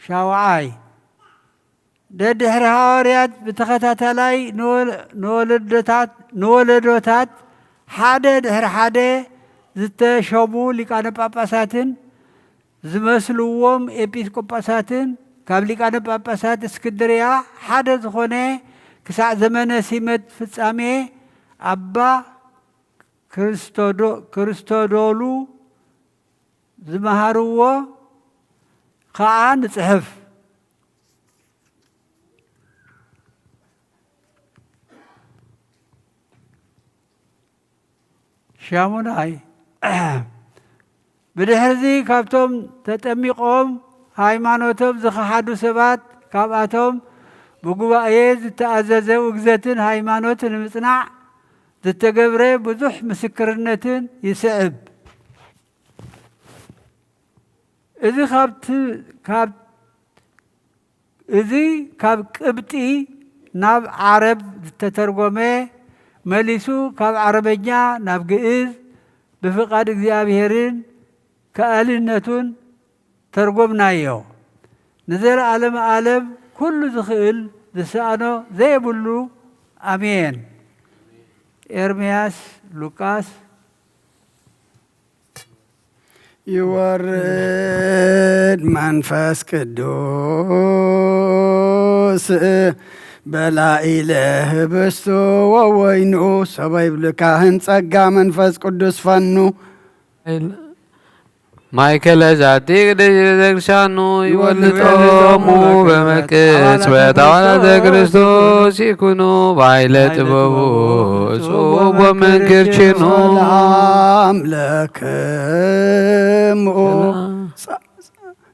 ሻውዓይ፣ ደድሕሪ ሃዋርያት ብተኸታታላይ ንወ-፣ ንወለዶታት፣ ንወለዶታት ሓደ ድሕሪ ሓደ ዝተሸሙ ሊቃነ ጳጳሳትን ዝመስልዎም ኤጲስቆጶሳትን ካብ ሊቃነ ጳጳሳት እስክንድርያ ሓደ ዝኾነ ክሳዕ ዘመነ ሲመት ፍጻሜ ኣባ ክርስቶዶ-፣ ክርስቶዶሉ ዝመሃርዎ ኸኣ ንጽሕፍ። ሻሙናይ፣ ብድሕርዚ ካብቶም ተጠሚቖም ሃይማኖቶም ዝኸሓዱ ሰባት ካብኣቶም ብጉባኤ ዝተኣዘዘ ውግዘትን ሃይማኖት ንምጽናዕ ዝተገብረ ብዙሕ ምስክርነትን ይስዕብ። እዚ ካብ ት-፣ ካብ፣ እዚ ካብ ቅብጢ ናብ ዓረብ ዝተተርጎመ፣ መሊሱ ካብ ዓረበኛ ናብ ግእዝ ብፍቓድ እግዚኣብሔርን ከኣልነቱን ተርጎምናዮ። ንዘለዓለመ ዓለም ኩሉ ዝኽእል ዝሰኣኖ ዘየብሉ፣ ኣሜን። ኤርምያስ፣ ሉቃስ። ይወርድ መንፈስ ቅዱስ በላዕለ ህብስቱ ወወይኑ፣ ሰበ ይብሉ ካህን ጸጋ መንፈስ ቅዱስ ፈኑ። ማእከለ ዛቲ ቅድስት ቤተክርስቲያኑ ይወልጦሙ በመቅጽበት አዋላተ ክርስቶስ ይኩኑ ባይለ ጥበቡ ጽቡብ ወመንክር ችኑ። ሰላም ለክሙ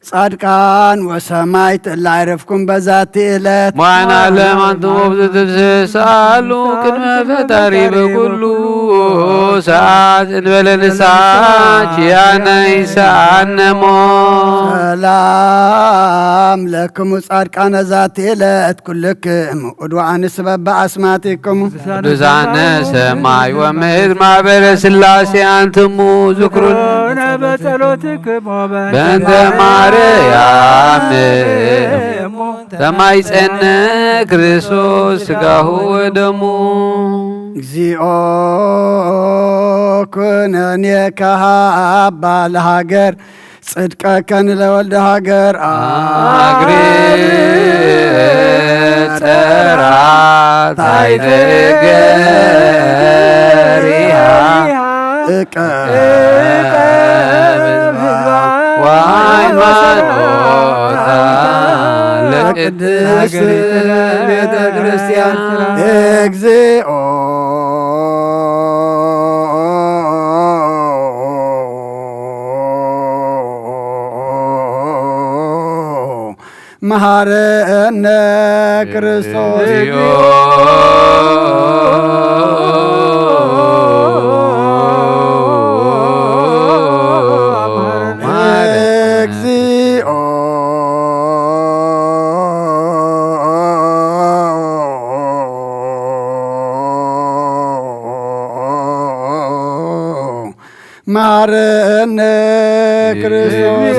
ጻድቃን ወሰማዕት እለ ዕረፍኩም በዛቲ ዕለት። ሞያና ለማንትሞ ብዙ ትብስሳሉ ቅድመ ፈጣሪ በኩሉ ሰዓት እንበለ ንስሓ ኪያነ ይሰኣነሞ። ሰላም ለክሙ ጻድቃነ ዛቲ ዕለት ኩልክሙ እድዋ ኣንስበ በኣስማቲክሙ። ቅዱሳነ ሰማይ ወምድር ማህበረ ሥላሴ አንትሙ ዝክሩነ በጸሎትክሙ በእንተ ማርያም ተማይጸነ ክርስቶስ ስጋሁ ወደሙ። እግዚኦ ኩነኔ ከሃባ ለሃገር ጽድቀከ ንለወልደ ሃገር። አግሪ ጸራት ኣይትገሪሃ እቀ ወሃይማኖታ ለቅድስት ቤተ ክርስቲያን። እግዚኦ መሐረነ ክርስቶስ። እግዚኦ መሐረነ ክርስቶስ።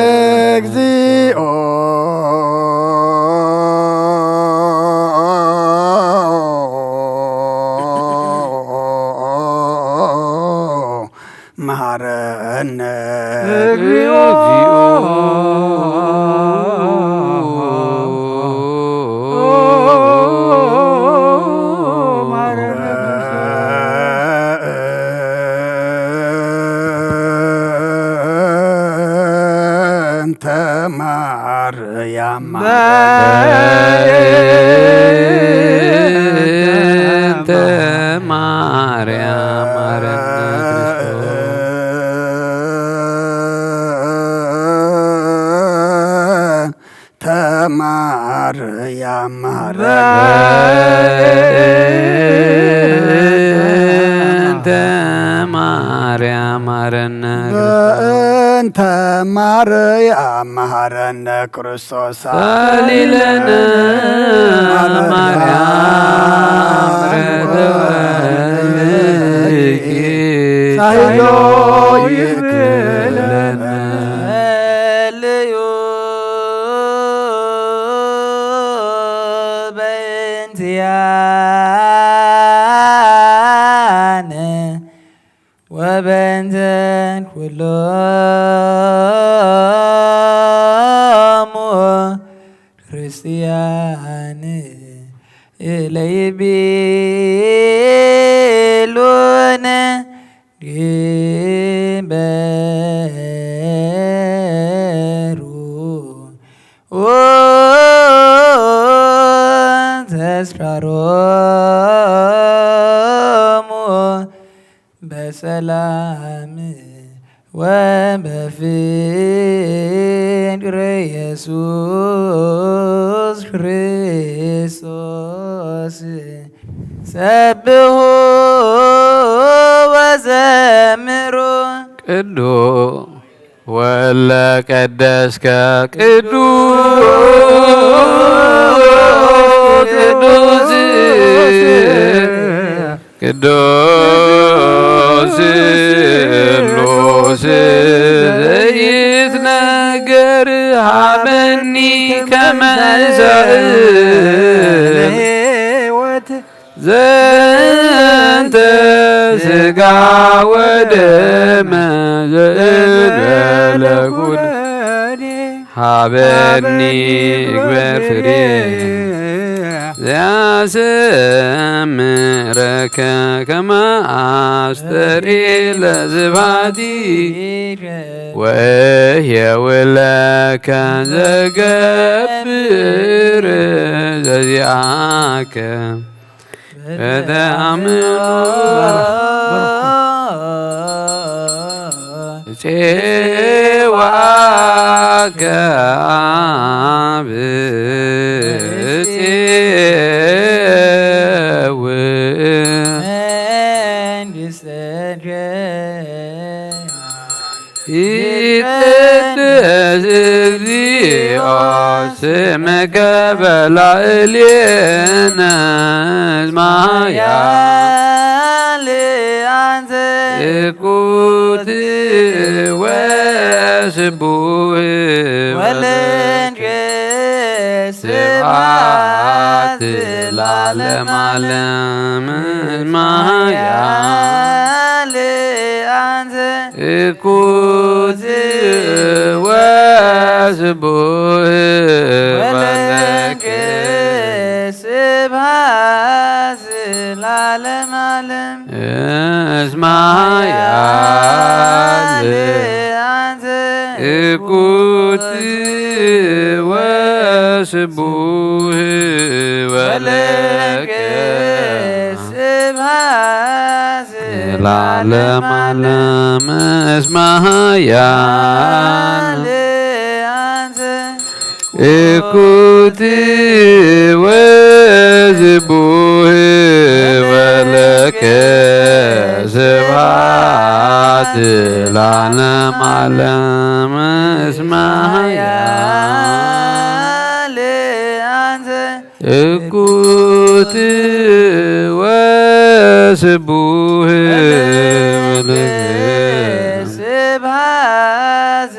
እግዚኦ መሐረነ እግዚኦ። በእንተ ማርያም በእንተ ማርያም ማረነ ክርስቶስ። ተማርያም ማረነ። በእንተ ማርያም ማረነ ክርስቶስ። በእንተ ማርያም ማረነ ክርስቶስ። ሳሊለነ ማርያም ረድኤኪ ሳይሎ ይክለነ። ጸልዩ በእንቲአነ ወበእንተ ኩሎሙ ክርስቲያን እለ ይቤሉነ ግበሩ ተስካሮ። በሰላም ወበፍቅር ኢየሱስ ክርስቶስ ሰብሑ ወዘምሩ። ቅዱስ ወለ ቀደስከ ቅዱስ ቅዱስ ቅዱስ ስሉስ ዘይትነገር ሃበኒ ከመ ዘእንተ ስጋ ወደመ ዘእንበለ ኩሉ ሃበኒ እግበር ፍሬ ዘያሰምረከ ከመ አስተሪ ለዝባቲ ወእህየውለከ ዘገብር ዘዚአከ በተአምኖ ጼዋከ አብ ጼው መንግሥተ ይትቀደስ እግዚኦ ስምከ በላዕሌነ እስመ ኃያል አንተ እኩት ወስቡህ ወለንከ ስብሐት ለዓለመ ዓለም እስመ ኃያል አንተ እኩት ወስቡህ ወለከ ስብሐት ለዓለመ ዓለም። እስመ ኃያል አንተ እኩት ወስቡህ ወለከ ስብሐት ለዓለመ ዓለም። እስመ ኃያል አንተ እኩት ወስቡህ ወለከ ስብሐት ለዓለመ ዓለም። እስመ ኃያል አንተ እኩት ወስቡህ ወለከ ስብሐት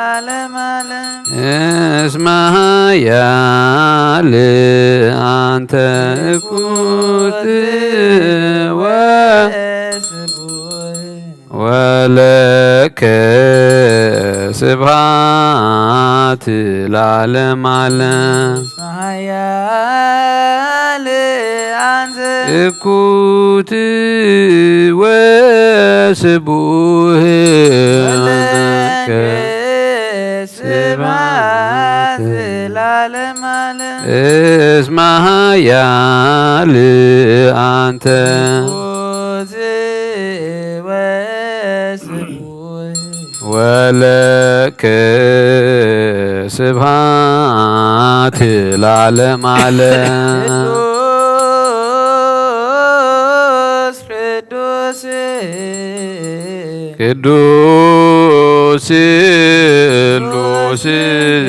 ለዓለመ ዓለም። እስመ ኃያል አንተ እኩት ወ ወስቡህ ወለከ ስብሐት ለዓለመ ዓለም። እስመ ኃያል አንተ እኩት ወስቡህ ወለከ ስብሐት ለዓለመ ዓለም። እስመ ኃያል አንተ እኩት ወስቡህ ወለከ ስብሐት ለዓለመ ዓለም። ቅዱስ ቅዱስ ቅዱስ ስሉስ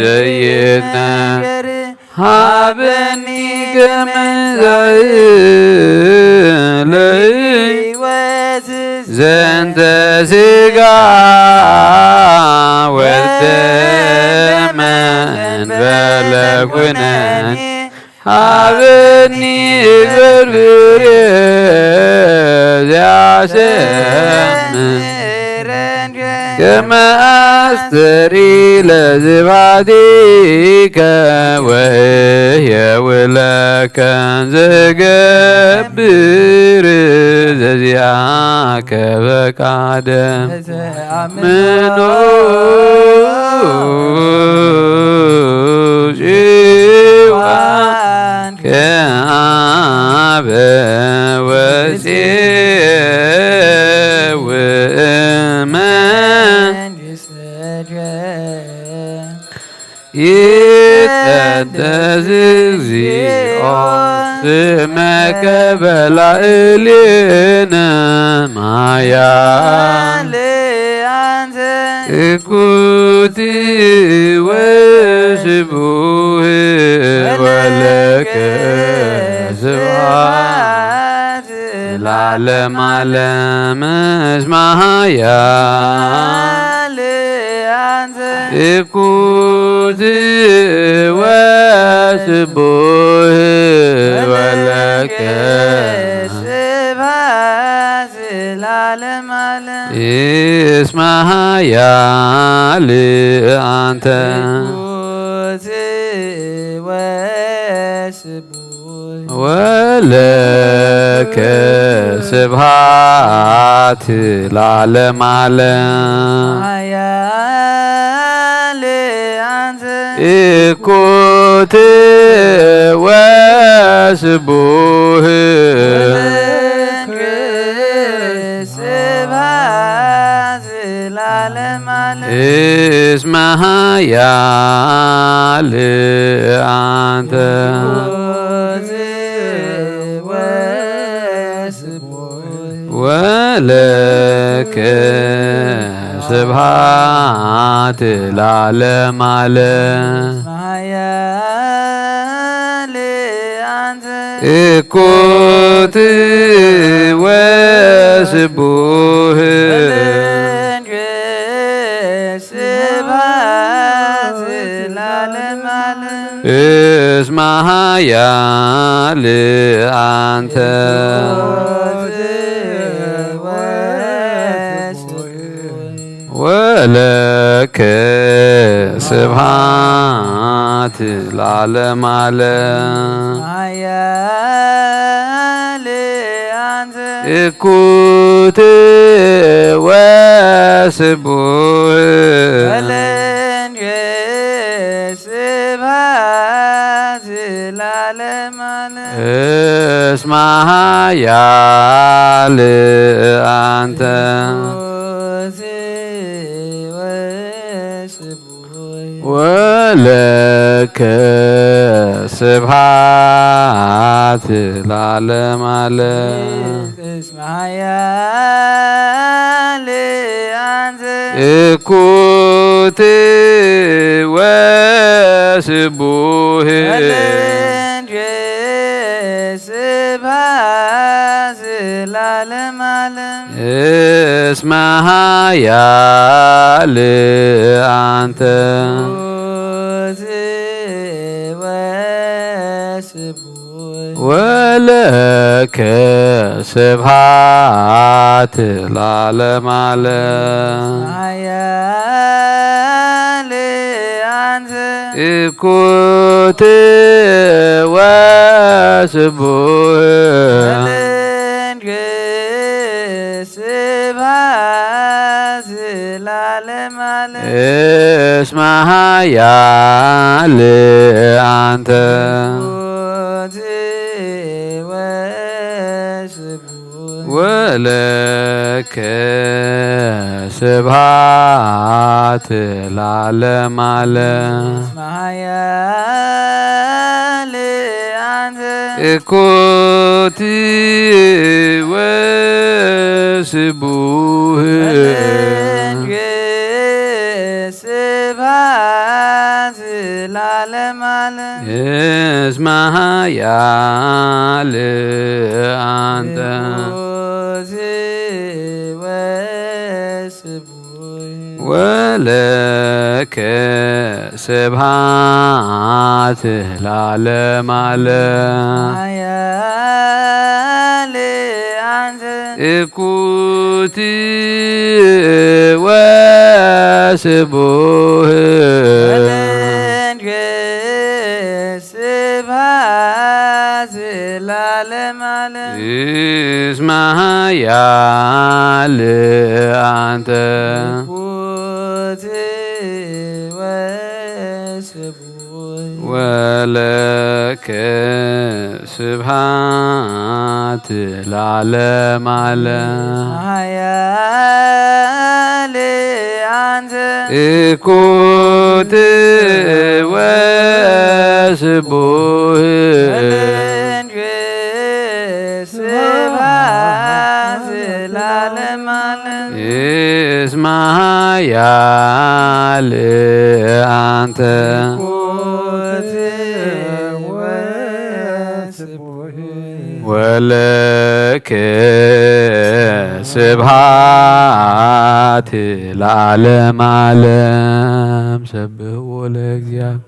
ዘይትነገር ሃበኒ ከመ ዛእለይ ለሕይወት ዘንተ ሥጋ ወደመ እንበለ ኩነኒ ሃበኒ እግበር ፍሬ ዘያሰምር ከመ አስተሪ ለዝባቲከ ወእህየው ለከ ዘገብር ዘዚአከ ፈቃደ ምኖ ጭዋን ከአበ ወፅየ ላዕሌነ ማያ ላዕሌ አንተ እኩቲ ወስቡህ ወለከ ስብሐት ለዓለም ዓለም እስመ ኃያል አንተ እኩት ወስቡህ ወለከ ስብሐት ለዓለም ዓለም እስመ ኃያል አንተ እኩት ወስቡህ ወለከ ስብሐት ለዓለም ዓለም ኃያል አንተ እኩት ወስቡህ ወለከ ስብሐት ለዓለም ዓለም እስመ ኃያል አንተ እኩት ወስቡህ ወለከ ስብሐት ለዓለም ዓለም ኃያል አንተ እኩት ወስቡህ ወለከ ስብሐት ለዓለም ዓለም እስመ ኃያል አንተ ወለከ ስብሐት ለዓለም ዓለም ኃያል አንተ እኩት ወስቡህ ወለከ ስብሐት ለዓለም ዓለም እስመ ኃያል አንተ እኩት ወስቡህ ወለከ ስብሐት ለዓለም ዓለም እስመ ኃያል አንተ እኩት ወስቡህ ወለከ ስብሐት ለዓለም ዓለም እስመ ኃያል አንተ እኩት ወስቡህ ወለከ ስብሐት ለዓለም ዓለም ኃያል አንተ እኩት ወስቡህ ወለከ ስብሐት ለዓለም ዓለም እስመ ኃያል አንተ እኩት ወስቡህ ወለከ ስብሐት ለዓለም ዓለም እስመ ኃያል አንተ እኩት ወስቡህ ወለከ ስብሐት ለዓለም ዓለም እስመ ኃያል አንተ እኩት ወስቡህ ወለከ ስብሐት ለዓለም ዓለም ኃያል አንተ እኩት ወስቡህ ወለከ ስብሐት ለዓለም ዓለም እስመ ኃያል አንተ እኩት ወስቡህ ወለከ ስብሐት ለዓለም ዓለም ኃያል አንተ እኩት ወስቡህ ወለከ ለዓለመ ዓለም። እስማ ያል አንተ ወለከ ስብሐት ለዓለመ ዓለም። ሰብሕዎ ለእግዚአብሔር።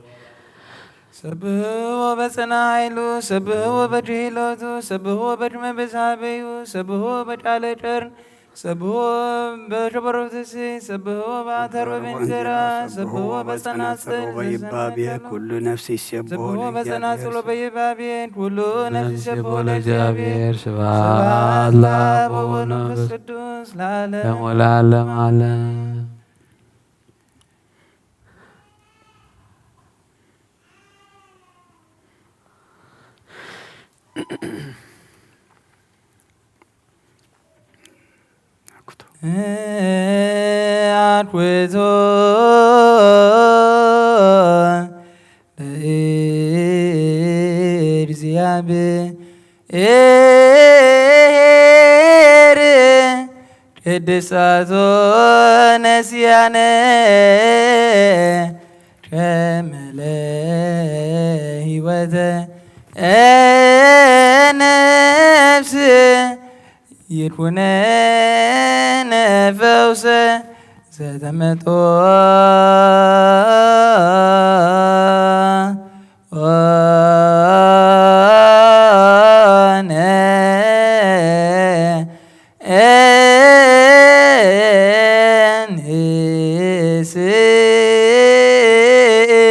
ሰብሕዎ በጽንዓ ኃይሉ፣ ሰብሕዎ በድሂሎቱ፣ ሰብሕዎ በድመ ብዝሃበዩ፣ ሰብሕዎ በጫለ ጨርን፣ ሰብሕዎ በሸበሮትሲ፣ ሰብሕዎ በአተር ወበእንዝራ፣ ሰብሕዎ በጸናጽል ወበይባቤ፣ ኩሉ ነፍስ ይሴብሖ ሰብሕዎ በጸናጽል ለእግዚአብሔር። ወበይባቤ፣ ኩሉ ነፍስ ይሴብሖ ለእግዚአብሔር። ስብሐት ለአብ ወወልድ ወመንፈስ ቅዱስ ለዓለም ወለዓለመ ዓለም። አኩቶ። አኩቶ ለእግዚአብሔር ቅድሳቶ ነስያነ ሸመለ ሕይወተ ነፍስ ይኩነነ ፈውሰ ዘተመጦ ኦነ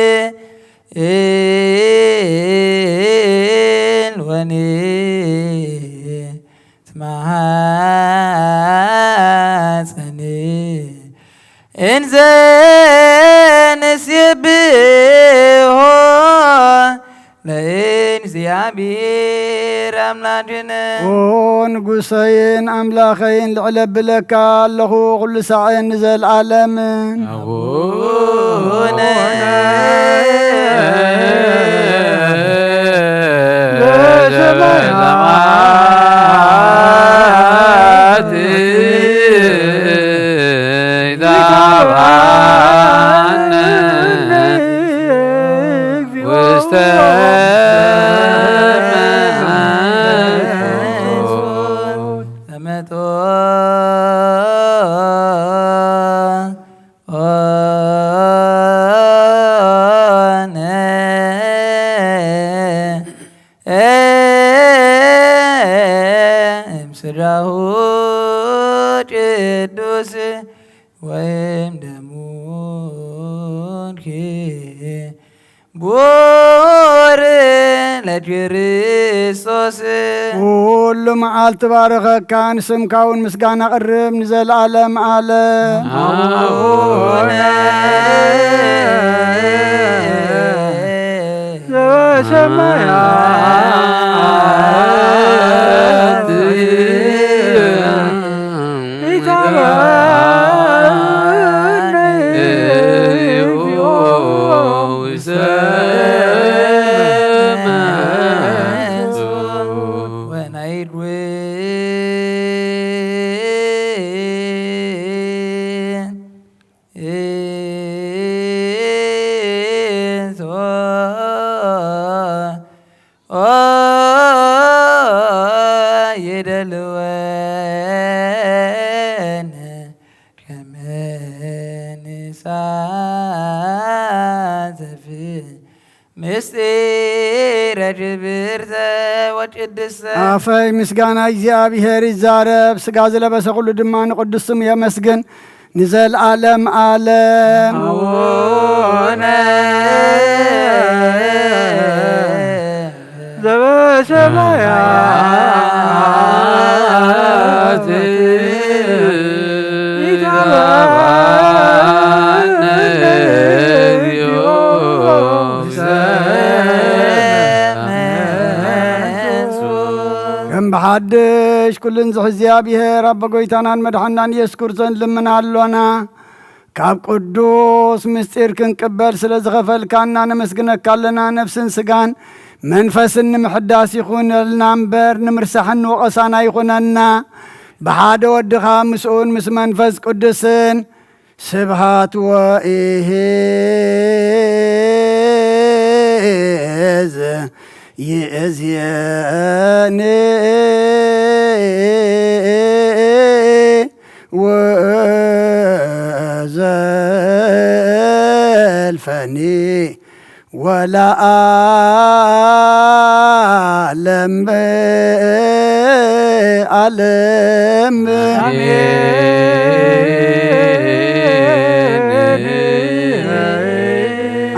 እንስእል ወንትማሃፀን እንዘ ንሴብሖ ለእግዚአብሔር አምላክነ። ኦ ንጉሰይን ኣምላኸይን፣ ልዕለ ብለካ ኣለኹ ኩሉ ሳዕን ንዘለዓለምን። አቡነ ዘበሰማያት ይትባረክ ውስተ እምስራሁ ቅዱስ ወይም ደሙን ክቡር ለክርስቶስ። ኩሉ መዓልቲ ባረኸካ፣ ንስምካ እውን ምስጋና ቅርብ ንዘለዓለም ዓለም። አቡነ ዘበሰማያት ይትባረክ ወናይድወ የደልወነ ከመ ንሳተፍ ምስጢረ ክብርተ ወቅድስተ። ኣፈይ ምስጋና እግዚኣብሔር ይዛረብ፣ ሥጋ ዝለበሰ ኩሉ ድማ ንቅዱስ ስሙ የመስግን ንዘለዓለም ዓለም። አቡነ ዘበሰማያት ይትባረክ ከም ብሓድሽ ኩሉን ዝሕዚ እግዚኣብሔር ኣቦ ጎይታናን መድሓናን ኢየሱስ ክርስቶስ ልምና ኣሎና። ካብ ቅዱስ ምስጢር ክንቅበል ስለ ዝኸፈልካና ነመስግነካ ኣለና። ነፍስን ስጋን መንፈስን ንምሕዳስ ይኹነልና እምበር ንምርሳሕን ንወቐሳን ኣይኹነና። ብሓደ ወድኻ ምስኡን ምስ መንፈስ ቅዱስን ስብሃት ወኢሂዝ ይእዝየኒ ወዘልፈኒ ወለዓለም ዓለም። ኣሜን።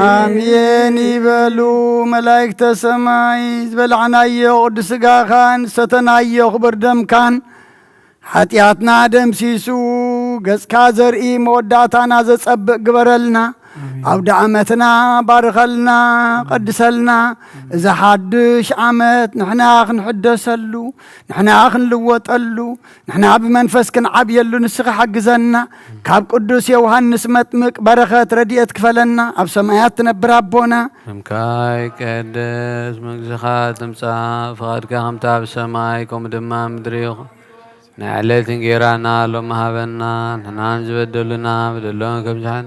ኣሜን ይበሉ መላእክተ ሰማይ። ዝበላዕናዮ ቅዱስ ሥጋኻን ዝሰተናዮ ክቡር ደምካን ሓጢኣትና ደምሲሱ ገጽካ ዘርኢ መወዳእታና ዘጸብቕ ግበረልና። ኣሜን። ኣውደ ዓመትና ባርኸልና፣ ቀድሰልና። እዚ ሓድሽ ዓመት ንሕና ክንሕደሰሉ፣ ንሕና ክንልወጠሉ፣ ንሕና ብመንፈስ ክንዓብየሉ ንስኻ ሓግዘና። ካብ ቅዱስ ዮሃንስ መጥምቅ በረኸት ረድኤት ክፈለና። ኣብ ሰማያት ትነብር ኣቦና። ስምካ ይቀደስ፣ መንግስትኻ ትምጻእ፣ ፍቓድካ ከምቲ ኣብ ሰማይ ከምኡ ድማ ምድሪ ይኹን። ናይ ዕለት እንጌራና ሎሚ ሃበና፣ ንሕናን ዝበደሉና በደሎም ከም ዝሓን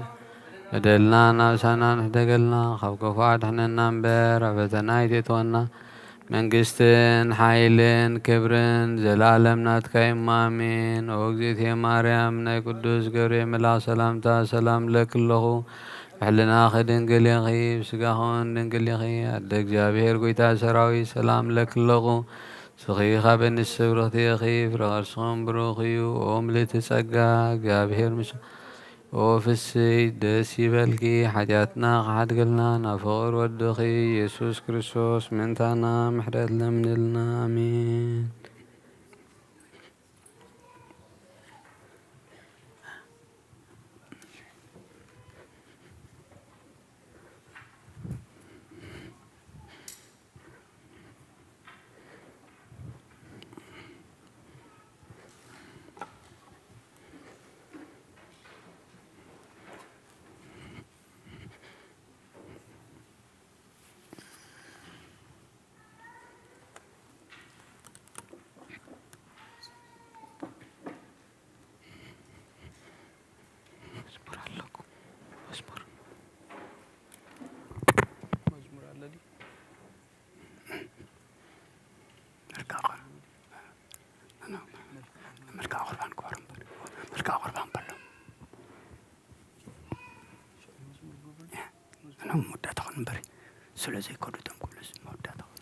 በደልና እናብሳና ንሕደገልና፣ ካብ ክፉእ ኣድሕነና እምበር ኣብ ፈተና ኣይተእትወና። መንግስትን ሓይልን ክብርን ዘላለም ናትካ እዩ፣ ኣሜን። ኦ እግዝእትየ ማርያም፣ ናይ ቅዱስ ገብርኤል መልኣኽ ሰላምታ ሰላም እለኪ ኣለኹ። ብሕልናኺ ድንግል ኢኺ፣ ብስጋኺ እውን ድንግል ኢኺ። ኣደ እግዚኣብሔር፣ ጎይታ ሰራዊት፣ ሰላም እለኪ ኣለኹ። ንስኺ ካብ ኣንስቲ ብርኽቲ ኢኺ፣ ፍረ ከርስኺ እውን ብሩኽ እዩ። ኦ ምልእቲ ጸጋ፣ እግዚኣብሔር ምስ ኦ ፍስሕቲ ደስ ይበልኪ፣ ሓጢኣትና ክሓድገልና ናብ ፍቕር ወድኺ ኢየሱስ ክርስቶስ ምእንታና ምሕረት ለምንልና። ኣሜን። መዝሙር ኣለኩም። መዝሙር። መዝሙር ኣሎ ድዩ? መልክዓ ቁር-፣ መልክዓ ቁርባን ክበሩ እምበር። መልክዓ ቁርባን በሎ። እና መወዳእታ ኾን እምበር። ስለ ዘይከዱ እቶም ኩሉ መወዳእታ ኾን።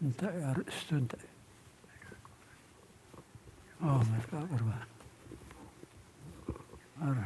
እንታይ እዩ ኣርእስቱ? እንታይ እዩ? ኦ፣ መልክዓ ቁርባን። ኣረ።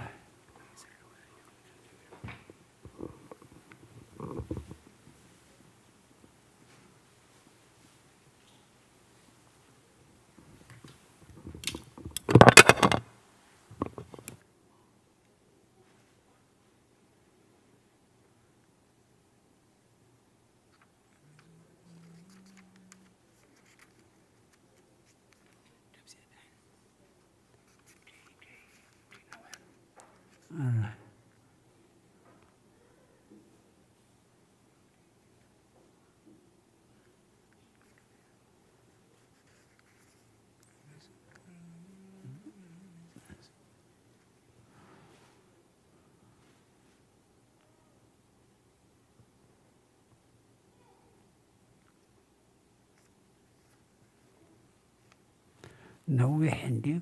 ነዊሕ እንድዩ።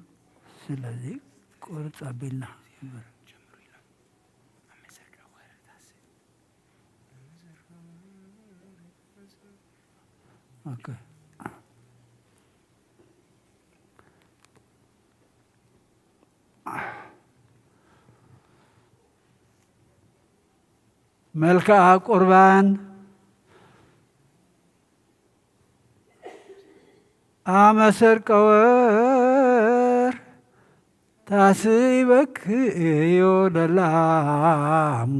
ስለዚ ቁርጽ ኣቢልና ንበል። ኦኬ። መልክዓ ቁርባን ኣመ ሰርቀወር ታስበክዮ ደላም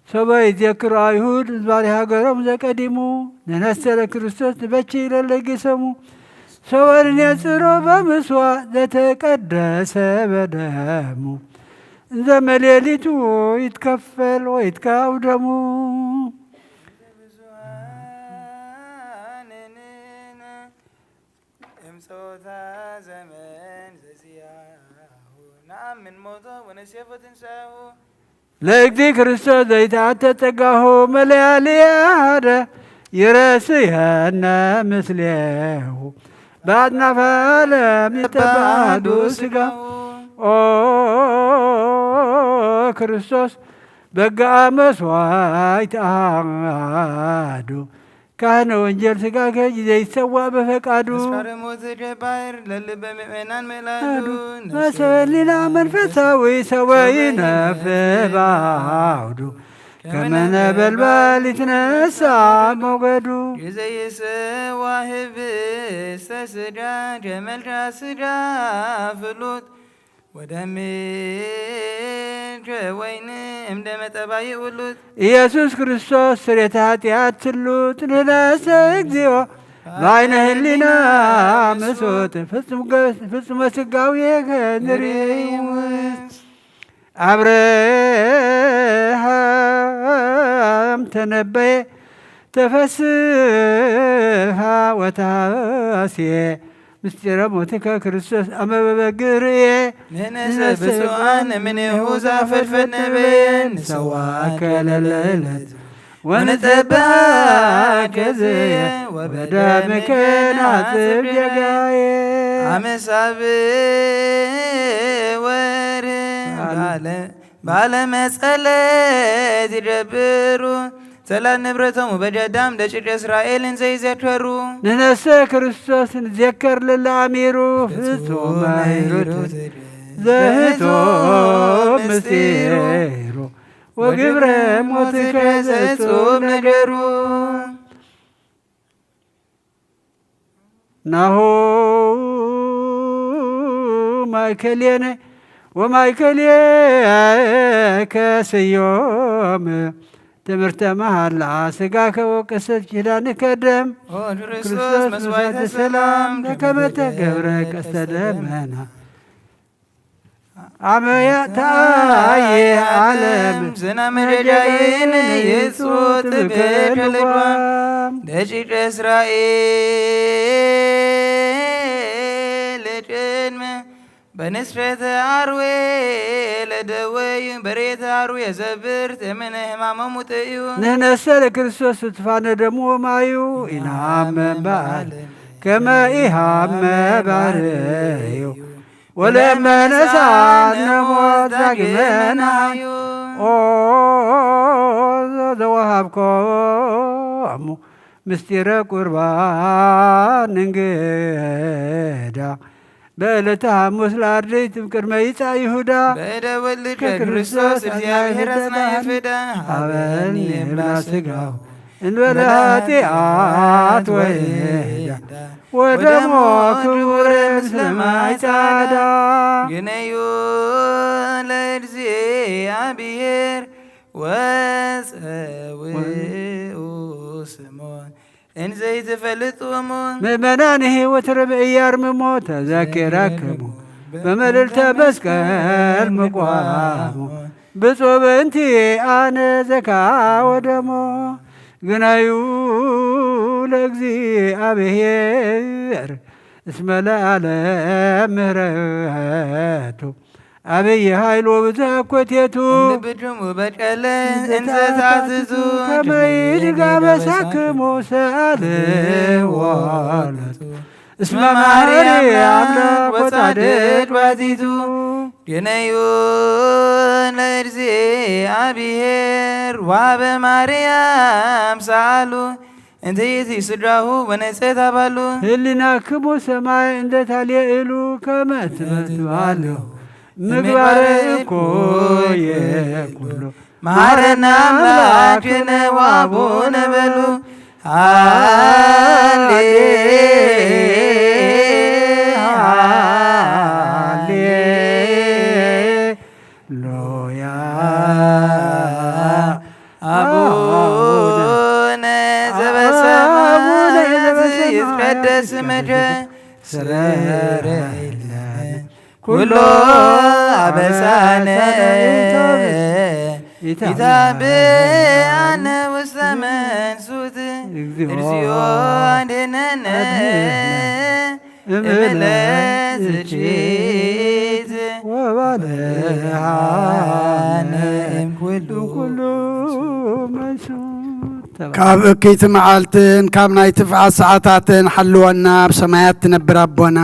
ሰበይ ዘክር ኣይሁድ ባሪ ሃገሮም ዘቀዲሙ ንነሰለ ክርስቶስ ንበቺ ኢለ ለጊሰሙ ሰወርን የጽሮ በምስዋ ዘተቀደሰ በደሙ እንዘ መሌሊቱ ይትከፈል ወይትካው ደሙ። ብዙሃንንን እምጾታ ዘመን ዘዚያሁ ነኣምን ሞቶ ወነሴፎ ትንሳኤሁ። ለእግዚ ክርስቶስ ዘይተኣተ ጸጋሁ መለያልያደ ይረስየነ ምስሌሁ በአጽናፈ ዓለም ይተባዱ ስጋ። ኦ ክርስቶስ በግአ መስዋዕት አሐዱ ካህነ ወንጀል ስጋከ ዘይሰዋእ በፈቃዱ። ምስካረ ሞት ጀባር ለልበ ምእመናን ምእላዱ። መሰበሊና መንፈሳዊ ሰወይ ነፍባውዱ ከመ ነበልባል ይትነሳ ሞገዱ። ግዘ ይሰዋ ህብስተ ስጋ ጀመልካ ስጋ ፍሉጥ ወደምከ ወይን እምደመ ጠባይ ውሉድ። ኢየሱስ ክርስቶስ ስሬተ ኃጢአት ትሉጥ ንነሰ እግዚኦ በአይነ ህሊና ምሶት ፍጹም ገ-፣ ፍጹመ ስጋዌ ከንርኢ ይሙት። አብርሃም ተነበየ ተፈስሃ ወተሐሴ ምስጢረ ሞትከ ክርስቶስ አመበበግርየ። ንሕነሰ ብፁዓን እምኔሁ ዘአፈልፈል ነበየ ንሰዋከ ለለዕለት ወንጸብሐከ ዘየ ወበደምከ ናጽብ ጌጋየ። አመሳብ ወር ባለ ባለመጸለት ይደብሩ ጸላት ንብረቶም ወበጀዳም ደቂቀ እስራኤልን ዘይዘከሩ። ንነሰ ክርስቶስ ንዜከር ለለአሚሩ ፍጹም ፍጹም ምሕረት ምሕረት ዘህቶ ዘህቶ ምስጢሩ ምስጢሩ ወግብረ ሞትከ ዘጹም ነገሩ። ናሁ ማእከሌነ ወማእከሌከ ስዮም ትምህርተ መሃላ ስጋከ ወቀሰት ኪዳንከ ደም ኦ ክርስቶስ ክርስቶስ መስዋዕተ መስዋዕተ ሰላም ሰላም ከመ ተገብረ ቀስተ ደመና አመ ያእታየ ዓለም ዝናመ ረዳይን ይጹጥ ብከልጓም ደቂቀ እስራኤል ቅድመ በንስፈተ አርዌ ለደወዩ በሬተ አርዌ ዘብርት እምነ ሕማሞሙ ጥዩ። ንሕነሰ ለክርስቶስ ትፋነ ደሙ ወማዩ ኢናምን በዓል ከመ ኢሃመ ባርዩ ወለመነሳነ ሞት ዳግመ ናዩ። ኦ ዘወሃብኮሙ ምስጢረ ቁርባን እንግዳ በዕለተ ሐሙስ ለአርድእት እምቅድመ ይጻእ ይሁዳ በእደ ወልድ ከክርስቶስ ከክርስቶስ እግዚአብሔር አጽናየ ፍዳ ሀበኒ እብላ ስጋው እንበለ ኃጢአት ወይዳ ወደሞ ክቡር ምስለ ማይ ጻዕዳ። ግነዩ ለእግዚአብሔር ወጸውኡ ስሞ እንዘይትፈልጥሙ። ምእመናንሂ ወትርብ እያርምሞ ተዘኪረክሙ በመልዕልተ መስቀል ምቋሙ ብፁዕ በእንቲ አነ ዘካ ወደሞ ግናዩ ለእግዚአብሔር እስመ ለዓለም ምህረቱ አብይ ኃይል ወብዙ አኮቴቱ። እንብድሙ በቀለ እንዘ ታዝዙ ከመ ይድጋ በሳክሙ ሰአልዎ ለቱ እስመ ማርያም አምላክ ወጻድቅ ባቲቱ። ግነዩ ለእግዚአብሔር ዋበ ማርያም ሰአሉ እንተ ይእቲ ስድራሁ ወነጽሔት አባሉ። ህሊናክሙ ሰማይ እንደ ታልየ እሉ ከመ ትበትባሉ ምግባረ እኮ የኩሉ መሐረነ አምላክነ ወአቡነ በሉ። ሃሌ ሃሌ ሉያ አቡነ ዘበሰማያት ይትቀደስ ስምከ ኩሎ ኣበሳነ ኢታብአነ ውስተ መንሱት እግዚኦ ኣድነነ እምነ እምነ ዝችት ወባልሃነ እምኩሉ ኩሉ መንሱት ተባለ። ካብ እክይቲ መዓልትን ካብ ናይ ትፍዓት ሰዓታትን ሓልወና፣ ኣብ ሰማያት ትነብር ኣቦና።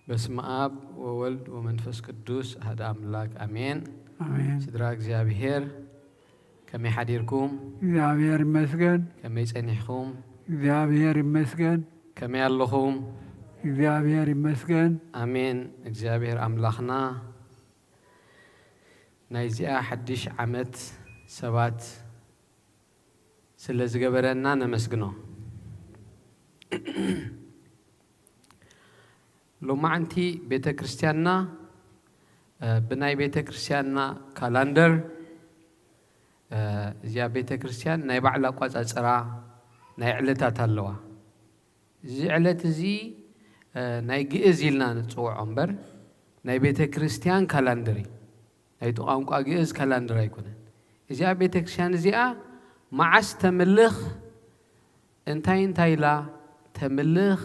በስመ አብ ወወልድ ወመንፈስ ቅዱስ አሐደ አምላክ አሜን። አሜን። ስድራ እግዚኣብሔር ከመይ ሓዲርኩም? እግዚኣብሔር ይመስገን። ከመይ ጸኒሕኩም? እግዚኣብሔር ይመስገን። ከመይ ኣለኹም? እግዚኣብሔር ይመስገን። ኣሜን። እግዚኣብሔር ኣምላኽና ናይዚኣ ሓድሽ ዓመት ሰባት ስለ ዝገበረና ነመስግኖ። ሎማዓንቲ ቤተ ክርስቲያንና፣ እ፣ ብናይ ቤተ ክርስቲያንና ካላንደር፣ እ፣ እዚኣ ቤተ ክርስቲያን ናይ ባዕላ ኣቋጻጽራ ናይ ዕለታት ኣለዋ። እዚ ዕለት እዚ፣ እ፣ ናይ ግእዝ ኢልና ንጽውዖ እምበር ናይ ቤተ ክርስቲያን ካላንደር እዩ። ናይቲ ቋንቋ ግእዝ ካላንደር ኣይኮነን። እዚኣ ቤተ ክርስቲያን እዚኣ መዓስ ተምልኽ፣ እንታይ እንታይ ኢላ ተምልኽ፣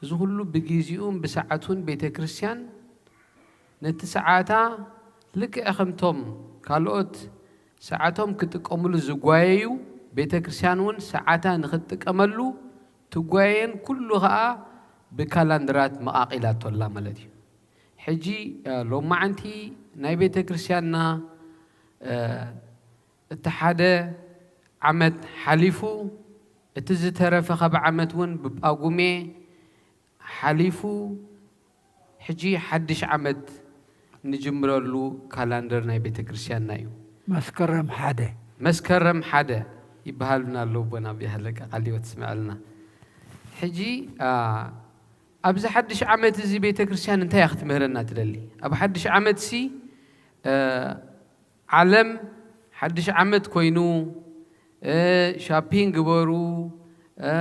እዚ ኩሉ ብጊዜኡን ብሰዓቱን ቤተ ክርስቲያን ነቲ ሰዓታ ልክዕ ከምቶም ካልኦት ሰዓቶም ክጥቀሙሉ ዝጓየዩ፣ ቤተ ክርስቲያን እውን ሰዓታ ንኽትጥቀመሉ ትጓየን፣ ኩሉ ኸኣ ብካላንደራት መቓቒላቶ ኣላ ማለት እዩ። ሕጂ፣ እ፣ ሎማዓንቲ ናይ ቤተ ክርስቲያንና፣ እ፣ እቲ ሓደ ዓመት ሓሊፉ፣ እቲ ዝተረፈ ካብ ዓመት እውን ብጳጉሜ ሓሊፉ፣ ሕጂ ሓድሽ ዓመት ንጅምረሉ ካላንደር ናይ ቤተ ክርስቲያንና እዩ። መስከረም ሓደ። መስከረም ሓደ ይበሃሉና ኣለዉ ኣቦና ብያህለቀ ቃለ ሕይወት ስምዐልና። ሕጂ፣ አ፣ ኣብዚ ሓድሽ ዓመት እዚ ቤተ ክርስቲያን እንታይ እያ ክትምህረና ትደሊ? ኣብ ሓድሽ ዓመት ሲ፣ እ፣ ዓለም ሓድሽ ዓመት ኮይኑ፣ እ፣ ሻፒንግ ግበሩ፣ እ፣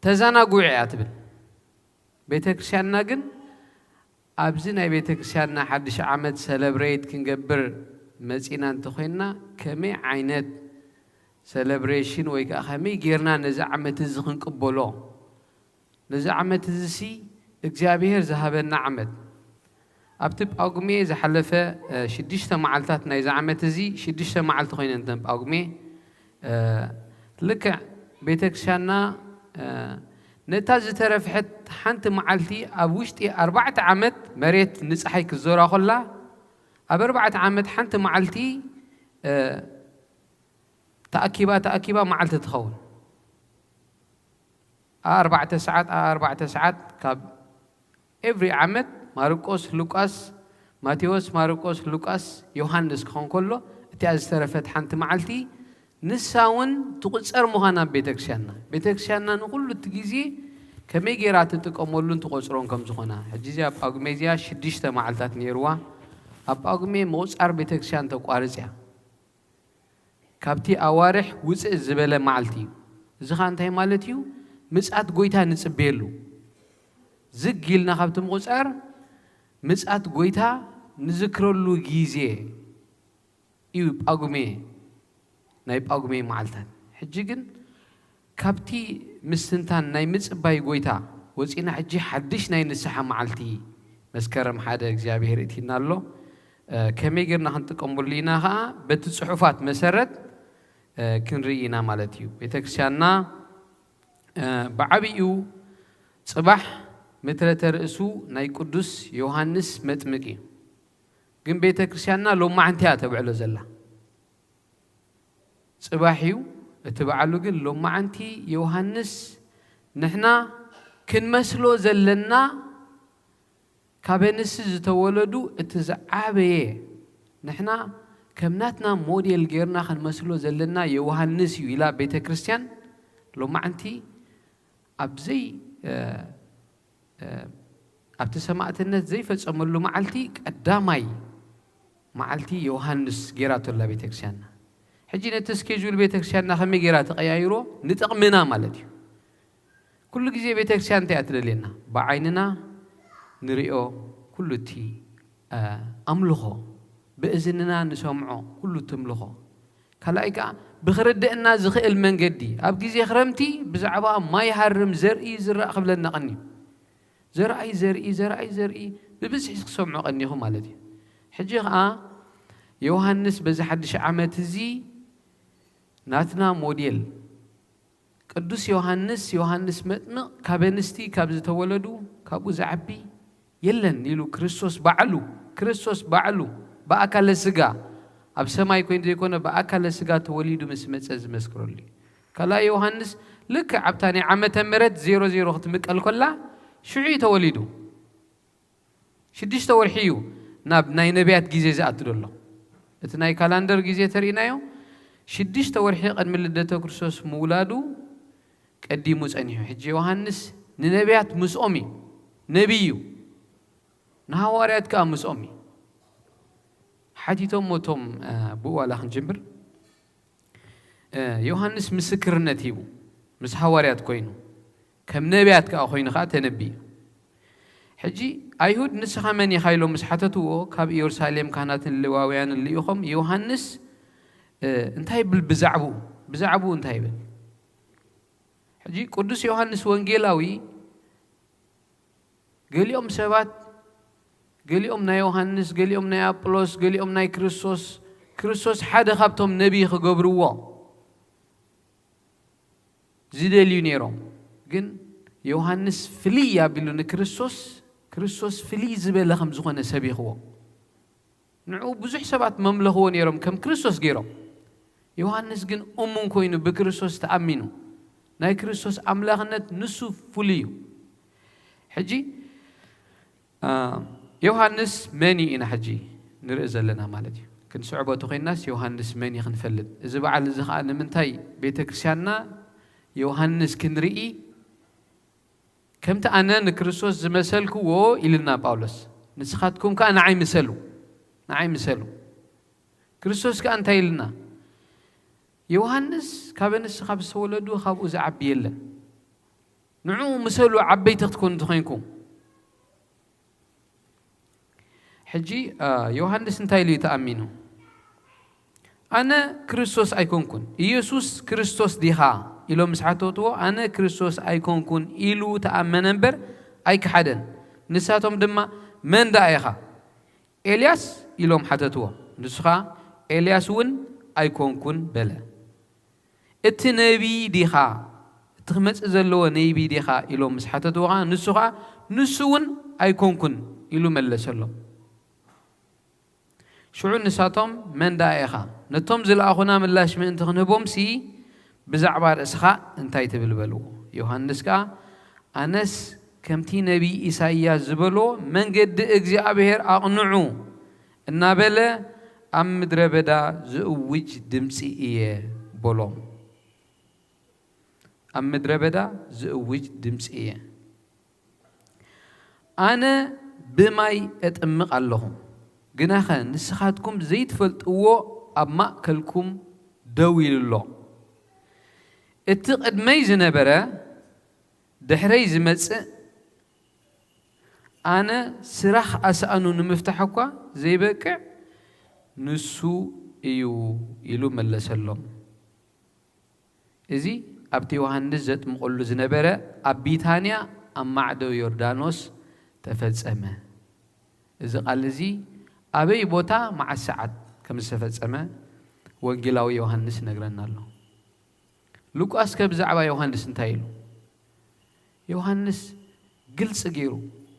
ተዘናግዑ እያ ትብል። ቤተ ክርስቲያንና ግን ኣብዚ ናይ ቤተ ክርስቲያንና ሓድሽ ዓመት ሰለብሬት ክንገብር መጺና እንተኾይንና ከመይ ዓይነት ሰለብሬሽን ወይ ከዓ ከመይ ጌርና ነዚ ዓመት እዚ ክንቅበሎ፣ ነዚ ዓመት እዚ ሲ እግዚኣብሔር ዝሃበና ዓመት። ኣብቲ ጳጉሜ ዝሓለፈ ሽዱሽተ መዓልታት ናይዚ ዓመት እዚ ሽዱሽተ መዓልቲ ኮይነን እተን ጳጉሜ። ልክዕ ቤተክርስትያንና ነታ ዝተረፍሐት ሓንቲ መዓልቲ ኣብ ውሽጢ ኣርባዕተ ዓመት መሬት ንፀሓይ ክትዞራ ኮላ ኣብ ኣርባዕተ ዓመት ሓንቲ መዓልቲ ተኣኪባ ተኣኪባ መዓልቲ ትኸውን። ኣርባዕተ ሰዓት ኣርባዕተ ሰዓት ካብ ኤቭሪ ዓመት ማርቆስ ሉቃስ ማቴዎስ ማርቆስ ሉቃስ ዮሃንስ ክኾን ከሎ እቲኣ ዝተረፈት ሓንቲ መዓልቲ ንሳ እውን ትቑፀር ምዃና ኣብ ቤተክርስትያንና ቤተክርስትያንና ንኩሉ እቲ ግዜ ከመይ ገይራ ትጥቀመሉን ትቆፅሮን ከም ዝኾና ሕጂ እዚኣ ጳጉሜ እዚኣ ሽዱሽተ መዓልታት ነይርዋ። ኣብ ጳጉሜ ምቑፃር ቤተክርስትያን ተቋርፅ እያ። ካብቲ ኣዋርሕ ውፅእ ዝበለ መዓልቲ እዩ። እዚ ኸዓ እንታይ ማለት እዩ? ምጻት ጎይታ ንጽበየሉ። ዝግ ኢልና ካብቲ ምቑጻር ምጻት ጎይታ ንዝክረሉ ግዜ እዩ ጳጉሜ፣ ናይ ጳጉሜ መዓልታት። ሕጂ ግን ካብቲ ምስትንታን ናይ ምጽባይ ጎይታ ወፂና ሕጂ ሓድሽ ናይ ንስሓ መዓልቲ መስከረም ሓደ እግዚኣብሔር እቲና ኣሎ። ከመይ ጌርና ክንጥቀመሉ ኢና ኸዓ በቲ ጽሑፋት መሰረት ክንርኢ ኢና ማለት እዩ። ቤተክርስትያንና ብዓብዩ ጽባሕ ምትረተ ርእሱ ናይ ቅዱስ ዮሃንስ መጥምቅ እዩ። ግን ቤተክርስትያንና ሎማዓንቲ እያ ተብዕሎ ዘላ። ጽባሕ እዩ እቲ በዓሉ። ግን ሎማዓንቲ ዮሃንስ ንሕና ክንመስሎ ዘለና ካብ ኣንስቲ ዝተወለዱ እቲ ዝዓበየ ንሕና ከም ናትና ሞዴል ጌርና ክንመስሎ ዘለና ዮሃንስ እዩ ኢላ ቤተ ክርስቲያን ሎማዓንቲ ኣብ ዘይ ኣብቲ ሰማእትነት ዘይፈጸመሉ መዓልቲ ቀዳማይ መዓልቲ ዮሃንስ ጌራቶ ኣላ ቤተ ክርስቲያንና። ሕጂ ነቲ ስኬጁል ቤተ ክርስቲያንና ከመይ ጌራ ተቐያይሮ ንጥቕምና ማለት እዩ። ኩሉ ግዜ ቤተክርስትያን እንታይ እያ ትደልየና? ብዓይንና ንሪኦ ኩሉ እቲ ኣምልኾ፣ ብእዝንና ንሰምዖ ኩሉ እቲ ኣምልኾ፣ ካልኣይ ከኣ ብኽርድእና ዝኽእል መንገዲ። ኣብ ግዜ ክረምቲ ብዛዕባ ማይ ሃርም፣ ዘርኢ ይዝራእ ክብለና ቀንዩ። ዘርኣይ ዘርኢ፣ ዘርኣይ ዘርኢ ብብዝሒ ክትሰምዑ ቀኒኹም ማለት እዩ። ሕጂ ከኣ ዮሃንስ በዚ ሓድሽ ዓመት እዚ ናትና ሞዴል ቅዱስ ዮሃንስ፣ ዮሃንስ መጥምቕ ካብ ኣንስቲ ካብ ዝተወለዱ ካብኡ ዝዓቢ የለን ኢሉ ክርስቶስ ባዕሉ፣ ክርስቶስ ባዕሉ ብኣካለ ስጋ ኣብ ሰማይ ኮይኑ ዘይኮነ ብኣካለ ስጋ ተወሊዱ ምስ መጸ ዝመስክረሉ እዩ። ካልኣይ ዮሃንስ ልክዕ ኣብታ ናይ ዓመተ ምሕረት ዜሮ ዜሮ ክትምቀል ኮላ ሽዑ እዩ ተወሊዱ። ሽዱሽተ ወርሒ እዩ ናብ ናይ ነቢያት ግዜ ዝኣቱ ዘሎ። እቲ ናይ ካላንደር ግዜ ተርእናዮ ሽዱሽተ ወርሒ ቅድሚ ልደተ ክርስቶስ ምውላዱ ቀዲሙ ጸኒሑ። ሕጂ ዮሃንስ ንነቢያት ምስኦም እዩ፣ ነቢይ እዩ። ንሃዋርያት ከኣ ምስኦም እዩ። ሓቲቶም እቶም ብኡ ዋላ ክንጅምር ዮሃንስ ምስክርነት ሂቡ ምስ ሃዋርያት ኮይኑ ከም ነቢያት ከኣ ኮይኑ ከኣ ተነብዩ። ሕጂ ኣይሁድ ንስኻ መን ኢኻ ኢሎም ምስ ሓተትዎ ካብ ኢየሩሳሌም ካህናትን ሌዋውያንን ልኢኾም ዮሃንስ እንታይ ይብል ብዛዕባኡ ብዛዕባኡ እንታይ ይብል? ሕጂ ቅዱስ ዮሃንስ ወንጌላዊ ገሊኦም ሰባት ገሊኦም ናይ ዮሃንስ ገሊኦም ናይ ኣጵሎስ ገሊኦም ናይ ክርስቶስ ክርስቶስ ሓደ ካብቶም ነቢይ ክገብርዎ ዝደልዩ ነይሮም። ግን ዮሃንስ ፍልይ ኣቢሉ ንክርስቶስ ክርስቶስ ፍልይ ዝበለ ከም ዝኾነ ሰቢኽዎ። ንዕኡ ብዙሕ ሰባት መምለኽዎ ነይሮም ከም ክርስቶስ ገይሮም። ዮሃንስ ግን እሙን ኮይኑ ብክርስቶስ ተኣሚኑ ናይ ክርስቶስ ኣምላኽነት ንሱ ፍሉይ እዩ። ሕጂ ዮሃንስ መን እዩ ኢና ሕጂ ንርኢ ዘለና ማለት እዩ። ክንስዕቦ ተኮይናስ ዮሃንስ መን እዩ ክንፈልጥ። እዚ በዓል እዚ ከዓ ንምንታይ ቤተ ክርስቲያንና ዮሃንስ ክንርኢ ከምቲ ኣነ ንክርስቶስ ዝመሰልክዎ ኢልና ጳውሎስ ንስኻትኩም ከዓ ንዓይ ምሰሉ ንዓይ ምሰሉ። ክርስቶስ ከዓ እንታይ ኢልና? ዮሃንስ ካብ ኣንስቲ ካብ ዝተወለዱ ካብኡ ዝዓቢ የለን። ንዕኡ ምሰሉ ዓበይቲ ክትኮኑ ተኾይንኩም። ሕጂ ዮሃንስ እንታይ ኢሉ እዩ ተኣሚኑ? "ኣነ ክርስቶስ ኣይኮንኩን፣ ኢየሱስ ክርስቶስ ዲኻ?" ኢሎም ምስ ሓተትዎ፣ "ኣነ ክርስቶስ ኣይኮንኩን" ኢሉ ተኣመነ እምበር ኣይከሓደን። ንሳቶም ድማ፣ "መን ደኣ ኢኻ? ኤልያስ?" ኢሎም ሓተትዎ። ንሱ ኸኣ፣ "ኤልያስ እውን ኣይኮንኩን" በለ። "እቲ ነቢይ ዲኻ? እቲ ክመጽእ ዘለዎ ነቢይ ዲኻ?" ኢሎም ምስ ሓተትዎ ኸኣ፣ ንሱ ኸኣ፣ "ንሱ እውን ኣይኮንኩን" ኢሉ መለሰሎም። ሽዑ ንሳቶም፣ "መን ደኣ ኢኻ? ነቶም ዝለኣኹና ምላሽ ምእንቲ ክንህቦምሲ፣ ብዛዕባ ርእስኻ እንታይ ትብል?" በልዎ። ዮሃንስ ከኣ፣ "ኣነስ ከምቲ ነቢይ ኢሳይያስ ዝበሎ፣ 'መንገዲ እግዚኣብሔር ኣቕንዑ' እናበለ ኣብ ምድረ በዳ ዝእውጅ ድምጺ እየ" በሎም። ኣብ ምድረ በዳ ዝእውጅ ድምጺ እየ። "ኣነ ብማይ እጥምቕ ኣለኹ፣ ግናኸ ንስኻትኩም ዘይትፈልጥዎ ኣብ ማእከልኩም ደው ኢሉ ኣሎ። እቲ ቅድመይ ዝነበረ፣ ድሕረይ ዝመጽእ፣ ኣነ ስራሕ ኣሳእኑ ንምፍታሕ እኳ ዘይበቅዕ ንሱ እዩ" ኢሉ መለሰሎም። እዚ ኣብቲ ዮሃንስ ዘጥምቐሉ ዝነበረ ኣብ ቢታንያ ኣብ ማዕዶ ዮርዳኖስ ተፈጸመ። እዚ ቃል እዚ ኣበይ ቦታ መዓስ ሰዓት ከም ዝተፈጸመ ወንጌላዊ ዮሃንስ ይነግረና ኣሎ። ሉቃስ ከ ብዛዕባ ዮሃንስ እንታይ ኢሉ? ዮሃንስ ግልጺ ገይሩ፣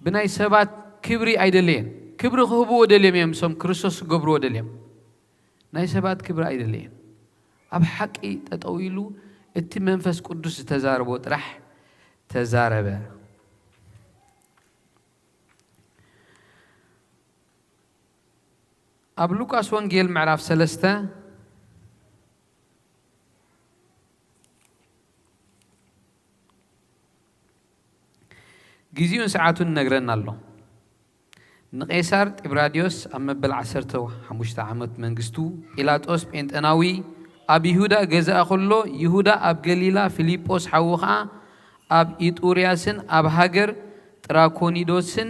ብናይ ሰባት ክብሪ ኣይደለየን። ክብሪ ክህብዎ ደልዮም እዮም፣ እሶም ክርስቶስ ክገብርዎ ደልዮም። ናይ ሰባት ክብሪ ኣይደለየን። ኣብ ሓቂ ጠጠው ኢሉ እቲ መንፈስ ቅዱስ ዝተዛረቦ ጥራሕ ተዛረበ። ኣብ ሉቃስ ወንጌል ምዕራፍ ሰለስተ ግዜኡን ሰዓቱን ይነግረና ኣሎ። ንቄሳር ጢብራድዮስ ኣብ መበል ዓሰርተ ሓሙሽተ ዓመት መንግስቱ፣ ጲላጦስ ጴንጠናዊ ኣብ ይሁዳ ገዛእ ከሎ፣ ይሁዳ ኣብ ገሊላ፣ ፊልጶስ ሓዉ ኸኣ ኣብ ኢጡርያስን ኣብ ሃገር ጥራኮኒዶስን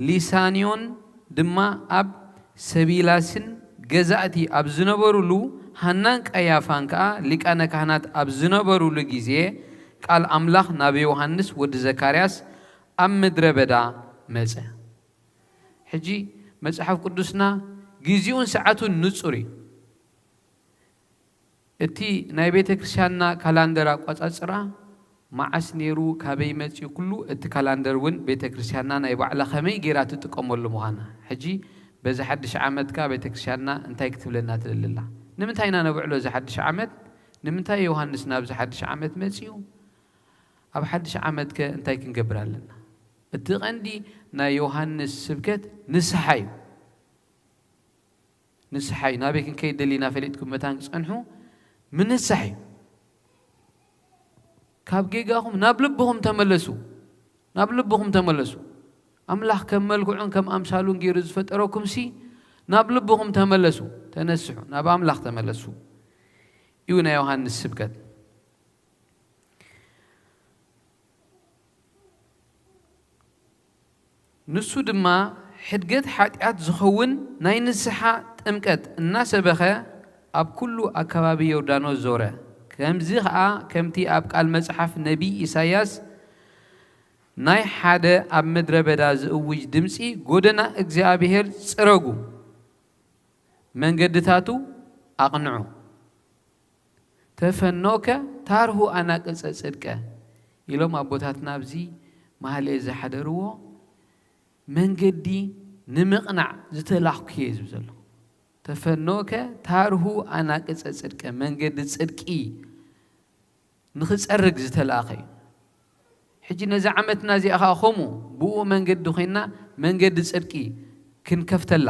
ሊሳንዮን ድማ ኣብ ሰቢላስን ገዛእቲ ኣብ ዝነበሩሉ፣ ሃናን ቀያፋን ከኣ ሊቃነ ካህናት ኣብ ዝነበሩሉ ግዜ፣ ቃል ኣምላኽ ናብ ዮሃንስ ወዲ ዘካርያስ ኣብ ምድረ በዳ መጸ። ሕጂ መጽሓፍ ቅዱስና ግዜኡን ሰዓቱን ንጹር እዩ። እቲ ናይ ቤተ ክርስቲያንና ካላንደር ኣቋጻጽራ መዓስ ነይሩ፣ ካበይ መጺኡ፣ ኩሉ እቲ ካላንደር እውን ቤተ ክርስቲያንና ናይ ባዕላ ከመይ ገይራ ትጥቀመሉ ምዃና። ሕጂ በዚ ሓድሽ ዓመት ከኣ ቤተ ክርስቲያንና እንታይ ክትብለና ትደሊ ኣላ? ንምንታይ ኢና ነብዕሎ እዚ ሓድሽ ዓመት? ንምንታይ ዮሃንስ ናብዚ ሓድሽ ዓመት መጺኡ? ኣብ ሓድሽ ዓመት ከ እንታይ ክንገብር ኣለና? እቲ ቀንዲ ናይ ዮሃንስ ስብከት ንስሓ እዩ። ንስሓ እዩ። ናበይ ክንከይድ ደሊና ፈሊጥኩም መታን ክጸንሑ ምንሳሕ እዩ። "ካብ ጌጋኹም ናብ ልብኹም ተመለሱ፣ ናብ ልብኹም ተመለሱ። ኣምላኽ ከም መልክዑን ከም ኣምሳሉን ገይሩ ዝፈጠረኩምሲ ናብ ልብኹም ተመለሱ፣ ተነስሑ፣ ናብ ኣምላኽ ተመለሱ" እዩ ናይ ዮሃንስ ስብከት። ንሱ ድማ ሕድገት ሓጢኣት ዝኸውን ናይ ንስሓ ጥምቀት እናሰበኸ ኣብ ኩሉ ኣከባቢ ዮርዳኖስ ዞረ። ከምዚ ኸኣ ከምቲ ኣብ ቃል መጽሓፍ ነቢይ ኢሳይያስ፣ "ናይ ሓደ ኣብ ምድረ በዳ ዝእውጅ ድምጺ፣ ጎደና እግዚኣብሔር ጽረጉ፣ መንገድታቱ ኣቕንዑ፣ ተፈኖከ ታርሁ ኣናቅጸ ጽድቀ" ኢሎም ኣቦታትና ኣብዚ ማህሌ ዝሓደርዎ፣ መንገዲ ንምቕናዕ ዝተላኽኩ እየ ዝብል ዘሎ። "ተፈኖከ ታርሁ ኣናቅጸ ጽድቀ"፣ መንገዲ ጽድቂ ንኽጸርግ ዝተላእኸ እዩ። ሕጂ ነዛ ዓመትና እዚኣ ኸኣ ከምኡ ብኡ መንገዲ ኮይና መንገዲ ጽድቂ ክንከፍተላ፣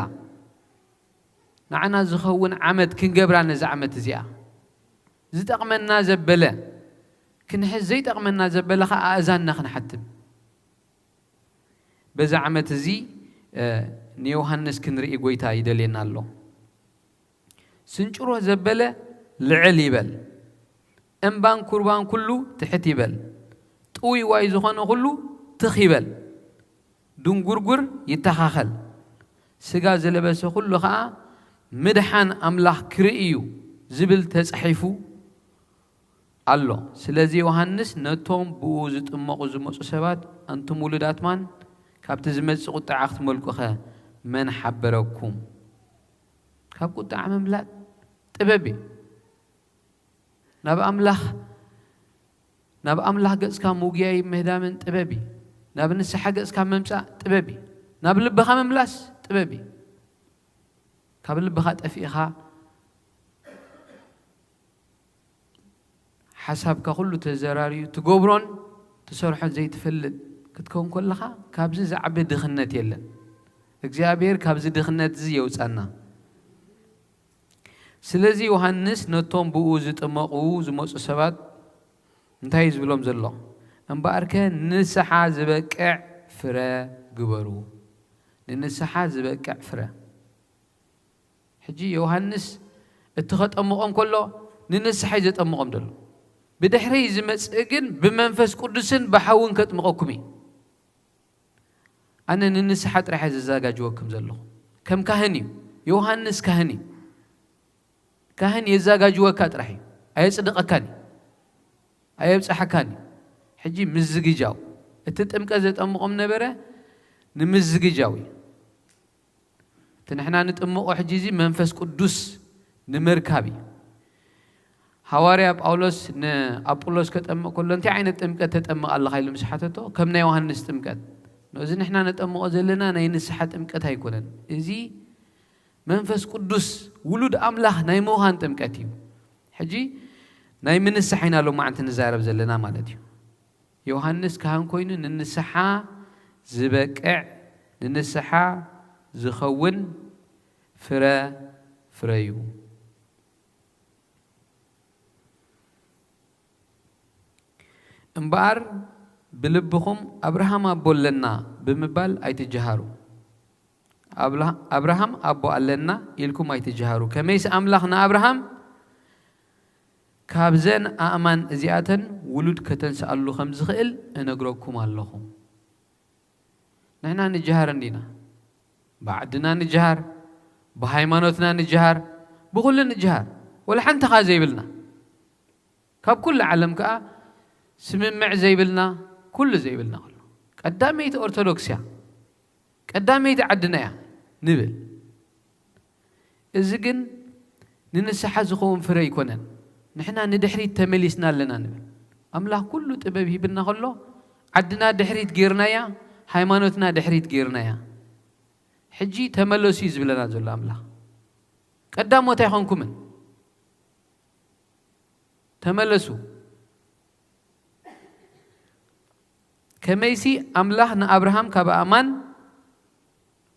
ንዓና ዝኸውን ዓመት ክንገብራ፣ ነዛ ዓመት እዚኣ ዝጠቕመና ዘበለ ክንሕዝ፣ ዘይጠቕመና ዘበለ ኸኣ ኣእዛንና ክንሓትም። በዚ ዓመት እዚ፣ እ፣ ንዮሃንስ ክንርኢ ጐይታ ይደልየና ኣሎ። ስንጭሮ ዘበለ ልዕል ይበል፣ እምባን ኩርባን ኩሉ ትሕት ይበል፣ ጥውይዋይ ዝኾነ ኩሉ ትኽ ይበል፣ ድንጉርጉር ይተኻኸል፣ ስጋ ዝለበሰ ኩሉ ኸኣ ምድሓን ኣምላኽ ክርኢ እዩ ዝብል ተጻሒፉ ኣሎ። ስለዚ ዮሃንስ ነቶም ብኡ ዝጥመቑ ዝመጹ ሰባት፣ "ኣንቱም ውሉዳት ማን፣ ካብቲ ዝመጽእ ቁጥዓ ክትመልቁኸ መን ሓበረኩም?" ካብ ቁጥዓ ምምላጥ ጥበብ እዩ። ናብ ኣምላኽ፣ ናብ ኣምላኽ ገጽካ ምጉያይ ምህዳምን ጥበብ እዩ። ናብ ንስሓ ገጽካ ምምጻእ ጥበብ እዩ። ናብ ልብኻ ምምላስ ጥበብ እዩ። ካብ ልብኻ ጠፊእኻ፣ ሓሳብካ ኩሉ ተዘራርዩ፣ ትገብሮን ትሰርሖን ዘይትፈልጥ ክትከውን ከለኻ፣ ካብዚ ዝዓቢ ድኽነት የለን። እግዚኣብሔር ካብዚ ድኽነት እዚ የውጻና። ስለዚ ዮሃንስ ነቶም ብኡ ዝጥመቑ ዝመጹ ሰባት እንታይ እዩ ዝብሎም ዘሎ? "እምበኣርከ ንስሓ ዝበቅዕ ፍረ ግበሩ። ንንስሓ ዝበቅዕ ፍረ።" ሕጂ ዮሃንስ እቲ ኸጠምቖም ከሎ ንንስሓ እዩ ዘጠምቖም ዘሎ። ብድሕሪ ዝመጽእ ግን ብመንፈስ ቅዱስን ብሓውን ከጥምቐኩም እዩ። ኣነ ንንስሓ ጥራሕ እየ ዘዘጋጅወኩም ዘለኹ። ከም ካህን እዩ። ዮሃንስ ካህን እዩ። ካህን የዘጋጅወካ ጥራሕ እዩ። ኣየጽድቐካን እዩ። ኣየብጽሓካን እዩ። ሕጂ ምዝግጃው። እቲ ጥምቀት ዘጠምቖም ነበረ ንምዝግጃው እዩ። እቲ ንሕና ንጥምቖ ሕጂ እዚ መንፈስ ቅዱስ ንምርካብ እዩ። ሃዋርያ ጳውሎስ ንኣጵሎስ ከጠምቕ ከሎ፣ "እንታይ ዓይነት ጥምቀት ተጠምቕ ኣለኻ?" ኢሉ ምስ ሓተቶ፣ "ከም ናይ ዮሃንስ ጥምቀት።" እዚ ንሕና ነጠምቖ ዘለና ናይ ንስሓ ጥምቀት ኣይኮነን። እዚ መንፈስ ቅዱስ ውሉድ ኣምላኽ ናይ ምዃን ጥምቀት እዩ። ሕጂ ናይ ምንስሓ ኢና ሎማዓንቲ ንዛረብ ዘለና ማለት እዩ። ዮሃንስ ካህን ኮይኑ ንንስሓ ዝበቅዕ፣ ንንስሓ ዝኸውን ፍረ ፍረዩ። እምበኣር ብልብኹም "ኣብርሃም ኣቦ ኣለና" ብምባል ኣይትጀሃሩ። ኣብላ-፣ "ኣብርሃም ኣቦ ኣለና" ኢልኩም ኣይትጀሃሩ። ከመይሲ ኣምላኽ ንኣብርሃም፣ "ካብዘን ኣእማን እዚኣተን ውሉድ ከተንስኣሉ ከም ዝኽእል እነግረኩም ኣለኹ።" ንሕና ንጀሃር እንዲና። ብዓድና ንጀሃር፣ ብሃይማኖትና ንጀሃር፣ ብኹሉ ንጀሃር። ወላ ሓንቲ ኸኣ ዘይብልና። ካብ ኩሉ ዓለም ከኣ ስምምዕ ዘይብልና፣ ኩሉ ዘይብልና ከሎ። ቀዳመይቲ ኦርቶዶክስ እያ፣ ቀዳመይቲ ዓድና እያ ንብል። እዚ ግን ንንስሓ ዝኸውን ፍረ ኣይኮነን። ንሕና ንድሕሪት ተመሊስና ኣለና ንብል። ኣምላኽ ኩሉ ጥበብ ሂብና ከሎ፣ ዓድና ድሕሪት ጌርናያ፣ ሃይማኖትና ድሕሪት ጌርናያ። ሕጂ ተመለሱ እዩ ዝብለና ዘሎ ኣምላኽ። ቀዳሞት ኣይኮንኩምን። ተመለሱ። ከመይሲ ኣምላኽ ንኣብርሃም ካብ ኣእማን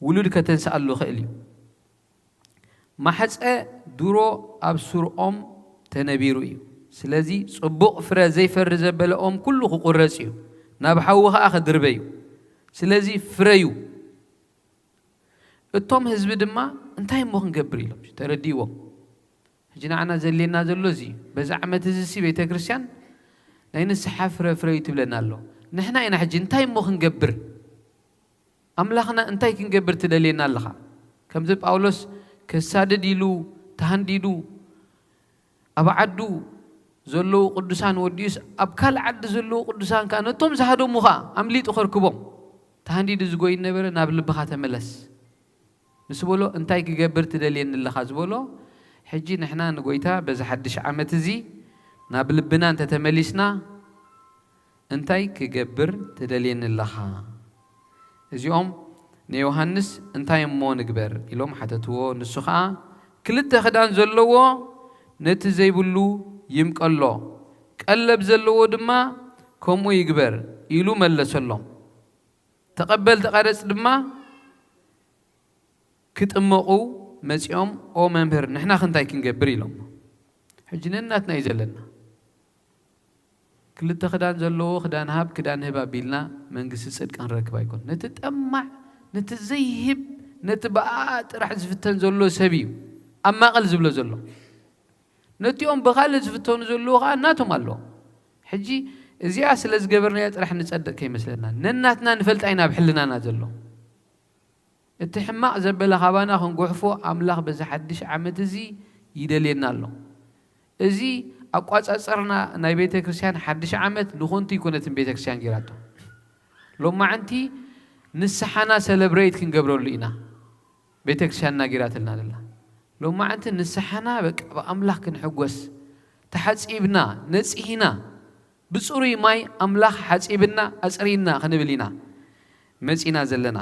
ውሉድ ከተንስኣሉ ይኽእል እዩ። ማሕጸ ድሮ ኣብ ሱር ኦም ተነቢሩ እዩ። ስለዚ ጽቡቕ ፍረ ዘይፈሪ ዘበለ ኦም ኩሉ ክቑረጽ እዩ፣ ናብ ሓዊ ኸኣ ክድርበ እዩ። ስለዚ ፍረዩ። እቶም ህዝቢ ድማ፣ "እንታይ እሞ ክንገብር?" ኢሎም ተረዲእዎም። ሕጂ ንዓና ዘድልየና ዘሎ እዚ እዩ። በዚ ዓመት እዚ ሲ ቤተ ክርስቲያን ናይ ንስሓ ፍረ ፍረዩ ትብለና ኣሎ። ንሕና ኢና ሕጂ እንታይ እሞ ክንገብር? ኣምላኽና እንታይ ክንገብር ትደልየና ኣለኻ? ከምዚ ጳውሎስ ከሳድድ ኢሉ ተሃንዲዱ፣ ኣብ ዓዱ ዘለዉ ቅዱሳን ወዲኡስ፣ ኣብ ካልእ ዓዲ ዘለዉ ቅዱሳን ከኣ ነቶም ዝሃደሙ ኸኣ ኣምሊጡ ከርክቦም። ተሃንዲዱ ዝጎይ ነበረ፣ ናብ ልብኻ ተመለስ ምስ በሎ፣ "እንታይ ክገብር ትደልየኒ ኣለኻ?" ዝበሎ፣ ሕጂ ንሕና ንጎይታ በዚ ሓድሽ ዓመት እዚ ናብ ልብና እንተተመሊስና፣ "እንታይ ክገብር ትደልየኒ ኣለኻ?" እዚኦም ንዮሃንስ፣ "እንታይ እሞ ንግበር?" ኢሎም ሓተትዎ። ንሱ ኸኣ፣ "ክልተ ክዳን ዘለዎ ነቲ ዘይብሉ ይምቀሎ፣ ቀለብ ዘለዎ ድማ ከምኡ ይግበር" ኢሉ መለሰሎም። ተቐበልቲ ቀረጽ ድማ ክጥመቑ መጺኦም፣ "ኦ መምህር፣ ንሕና ከ እንታይ ክንገብር?" ኢሎም። ሕጂ ነናትና እዩ ዘለና። ክልተ ክዳን ዘለዎ ክዳን ሃብ፣ ክዳን ህብ ኣቢልና መንግስቲ ጽድቂ ክንረክብ ኣይኮን። ነቲ ጠማዕ፣ ነቲ ዘይህብ፣ ነቲ ብኣኣ ጥራሕ ዝፍተን ዘሎ ሰብ እዩ ኣብ ማእከል ዝብሎ ዘሎ። ነቲኦም ብኻልእ ዝፍተኑ ዘለዉ ኸኣ እናቶም ኣለዉ። ሕጂ እዚኣ ስለ ዝገበርናያ ጥራሕ ንጸድቕ ከይመስለና። ነናትና ንፈልጣ ኢና ኣብ ሕልናና ዘሎ። እቲ ሕማቕ ዘበለ ካባና ክንጉሕፎ ኣምላኽ በዚ ሓድሽ ዓመት እዚ ይደልየና ኣሎ። እዚ ኣቋጻጽርና ናይ ቤተ ክርስቲያን ሓድሽ ዓመት ንኾንቱ ይኮነትን ቤተ ክርስቲያን ጌራቶ። ሎማዓንቲ ንስሓና ሰለብሬት ክንገብረሉ ኢና። ቤተ ክርስቲያንና ጌራትልና ዘላ። ሎማዓንቲ ንስሓና በቃ ብኣምላኽ ክንሕጎስ፣ ተሓጺብና፣ ነጺህና፣ ብጽሩይ ማይ ኣምላኽ ሓጺብና፣ ኣጽሪና ክንብል ኢና መጺና ዘለና።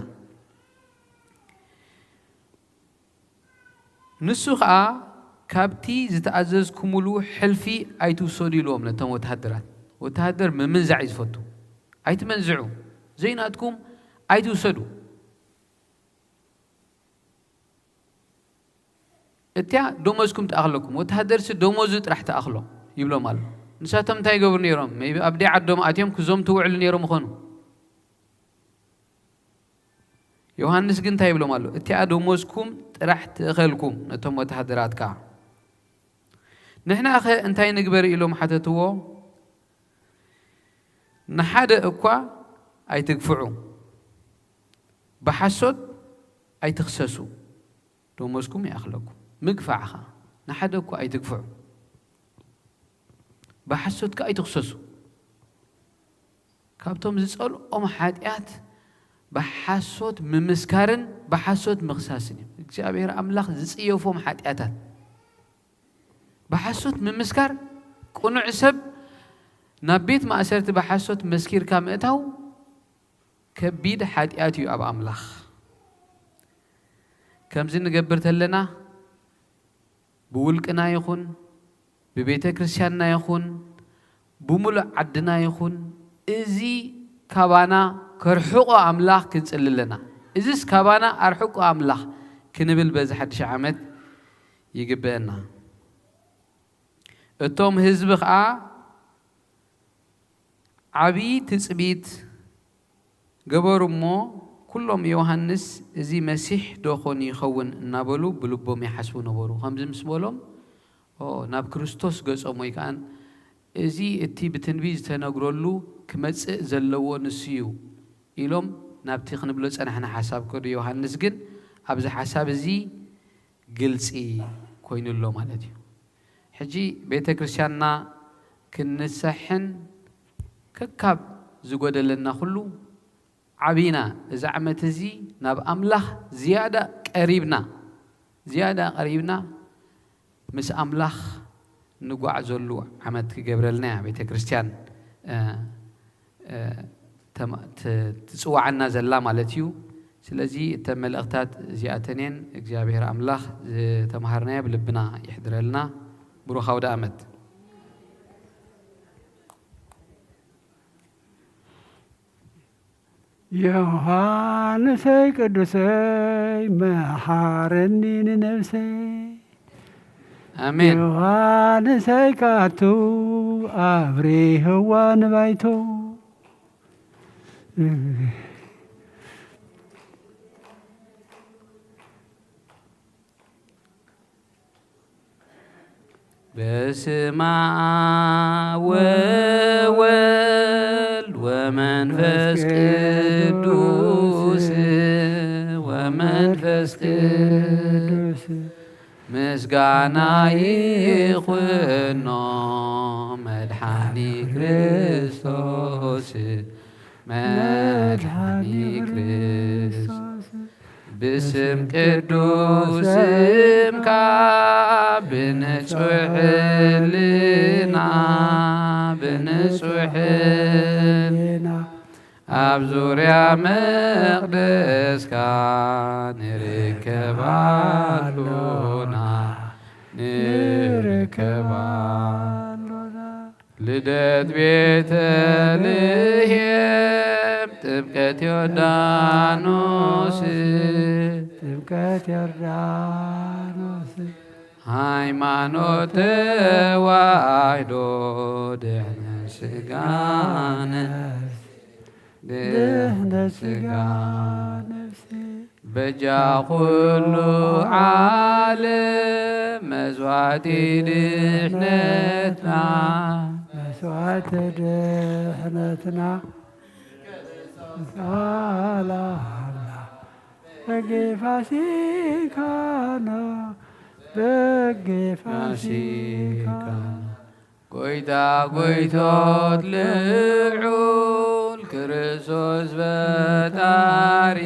ንሱ ኸኣ፣ "ካብቲ ዝተኣዘዝኩምሉ ሕልፊ ኣይትውሰዱ" ኢልዎም ነቶም ወተሃደራት። ወተሃደር ምምንዛዕ እዩ ዝፈቱ። "ኣይትመንዝዑ፣ ዘይናትኩም ኣይትውሰዱ። እቲኣ ደሞዝኩም ትኣኽለኩም፣ ወተሃደርሲ ደሞዙ ጥራሕ ትኣኽሎ" ይብሎም ኣሎ። ንሳቶም እንታይ ይገብሩ ነይሮም? ሜይቢ ኣብ ደይ ዓዶም ኣትዮም ክዘምቱ ውዕሉ ነይሮም ይኾኑ። ዮሃንስ ግን እንታይ ይብሎም ኣሎ? "እቲኣ ደሞዝኩም ጥራሕ ትእኸልኩም" ነቶም ወተሃደራት ከኣ። "ንሕናኸ እንታይ ንግበር?" ኢሎም ሓተትዎ። "ንሓደ እኳ ኣይትግፍዑ፣ ብሓሶት ኣይትኽሰሱ፣ ደሞዝኩም ይኣኽለኩም። ምግፋዕ ኸኣ ንሓደ እኳ ኣይትግፍዑ፣ ብሓሶት ከኣ ኣይትኽሰሱ።" ካብቶም ዝጸልኦም ሓጢኣት ብሓሶት ምምስካርን ብሓሶት ምኽሳስን እዮም። እግዚኣብሔር ኣምላኽ ዝጽየፎም ሓጢኣታት። ብሓሶት ምምስካር፣ ቅኑዕ ሰብ ናብ ቤት ማእሰርቲ ብሓሶት መስኪርካ ምእታው ከቢድ ሓጢኣት እዩ ኣብ ኣምላኽ። ከምዚ ንገብር ተለና፣ ብውልቅና ይኹን፣ ብቤተ ክርስቲያንና ይኹን፣ ብምሉእ ዓድና ይኹን፣ እዚ ካባና ከርሕቆ ኣምላኽ ክንጽሊ ኣለና። እዚስ ካባና ኣርሕቆ ኣምላኽ ክንብል በዚ ሓድሽ ዓመት ይግበአና። እቶም ህዝቢ ኸኣ ዓብዪ ትጽቢት ገበሩ እሞ፣ ኩሎም ዮሃንስ፣ "እዚ መሲሕ ዶ ኾን ይኸውን?" እናበሉ ብልቦም ይሓስቡ ነበሩ። ከምዚ ምስ በሎም፣ "ኦ፣ ናብ ክርስቶስ ገጾም ወይ ከኣ እዚ እቲ ብትንቢት ዝተነግረሉ ክመጽእ ዘለዎ ንሱ እዩ" ኢሎም ናብቲ ክንብሎ ጸናሕና ሓሳብ ከዱ። ዮሃንስ ግን ኣብዚ ሓሳብ እዚ ግልጺ ኮይኑ ኣሎ ማለት እዩ። ሕጂ ቤተ ክርስቲያንና ክንንሰሕን ከካብ ዝጎደለና ኩሉ ዓቢና፣ እዚ ዓመት እዚ ናብ ኣምላኽ ዝያዳ ቀሪብና፣ ዝያዳ ቀሪብና ምስ ኣምላኽ ንጓዓዘሉ ዓመት ክገብረልና እያ ቤተ ክርስቲያን፣ እ፣ እ፣ ተማ-፣ ት-፣ ትጽዋዓና ዘላ ማለት እዩ። ስለዚ እተን መልእኽታት እዚኣተን እየን። እግዚኣብሔር ኣምላኽ ዝተምሃርናዮ ኣብ ልብና ይሕድረልና። ብሩኽ ኣውደ ኣመት። ዮሃንሰይ ቅዱሰይ መሓረኒ ንነብሰይ። ኣሜን። ዮሃንሰይ ካቱ ኣብሪህዋ ንባይቶ። በስመ አብ ወወልድ ወመንፈስ ቅዱስ፣ ወመንፈስ ቅዱስ ምስጋና ይኹኖ መድሓኒ ክርስቶስ፣ መድሓኒ ክርስቶስ። ብስም ቅዱስ ስምካ ብንጹሕ ሕልና፣ ብንጹሕ ሕልና ኣብ ዙርያ መቕደስካ ንርከብ ኣሎና፣ ንርከብ ኣሎና። ልደት ቤተልሔም፣ ጥምቀት ዮርዳኖስ፣ ጥምቀት ዮርዳኖስ፣ ሃይማኖት ተዋሕዶ፣ ድሕነት ስጋ ነፍስ፣ ድሕነት ስጋ ነፍስ። በጃ ኩሉ ዓለም መስዋዕቲ ድሕነትና፣ መስዋዕቲ ድሕነትና። ሳላላ በጌ ፋሲካና፣ በጌ ፋሲካና። ጎይታ ጎይቶት ልዑል ክርስቶስ ፈጣሪ፣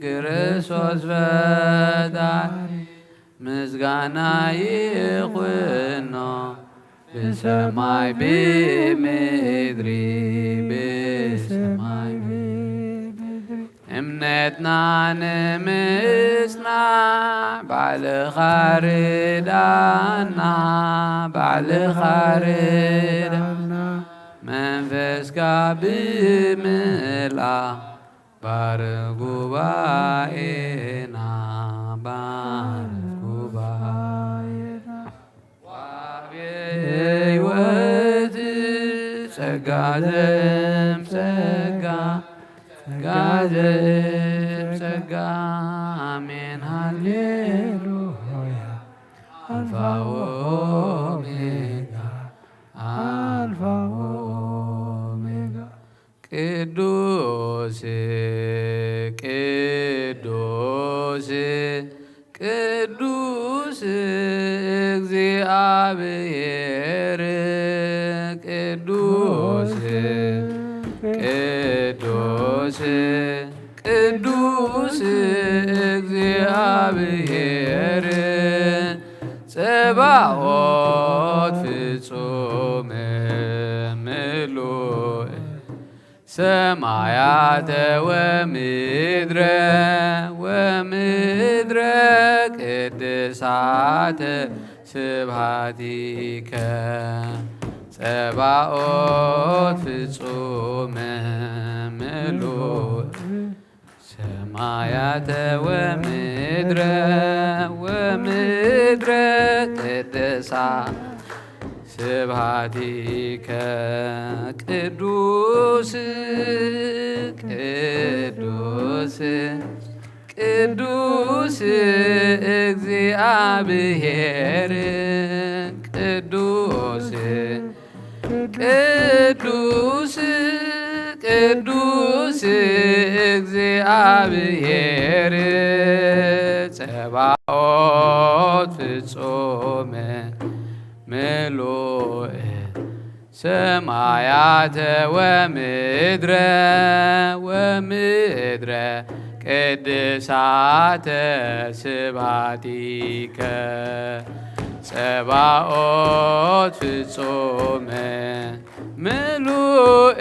ክርስቶስ ፈጣሪ፣ ምስጋና ይኹኖ ብሰማይ ብምድሪ፣ ብሰማይ ብምድሪ። እምነትና ንምጽናዕ ባዕልኻ ርዳና፣ ባዕልኻ ርዳና። መንፈስካ ብምልኣ ባርኽ ጉባኤና፣ ባርኽ ጉባኤና። ወሃቤ ሕይወት ጸጋ ዘም ጸጋ፣ ጸጋ ዘም ጸጋ። ኣሜን ሃሌሉያ። ኣልፋ ወኦሜጋ፣ ኣልፋ ወኦሜጋ። ቅዱስ፣ ቅዱስ፣ ቅዱስ እግዚኣብሔር፣ ቅዱስ፣ ቅዱስ፣ ቅዱስ እግዚኣብሔር፣ ጸባኦት ፍጹም ምሉእ። ሰማያተ ወምድረ፣ ወምድረ ቅድሳተ ስብሃቲከ። ጸባኦት ፍጹም ምሉእ። ሰማያተ ወምድረ፣ ወምድረ ቅድሳ ስብሃቲከ። ቅዱስ፣ ቅዱስ፣ ቅዱስ እግዚኣብሔር፣ ቅዱስ፣ ቅዱስ፣ ቅዱስ እግዚኣብሔር፣ ጸባኦት ፍጹም ምሉእ። ሰማያተ ወምድረ፣ ወምድረ ቅድሳተ ስብሃቲከ። ጸባኦት ፍጹም ምሉእ።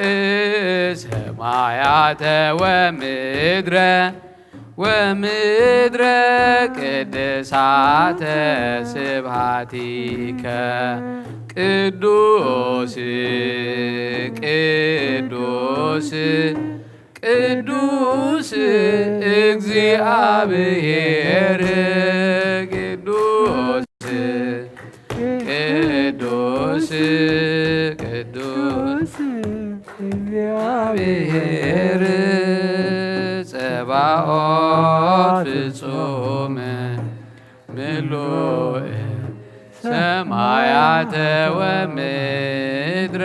ሰማያተ ወምድረ፣ ወምድረ ቅድሳተ ስብሃቲከ። ቅዱስ፣ ቅዱስ፣ ቅዱስ እግዚኣብሔር፣ ቅዱስ፣ ቅዱስ፣ ቅዱስ እግዚኣብሔር፣ ጸባኦት ፍጹም ምሉእ። ሰማያተ ወምድረ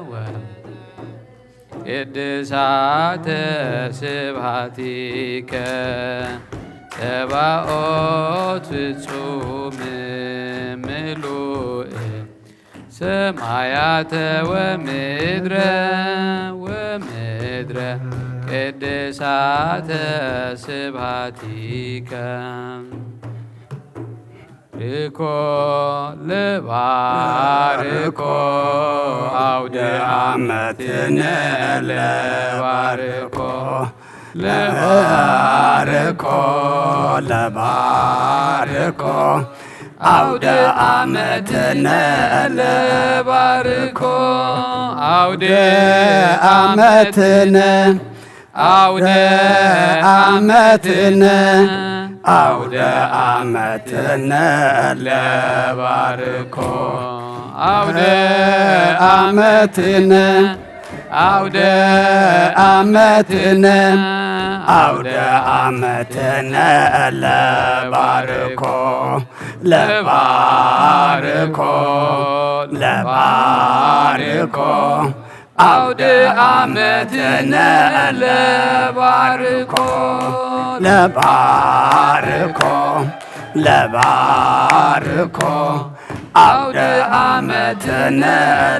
ወ ቅድሳተ ስብሃቲከ። ጸባኦት ፍጹም ምሉእ። ሰማያተ ወምድረ፣ ወምድረ ቅድሳተ ስብሃቲከ። ባርኮ ለባርኮ አውደ ዓመትነ ለባርኮ ለባርኮ ለባርኮ አውደ ዓመትነ ለባርኮ አውደ ዓመትነ አውደ ዓመትነ አውደ ዓመትነ ለባርኮ አውደ ዓመትነ አውደ ዓመትነ አውደ ዓመትነ ለባርኮ ለባርኮ ለባርኮ አውደ ዓመትነ ለባርኮ ለባርኮ ለባርኮ አውደ ዓመትነ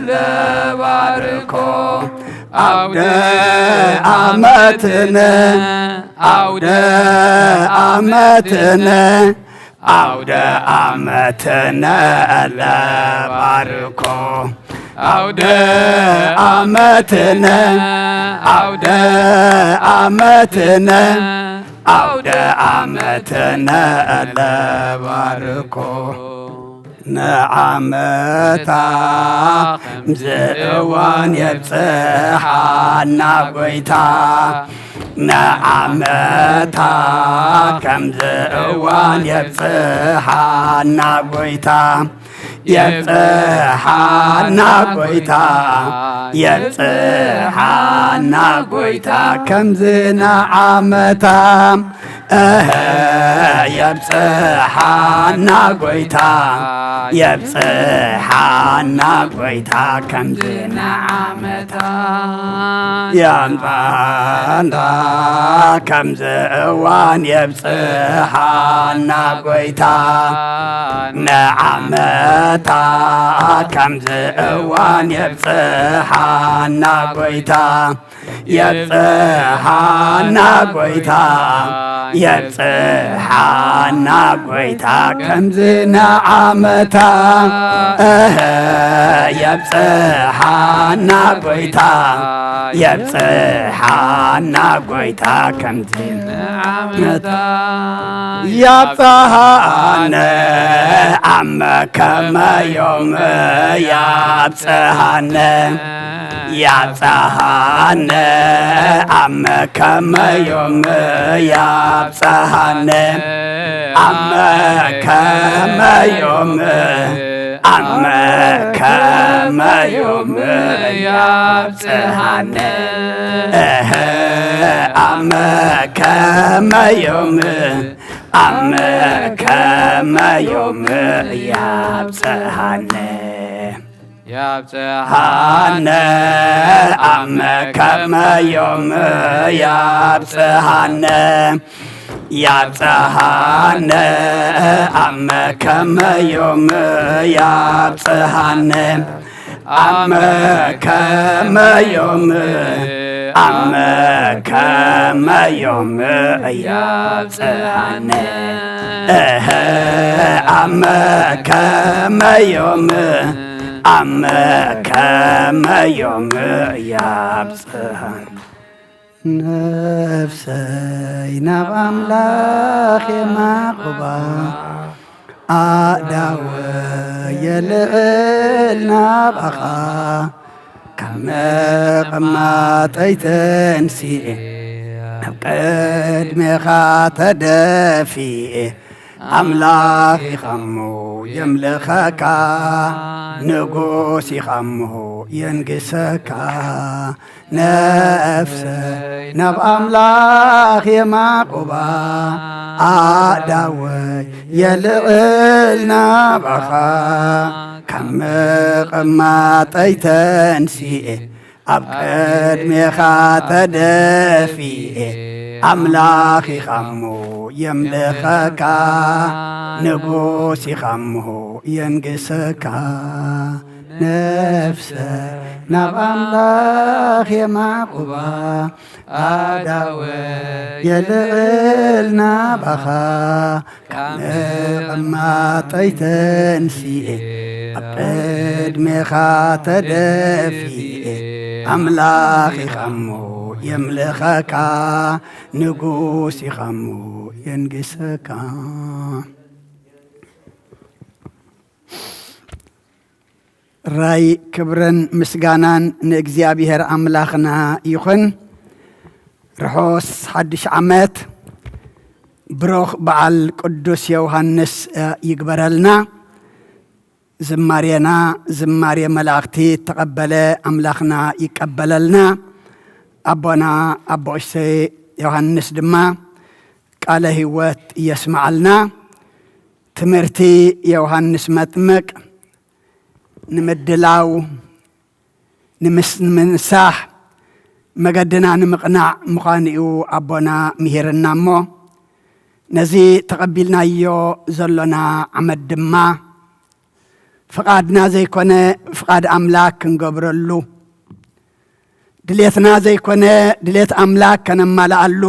ለባርኮ አውደ ዓመትነ አውደ ዓመትነ አውደ ዓመትነ ለባርኮ አውደ ዓመትነ አውደ ዓመትነ አውደ ዓመትነ ለባርኮ ንዓመታ ከምዚ እዋን የብጽሓና ጎይታ ንዓመታ ከምዚ እዋን የብጽሓና ጎይታ የብጽሓና ጎይታ የብጽሓና ጎይታ ከምዚ ንዓመታ እህ የብጽሓና ጎይታ የብጽሓና ጎይታ ከምዚ ንዓመታ ያምጻና ከምዚ እዋን የብጽሓና ጎይታ ንዓመታ ከምዚ እዋን የብጽሓና ጎይታ የብጽሓና ጎይታ የብጽሓና ጎይታ ከምዚ ንዓመታ እህ የብጽሓና ጎይታ የብጽሓና ጎይታ ከምዚ ንዓመታ ያብጽሓነ ዓመ ከመ ዮም ያብጽሓነ ያብጽሓነ ዓመ ከመ ዮም ያብጽሓነ ዓመ ከመ ዮም ዓመ ከመ ዮም ያብጽሓነ እህ ዓመ ከመ ዮም ዓመ ከመ ዮም ያብጽሓነ ያብጽሓነ ዓመ ከመ ዮም ያብጽሓነ ያብጽሓነ ዓመ ከመ ዮም ያብጽሓነ ዓመ ከመ ዮም ዓመ ከመ ዮም ያብጽሓነ እህ ዓመ ከመ ዮም ዓመ ከመ ዮም ያብጽሓነ ነፍሰይ ናብ ኣምላኽ የማቕባ ኣእዳወይ የልዕል ናባኻ ካብ መቐማጠይ ተንሲኤ ናብ ቅድሜኻ ተደፊኤ ኣምላኽ ኢኻሞ የምልኸካ ንጉስ ኢኻሞ የንግሰካ ነፍሰይ ናብ ኣምላኽ የማቕባ ኣእዳወይ የልዕል ናባኻ ካብ መቐማጠይ ተንሲኤ ኣብ ቅድሜኻ ተደፊኤ ኣምላኽ ኢኻሞ የምልኸካ ንጉስ ኢኻሞ የንግሰካ ነፍሰ ናብ ኣምላኽ የማቕባ ኣእዳወይ የልዕል ናባኻ ካብ መቐማጠይ ተንሲኤ ኣብ ቅድሜኻ ተደፊኤ ኣምላኽ ኢኻሞ የምልኸካ ንጉስ ኢኻሞ የንግሰካ ራይ ክብርን ምስጋናን ንእግዚኣብሔር ኣምላኽና ይኹን። ርሑስ ሓድሽ ዓመት ብሩኽ በዓል ቅዱስ ዮሃንስ ይግበረልና። ዝማሬና ዝማሬ መላእኽቲ እተቐበለ ኣምላኽና ይቀበለልና። ኣቦና ኣቦ እሰይ ዮሃንስ ድማ ቃለ ህይወት የስምዓልና። ትምህርቲ ዮሃንስ መጥምቅ ንምድላው ንምንሳሕ መገድና ንምቕናዕ ምዃኑ እዩ ኣቦና ምሂርና እሞ ነዚ ተቐቢልናዮ ዘሎና ዓመት ድማ ፍቓድና ዘይኮነ ፍቓድ ኣምላኽ ክንገብረሉ፣ ድሌትና ዘይኮነ ድሌት ኣምላኽ ከነማልኣሉ፣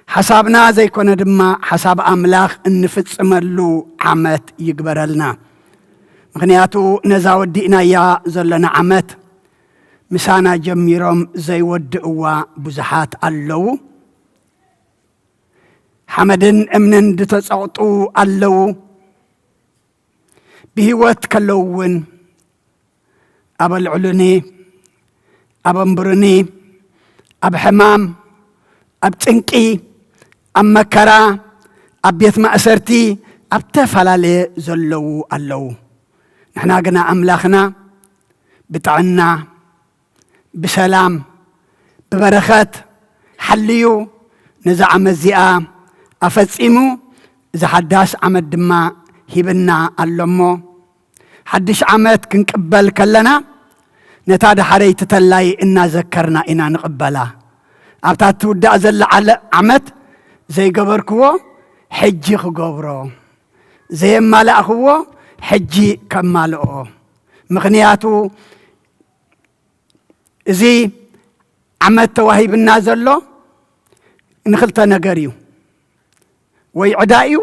ሓሳብና ዘይኮነ ድማ ሓሳብ ኣምላኽ እንፍጽመሉ ዓመት ይግበረልና። ምኽንያቱ ነዛ ወዲእናያ ዘሎና ዓመት ምሳና ጀሚሮም ዘይወድእዋ ብዙሓት ኣለዉ። ሓመድን እምንን ዝተጸቕጡ ኣለዉ። ብህይወት ከለዉ እውን ኣበልዕሉኒ፣ ኣበንብሩኒ፣ ኣብ ሕማም፣ ኣብ ጭንቂ፣ ኣብ መከራ፣ ኣብ ቤት ማእሰርቲ፣ ኣብ ተፈላለየ ዘለዉ ኣለዉ። ንሕና ግና ኣምላኽና ብጥዕና፣ ብሰላም፣ ብበረኸት ሓልዩ ነዛ ዓመት እዚኣ ኣፈጺሙ፣ እዛ ሓዳስ ዓመት ድማ ሂብና ኣሎ እሞ፣ ሓድሽ ዓመት ክንቅበል ከለና፣ ነታ ዳሕረይቲ ተላይ እናዘከርና ኢና ንቕበላ። ኣብታ ትውዳእ ዘላ ዓለ-፣ ዓመት ዘይገበርክዎ ሕጂ ክገብሮ፣ ዘየማላእኽዎ ሕጂ ከማልኦ። ምኽንያቱ እዚ ዓመት ተዋሂብና ዘሎ ንኽልተ ነገር እዩ። ወይ ዕዳ እዩ፣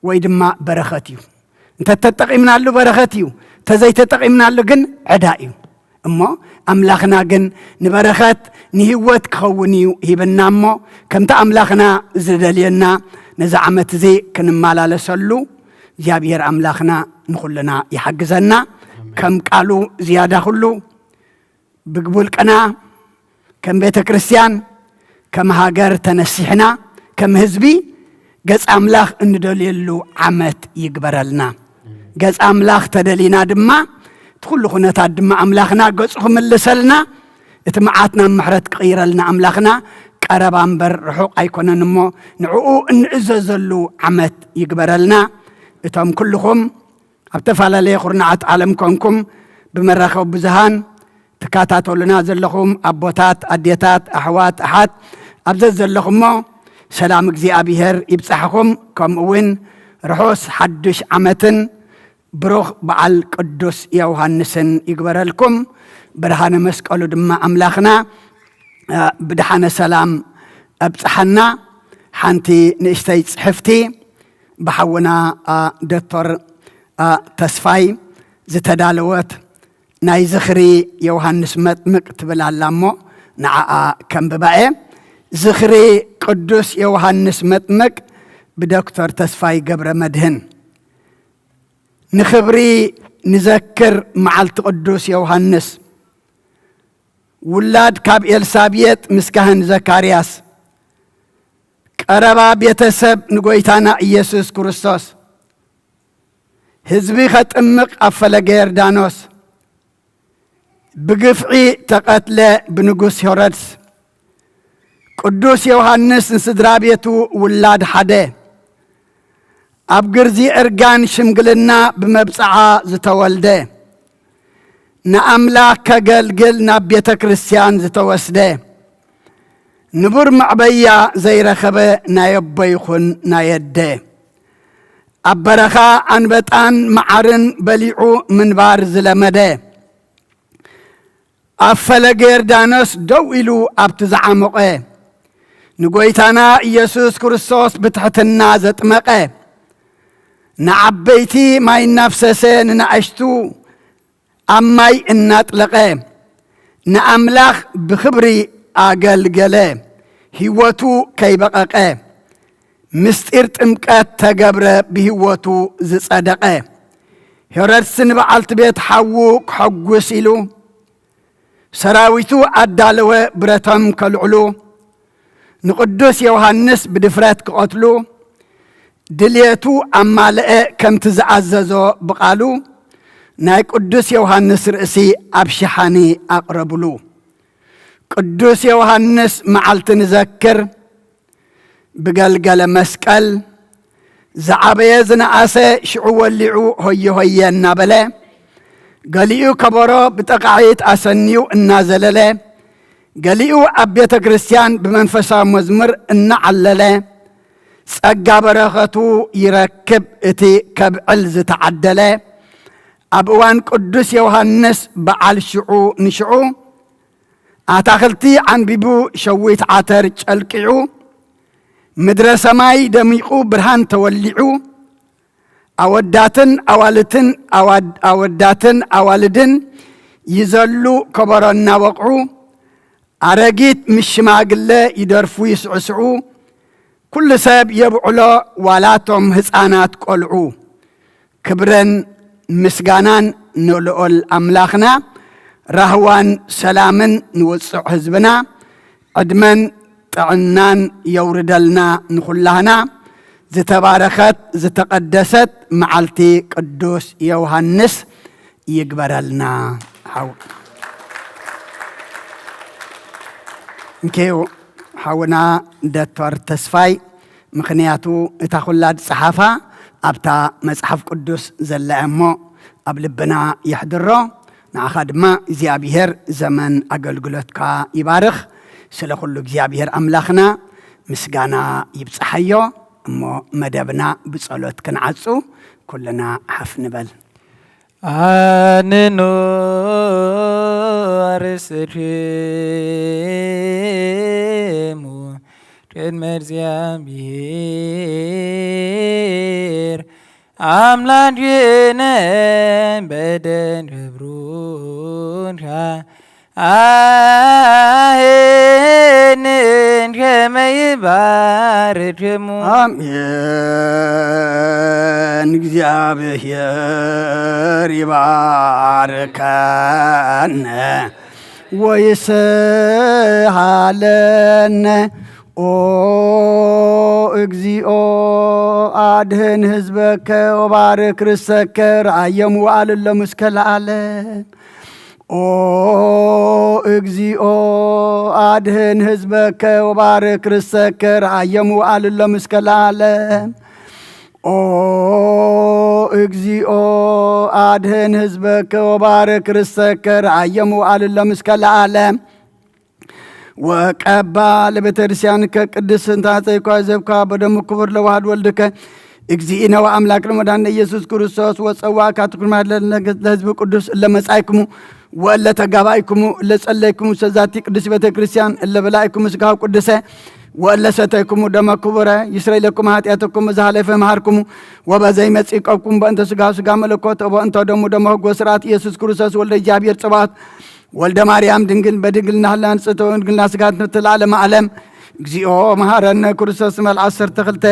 ወይ ድማ በረኸት እዩ። እንተተጠቒምናሉ በረኸት እዩ፣ እንተዘይተጠቒምናሉ ግን ዕዳ እዩ። እሞ ኣምላኽና ግን ንበረኸት ንህይወት ክኸውን እዩ ሂብና እሞ፣ ከምቲ ኣምላኽና ዝደልየና ነዚ ዓመት እዚ ክንመላለሰሉ እግዚኣብሔር ኣምላኽና ንኹልና ይሓግዘና። ኣሜን። ከም ቃሉ ዝያዳ ኩሉ ብውልቅና፣ ከም ቤተ ክርስቲያን፣ ከም ሃገር ተነሲሕና፣ ከም ህዝቢ ገጽ ኣምላኽ እንደልየሉ ዓመት ይግበረልና። ገጽ ኣምላኽ ተደሊና ድማ፣ እቲ ኩሉ ኩነታት ድማ ኣምላኽና ገጹ ክምልሰልና፣ እቲ መዓት ናብ ምሕረት ክቕይረልና ኣምላኽና ቀረባ እምበር ርሑቕ ኣይኮነን እሞ፣ ንዕኡ እንእዘዘሉ ዓመት ይግበረልና። እቶም ኩልኹም ኣብ ተፈላለየ ኩርናዓት ዓለም ኮንኩም ብመራኸቢ ብዙሃን ትከታተሉና ዘለኹም ኣቦታት፣ ኣዴታት፣ ኣሕዋት፣ ኣሓት፣ ኣብ ዘዘለኹሞ ሰላም እግዚኣብሔር ይብጻሕኹም፣ ከምኡ እውን ርሑስ ሓዱሽ ዓመትን ብሩኽ በዓል ቅዱስ ዮሃንስን ይግበረልኩም። ብርሃነ መስቀሉ ድማ ኣምላኽና፣ እ፣ ብድሓነ ሰላም ኣብጽሓና። ሓንቲ ንእሽተይ ጽሕፍቲ ብሓውና፣ እ፣ ዶክተር፣ እ፣ ተስፋይ ዝተዳለወት ናይ ዝኽሪ ዮሃንስ መጥምቅ ትብል ኣላ እሞ ንዓኣ ከንብባ እየ። ዝኽሪ ቅዱስ ዮሃንስ መጥምቅ ብዶክተር ተስፋይ ገብረ መድህን። ንኽብሪ ንዘክር መዓልቲ ቅዱስ ዮሃንስ፣ ውላድ ካብ ኤልሳቤጥ ምስ ካህን ዘካርያስ፣ ቀረባ ቤተሰብ ንጎይታና ኢየሱስ ክርስቶስ፣ ህዝቢ ኸጥምቕ ኣብ ፈለገ ዮርዳኖስ፣ ብግፍዒ ተቐትለ ብንጉስ ሄሮድስ። ቅዱስ ዮሃንስ ንስድራ ቤቱ ውላድ ሓደ፣ ኣብ ግርዚ እርጋን ሽምግልና ብመብጽዓ ዝተወልደ፣ ንኣምላኽ ከገልግል ናብ ቤተ ክርስቲያን ዝተወስደ፣ ንቡር መዕበያ ዘይረኸበ ናይ ኣቦ ይኹን ናይ ኣደ፣ ኣብ በረኻ ኣንበጣን መዓርን በሊዑ ምንባር ዝለመደ፣ ኣብ ፈለገ ዮርዳኖስ ደው ኢሉ ኣብቲ ዝዓሞቐ፣ ንጎይታና ኢየሱስ ክርስቶስ ብትሕትና ዘጥመቐ፣ ንዓበይቲ ማይ እናፍሰሰ ንናእሽቱ ኣብ ማይ እናጥለቐ፣ ንኣምላኽ ብኽብሪ ኣገልገለ፣ ህይወቱ ከይበቐቐ። ምስጢር ጥምቀት ተገብረ፣ ብህይወቱ ዝጸደቐ። ሄሮድስ ንበዓልቲ ቤት ሓዉ ክሐጉስ ኢሉ፣ ሰራዊቱ ኣዳለወ ብረቶም ከልዕሉ፣ ንቅዱስ ዮሃንስ ብድፍረት ክቐትሉ፣ ድልየቱ ኣማልአ ከምቲ ዝኣዘዞ ብቓሉ፣ ናይ ቅዱስ ዮሃንስ ርእሲ ኣብ ሸሓኒ ኣቕረብሉ። ቅዱስ ዮሃንስ መዓልቲ ንዘክር፣ ብገልገለ መስቀል፣ ዝዓበየ ዝነኣሰ ሽዑ ወሊዑ ሆየ ሆየ እናበለ፣ ገሊኡ ከበሮ ብጠቓዒት ኣሰንዩ እናዘለለ፣ ገሊኡ ኣብ ቤተ ክርስቲያን ብመንፈሳዊ መዝሙር እናዓለለ፣ ጸጋ በረኸቱ ይረክብ እቲ ከብዕል ዝተዓደለ። ኣብ እዋን ቅዱስ ዮሃንስ በዓል ሽዑ ንሽዑ ኣታኽልቲ ዓንቢቡ ሸዊት ዓተር ጨልቂዑ፣ ምድረ ሰማይ ደሚቑ ብርሃን ተወሊዑ፣ ኣወዳትን ኣዋልትን ኣዋድ-፣ ኣወዳትን ኣዋልድን ይዘሉ ከበሮ እናወቕዑ፣ ኣረጊት ምስ ሽማግለ ይደርፉ ይስዕስዑ፣ ኩሉ ሰብ የብዕሎ ዋላቶም ህፃናት ቆልዑ። ክብርን ምስጋናን ንልዑል ኣምላኽና፣ ራህዋን ሰላምን ንውጹዕ ህዝብና፣ ዕድመን ጥዕናን የውርደልና ንኹላህና። ዝተባረኸት ዝተቐደሰት መዓልቲ ቅዱስ ዮሃንስ ይግበረልና። ሓው-፣ እንኬው ሓውና ዶክተር ተስፋይ፣ ምኽንያቱ እታ ኩላ ዝጸሓፋ ኣብታ መጽሓፍ ቅዱስ ዘላ እያ እሞ ኣብ ልብና የሕድሮ። ንዓኻ ድማ እግዚኣብሔር ዘመን ኣገልግሎትካ ይባርኽ። ስለ ኩሉ እግዚኣብሔር ኣምላኽና ምስጋና ይብጽሓዮ። እሞ መደብና ብጸሎት ክንዓጹ ኩልና ሓፍ ንበል። ኣንኑ ኣርእስቲክሙ ቅድመ እግዚኣብሔር ኣምላክነ በደን ክብሩንካ ኣሄንን ከመ ይባርክሙ። ኣሜን። እግዚኣብሔር ይባርከነ ወይስሃለነ። ኦ እግዚኦ፣ ኣድህን ህዝበከ ወባርክ ርሰከ፣ ረኣዮም ወኣልሎም እስከ ለዓለም። ኦ እግዚኦ፣ ኣድህን ህዝበከ ወባርክ ርሰከ፣ ረኣዮም ወኣልሎም እስከ ለዓለም። ኦ እግዚኦ፣ ኣድህን ህዝበከ ወባርክ ርሰከ፣ ረኣዮም ወኣልሎም እስከ ለዓለም። ወቀባ ለቤተክርስቲያንከ ቅድስት እንተ አጸይኳ ዘብካ በደሙ ክቡር ለዋህድ ወልድከ እግዚእነ ወአምላክነ ወመድኃኒነ ኢየሱስ ክርስቶስ ወጸዋእካ ትኩርማት ለህዝብ ቅዱስ እለ መጻይክሙ ወእለ ተጋባይክሙ እለ ጸለይክሙ ሰዛቲ ቅድስት ቤተክርስቲያን እለ በላይክሙ ስጋሁ ቅዱሰ ወእለ ሰተይክሙ ደመ ክቡረ ይስረይ ለኩም ኃጢአተኩም በዘ ኃለፈ መሃርክሙ ወበዘ ይመጽእ ይቀብኩም በእንተ ስጋሁ ስጋ መለኮት እቦ እንተ ደሙ ደመ ህጎ ስርዓት ኢየሱስ ክርስቶስ ወልደ እግዚኣብሔር ጸባኦት ወልደ ማርያም ድንግል በድንግልና ህላን ጽእተውን ድንግልና ስጋት ንትላለ ማዕለም እግዚኦ መሐረነ ክርስቶስ መል ዓሰርተ ክልተ።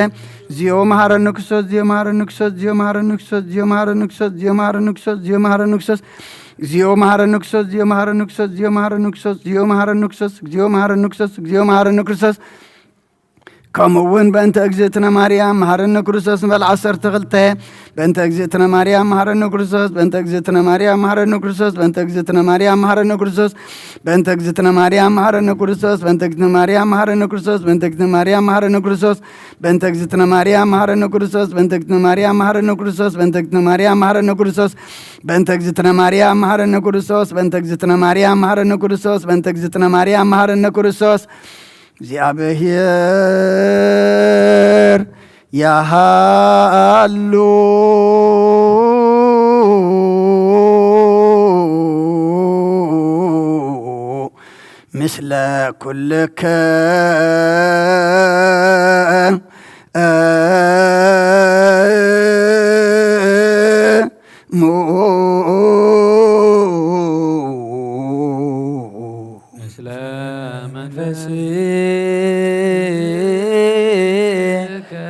ከምኡ እውን በእንተ እግዝእትነ ማርያም መሐረነ ክርስቶስ ንበል ዓሰርተ ክልተ። በእንተ እግዝእትነ ማርያም መሐረነ ክርስቶስ፣ በእንተ እግዝእትነ ማርያም መሐረነ ክርስቶስ፣ በእንተ እግዝእትነ ማርያም መሐረነ ክርስቶስ፣ በእንተ እግዝእትነ ማርያም መሐረነ ክርስቶስ፣ በእንተ እግዝእትነ ማርያም መሐረነ ክርስቶስ፣ በእንተ እግዝእትነ ማርያም መሐረነ ክርስቶስ፣ በእንተ እግዝእትነ ማርያም መሐረነ ክርስቶስ፣ በእንተ እግዝእትነ ማርያም መሐረነ ክርስቶስ፣ በእንተ እግዝእትነ ማርያም መሐረነ ክርስቶስ፣ በእንተ እግዝእትነ ማርያም መሐረነ ክርስቶስ፣ በእንተ እግዝእትነ ማርያም መሐረነ ክርስቶስ፣ በእንተ እግዝእትነ ማርያም መሐረነ ክርስቶስ። እግዚኣብሔር ያሃሉ ምስለ ኩልከ ሙ ምስለ መንፈስከ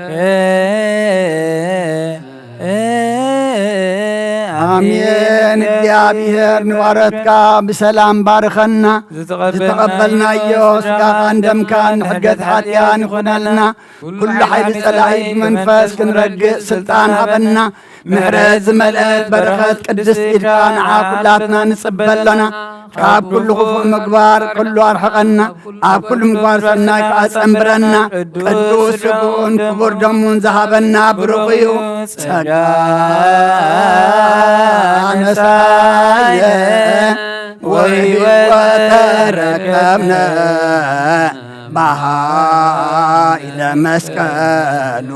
ኣሜን። እግዚኣብሔር ንባረትካ ብሰላም ባርኸና። ዝተቐበልናዮ ስጋኻን ደምካን ንሕድገት ሓጢኣን ይኹነልና። ኩሉ ሓይሊ ጸላኢ ብመንፈስ ክንረግእ ስልጣን ሃበና። ምሕረት ዝመልአት በረኸት ቅድስቲ ኢድካ ንዓ ኩላትና ንጽበ ኣሎና። ካብ ኩሉ ክፉእ ምግባር ኩሉ ኣርሕቐና፣ ኣብ ኩሉ ምግባር ሰናይ ከኣ ጸንብረና። ቅዱስ ስግኡን ክቡር ደሙን ዝሃበና ብሩኽ እዩ። ጸጋ ነሳየ ወሕይወት ተረከብነ። በሃ ለመስቀሉ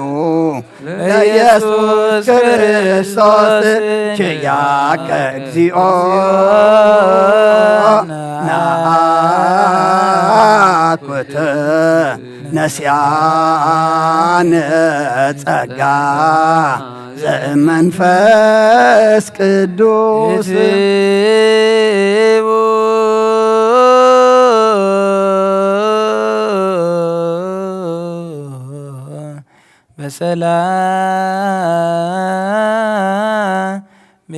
ለኢየሱስ ክርስቶስ ችያከ እግዚኦ ነአኩት ነስያን ጸጋ ዘእመንፈስ ቅዱስ። በሰላም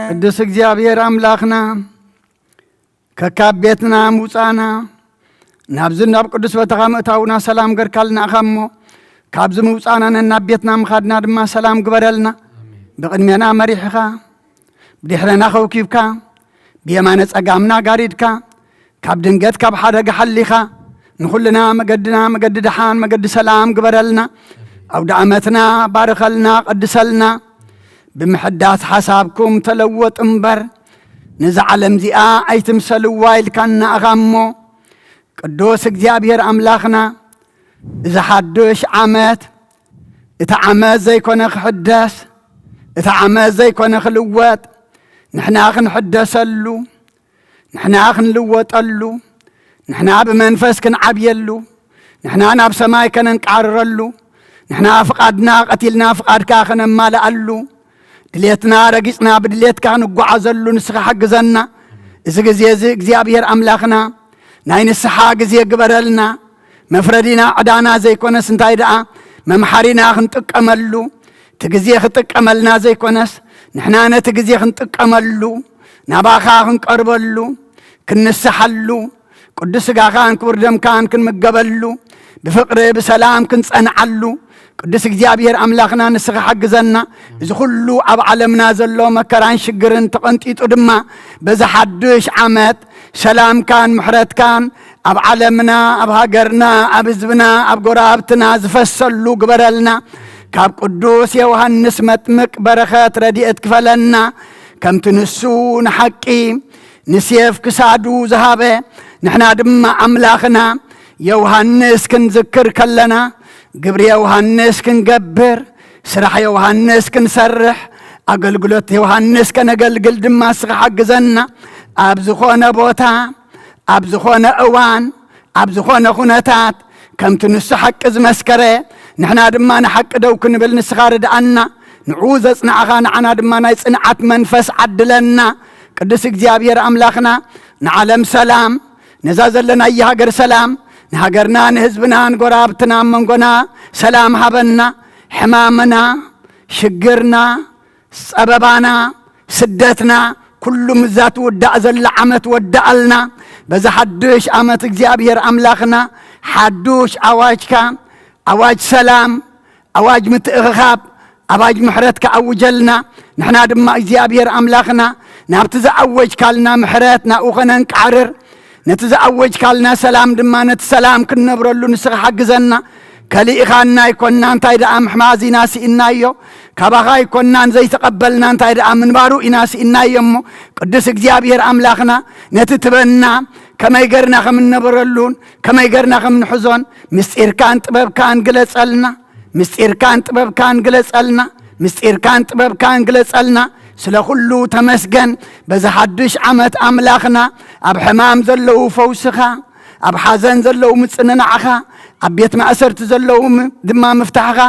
ቅዱስ እግዚኣብሔር ኣምላኽና፣ ከካብ ቤትና ምውፃእና፣ ናብዚ ናብ ቅዱስ ቦታኻ ምእታውና ሰላም ገርካልና ኢኻ እሞ፣ ካብዚ ምውፃእና ነናብ ቤትና ምኻድና ድማ ሰላም ግበረልና። ብቕድሜና መሪሕኻ፣ ብድሕረና ኸውኪብካ፣ ብየማነ ጸጋምና ጋሪድካ፣ ካብ ድንገት ካብ ሓደጋ ሓሊኻ፣ ንኹልና መገድና መገዲ ደሓን መገዲ ሰላም ግበረልና። ኣውደ ዓመትና ባርኸልና፣ ቀድሰልና። ብምሕዳስ ሓሳብኩም ተለወጡ እምበር፣ ነዛ ዓለም እዚኣ ኣይትምሰልዋ ኢልካና ኢኻ እሞ፣ ቅዱስ እግዚኣብሔር ኣምላኽና፣ እዚ ሓድሽ ዓመት፣ እቲ ዓመት ዘይኮነ ክሕደስ፣ እቲ ዓመት ዘይኮነ ክልወጥ፣ ንሕና ክንሕደሰሉ፣ ንሕና ክንልወጠሉ፣ ንሕና ብመንፈስ ክንዓብየሉ፣ ንሕና ናብ ሰማይ ከነንቃርረሉ፣ ንሕና ፍቓድና ቀቲልና ፍቓድካ ከነማልኣሉ፣ ድሌትና ረጊጽና ብድሌትካ ክንጓዓዘሉ ንስኻ ሓግዘና። እዚ ግዜ እዚ እግዚኣብሔር ኣምላኽና ናይ ንስሓ ግዜ ግበረልና። መፍረዲና ዕዳና ዘይኮነስ እንታይ ደኣ መምሓሪና ክንጥቀመሉ፣ እቲ ግዜ ክጥቀመልና ዘይኮነስ ንሕና ነቲ ግዜ ክንጥቀመሉ፣ ናባኻ ክንቀርበሉ፣ ክንስሓሉ፣ ቅዱስ ስጋኻን ክቡር ደምካን ክንምገበሉ፣ ብፍቕሪ ብሰላም ክንጸንዓሉ፣ ቅዱስ እግዚኣብሔር ኣምላኽና ንስኻ ሓግዘና። እዚ ኩሉ ኣብ ዓለምና ዘሎ መከራን ሽግርን ተቐንጢጡ ድማ በዚ ሓድሽ ዓመት ሰላምካን ምሕረትካን ኣብ ዓለምና፣ ኣብ ሃገርና፣ ኣብ ህዝብና፣ ኣብ ጎረባብትና ዝፈሰሉ ግበረልና። ካብ ቅዱስ ዮሃንስ መጥምቅ በረኸት ረድኤት ክፈለና። ከምቲ ንሱ ንሓቂ ንሴፍ ክሳዱ ዝሃበ፣ ንሕና ድማ ኣምላኽና ዮሃንስ ክንዝክር ከለና፣ ግብሪ ዮሃንስ ክንገብር፣ ስራሕ ዮሃንስ ክንሰርሕ፣ ኣገልግሎት ዮሃንስ ከነገልግል ድማ ንስኻ ሓግዘና። ኣብ ዝኾነ ቦታ፣ ኣብ ዝኾነ እዋን፣ ኣብ ዝኾነ ኩነታት፣ ከምቲ ንሱ ሓቂ ዝመስከረ፣ ንሕና ድማ ንሓቂ ደው ክንብል ንስኻ ርድኣና። ንዕኡ ዘጽናዕኻ ንዓና ድማ ናይ ጽንዓት መንፈስ ዓድለና። ቅዱስ እግዚኣብሔር ኣምላኽና፣ ንዓለም ሰላም፣ ነዛ ዘለናያ ሃገር ሰላም፣ ንሃገርና፣ ንህዝብና፣ ንጎረባብትና፣ ኣብ መንጎና ሰላም ሃበና። ሕማምና፣ ሽግርና፣ ጸበባና፣ ስደትና፣ ኩሉ ምስዛ ትውዳእ ዘላ ዓመት ወዳኣልና። በዛ ሓድሽ ዓመት እግዚኣብሔር ኣምላኽና፣ ሓዱሽ ኣዋጅካ፣ ኣዋጅ ሰላም፣ ኣዋጅ ምትእኽኻብ፣ ኣዋጅ ምሕረትካ ኣውጀልና። ንሕና ድማ እግዚኣብሔር ኣምላኽና፣ ናብቲ ዝኣወጅካልና ምሕረት ናብኡ ኸነንቃዕርር፣ ነቲ ዝኣወጅካልና ሰላም ድማ ነቲ ሰላም ክንነብረሉ ንስኻ ሓግዘና። ከሊእኻና ኣይኮንና፣ እንታይ ደኣ ምሕማዝ ኢና ስኢንናዮ። ካባኻ ኣይኮንናን ዘይተቐበልና፣ እንታይ ደኣ ምንባሩ ኢና ስኢንናዮ እሞ፣ ቅዱስ እግዚኣብሔር ኣምላኽና፣ ነቲ ትበና ከመይ ገርና ከም እንነበረሉን ከመይ ገርና ከም ንሕዞን ምስጢርካን ጥበብካን ግለጸልና። ምስጢርካን ጥበብካን ግለጸልና። ምስጢርካን ጥበብካን ግለጸልና። ስለ ኩሉ ተመስገን። በዚ ሓድሽ ዓመት ኣምላኽና፣ ኣብ ሕማም ዘለዉ ፈውስኻ፣ ኣብ ሓዘን ዘለዉ ምጽንናዕኻ፣ ኣብ ቤት ማእሰርቲ ዘለዉ ም-፣ ድማ ምፍታሕኻ፣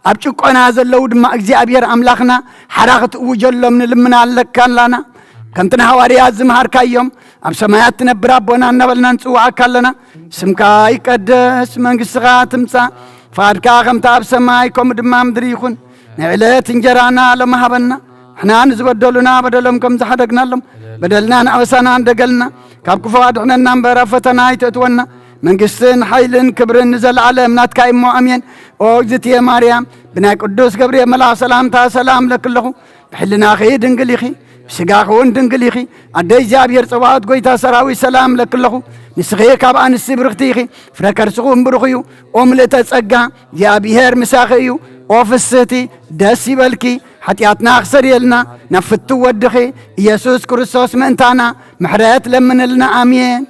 ኣብ ጭቆና ዘለዉ ድማ እግዚኣብሔር ኣምላኽና ሓራ ክትእውጀሎም ንልምና ኣለካ ኣላና። ከምቲ ንሃዋርያት ዝመሃርካዮም፣ ኣብ ሰማያት ትነብር ኣቦና እናበልና ንጽውዓካ ኣለና። ስምካ ይቀደስ፣ መንግስትኻ ትምጻእ፣ ፍቓድካ ከምቲ ኣብ ሰማይ ከምኡ ድማ ምድሪ ይኹን። ናይ ዕለት እንጀራና ሎሚ ሃበና። ንሕና ንዝበደሉና በደሎም ከም ዝሓደግናሎም፣ በደልና ንኣበሳና እንደገልና፣ ካብ ክፉ ኣድሕነና እምበር ኣብ ፈተና ኣይተእትወና። መንግስትን ሓይልን ክብርን ንዘለኣለም ናትካ እሞ ኣሜን። ኦ እግዝእትየ ማርያም፣ ብናይ ቅዱስ ገብርኤል መልኣኽ ሰላምታ ሰላም ለክለኹ። ብሕልናኺ ድንግል ኢኺ፣ ብስጋኺ እውን ድንግል ኢኺ። ኣደ እግዚኣብሔር ጸባኦት፣ ጎይታ ሰራዊት፣ ሰላም ለክለኹ። ንስኺ ካብ ኣንስቲ ብርኽቲ ኢኺ፣ ፍረ ከርስኺ እውን ብሩኽ እዩ። ኦ ምልእተ ጸጋ፣ እግዚኣብሔር ምሳኺ እዩ። ኦ ፍስህቲ፣ ደስ ይበልኪ፣ ሓጢኣትና ክሰርየልና ናብ ፍቱ ወድኺ ኢየሱስ ክርስቶስ ምእንታና ምሕረት ለምንልና። ኣሜን።